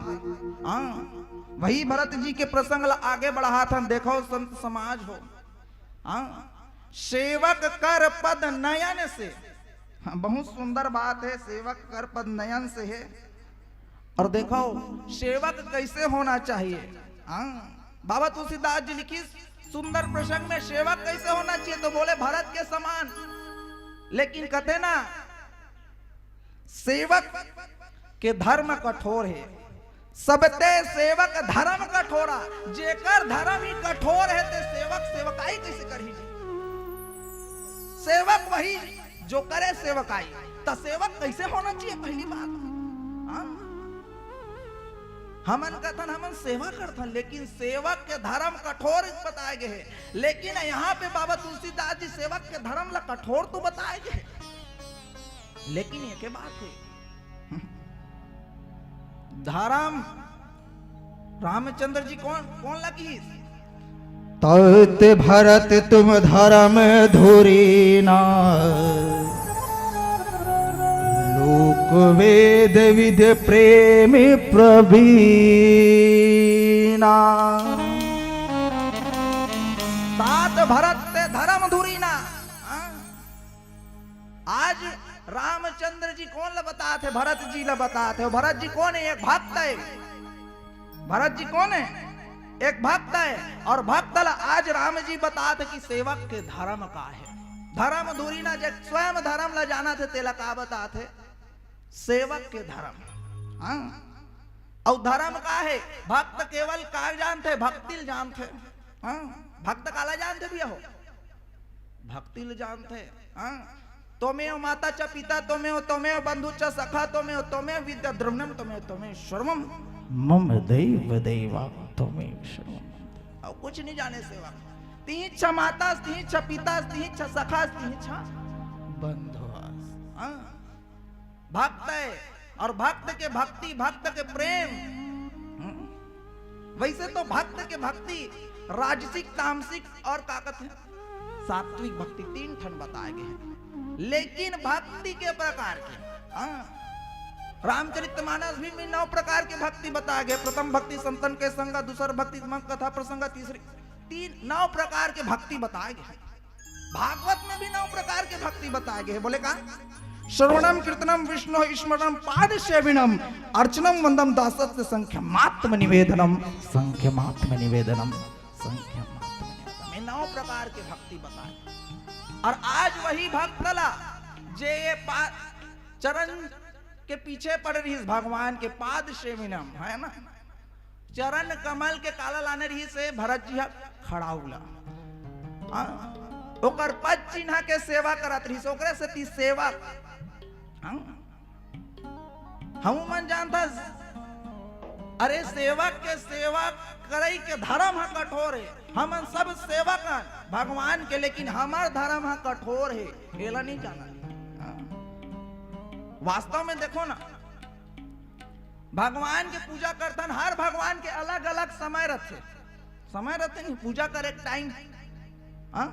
हाँ, वही भरत जी के प्रसंग ला आगे बढ़ात हन। देखो संत समाज हो, हाँ, सेवक कर पद नयन से। हाँ, बहुत सुंदर बात है, सेवक कर पद नयन से है। और देखो, सेवक कैसे होना चाहिए? हाँ, बाबा तुलसीदास जी लिखिस सुंदर प्रसंग में, सेवक कैसे होना चाहिए, तो बोले, भरत के समान। लेकिन कहते ना, सेवक के धर्म कठोर है, सबते सेवक धर्म कठोरा। जेकर धर्म ही कठोर है, ते सेवक सेवकाई कैसे करही जी? सेवक वही जो करे सेवकाई, त सेवक कैसे होना चाहिए? पहली बात, हाँ? हमन कथन, हमन सेवा करथन, लेकिन सेवक के धर्म कठोर बताए गए है। लेकिन यहाँ पे बाबा तुलसीदास जी सेवक के धर्म ला कठोर तो बताए गए है, लेकिन ये के बात है, धर्म रामचंद्र जी कौन, कौन लगी? तत भरत तुम धर्म धुरी ना, लोक वेद विध प्रेम प्रवीणा। तात भरत ते धर्म धुरी ना। हाँ? आज रामचंद्र जी कौन ला बतात हे? भरत जी ला बतात हे। भरत जी कौन है? एक भक्त है। भरत जी कौन है? एक भक्त है। और भक्त ला आज राम जी बतात हे कि सेवक के धर्म का है। धर्म धुरी ना, जे स्वयं धर्म ला जानत हे, तेला का बतात हे? सेवक के धर्म। हाँ। अउ धर्म का है? भक्त केवल का जानथे? भक्ति ल जानथे। हाँ। भक्त काला जानथे भैया हो? भक्ति ल जानथे। हाँ। त्वमेव माता च पिता त्वमेव, त्वमेव बंधु च सखा त्वमेव, त्वमेव विद्या द्रविणम त्वमेव, त्वमेव सर्वम मम दैव दैवा त्वमेव सर्वम। अउ कुछ नहीं जाने सेवक। तिही च माता, तिही च पिता, तिही च सखा, तिही च बंधु। हाँ। भक्त है, और भक्त के भक्ति, भक्त के प्रेम। हम्म। वैसे तो भक्त के भक्ति राजसिक, तामसिक और का कथे, सात्विक भक्ति, तीन ठन बताए गए हैं। लेकिन भक्ति के प्रकार के, हाँ, रामचरितमानस भी में नौ प्रकार के भक्ति बताए गए। प्रथम भक्ति संतन के संग, दूसर भक्ति मग कथा प्रसंग, तीसरी, तीन, नौ प्रकार के भक्ति बताए गए हैं। भागवत में भी नौ प्रकार के भक्ति बताए गए हैं। बोले का? श्रवणम कीर्तनम विष्णु स्मरणम पाद सेविनम अर्चनम वंदम दासस्य संख्यमात्म निवेदनम, संख्यमात्म निवेदनम, संख्यमात्म निवेदनम। ये नौ प्रकार के भक्ति बताए। और आज वही भक्त ला जे ये पा-, चरण के पीछे पड़ रहिस भगवान के, पाद सेविनम, है ना? चरण कमल के काला लाने रहिस हे भरत जी ह खड़ाऊ ला। हाँ? ओकर पद चिन्ह के सेवा करत रहिस, ओकरे सेती सेवक। हाँ? हमू मन जानथस, अरे, सेवक के सेवा करई के धर्म ह कठोर हे। हमन सब सेवक हन भगवान के, लेकिन हमर धर्म ह कठोर हे, एला नहीं जाना। हाँ। वास्तव में देखो ना, भगवान के पूजा करथन, हर भगवान के अलग-अलग समय रथे। समय रथे नहीं, पूजा करे के टाइम, हाँ?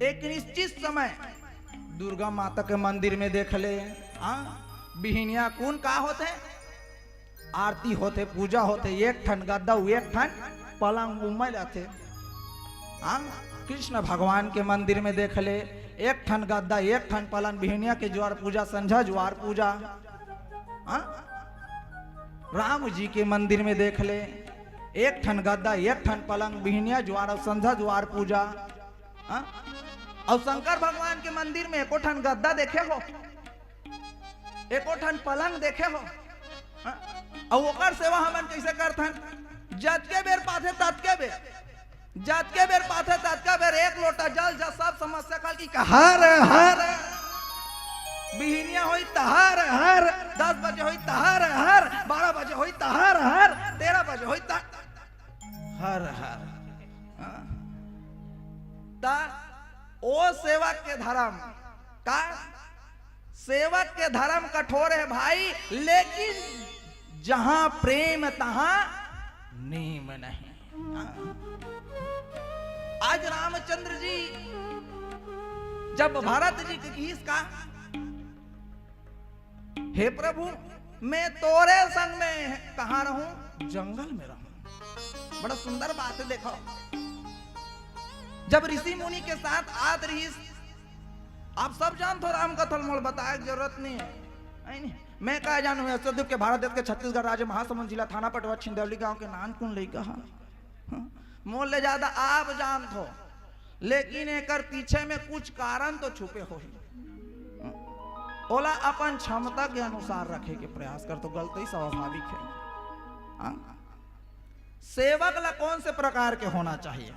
एक निश्चित समय दुर्गा माता के मंदिर में देख ले, हाँ? बिहिनिया कुन का होथे? आरती होथे, पूजा होथे, एक ठन गद्दा, एक ठन पलंग उमय रथे। हाँ? कृष्ण भगवान के मंदिर में देख ले, एक ठन गद्दा, एक ठन पलंग, बिहिनिया के जुआर पूजा, संझा जुआर पूजा। हाँ? राम जी के मंदिर में देख ले, एक ठन गद्दा, एक ठन पलंग, बिहिनिया जुआर अउ संझा जुआर पूजा। हाँ? अउ शंकर भगवान के मंदिर में एको ठन गद्दा देखे हो, एको ठन पलंग देखे हो? हाँ? अउ ओकर सेवा हमन कइसे करथन? जतके बेर पाथे ततके बेर, जतके बेर पाथे ततके बेर एक लोटा जल, जब सब समस्या खल की हर हर, बिहिनिया होई त हर हर, दस बजे होई त हर हर, बारह बजे होई त हर हर, तेरह बजे होई त हर हर। हाँ? त ओ सेवक के धर्म का, सेवक के धर्म कठोर हे भाई, लेकिन जहां प्रेम तहां नेम नहीं। आज रामचंद्र जी जब भरत जी के किहिस का, हे प्रभु, मैं तोरे संग में कहाँ रहूं? जंगल में रहूं। बड़ा सुंदर बात हे, देखो, जब ऋषि मुनि के साथ आत रहिस, आप सब जानथो राम कथा ल, मोला बताए के जरूरत नहीं हे, है नहीं? मैं का जानूं, ये सदुप के भारत देश के छत्तीसगढ़ राज्य महासमुंद जिला थाना पटवा छिंदौली गांव के नानकुन लइका हा। हाँ? मोर ले ज्यादा आप जानथो, लेकिन एकर पीछे में कुछ कारण तो छुपे होही। ओला अपन क्षमता के अनुसार रखे के प्रयास कर, तो गलती स्वाभाविक हे। हाँ? सेवक ला कौन से प्रकार के होना चाहिए?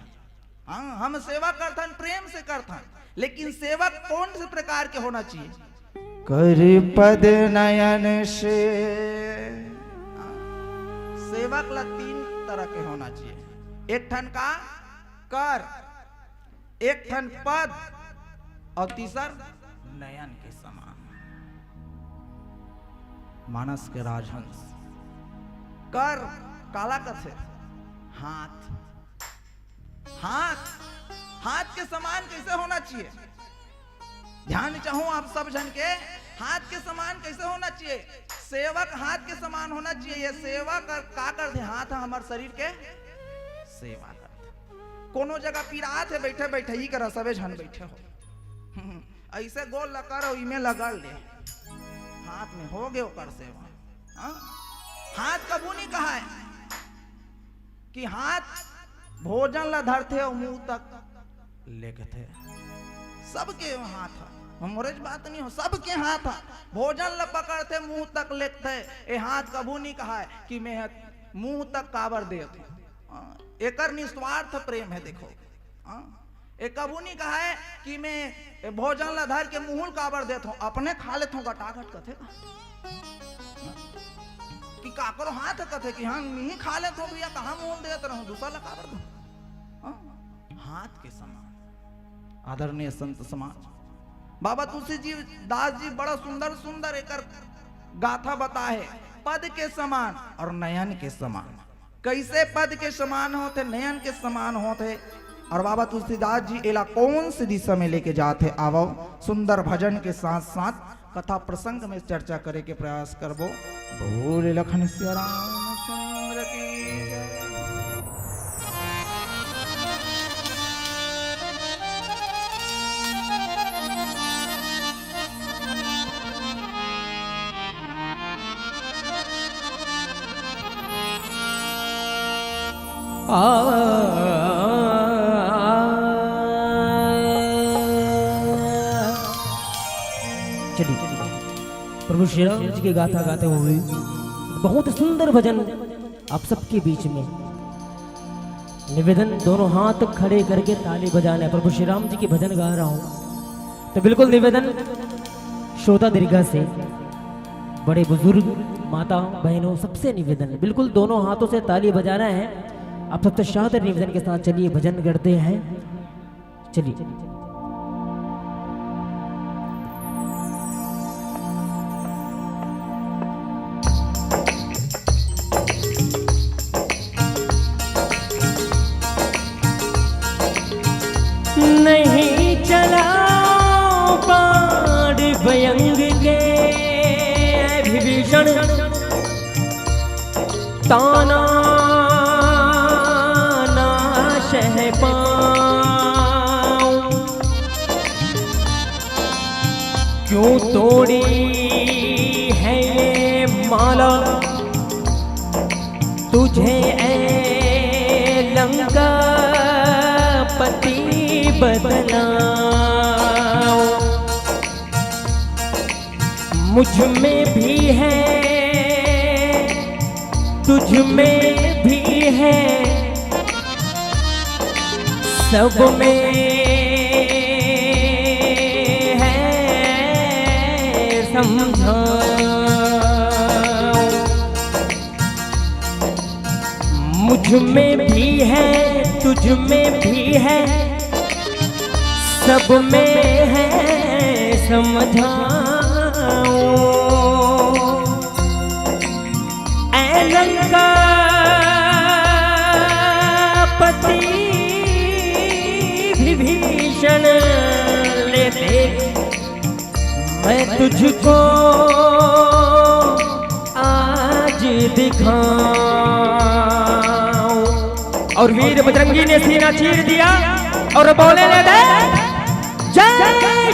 हाँ, हम सेवा करथन, प्रेम से करथन, लेकिन सेवक कौन से प्रकार के होना चाहिए? कर पद नयन से। सेवक ला तीन तरह के होना चाहिए। एक ठन का कर, एक ठन पद, अउ तीसर नयन के समान। मानस के राजहंस। कर काला कथे? हाथ। हाथ, हाथ के समान कइसे होना चाहिए? ध्यान चाहूं आप सब झन के, हाथ के समान कइसे होना चाहिए? सेवक हाथ के समान होना चाहिए। ये सेवा कर, का करथे? हाथ ह हमर शरीर के सेवा करथे। कोनो जगह पिरात हे, बइठे बइठे ही करा, सबे झन बइठे हो। अइसे गोल ला कर अउ इमे लगा ले, हाथ में हो गे ओकर सेवा। हाँ? हाथ कभू नहीं कहाय कि हाथ भोजन ला धरथे अउ मुंह तक लेगथे। सबके हाथ ह, हमरे ज बात नहीं हो, सबके हाथ ह। भोजन ला पकड़थे, मुंह तक लेगथे। ए हाथ कभू नहीं कहाय कि मैं ह मुंह तक काबर देत हूं। हाँ, एकर निस्वार्थ प्रेम हे, देखो। हाँ, ए कभू नहीं कहाय कि मैं ए भोजन ला धर के मुंह ल काबर देत हूं, अपने खा लेत हूं गटागट, कथे का? कि काकरो हाथ कथे कि हाँ, मैं ही खा लेत हूं भैया, कहाँ मुंह ल देत रहूं, दूसर ला काबर दूं? हाँ, हाथ के समान। आदरणीय संत समाज, बाबा तुलसी जी दास जी बड़ा सुंदर सुंदर एकर गाथा बताए हे, पद के समान और नयन के समान। कइसे पद के समान होथे, नयन के समान होथे, और बाबा तुलसीदास जी एला कौन से दिशा में लेके जात हे? आवव, सुंदर भजन के साथ साथ कथा प्रसंग में चर्चा करे के प्रयास करबो। बोल लखन सिया रामचंद्र की जय। आ, चलिए, प्रभु श्री राम जी की गाथा गाते हुए बहुत सुंदर भजन आप सबके बीच में। निवेदन, दोनों हाथ खड़े करके ताली बजाना है। प्रभु श्री राम जी के भजन गा रहा हूँ, तो बिल्कुल निवेदन, श्रोता दीर्घा से, बड़े बुजुर्ग माता बहनों, सबसे निवेदन है, बिल्कुल दोनों हाथों से ताली बजाना है। आप सबसे शानदार निवेदन के साथ चलिए, भजन करते हैं। चलिए। नहीं चला बाण भयंग के विभीषण, ताना ना सह पाऊं। क्यों तोड़ी है ये माला तुझे, ऐ लंकापति बतलाऊं। मुझ में भी है, तुझ में भी है, सब में है, समझाऊं। मुझ में भी है, तुझ में भी है, सब में है, समझाऊं। ऐ लंकापति विभीषण, ले देख, मैं तुझको आज दिखाऊं। और वीर बजरंगी ने सीना चीर दिया और बोले लगे, जय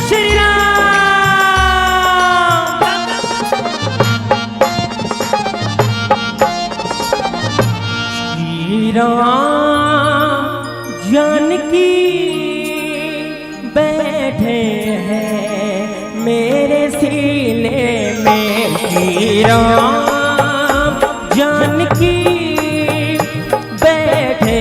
श्री राम। श्री राम जानकी बैठे हैं मेरे सीने में, श्री राम जानकी बैठे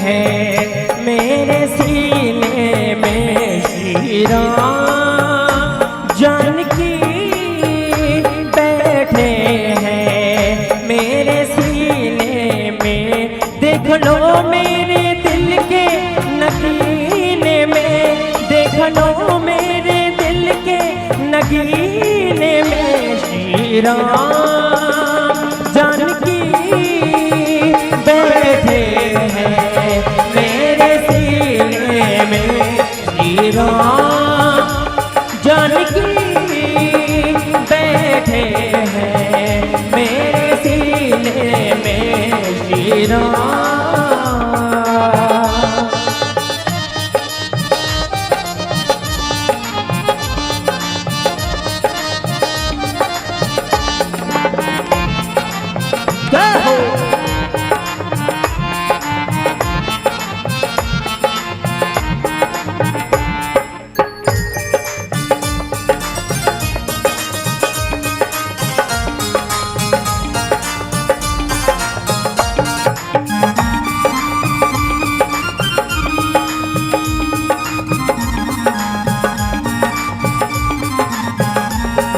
हैं मेरे सीने में, श्री राम जानकी बैठे हैं मेरे सीने में। देख लो मेरे दिल के नगीने में, देख लो मेरे दिल के नगीने में, श्री राम जानकी बैठे हैं मेरे सीने में, श्री राम जानकी बैठे हैं मेरे सीने में, श्री राम। जय हो।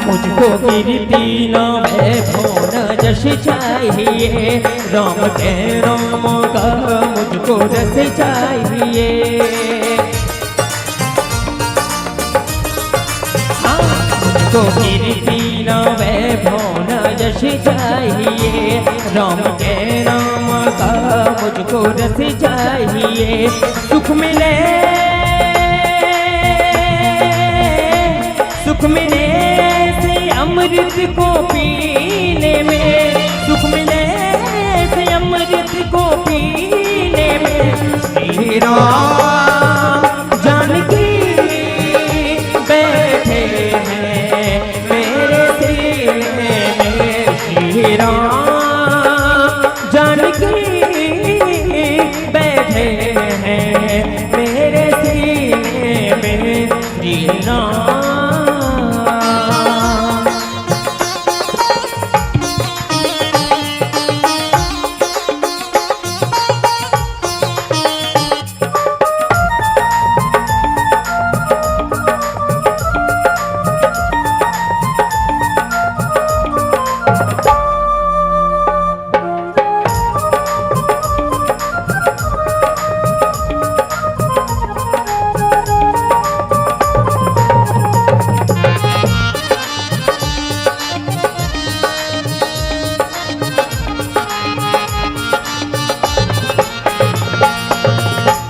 मुझको कीर्ति ना वैभव ना जश चाहिए, राम के नाम का मुझको रस चाहिए। हाँ, मुझको कीर्ति ना वैभव ना जश चाहिए, राम के नाम का मुझको रस चाहिए। सुख मिले, सुख मिले से अमृत को पीने में, सुख मिले से अमृत को पीने में। श्री राम जानकी बैठे हैं मेरे सीने में, श्री राम जानकी बैठे हैं मेरे सीने में, श्री राम।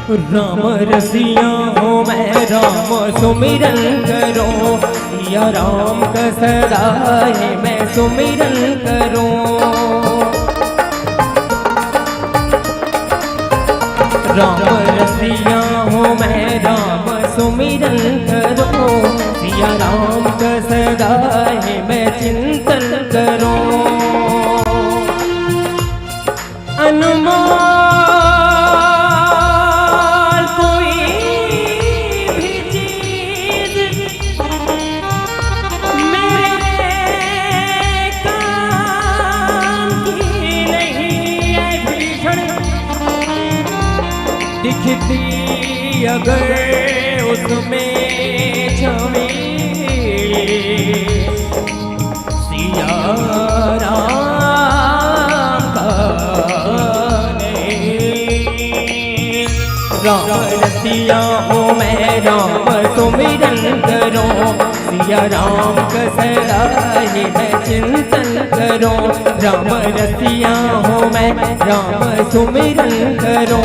राम रसिया हो मैं राम सुमिरन करो, सिया राम का सदा है मैं सुमिरन करो। राम रसिया हो मैं राम सुमिरन करो, सिया राम का सदा है मैं चिंतन करो। अनमोल कोई भी चीज मेरे काम की नहीं है भीषण, दिखती अगर उसमें छवि सिया राम का नहीं। राम रसिया हो मैं राम सुमिरन करो, सिया राम का सदा ही मैं चिंतन करो। राम रसिया हो मैं राम सुमिरन करो,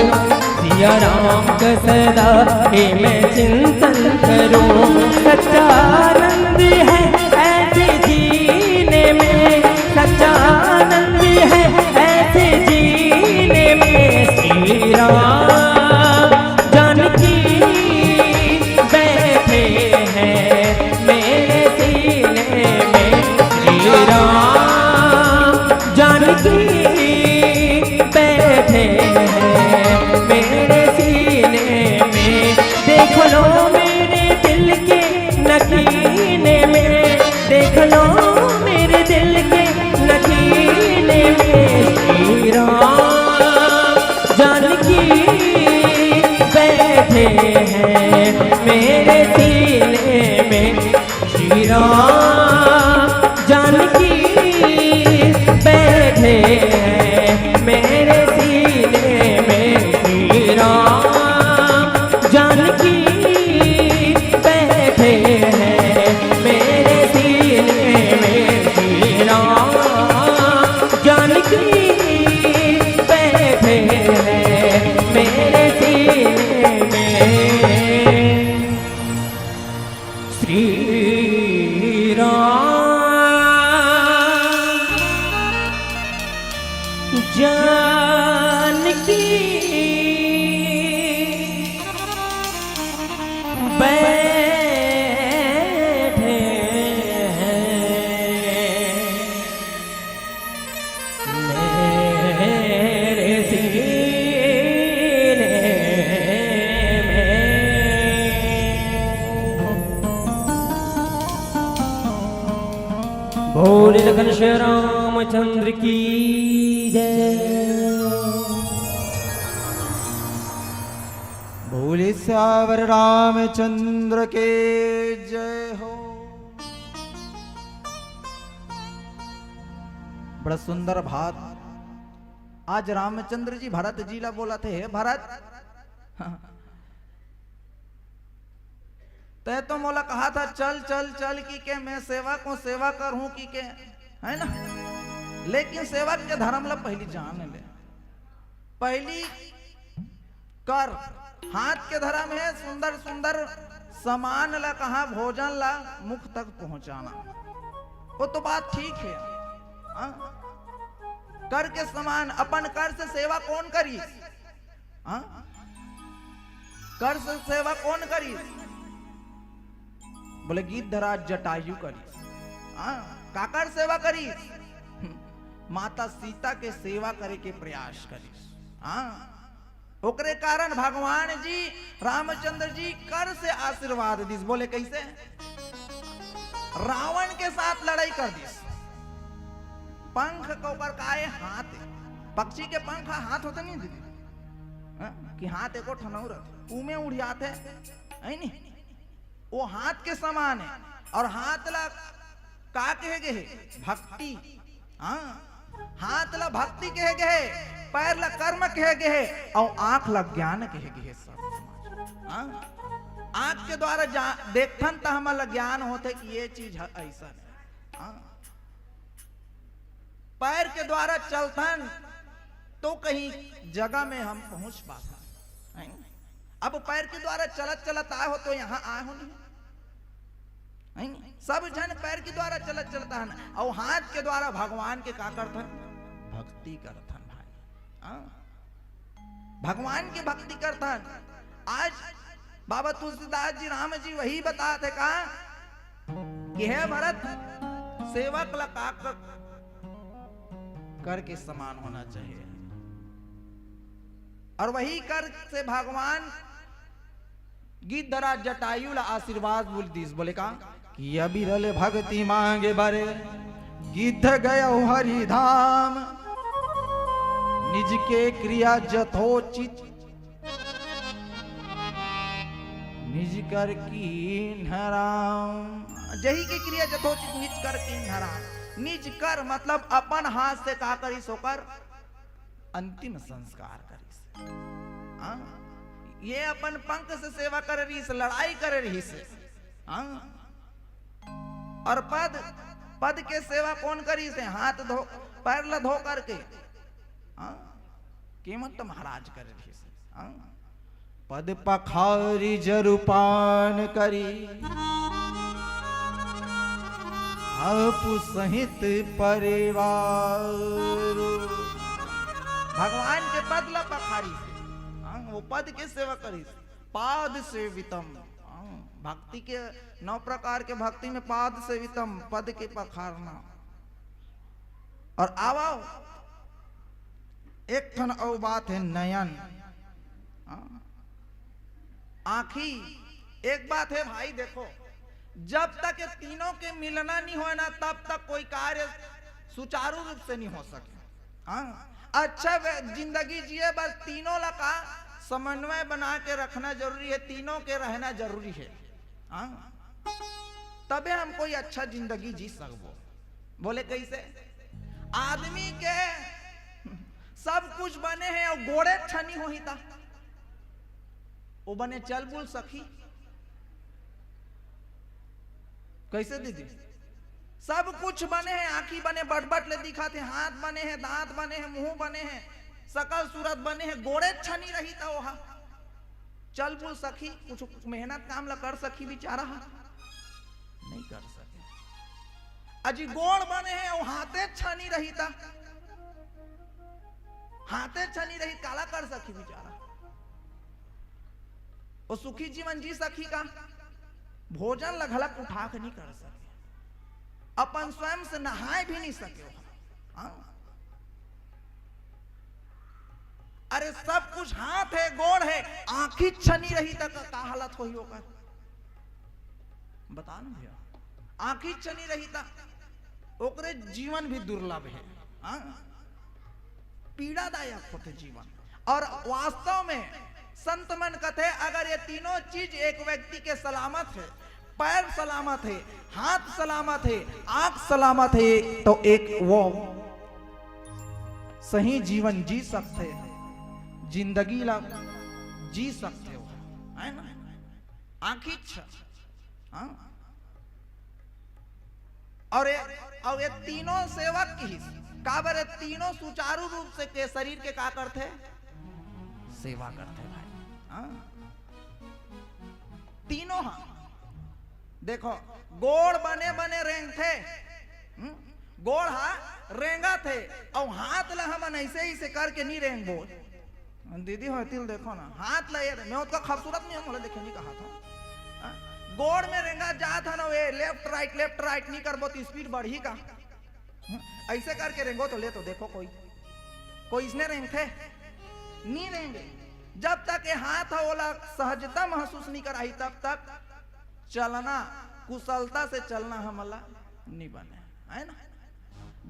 सिया राम का सदा ही मैं चिंतन करो। सच्चा आनंद है ऐसे जीने में, सच्चा आनंद है ऐसे जीने में। श्री राम जानकी बैठे हैं मेरे सीने में। श्री राम जानकी बैठे हैं मेरे सीने में। देख लो मेरे दिल के नगीने में, देख लो मेरे दिल के नगीने में। श्री राम जानकी बैठे हैं मेरे सीने में। श्री राम जानकी बैठे हैं मेरे सीने में। श्री राम जानकी बैठे हैं मेरे सीने में। श्री राम जानकी बैठे हैं मेरे सीने में। श्री राम जानकी बैठे हैं मेरे सीने में। बोल लखन श्री रामचंद्र की जय। बोले सियावर रामचंद्र के जय हो। बड़ा सुंदर बात। आज रामचंद्र जी भरत जी ला बोलथे, "हे भरत, तैं तो मोला कहा था, 'चल, चल, चल' की के, मैं सेवक हूँ, सेवा करहूँ की के, है ना? लेकिन सेवक के धर्म ला पहली जान ले, पहली कर, हाथ के धर्म है, सुंदर सुंदर सामान ला कहा, भोजन ला मुख तक पहुंचाना, वो तो बात ठीक है। हाँ? कर के समान, अपन कर से सेवा कौन करी? हाँ? कर से सेवा कौन करी? बोले, गिद्धराज जटायु करी। हाँ? काकर सेवा करी? माता सीता के सेवा करे के प्रयास करी। हाँ? ओकरे कारण भगवान जी, रामचंद्र जी कर से आशीर्वाद दिस। बोले, कैसे? रावण के साथ लड़ाई कर दिस। पंख के ओकर का हे? हाथ हे। पक्षी के पंख हाथ होथे नहीं दीदी? हाँ? कि हाथ एको ठन अउ रथे, उमे उड़ियाथे, है नहीं? वो हाथ के समान हे। और हाथ ला का कहे गे हे? भक्ति। हाँ, हाथ ला भक्ति कहे गे हे, पैर ला कर्म कहे गे हे, अउ आंख ला ज्ञान कहे गे हे सब। हाँ, आंख के द्वारा जा-, देखथन त हमन ला ज्ञान होथे कि ये चीज ह अइसन हे। हाँ, पैर के द्वारा चलथन तो कहीं जगह में हम पहुंच पाथन। हैं? अब पैर के द्वारा चलत चलत आए हो तो यहाँ आए हो नहीं, है नहीं? सब झन पैर के द्वारा चलत चलत आए ना, अउ हाथ के द्वारा भगवान के का करथन? भक्ति करथन भाई। हाँ, भगवान के भक्ति करथन। आज बाबा तुलसीदास जी, राम जी वही बतात हे का कि हे भरत, सेवक ला का कर, कर के समान होना चाहिए। और वही कर से भगवान गिद्धराज जटायु ला आशीर्वाद बोल दिस, बोले का कि अबिरल भक्ति मांगे बरे गिद्ध गयो हरि धाम, निज के क्रिया जथोचित निज कर कीन्ह राम। जही के क्रिया जथोचित निज कर कीन्ह राम। निज कर मतलब अपन हाथ से का करिस, ओकर अंतिम संस्कार करिस। हाँ? ये अपन पंख से सेवा करे रहिस, लड़ाई करे रहिस। हाँ? और पद, पद के सेवा कौन करिस? हाथ धो, पैर ला धो करके। हाँ? कीमत तो महाराज करे रहिस। हाँ? पद पखारी जरु पान करी, आपु सहित परिवार। भगवान के पद ला पखारी, हाँ, वो पद के सेवा करिस। पाद सेवितम, हाँ, भक्ति के नौ प्रकार के भक्ति में पाद सेवितम, पद के पखारना। और आवव, एक ठन अउ बात हे नयन, हाँ, आँखी। एक बात हे भाई, देखो, जब तक ये तीनों के मिलना नहीं होय ना, तब तक कोई कार्य सुचारू रूप से नहीं हो सके। हाँ, अच्छा वे-, जिंदगी जिए बर तीनों ला का समन्वय बना के रखना जरूरी हे, तीनों के रहना जरूरी हे। हाँ, तबे हम कोई अच्छा जिंदगी जी सकबो। बोले कैसे? आदमी के सब कुछ बने हे अउ गोड़े ठनी होही ता वो बने चल बुल सकही? कैसे दीदी? सब कुछ बने हे, आँखी बने, बटबट ले दिखत हे, हाथ बने हे, दांत बने हे, मुंह बने हे, सकल सूरत बने हे, गोड़े ठनी रही ता ओहा चल बुल सकही, कुछ मेहनत काम ला कर सकही बेचारा हा? नहीं कर सके। अजी गोड़ बने हे, अउ हाथे छनी रही ता, हाथे छनी रही, काला कर सकही बेचारा? वो सुखी जीवन जी सकही का? भोजन ला घलक उठा के नहीं कर सके, अपन स्वयं से नहाए भी नहीं सके हो। हाँ? अरे सब कुछ हाथ हे, गोड़ हे, आँखी छनी रही तक का हालत होही ओकर? बता ना भैया, आँखी छनी रही तक ओकरे जीवन भी दुर्लभ हे। हाँ? पीड़ादायक होथे जीवन। और वास्तव में संत मन कथे, अगर ये तीनों चीज एक व्यक्ति के सलामत हे, पैर सलामत हे, हाथ सलामत हे, आँख सलामत हे, तो एक वो सही जीवन जी सकथे, जिंदगी ला जी सकथे वो, है ना? आँखी छ-, हाँ? और ये, और ये तीनों सेवक किहिस, काबर ये तीनों सुचारू रूप से के शरीर के का करथे? सेवा करथे भाई। हाँ? तीनों हा। देखो, गोड़ बने बने रेंगथे, हम्म? गोड़ हा रेंगथे, अउ हाथ ला हमन ऐसे ही से करके नहीं रेंगबो। दीदी हो तिल देखो ना, हाथ ला ये, मैं ओतका खूबसूरत नहीं हूँ, मोला देखे नहीं कहा था। हाँ? गोड़ में रेंगा जात है ना, ये left right, left right नहीं करबो तो speed बढ़ही का? हाँ? ऐसे करके रेंगो तो ले तो देखो कोई, कोई इसने रेंगथे? नहीं रेंगे। जब तक ये हाथ है ओला सहजता महसूस नहीं कराही, तब तक चलना, कुशलता से चलना हमला नहीं बने, है ना?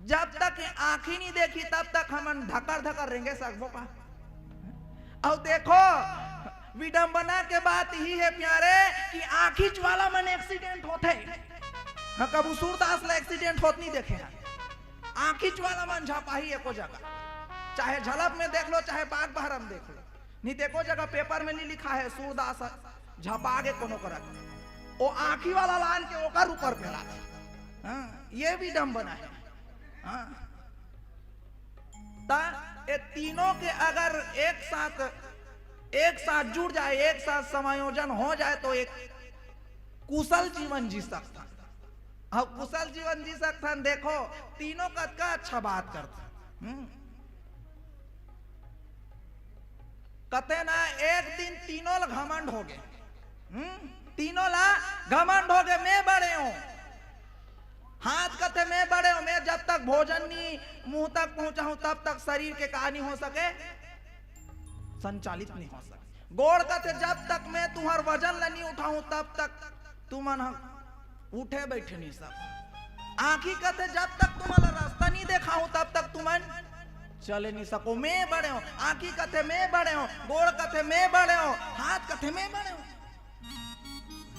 जब तक ये आँखी नहीं देखी, तब तक हमन धकर धकर रेंगे सकबो का? अउ देखो, विडंबना के बात यही है प्यारे कि आँखीच वाला मन accident होथे। हाँ, कभू सूरदास ला accident होत नहीं देखे हैं। आँखीच वाला मन झपाही एको जगह, चाहे झलक में देख लो, चाहे बाग बहरा में देख लो, नहीं तो एको जगह paper में नहीं लिखा है सूरदास झपा के कोनो करत, वो आँखी वाला लान के ओकर ऊपर फैला दे। हाँ, ये विडंबना है। हाँ। ता ये तीनों के अगर एक साथ एक साथ जुड़ जाए, एक साथ समायोजन हो जाए, तो एक कुशल जीवन जी सकथन। अब कुशल जीवन जी सकथन। देखो, तीनों कतका अच्छा बात करथन। हम्म। कथे ना, एक दिन तीनों ल घमंड होगे। हम्म? तीनों ला घमंड होगे, मैं बड़े हों। हाथ कथे, मैं बड़े हों, मैं जब तक भोजन नी मुंह तक पहुंचाहूं, तब तक शरीर के का नी हो सके, संचालित नी हो सके। गोड़ कथे, जब तक मैं तुम्हार वजन ला नी उठाहूं, तब तक तुमन ह उठे बइठे नी सकव। आंखी कथे, जब तक तुमन ला रास्ता नी देखाहूं, तब तक तुमन चले नी सकव। मैं बड़े हों। आंखी कथे, मैं बड़े हों। गोड़ कथे, मैं बड़े हों। हाथ कथे, मैं बड़े हों।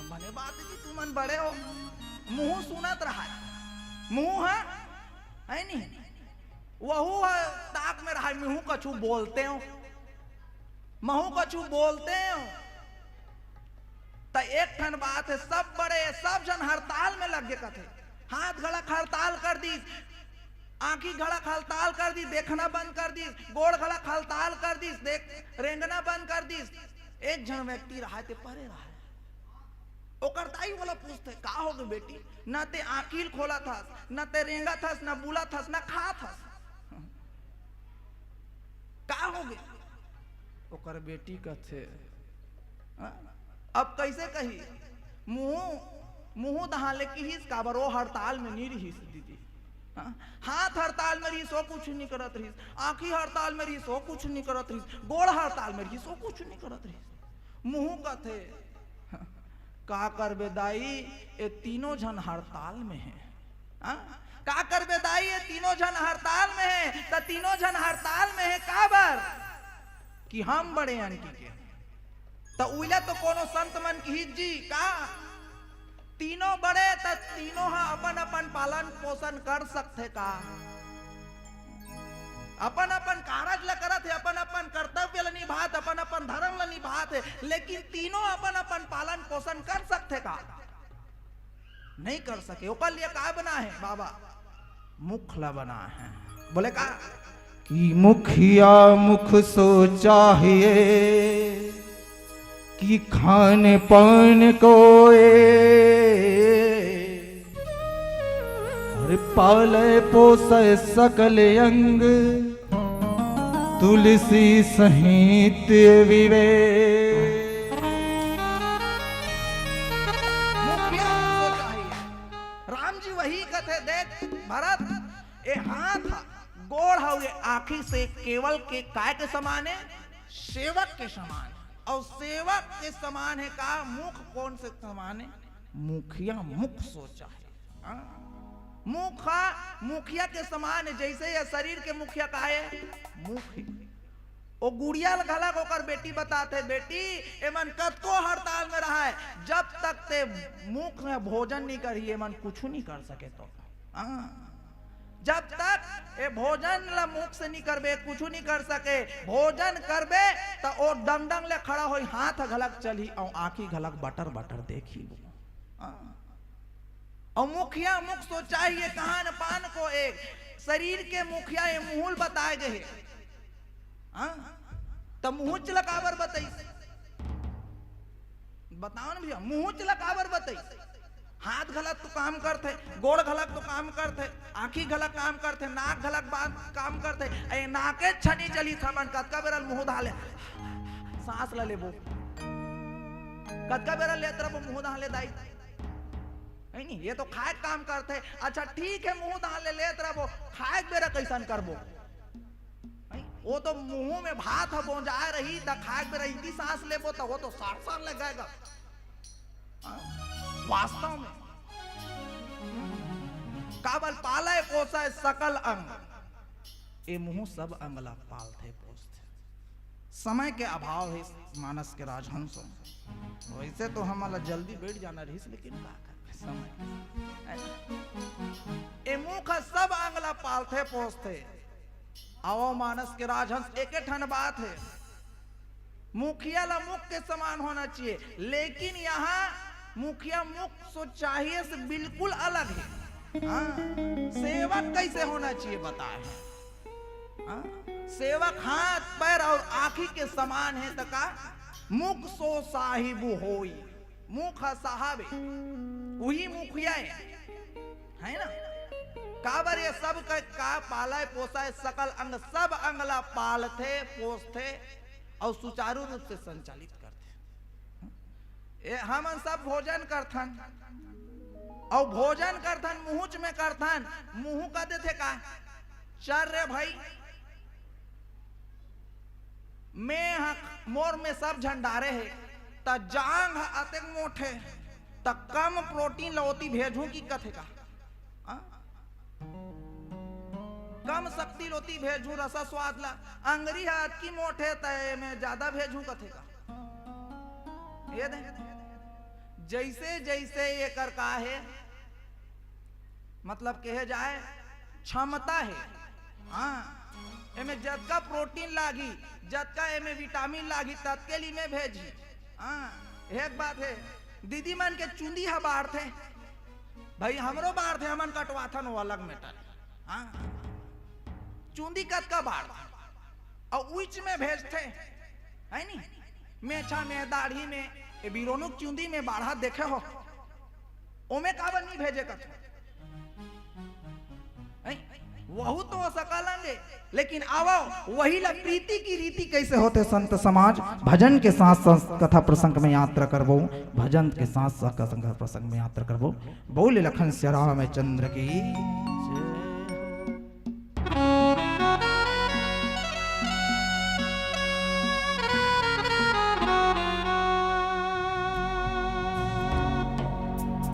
बने बात हे कि तुमन बड़े हो। मुंह सुनत रहय, मुंह ह, हे नी, वहू ह ताक में रहय, महूं कछु बोलतेंव, महूं कछु बोलतेंव। त एक ठन बात हे, सब बड़े, सब झन हड़ताल में लग गे कथे। हाथ घलक हड़ताल कर दीस, आंखी घलक हड़ताल कर दीस, देखना बंद कर दीस, गोड़ घलक हड़ताल कर दीस, देख, रेंगना बंद कर दीस। एक झन व्यक्ति रहय, ते परे रहय। ओकर दाई ओला पूछथे, "का होगे बेटी? न ते आंखी ल खोलत हस, न ते रेंगत हस, न बुलत हस, न खात हस। का होगे?" ओकर बेटी कथे, हाँ? अब कइसे कही? मुंह, मुंह दहां ले किहिस, काबर ओ हड़ताल में नी रिहिस दीदी। हाँ? हाथ हड़ताल में रिहिस, ओ कुछु नी करत रिहिस। आंखी हड़ताल में रिहिस, ओ कुछु नी करत रिहिस। गोड़ हड़ताल में रिहिस, ओ कुछु नी करत रिहिस। मुंह कथे, का करबे दाई, ए तीनों झन हड़ताल में हे। हाँ? का करबे दाई, ए तीनों झन हड़ताल में हे, त तीनों झन हड़ताल में हे, काबर? कि हम बड़े अन कहिके। त उइला तो कोनो संत मन किहिस जी, का तीनों बड़े, त तीनों ह अपन-अपन पालन पोषण कर सकथे का? अपन-अपन कारज ल करत हे, अपन-अपन कर्तव्य ल निभात, अपन-अपन धर्म ल निभात हे, लेकिन तीनों अपन-अपन पालन पोषण कर सकथे का? नहीं कर सके। ओकर लिए का बना हे बाबा? मुख ला बना हे। बोले का? कि मुखिया मुख सो चाहिए कि खान पान को ए, अरे पाले पोसे सकल अंग, तुलसी सहित विवेक। मुखिया मुख सो चाहिए। राम जी वही कथे, देख भरत, ए हाथ ह, गोड़ ह, ये आंखी से केवल के काय के समान हे? सेवक के समान। अउ सेवक के समान हे का? मुख कोन से समान हे? मुखिया मुख सो चाही। हाँ? मुख ह मुखिया के समान हे। जइसे ये शरीर के मुखिया काय हे? मुख हे। ओ गुड़िया ल घलक ओकर बेटी बताथे, "बेटी, एमन कतको हड़ताल में रहय, जब तक ते मुख में भोजन नी करही, एमन कुछु नी कर सके।" तो हाँ, जब तक ए भोजन ल मुख से नी करबे, कुछु नी कर सके। भोजन करबे त ओ डंग डंग ले खड़ा होही, हाथ घलक चलही अउ आंखी घलक बटर बटर देखही। हाँ। अउ मुखिया मुख सो चाहिए, खान पान को एक। शरीर के मुखिया ए मुंह ल बताय गे हे। हाँ? त मुंहच ल काबर बतइस? बताओ ना भैया, मुंहच ल काबर बतइस? हाथ घलक तो काम करथे, गोड़ घलक तो काम करथे, आंखी घलक काम करथे, नाक घलक बात काम करथे। ए नाके छनी चली थमन, कतका बेरा ल मुंह धाले, सांस ल लेबो, कतका बेरा लेत रहिबो मुंह धाले दाई? हे नी, ये तो खाए के काम करथे। अच्छा ठीक हे, मुंह धाले लेत रहिबो, खाए के बेरा कइसन करबो? हे? वो तो मुंह में भात ह बोंजाए रही, त खाए के बेरा इतनी सांस लेबो, त वो तो सार सार ले गा। हाँ? वास्तव में। काबर पाले पोसे सकल अंग, ए मुंह सब अंग ला पालथे पोसथे। समय के अभाव हे मानस के राजहंस। वइसे तो हमन ला जल्दी बइठ जाना रहिस, लेकिन का करबे, समय। ए मुख ह सब अंग ला पालथे पोसथे। अउ मानस के राजहंस एके ठन बात हे, मुखिया ला मुख के समान होना चाहिए, लेकिन यहाँ मुखिया मुख सो चाहिए से बिल्कुल अलग हे। हाँ, सेवक कइसे होना चाहिए बताय हे। हाँ, सेवक हाथ पैर अउ आँखी के समान हे, त का मुख सो साहिब होई। मुख ह साहब हे, उही मुखिया हे, है ना? काबर ये सब का, का पालय पोसय, सकल अंग, सब अंग ला पालथे, पोसथे अउ सुचारू रूप से संचालित करथे। ए, हमन सब भोजन करथन, अउ भोजन करथन, मुहुच में करथन, मुहू कह देथे का, "चल रे भाई, मैं ह, मोर में सब झन डारे हे, त जांग ह अतेक मोटे, त कम प्रोटीन ल ओती भेजहूं कि?" कथे का? हाँ? कम शक्ति ल ओती भेजहूं, रसा स्वाद ला, अंगरी ह अतकी मोटे, त एमे ज्यादा भेजहूं कथे का? ये दे, जैसे जैसे एकर का हे, मतलब कहे जाए क्षमता हे, हाँ, एमे जतका प्रोटीन लागी, जतका एमे विटामिन लागी, ततके लिए में भेजी। हाँ, एक बात हे, दीदी मन के चुंदी ह बाढ़थे, भाई हमरो बाढ़थे, हमन कटवाथन, वो अलग मैटर। हाँ, चुंदी कतका बाढ़थे, अउ उच में भेजथे, है नी? मेछा में, दाढ़ी में, ए बिरोनुक चुंदी में बाढ़ा देखे हो, ओमे काबर नी भेजे कथे? हैं? वहू तो सकल अंग हे, लेकिन आवो, वही ला प्रीति की रीति कैसे होथे संत समाज, भजन के साथ साथ कथा प्रसंग में यात्रा करबो, भजन के साथ साथ कथा प्रसंग में यात्रा करबो। बोले लखन सिया रामचंद्र की।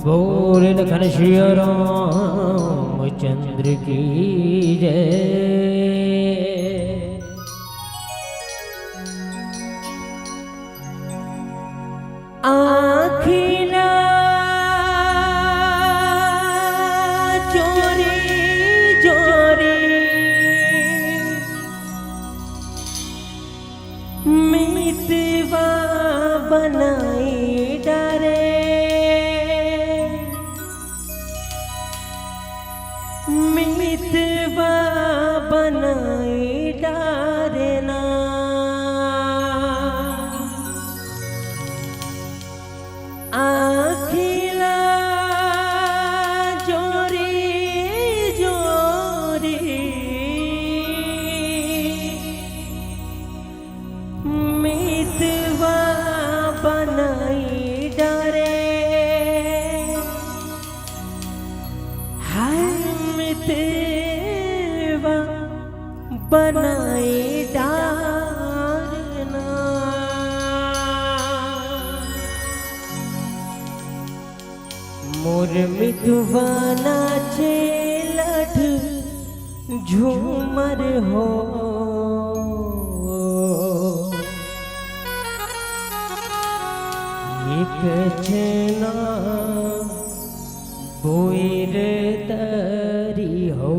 बोल लखन सिया रामचंद्र की जय। आँखी ला चोरी चोरी मितवा बनाई डारे, मितवा बनाई डारे ना। आँखी ला जोरी जोरी मितवा बनाई डारे, हाय मितवा बनाई डारे ना। मोर मितवा नाचे लठ झूमर हो, एक छेना बोइर तरी हो।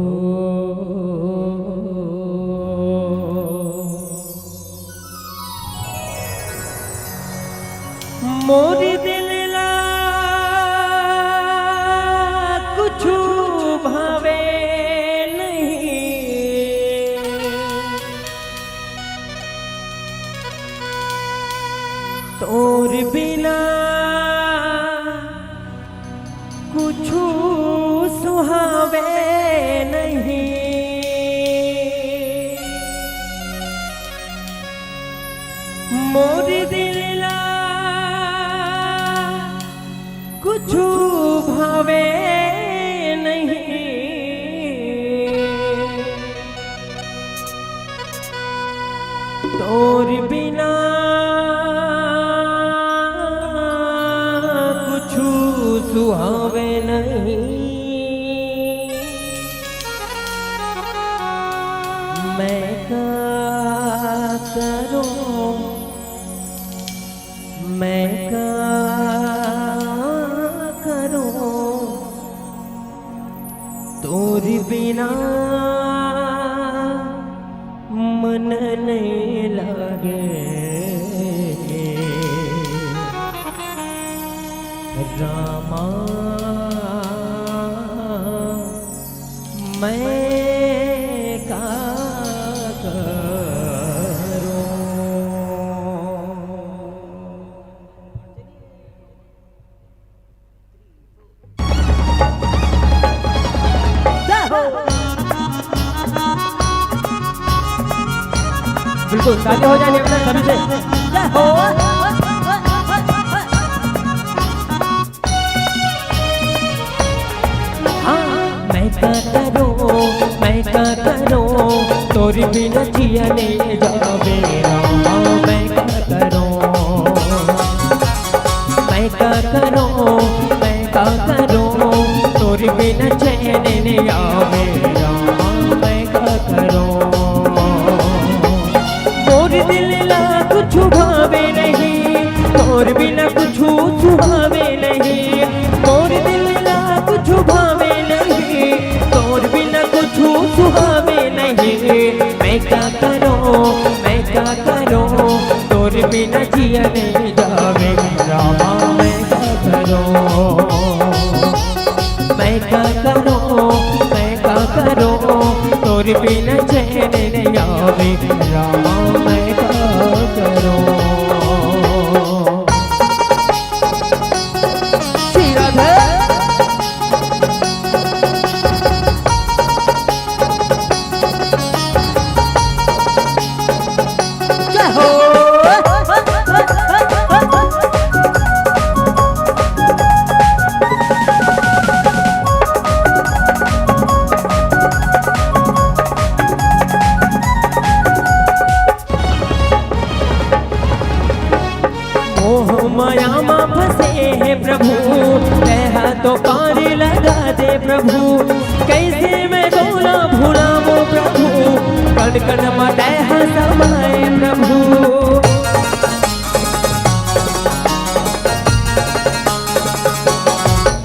मोर दिल ला कुछु भावे नहीं, तोर बिना कुछु सुहावे नहीं। मोर दिल ला कुछु भावे नहीं, तोर बिना कुछु सुहावे नहीं। मैं का करूं, मैं का करूं, तोर बिना मन नहीं लागे। रामा, मैं का करूं। शादी हो जाए अपना सभी से। जय हो। हाँ, मैं का करूँ, मैं का करूँ, तोर बिना जिया नइ जावे रामा, मैं का करूँ, मैं का करूँ, मैं का करूँ, तोर बिना चैन नइ आवे रामा, मैं का करूँ। मोर दिल ला कुछु भावे नहीं, तोर बिना कुछु सुहावे नहीं। मोर दिल ला कुछु भावे नहीं, तोर बिना कुछु सुहावे नहीं। मैं का करूँ, मैं का करूँ, तोर बिना जिया नइ जावे रामा, मैं का करूँ। मैं का करूँ, मैं का करूँ, तोर बिना चैन नइ आवे रामा, मैं का करूँ। श्री राधे। जय हो। मोह माया मा फंसे हे प्रभु, तैं हा तो पार लगा दे प्रभु। कैसे मैं तोला भुलावों प्रभु, कण कण मा तैं हा समाए प्रभु।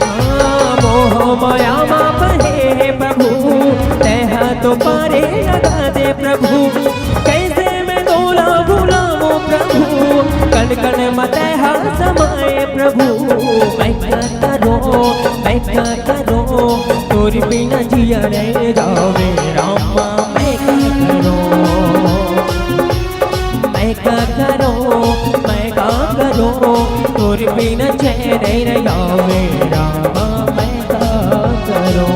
हाँ, मोह माया मा फंसे हे प्रभु, तैं हा तो पार लगा दे प्रभु। कैसे मैं तोला भुलावों प्रभु, कण कण मा तैं हा समाए प्रभु। मैं का करूँ, मैं का करूँ, तोर बिना जिया नइ जावे रामा, मैं का करूँ। मैं का करूँ, मैं का करूँ, तोर बिना चैन नइ आवे रामा, मैं का करूँ।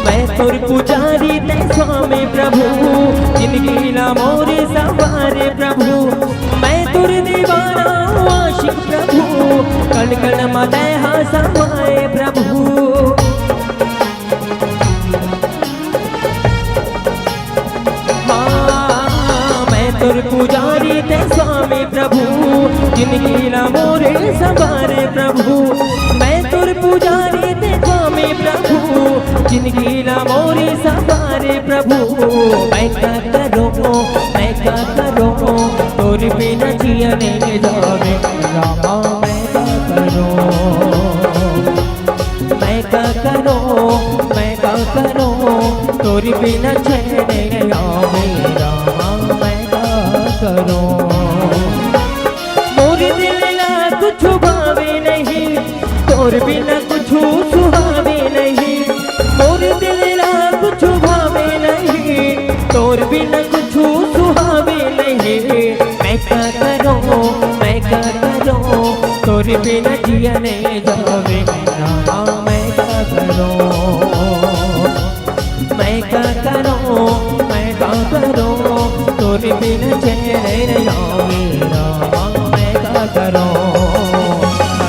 मैं तोर पुजारी तैं स्वामी प्रभु, जिनगी ला मोर संवारे प्रभु। मैं तोर दीवाना हूँ आशिक प्रभु, कण कण मा तैं हा समाए प्रभु। हाँ, मैं तोर पुजारी तैं स्वामी प्रभु, जिनगी ला मोर संवारे प्रभु। मैं तोर पुजारी तैं स्वामी प्रभु, जिनगी ला मोर संवारे प्रभु। मैं का करूँ, मैं का करूँ, तोर बिना जिया नइ जावे रामा, मैं का करूँ। मैं का करूँ, मैं का करूँ, तोर बिना चैन नइ आवे रामा, मैं का करूँ। मोर दिल ला कुछु भावे नहीं, तोर बिना कुछु सुहावे नहीं। मोर दिल ला कुछु भावे नहीं, तोर बिना कुछु सुहावे नहीं। मैं का करूँ, मैं का करूँ, तोर बिना जिया नइ जावे रामा, मैं का करूँ। मैं का करूँ, मैं का करूँ, तोर बिना चैन नइ आवे रामा, मैं का करूँ।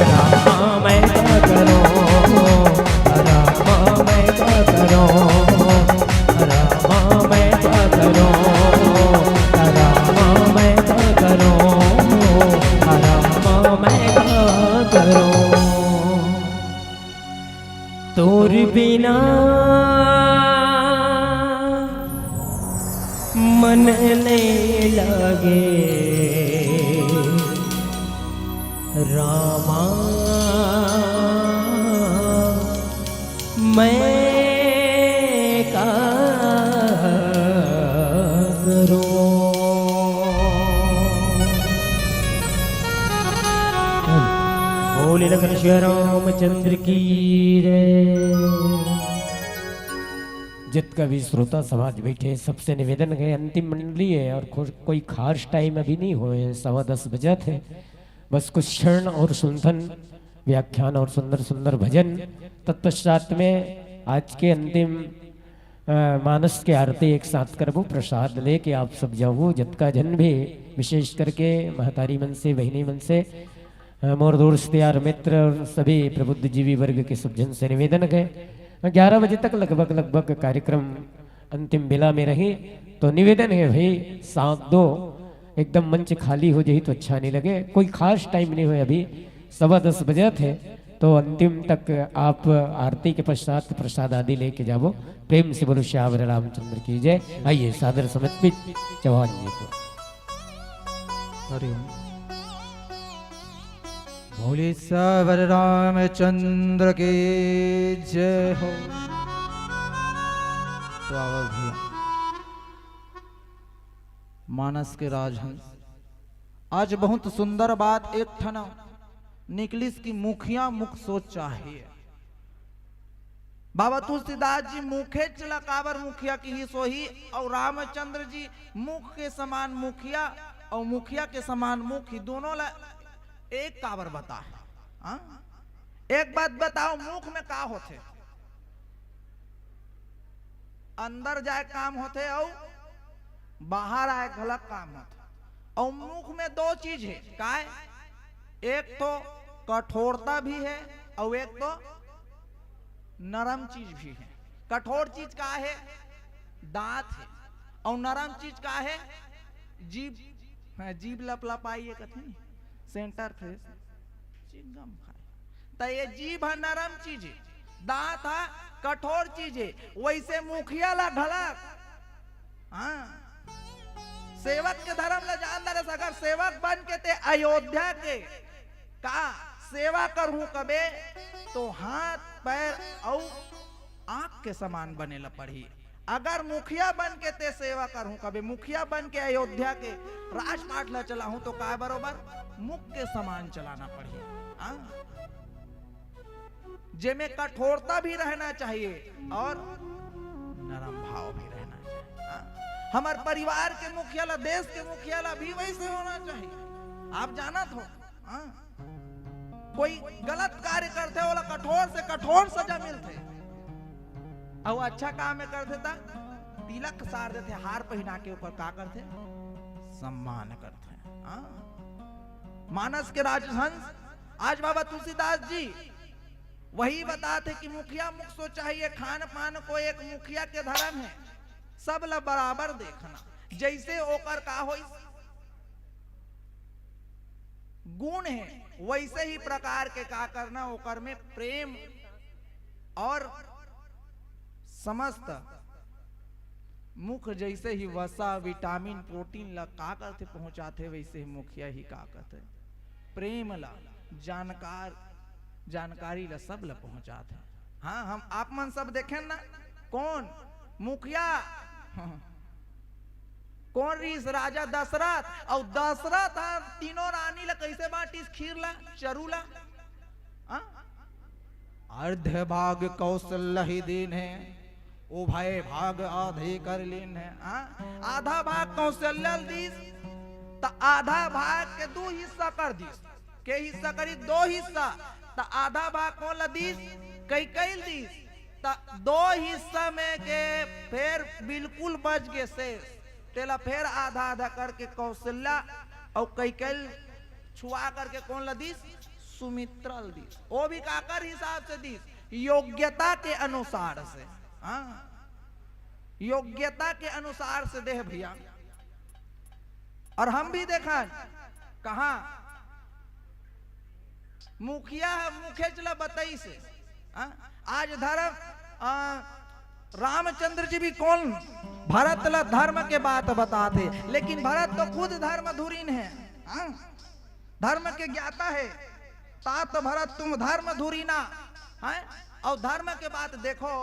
रामा, मैं का करूँ, रामा, मैं का करूँ, रामा, मैं का करूँ, रामा, मैं का करूँ, रामा, मैं का करूँ। तोर बिना मन नइ लागे रामा, मैं का करूँ। बोले लखन श्री रामचंद्र की जय। जितका भी श्रोता समाज बैठे, सबसे निवेदन है, अंतिम मंडली है और खो-, कोई खास टाइम अभी नहीं हुए हैं, सवा दस बजत है। बस कुछ क्षण और सुंदर व्याख्यान और सुंदर सुंदर भजन, तत्पश्चात में आज के अंतिम अ, मानस के आरती एक साथ करबो, प्रसाद लेके आप सब जाओ, जतका झन भी, विशेष करके महतारी मन से, बहिनी मन से, अ, मोर दोस्त यार मित्र और सभी प्रबुद्ध जीवी वर्ग के सब झन से निवेदन है, ग्यारह बजे तक लगभग, लगभग कार्यक्रम अंतिम बेला में रही, तो निवेदन है भाई, साथ दो, एकदम मंच खाली हो जाही तो अच्छा नहीं लगे, कोई खास टाइम नहीं हुए अभी, सवा दस बजे थे, तो अंतिम तक आप आरती के पश्चात प्रसाद आदि लेके जाबो। प्रेम से बोलो श्यावर रामचंद्र की जय। आइए सादर समर्पित चौहान जी को। हरि ओम। बोले सावर रामचंद्र की जय हो। तो आओ भैया, मानस के राजहंस, आज बहुत सुंदर बात एक ठन निकलिस कि मुखिया मुख सोच चाहिए। बाबा तुलसीदास जी मुखेच ला काबर मुखिया किहिस होही, अउ रामचंद्र जी मुख के समान मुखिया अउ मुखिया के समान मुख, ही दोनों ला एक काबर बता है? हाँ? एक बात बताओ, मुख में का होथे? अंदर जाए काम होथे अउ बाहर आए घलक काम होथे। अउ मुख में दो चीज है, काय? एक तो कठोरता भी है अउ एक तो नरम चीज भी है। कठोर चीज का है? दांत है। अउ नरम चीज का है? जीभ। हाँ, जीभ लपलपाई है कथे नहीं, सेंटर फ्रेश, चिंगम खाए। त ये जीभ ह नरम चीज है, दांत ह कठोर चीज है। वैसे मुखिया ला घलक, हाँ, सेवक के धर्म ला जान दरस, अगर सेवक बन के ते अयोध्या के का सेवा करहूं कबे, तो हाथ पैर अउ आंख के समान बने ला पड़ही। अगर मुखिया बन के ते सेवा करहूं कबे, मुखिया बन के अयोध्या के राजपाट ला चलाहूं, तो काय बरोबर मुख के समान चलाना पड़ही। हाँ? जेमे कठोरता भी रहना चाहिए और नरम भाव भी रहना चाहिए। हाँ? हमर परिवार के मुखिया ला, देश के मुखिया ला भी वैसे होना चाहिए। आप जानत हो, हाँ? कोई गलत कार्य करथे, ओला कठोर से कठोर सजा मिलथे। अउ अच्छा काम में करथे त तिलक सार देथे, हार पहिना के ओकर का करथे? सम्मान करथे। हाँ? मानस के राजहंस आज बाबा तुलसीदास जी वही बताथे कि मुखिया मुख सोच चाहिए, खान पान को एक मुखिया के धर्म है, सब ला बराबर देखना, जैसे ओकर का होइस गुण है, वैसे ही प्रकार के का करना, ओकर में प्रेम और समस्त मुख जैसे ही वसा, विटामिन, प्रोटीन ला का करथे, पहुंचाथे, वैसे ही मुखिया ही का करथे, प्रेम ला, जानकार, जानकारी ला, सब ला पहुंचाथे। हाँ, हम आप मन सब देखेन ना, कौन मुखिया, कौन रिहिस? राजा दशरथ। अउ दशरथ ह तीनों रानी ला कैसे बांटिस? खीर ला, चरू ला। हाँ? अर्ध भाग कौशल्या ही दीन्हे, उभय भाग आधे कर लीन्हे। हाँ? आधा भाग कौशल्या ल दीस, त आधा भाग के दू हिस्सा कर दीस। के हिस्सा करी? दो हिस्सा। त आधा भाग कोन ल दीस? कैकई ल दीस। त दो हिस्सा में के फेर बिल्कुल बच गे शेष, तेला फेर आधा आधा करके कौशल्या अउ कैकई ल छुआ करके कोन ल दीस? सुमित्रा ल दीस। वो भी काकर हिसाब से दीस? योग्यता के अनुसार से। हाँ, योग्यता के अनुसार से देह भैया। और हम भी देखन कहा मुखिया ह मुखेच ल बताइस हे। हाँ? आज धर्म, आ, रामचंद्र जी भी कोन भरत ल धर्म के बात बताथे, लेकिन भरत तो खुद धर्म धुरीन हे। हाँ? धर्म के ज्ञाता हे, तात भरत तुम धर्म धुरीना। हैं? अउ धर्म के बात देखो,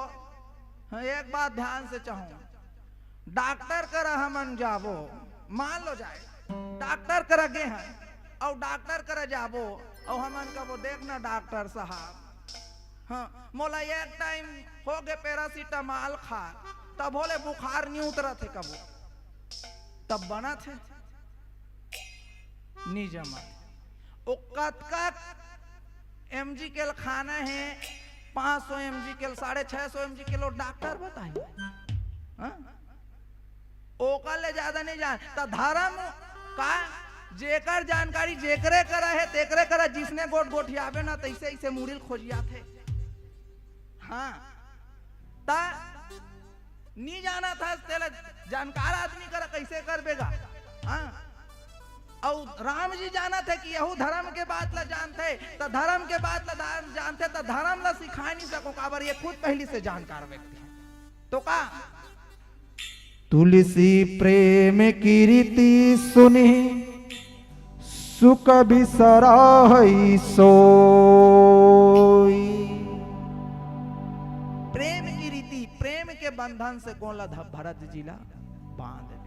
हाँ, एक बात ध्यान से चाहूं, डॉक्टर करा हमन जाबो, मान लो जाए, डॉक्टर करा गे हैं, अउ डॉक्टर करा जाबो, अउ हमन कबो, "देख ना डॉक्टर साहब, हाँ, मोला एक टाइम हो गे पैरासिटामोल खा, तभो ले बुखार नी उतरत हे कबो।" तब बनत हे? नी जमत। ओ कतका एमजी के ल खाना हे, पाँच सौ एमजी के ल, साढ़े छह सौ एमजी के ल, ओ डॉक्टर बताही। हाँ? ओकर ले ज्यादा नहीं जान। त धर्म का, जेकर जानकारी जेकरे करा हे, तेकरे करा, जिसने गोठ गोठियाबे ना, तैसे ऐसे मुड़ी ल खोजियाथे। हाँ, त नी जानत हस, तेला जानकार आदमी करा कैसे करबे गा? हाँ, अउ राम जी जानत हे कि यहू धर्म के बात ला जानथे, त धर्म के बात ला दान-, जानथे, त धर्म ला सिखा नहीं सको, काबर ये खुद पहली से जानकार व्यक्ति हे। तो का? तुलसी प्रेम की रीति सुनि सुख बिसराहई सोई। प्रेम की रीति, प्रेम के बंधन से कोन ला ध-, भरत जी ला बांध दिस।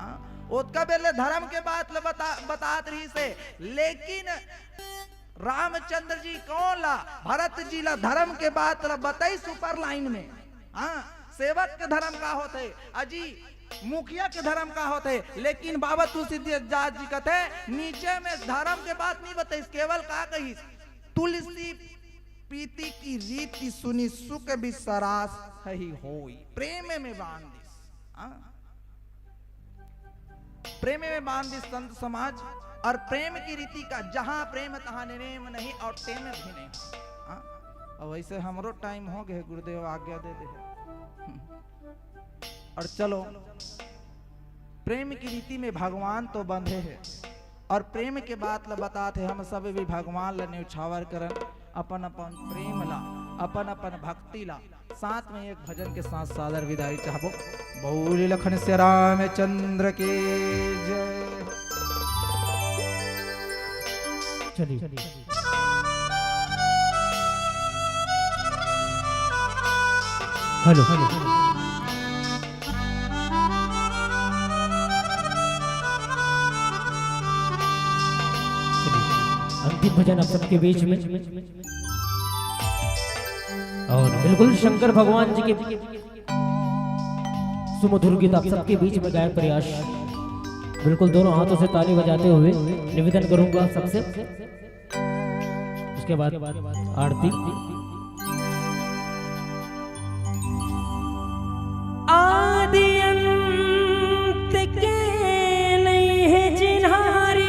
हाँ, ओतका बेर ले धर्म के बात ल बता-, बतात रहिस हे, लेकिन रामचंद्र जी कोन ला, भरत जी ला धर्म के बात ला बताइस ऊपर लाइन में। हाँ, सेवक के धर्म का होथे, अजी मुखिया के धर्म का होथे, लेकिन बाबा तुलसीदास जी कथे नीचे में धर्म के बात नहीं बताइस, केवल का कहिस, तुलसी प्रीति की रीति सुनि सुख बिसराहई होई, प्रेम में बांध दिस। हाँ? प्रेम में बांध दिस संत समाज। और प्रेम की रीति का, जहां प्रेम तहां निरेम नहीं और टेम भी नहीं। हाँ? और वैसे हमरो टाइम हो गए, गुरुदेव आज्ञा दे दे। हम्म। और चलो, प्रेम की रीति में भगवान तो बंधे हे, और प्रेम के बात ल बतात हे, हम सब भी भगवान ल न्यौछावर करन, अपन अपन प्रेम ला, अपन अपन भक्ति ला, साथ में एक भजन के साथ सादर विदाई चाहबो। बोल लखन से रामचंद्र के जय। चलिए। हेलो। चलिए, अंतिम भजन आप सबके बीच में, और बिल्कुल शंकर भगवान जी के सुमधुर गीत आप सबके बीच में गायक प्रयास। बिल्कुल दोनों हाथों से ताली बजाते हुए निवेदन करूंगा सबसे। उसके बाद आरती। आदि अंत के नहीं है जिन्हारी,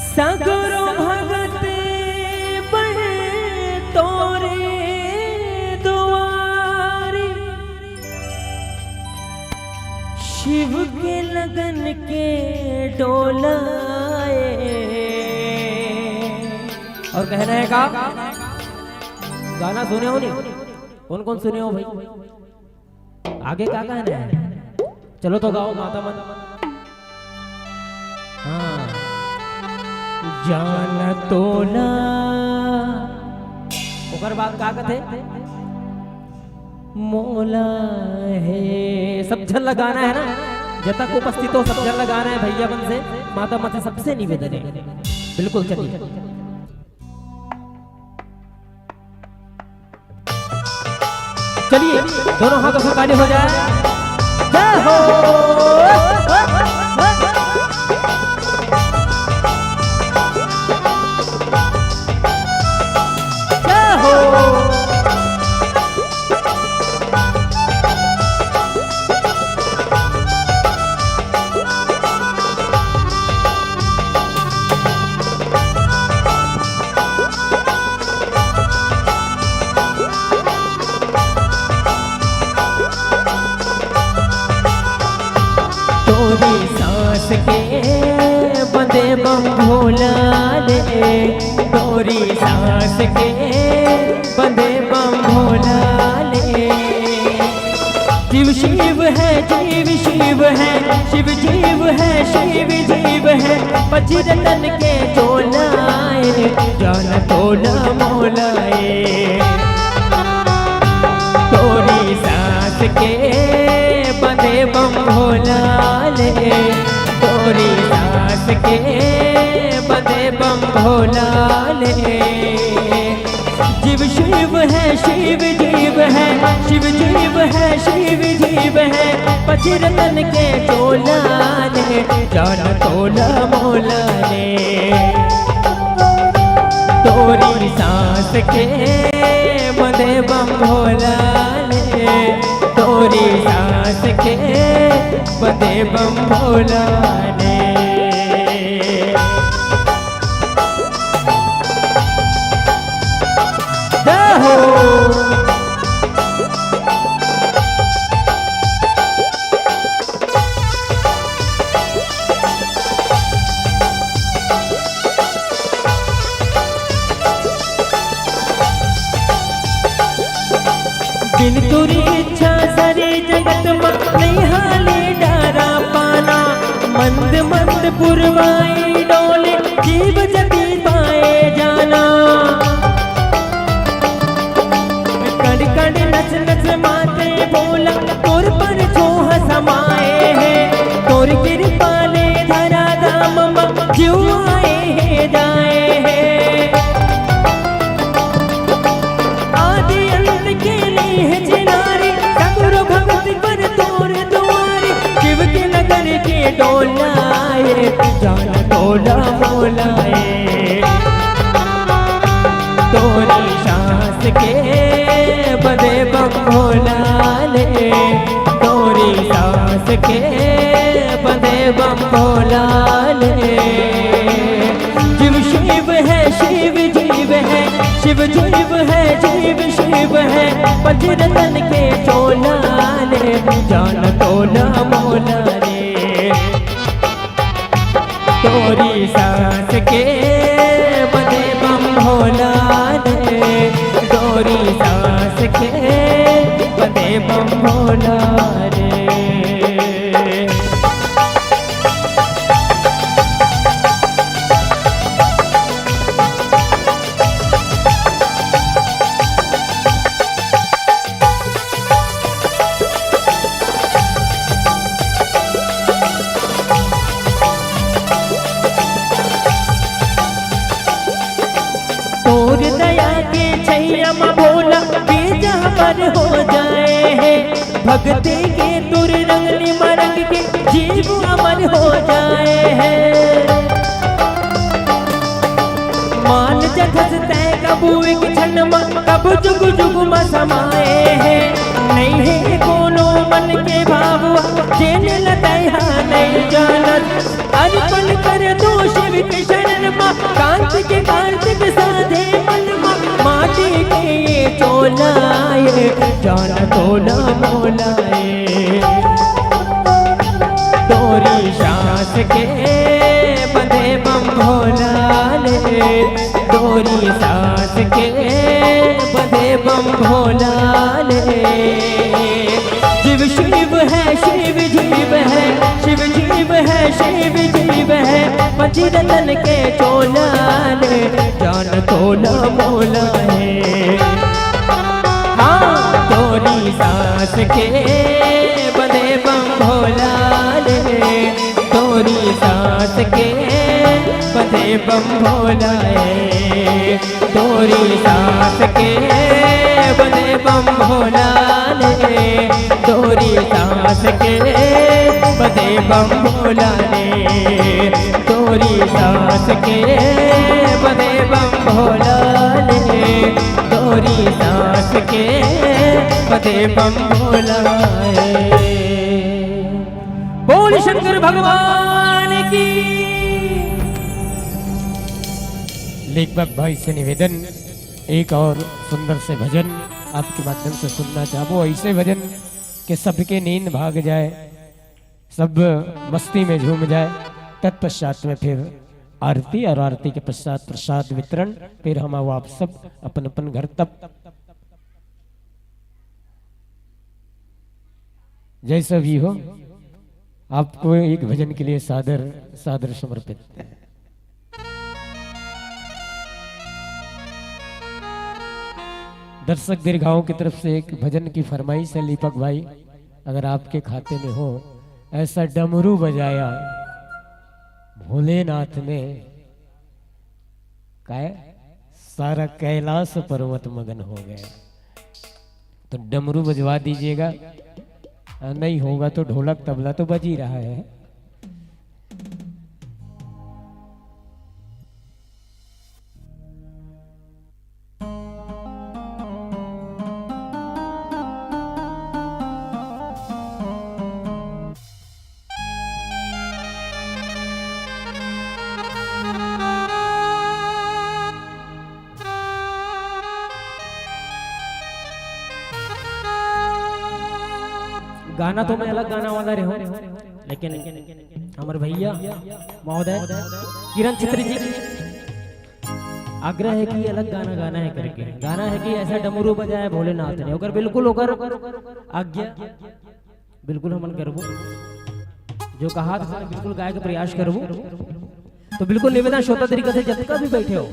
सगरो भगत बन तोरे दुआरी। शिव के लगन के डोलाए। और कहना है का? गाना सुने हो नहीं? कौन कौन सुने हो भाई? आगे का कहना है? चलो तो गाओ माता मन। हाँ। जान तोला। ओकर बाद का कथे? मोला हे। सब झन लगाना है ना, जब तक उपस्थित हो सब झन लगाना है भैया मन से, माता मन से सबसे निवेदन है। बिल्कुल चलिए। चलिए, दोनों हाथों से ताली हो जाए। जय हो। जय हो। तोरी सांस के बंधे बम भोला ले, तोरी सांस के बंधे बम भोला ले। शिव शिव है, जीव शिव है, शिव जीव है, शिव जीव है, पचिरतन के चोलाए, जान तोला मोलाए। तोरी सांस के बंधे बम भोला ले। सांस के बंधे बम भोला ने। जीव शिव है, शिव जीव है, शिव जीव है, शिव जीव है। पचरतन के चोला ने, जान तोला मोला ने। तोरी सांस के बंधे बम भोला ने, तोरी सांस के बंधे बम भोला ने। जय हो। बिन तोरी इच्छा सारे जगत म नइ हाले डारा पाना। मंद मंद पुरवाई डोले, जीव जति पाए जाना। कण कण नस नस माते भोला, तोर पर छोह समाए हे। तोर कृपा ले धरा धाम म जीव आए हे जाए हे। आदि अंत के लेह चिनारी, सगरो भगत पर तोर दुआरी। शिव के नगर के डोलाए, जान तोला मोलाए। तोरी सांस के बंधे बम भोला ने, तोरी सांस के बंधे बम भोला ने। जीव शिव है, शिव जीव है, शिव जीव है, जीव शिव है। पंचरतन के चोला ने, जान तोला मोला ने। तोरी सांस के बंधे बम भोला ने, तोरी सांस के बंधे बम भोला ने। तोर दया के छैया म भोला बीज हमर हो जाए हे। भक्ति के तोर रंगली म रंग के जीव अमर हो जाए हे। मान जखस तै कबू एक क्षण म, कबू जुग जुग म समाए हे। नइ हे कोनो मन के भाव, जेन ल तै हा नइ जानस। अर्पण कर दो शिव के शरण म, कांत के कार्तिक साधे मन म। माटी के ये चोला ये, जान तोला मोला ये। तोरी सांस के बंधे बम भोला ने, तोरी सांस के बंधे बम भोला ने। जीव शिव है, शिव जीव है, शिव जीव है, शिव जीव है। पंचरतन के चोला ने, जान तोला मोला ने। हाँ, तोरी सांस के बंधे बम भोला ने, तोरी सांस के बंधे बम भोला ने, तोरी सांस के बंधे बम भोला ने, तोरी सांस के बंधे बम भोला ने, तोरी सांस के बंधे बम भोला ने, तोरी सांस के बंधे बम भोला ने। बोल शंकर भगवान की। लेखक भाई से निवेदन, एक और सुंदर से भजन आपके माध्यम से सुनना चाहबो। ऐसे भजन के सबके नींद भाग जाए, सब मस्ती में झूम जाए। तत्पश्चात में फिर आरती और आरती के पश्चात प्रसाद वितरण, फिर हम आओ आप सब अपन अपन घर तब। जैसा भी हो, आपको एक भजन के लिए सादर, सादर समर्पित। दर्शक दीर्घाओं की तरफ से एक भजन की फरमाइश है, दीपक भाई, अगर आपके खाते में हो, ऐसा डमरू बजाया। भोलेनाथ ने, काय, सारा कैलाश पर्वत मगन हो गया। तो डमरू बजवा दीजिएगा, और नहीं होगा तो ढोलक तबला तो बज ही रहा है। गाना तो मैं अलग गाना वाला रहे हूँ, लेकिन हमारे भैया महोदय किरण छेत्री जी की आग्रह है कि अलग गाना गाना है करके। गाना है कि ऐसा डमरू बजाया भोलेनाथ ने। ओकर बिल्कुल ओकर आज्ञा, बिल्कुल हमन करबो। जो कहा था बिल्कुल गाय के प्रयास करबो। तो बिल्कुल निवेदन श्रोता तरीका से जतका भी बैठे हो,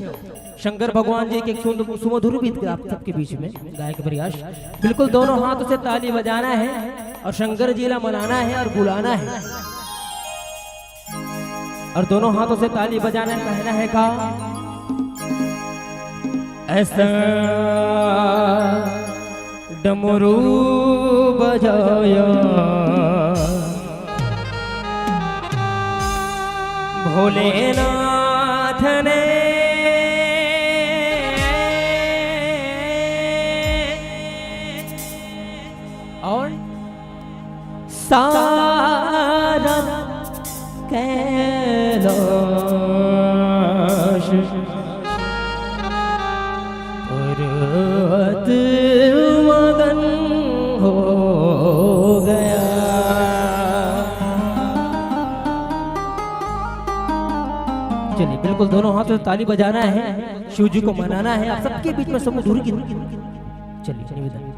शंकर भगवान जी के एक सुंदर सुमधुर गीत आप सबके बीच में गाय के प्रयास। बिल्कुल दोनों हाथों से ताली बजाना है और शंकर जी ला मनाना है और बुलाना है। और दोनों हाथों से ताली बजाना है, कहना है का? ऐसा डमरू बजाया भोलेनाथ ने। और सारा कैलाश पर्वत मगन हो गया। चलिए, बिल्कुल दोनों हाथों से ताली बजाना है, शिव जी को मनाना है। आप सबके बीच में सब मधुर गीत। चलिए, निवेदन।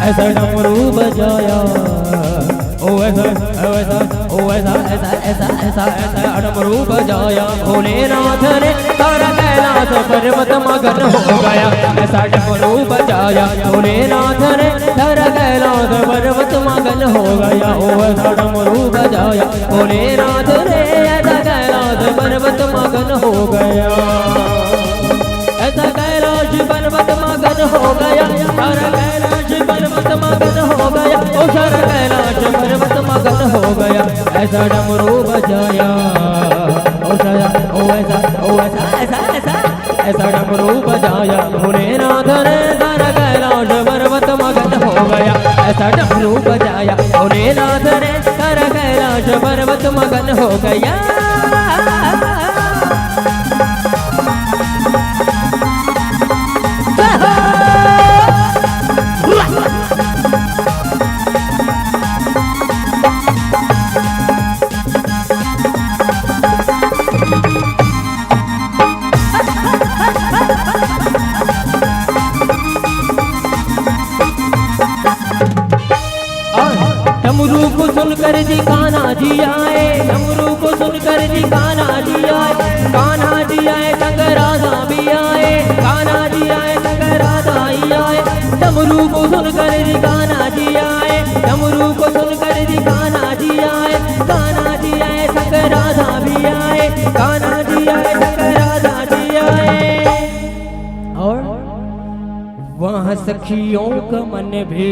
ऐसा डमरू बजाया, ओ ऐसा, ओ ऐसा, ओ ऐसा, ऐसा, ऐसा, ऐसा, ऐसा डमरू बजाया भोलेनाथ ने, सारा कैलाश पर्वत मगन हो गया। ऐसा डमरू बजाया भोलेनाथ ने, सारा कैलाश पर्वत मगन हो गया। ओ ऐसा डमरू बजाया भोलेनाथ ने, ऐसा कैलाश पर्वत मगन हो गया। ऐसा कैलाश पर्वत मगन हो गया, सारा कैलाश पर्वत मगन हो गया, ओ सारा कैलाश पर्वत मगन हो गया। ऐसा डमरू बजाया, ओ सारा, ओ ऐसा, ओ ऐसा, ऐसा, ऐसा, ऐसा डमरू बजाया भोलेनाथ ने, सारा कैलाश पर्वत मगन हो गया। ऐसा डमरू बजाया भोलेनाथ ने, सारा कैलाश पर्वत मगन हो गया। डमरू को सुनकर जी कान्हा जी आए, डमरू को सुनकर जी कान्हा जी आए, कान्हा जी आए संग राधा भी आए, कान्हा जी आए संग राधा ही आए। डमरू को सुनकर जी कान्हा जी आए, डमरू को सुनकर जी कान्हा जी आए, कान्हा जी आए संग राधा भी आए, कान्हा जी आए संग राधा जी आए। और वहाँ सखियों का मन भी,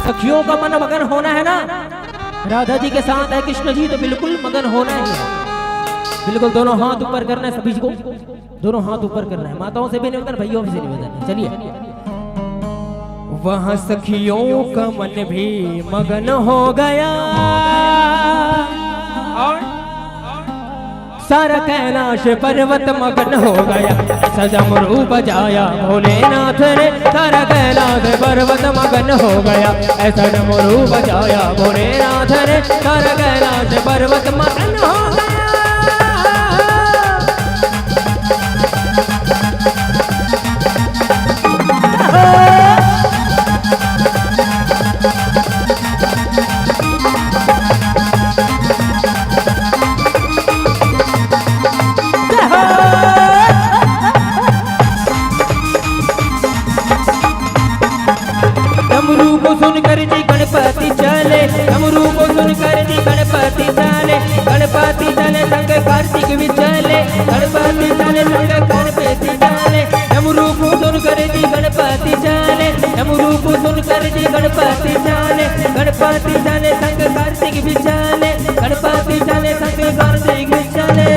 सखियों का मन मगन होना है ना, राधा जी के साथ है कृष्ण जी, तो बिल्कुल मगन होना है। बिल्कुल दोनों हाथ ऊपर करना है सभी को, दोनों हाथ ऊपर करना है। माताओं से भी निवेदन, भाइयों से निवेदन है। चलिए। वहाँ सखियों का मन भी मगन हो गया और सारा कैलाश पर्वत मगन हो गया, ऐसा डमरू बजाया भोलेनाथ ने। सारा कैलाश पर्वत मगन हो गया, ऐसा डमरू बजाया भोलेनाथ ने। सारा कैलाश पर्वत मगन हो गया। डमरू को सुनकर जी गणपति चले, डमरू को सुनकर जी गणपति चले, गणपति चले संग कार्तिक भी चले, गणपति चले संग गणपति चले। डमरू को सुनकर जी गणपति चले, डमरू को सुनकर जी गणपति चले, गणपति चले संग कार्तिक भी चले, गणपति चले संग कार्तिक भी चले।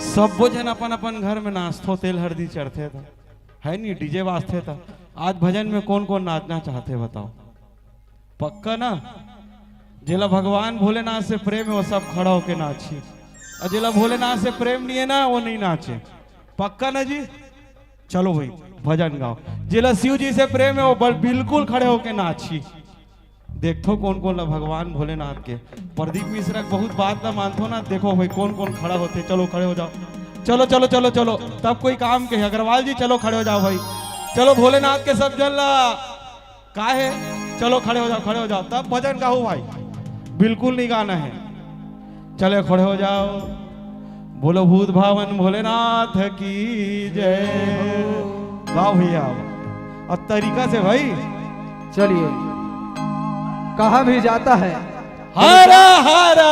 सब्बो झन अपन अपन घर में नाचथो, तेल हरदी चढ़थे त, है नी, डीजे बाजथे त। आज भजन में कौन कौन नाचना चाहथे बताओ? पक्का ना? जेला भगवान भोलेनाथ से प्रेम है, वो सब खड़ा होके नाची, और जेला भोलेनाथ से प्रेम नहीं है ना, वो नहीं नाचे। पक्का ना जी? चलो भाई, भजन गाओ। जेला शिव जी से प्रेम है, वो बल-, बिल्कुल खड़े होके नाची। देखथो कौन कौन ला भगवान भोलेनाथ के। प्रदीप मिश्रा के बहुत बात ला मानथो ना, देखो भाई कौन कौन खड़ा होथे। चलो खड़े हो जाओ, चलो चलो चलो चलो, तब कोई काम के है। अग्रवाल जी चलो खड़े हो जाओ भाई, चलो भोलेनाथ के सब जन ला। का है? चलो खड़े हो जाओ, खड़े हो जाओ, तब भजन गाओ भाई, बिल्कुल नहीं गाना है। चले खड़े हो जाओ, बोलो भूत भावन भोलेनाथ की जय। गाओ भैया, अब तरीका से भाई। चलिए, कहा भी जाता है, हरा हरा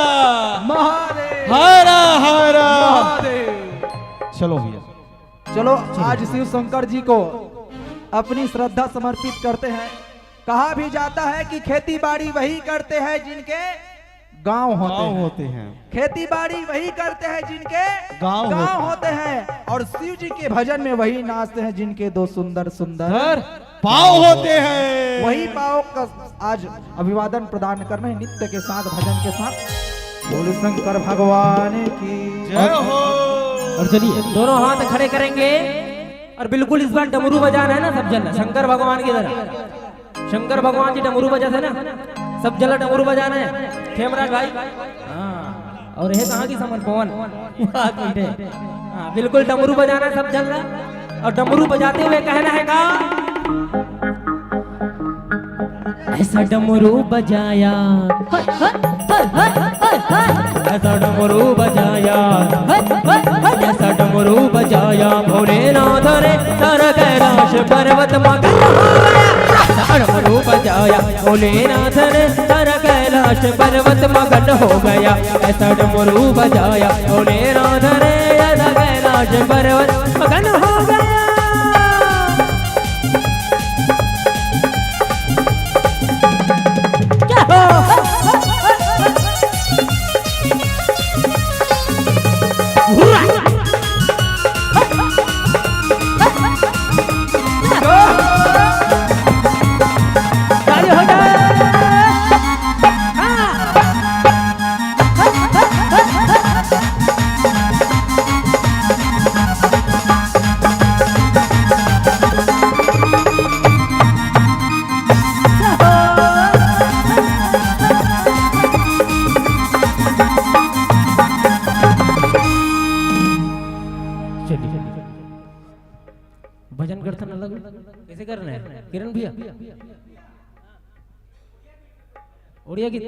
महादेव। हरा हरा महादेव। चलो भैया। चलो, आज शिव शंकर जी को अपनी श्रद्धा समर्पित करते हैं। कहा भी जाता है कि खेती बाड़ी वही करते हैं जिनके गांव होते गांव हैं। होते हैं। खेती बाड़ी वही करते हैं जिनके गांव गांव होते होते हैं। और शिव जी के भजन में वही नाचते हैं जिनके दो सुंदर सुंदर सर, पाँव होते हैं। वही पाँव का आज अभिवादन प्रदान करना है, नृत्य के साथ, भजन के साथ। बोल शंकर भगवान की जय हो। और चलिए, दोनों हाथ खड़े करेंगे और बिल्कुल इस बार डमरू बजाना है ना सब जन, शंकर भगवान की तरह। शंकर भगवान जी डमरू बजाथे ना, सब जन ला डमरू बजाना है। खेमराज भाई, हाँ, और ये कहाँ की समन पवन, वहाँ की है। हाँ, बिल्कुल डमरू बजाना है सब जन ला, और डमरू बजाते हुए कहना है का? ऐसा डमरू बजाया, ऐसा डमरू बजाया, ऐसा डमरू बजाया भोलेनाथ ने, सारा कैलाश पर्वत मगन हो गया। ऐसा डमरू बजाया भोलेनाथ ने, सारा कैलाश पर्वत मगन हो गया। ऐसा डमरू बजाया भोलेनाथ ने, ऐसा कैलाश पर्वत मगन हो गया। चलिए, भजन करथन अलग, कैसे करना है किरण भैया? उड़िया गीत।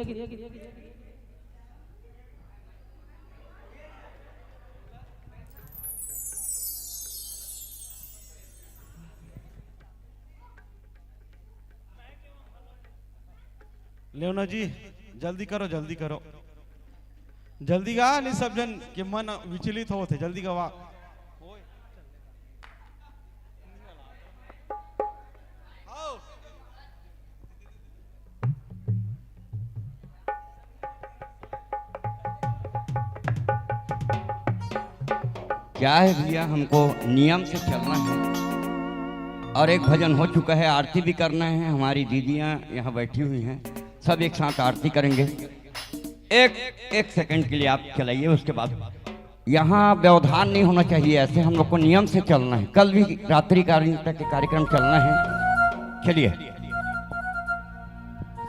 लेवना जी, जल्दी करो, जल्दी करो, जल्दी गा, नहीं सब जन के मन विचलित होत हे, जल्दी गवा। क्या है भैया, हमको नियम से चलना है। और एक भजन हो चुका है, आरती भी करना है। हमारी दीदियाँ यहाँ बैठी हुई हैं, सब एक साथ आरती करेंगे। एक एक सेकंड के लिए आप चलाइए, उसके बाद यहाँ व्यवधान नहीं होना चाहिए। ऐसे हम लोग को नियम से चलना है। कल भी रात्रि कालीन तक के कार्यक्रम चलना है। चलिए।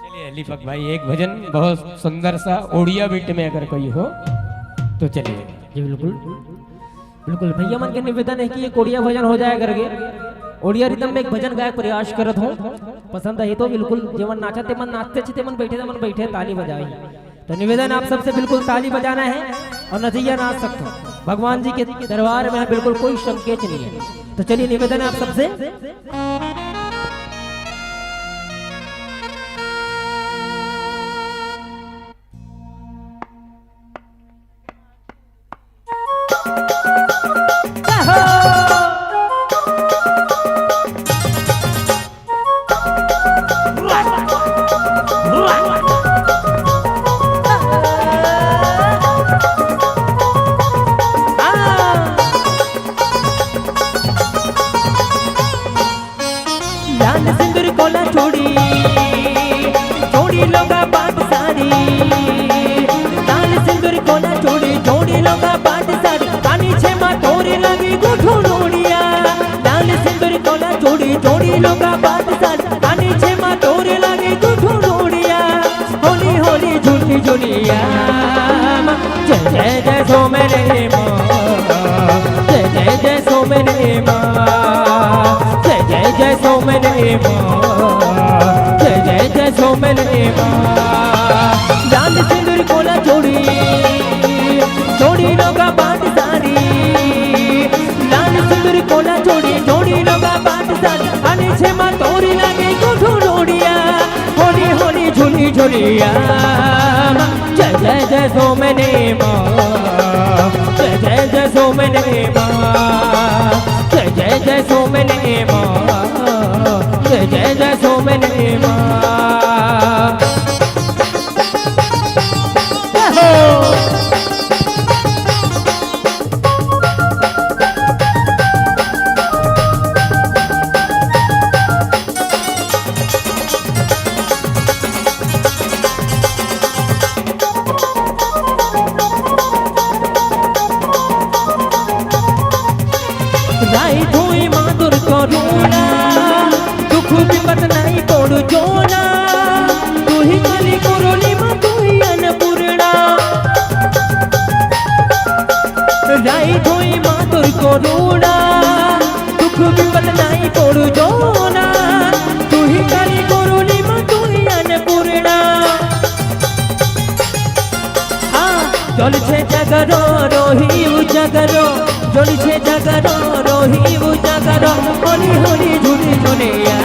चलिए दीपक भाई, एक भजन बहुत सुंदर सा ओडिया बीट में अगर कोई हो तो चलिए। जी बिल्कुल। बिल्कुल भैया मन के निवेदन है कि एक ओडिया भजन हो जाए करके। ओडिया रिदम में एक भजन गाए के प्रयास करत हो। पसंद है तो बिल्कुल, जेमन नाचत तेमन, नाचते छी तेमन, बैठे तेमन बैठे, ताली बजाई। तो निवेदन आप सबसे बिल्कुल ताली बजाना है और नचैया नाच सकते हो। भगवान जी के दरबार में है, बिल्कुल कोई संकेच नहीं है। तो चलिए निवेदन है आप सबसे। लाल सिंदूर कोला चूड़ी, चूड़ी लोगा पाट साड़ी। लाल सिंदूर कोला चूड़ी, चूड़ी लोगा पाट साड़ी। पानी छे मा तोरे लगी गुठू लोड़िया। लाल सिंदूर कोला चूड़ी, चूड़ी लोगा पाट साड़ी। पानी छे मा तोरे लगी गुठू लोड़िया। होली होली झूठी झुलिया। जय जय जय सोमने माँ, जय जय जय सोमने माँ, जय जय जय सोमने माँ, जय जय जय सोमने माँ। लाल सिंदूर कोला चूड़ी, चूड़ी लोगा पाट साड़ी। लाल सिंदूर कोला चूड़ी, चूड़ी लोगा पाट साड़ी। अने छे मा तोरी लागे गुठू लोड़िया। होली होली झुली झुलिया। जय जय जय सोमने माँ, जय जय जय सोमने माँ, जय जय जय सोमने माँ, जय जय जय सोमने माँ। जय हो। राई धोई मादुर करुणा, दुख विपत नाई पड़ु जोना, तू ही काली कोरोली माँ, तू ही अन्नपूर्णा। राई धोई मादुर करुणा, दुख विपत नाई पड़ु जोना, तू ही काली कोरोली माँ, तू ही अन्नपूर्णा। हाँ, चलछे जागरो, रही उजागरो, चलछे जागरो, रही उजागरो, होली होली झूली झुलिया।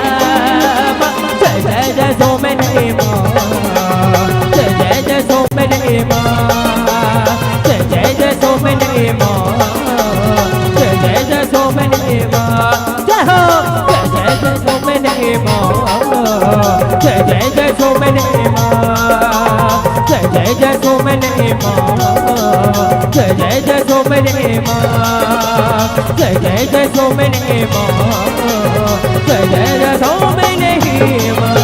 जय जय जय सोमने माँ, जय जय जय सोमने माँ, जय जय जय सोमने माँ, जय जय जय सोमने माँ। जय हो। जय जय जय सोमने माँ, जय जय जय सोमने माँ, जय जय जय सोमने माँ, जय जय जय सोमने माँ, जय जय जय सोमने माँ, जय जय जय सोमने माँ।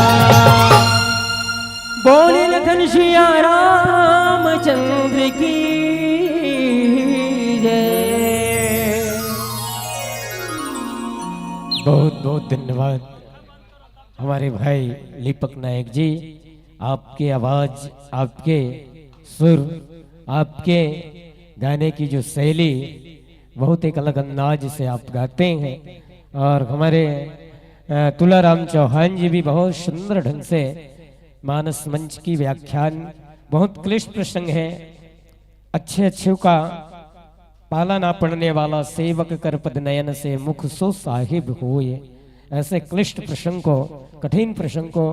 बोले लखन सिया रामचंद्र की जय। बहुत बहुत धन्यवाद हमारे भाई दीपक नायक जी, आपके आवाज, आपके सुर, आपके गाने की जो शैली, बहुत एक अलग अंदाज से आप गाते हैं। और हमारे अ, तुलाराम चौहान जी भी बहुत सुंदर ढंग से मानस मंच की व्याख्यान, बहुत क्लिष्ट प्रसंग है, अच्छे अच्छे का पाला ना पड़ने वाला सेवक कर पद नयन से मुख सो साहिब होए। ऐसे क्लिष्ट प्रसंग को, कठिन प्रसंग को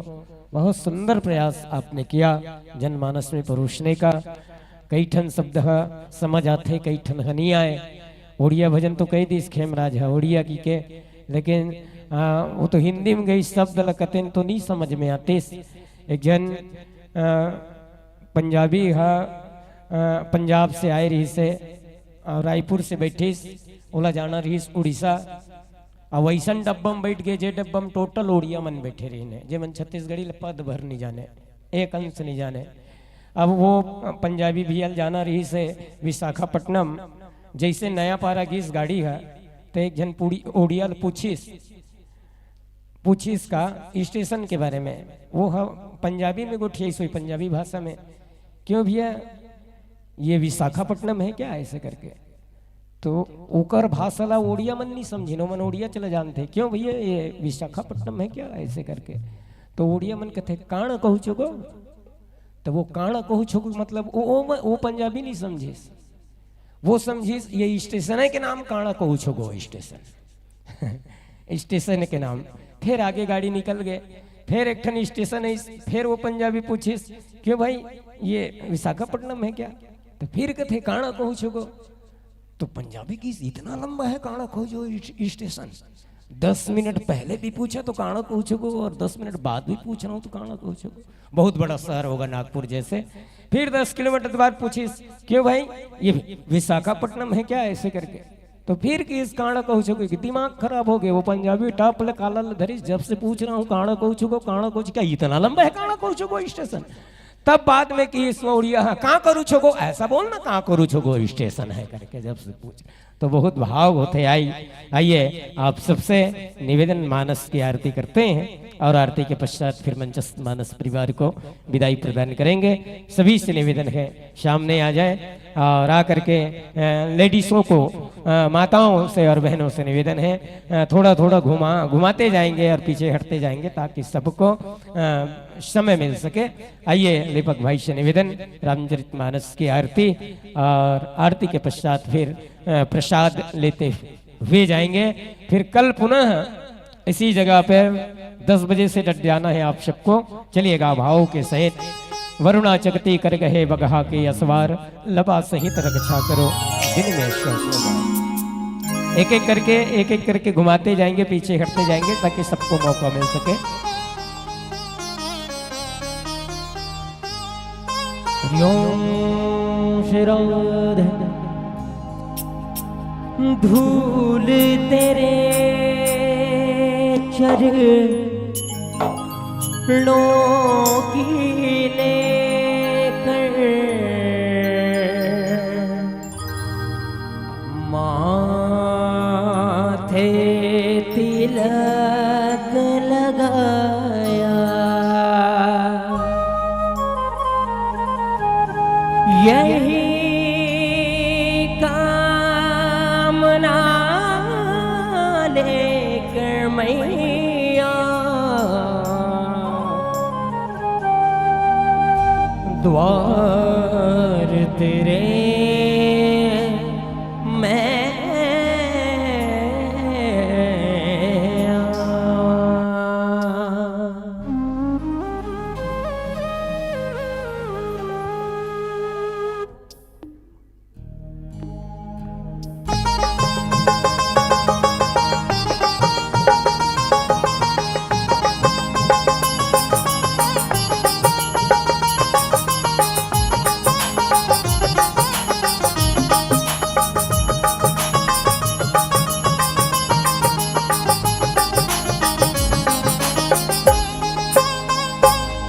बहुत सुंदर प्रयास आपने किया जनमानस में परोसने का। कई ठन शब्द ह समझ आथे, कई ठन ह नी आए। उड़िया भजन तो कही दिस खेमराज ह उड़िया की के, लेकिन आ, वो तो हिंदी में गई शब्द ल कतेन तो नहीं समझ में आतिस। एक जन आ, पंजाबी ह, आ, पंजाब से आए रहिस हे, आ, रायपुर से बैठिस, ओला जाना रहिस उड़ीसा। आ वैसन डब्बा में बैठ गए, जे डब्बा में टोटल उड़िया मन बैठे रहिन हे, जे मन छत्तीसगढ़ी ल पद भर नहीं जाने। एक अंश नहीं जाने। अब वो पंजाबी भैया ल जाना रहिस हे विशाखापट्टनम, जइसे नया पारा गिस गाड़ी ह, त एक झन पूरी ओड़िया ल पूछिस, पूछिस का स्टेशन के बारे में। वो ह पंजाबी में गोठियाइस होही, पंजाबी भाषा में, "क्यों भैया, ये विशाखापट्टनम है क्या?" ऐसे करके। तो ओकर भाषा ला ओड़िया मन नहीं समझिन, ओमन ओड़िया चले जानथे, "क्यों भैया, ये विशाखापट्टनम है क्या?" ऐसे करके। तो ओड़िया मन कथे, "काण कहू छो गो?" तो वो काण कहू छो गो, मतलब वो, वो, वो पंजाबी नहीं समझिस, वो समझिस ये स्टेशन के नाम काण कहू छो गो स्टेशन। स्टेशन के नाम। फिर आगे गाड़ी निकल गए, फिर एक ठन स्टेशन है, फिर वो पंजाबी पूछिस, "क्यों भाई, ये विशाखापट्टनम है क्या?" तो फिर कथे, "काण कहू छो गो?" तो पंजाबी की इतना लंबा है काण कहू छो गो स्टेशन। दस मिनट पहले भी पूछा तो काण कहू छो गो, और दस मिनट बाद भी पूछ रहा हूँ तो काण कहू छो गो। बहुत बड़ा शहर होगा नागपुर जैसे। फिर दस किलोमीटर बाद पूछिस, "क्यों भाई, ये विशाखापट्टनम है क्या?" ऐसे करके। तो फिर किस काण कहू छो गो, कि दिमाग खराब हो गए। वो पंजाबी टप ले काला ले धरिस, "जब से पूछ रहा हूँ काण कहू छो गो, काण कहू छो, क्या इतना लंबा है काण कहू छो गो स्टेशन?" तब बाद में किस ओड़िया, "हाँ, कां करू छो गो?" ऐसा बोल ना, "कां करू छो गो स्टेशन है?" करके जब से पूछ, तो बहुत भाव होते आई। आइए, आप सबसे निवेदन, मानस की आरती करते हैं और आरती के पश्चात फिर मंचस्थ मानस परिवार को विदाई प्रदान करेंगे। सभी से निवेदन है, सामने आ जाए और आ करके, अ, लेडीज़ों को, अ, माताओं से और बहनों से निवेदन है, अ, थोड़ा थोड़ा घुमा घुमाते जाएंगे और पीछे हटते जाएंगे, ताकि सबको, अ, समय मिल सके। आइए, लेपक भाई से निवेदन, रामचरित मानस की आरती, और आरती के पश्चात फिर, अ, प्रसाद लेते हुए जाएंगे। फिर कल पुनः इसी जगह पे दस बजे से डट जाना है आप सबको। चलिएगा, भाव के सहित। "वरुणा चकती कर गहे बगहा के असवार, लबा सहित रक्षा करो दिन में सौ सौ बार।" एक एक करके, एक एक करके घुमाते जाएंगे, पीछे हटते जाएंगे, ताकि सबको मौका मिल सके। हरिओम श्री राधे। धूल तेरे चरणों की लेकर माथे तिलक लगाया, यही कामना लेकर मैया द्वार तेरे मैं आया।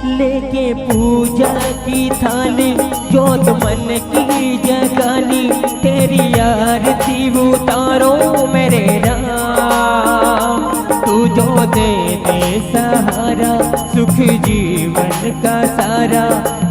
लेके पूजा की थाली, जोत मन की जगाली, तेरी आरती उतारो मेरे राम। तू जो दे दे सहारा, सुख जीवन का सारा,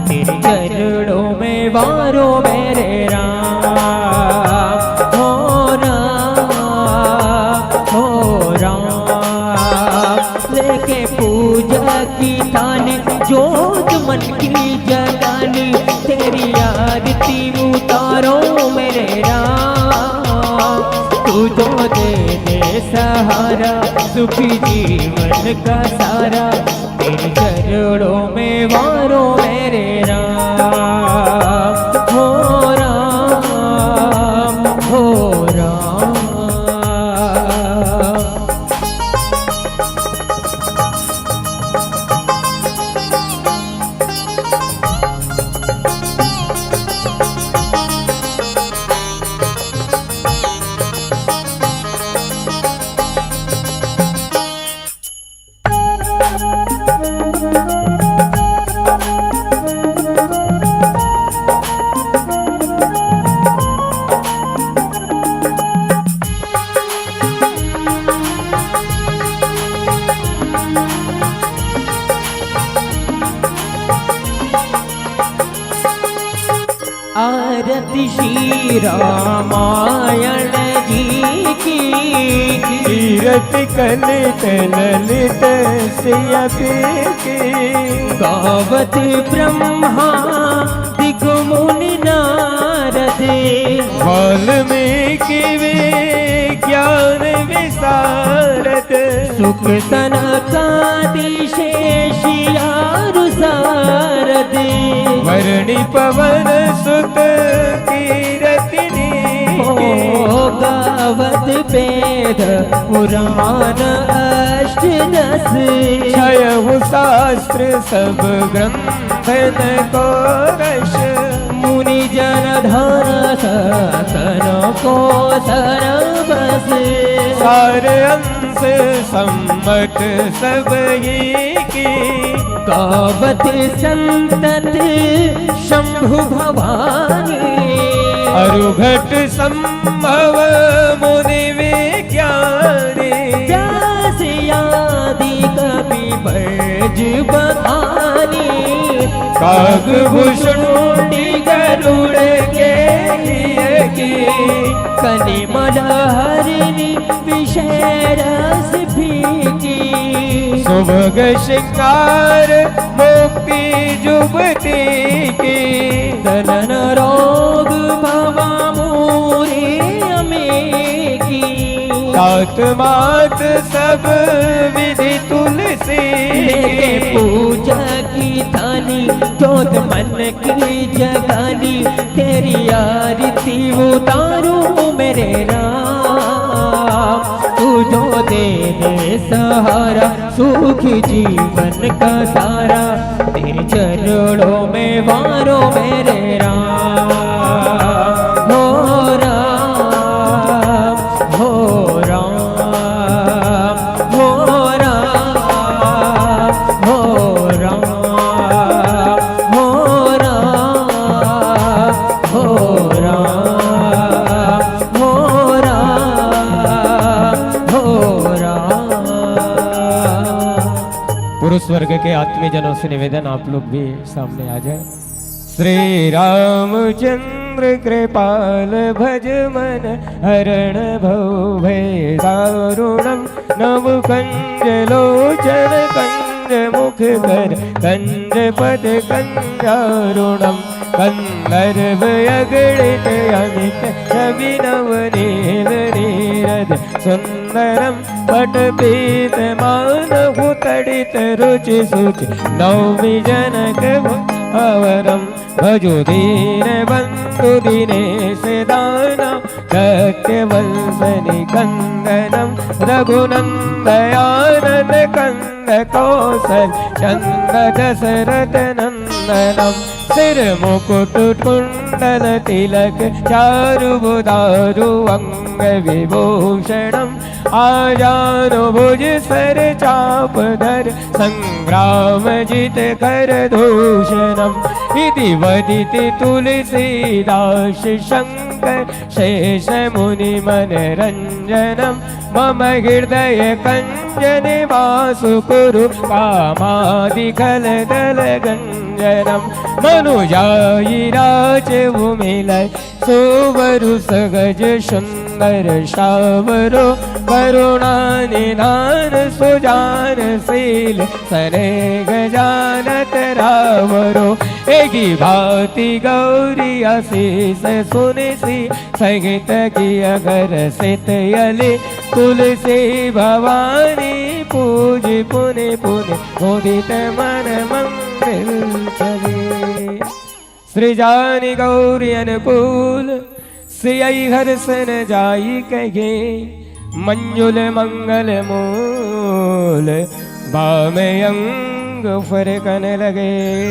तेरे चरणों में वारो मेरे राम। हो राम, हो राम। लेके पूजा की थाली, जोत मन की जगाली, तेरी आरती उतारो मेरे राम। तू जो दे दे सहारा, सुखी जीवन का सारा, तेरे चरणों में वारो मेरे राम। हो राम, हो राम। आरती श्री रामायण जी की। कीरति कलित ललित सिय पी की। गावत ब्रह्मादिक मुनि नारद। वाल्मीकि विज्ञान विशारद। सुख सनकादि शेष यारु सारद। वरणि पवन सुत कीरति नीक। ओ गावत वेद पुराण अष्ट दस। छयहु शास्त्र सब ग्रंथन को रस। मुनि जन धन सतन को सरबस। सार अंश सम्मत सब ही की। गावत संतत शंभु भवानी। अरुघट संभव मुनि विज्ञानी। व्यास आदि कवि बरज बखानी। काग भुषुंडी गरुड़ के लिए की। कलिमल हरिणी विषय रस फीकी। सुभग श्रृंगार मुक्ति जुगति की। दलन रोग भवा मूरी अमी की। तात मात सब विधि तुलसी। लेके पूजा की थाली, जोत मन की जगाली। तेरी आरती उतारूं मेरे राम। तू जो दे दे सहारा, सुखी जीवन का सारा। तेरे चरणों में वारो मेरे राम। हो राम, हो राम, हो राम, हो राम, हो राम, हो राम, हो राम, हो राम। पुरुष वर्ग के आत्मीय जनों से निवेदन, आप लोग भी सामने आ जाए। श्री रामचंद्र कृपाल भज मन हरण भव भय दारुणम। नव कंज लोचन कंज मुख कर कंज पद कंजारुणम। कंदर्भ अगणित अमित छवि नव नील नीरद सुंदरम। पट पीत मानहु तड़ित रुचि सुचि नौमि जनक भुवनम। भजु दीन बंधु दिनेश दानम। सत्य वंश निकंदनम। रघुनंद आनंद कंद कौशल चंद दशरथ नंदनम। सिर मुकुट कुंडल तिलक चारु उदारु अंग विभूषणम। आजानु भुज सर चाप धर संग्राम जित कर दूषणम। इति वदित तुलसीदास शंकर शेष मुनि मन रंजनम। मम हृदय कंज निवासु कुरु कामादि खल दल गंजनम। मनु जाई राजउ मिलइ सोवरु सहज सुंदर सावरो। करुणा निधान सुजान शील सनेह जानत रावरो। एहि भांति गौरी असीस सुनिसि सहित किया हरषित यलि। तुलसी भवानी पूजि पुनि पुनि मुदित मन मंदिर चली। श्री जानि गौरी अनुकूल सियइ हरषि न जाई कहे। मंजुल मंगल मूल बाम अंग फरकन लगे।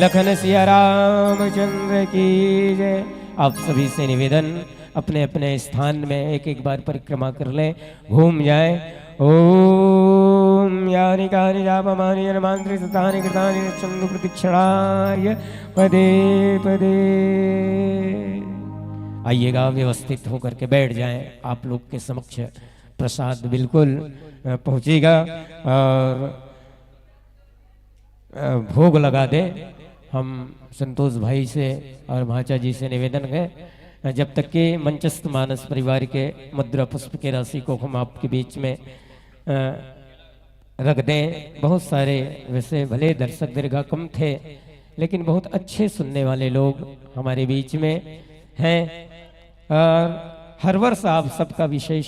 लखन सिया रामचंद्र की जय। आप सभी से निवेदन, अपने अपने स्थान में एक एक बार परिक्रमा कर लें, घूम जाएं। ओम यानि कानि चापमानि जन्मांतरे सुतानि कृतानि गच्छंतु प्रदक्षिणाय पदे पदे। आइएगा, व्यवस्थित होकर के बैठ जाएं। आप लोग के समक्ष प्रसाद बिल्कुल, अ, पहुंचेगा और, अ, भोग लगा दे। हम संतोष भाई से और भांचा जी से निवेदन है, जब तक कि मंचस्थ मानस परिवार के मुद्रा पुष्प के राशि को हम आपके बीच में, अ, रख दें। बहुत सारे, वैसे भले दर्शक दीर्घा कम थे, लेकिन बहुत अच्छे सुनने वाले लोग हमारे बीच में हैं और हर वर्ष आप सबका विशेष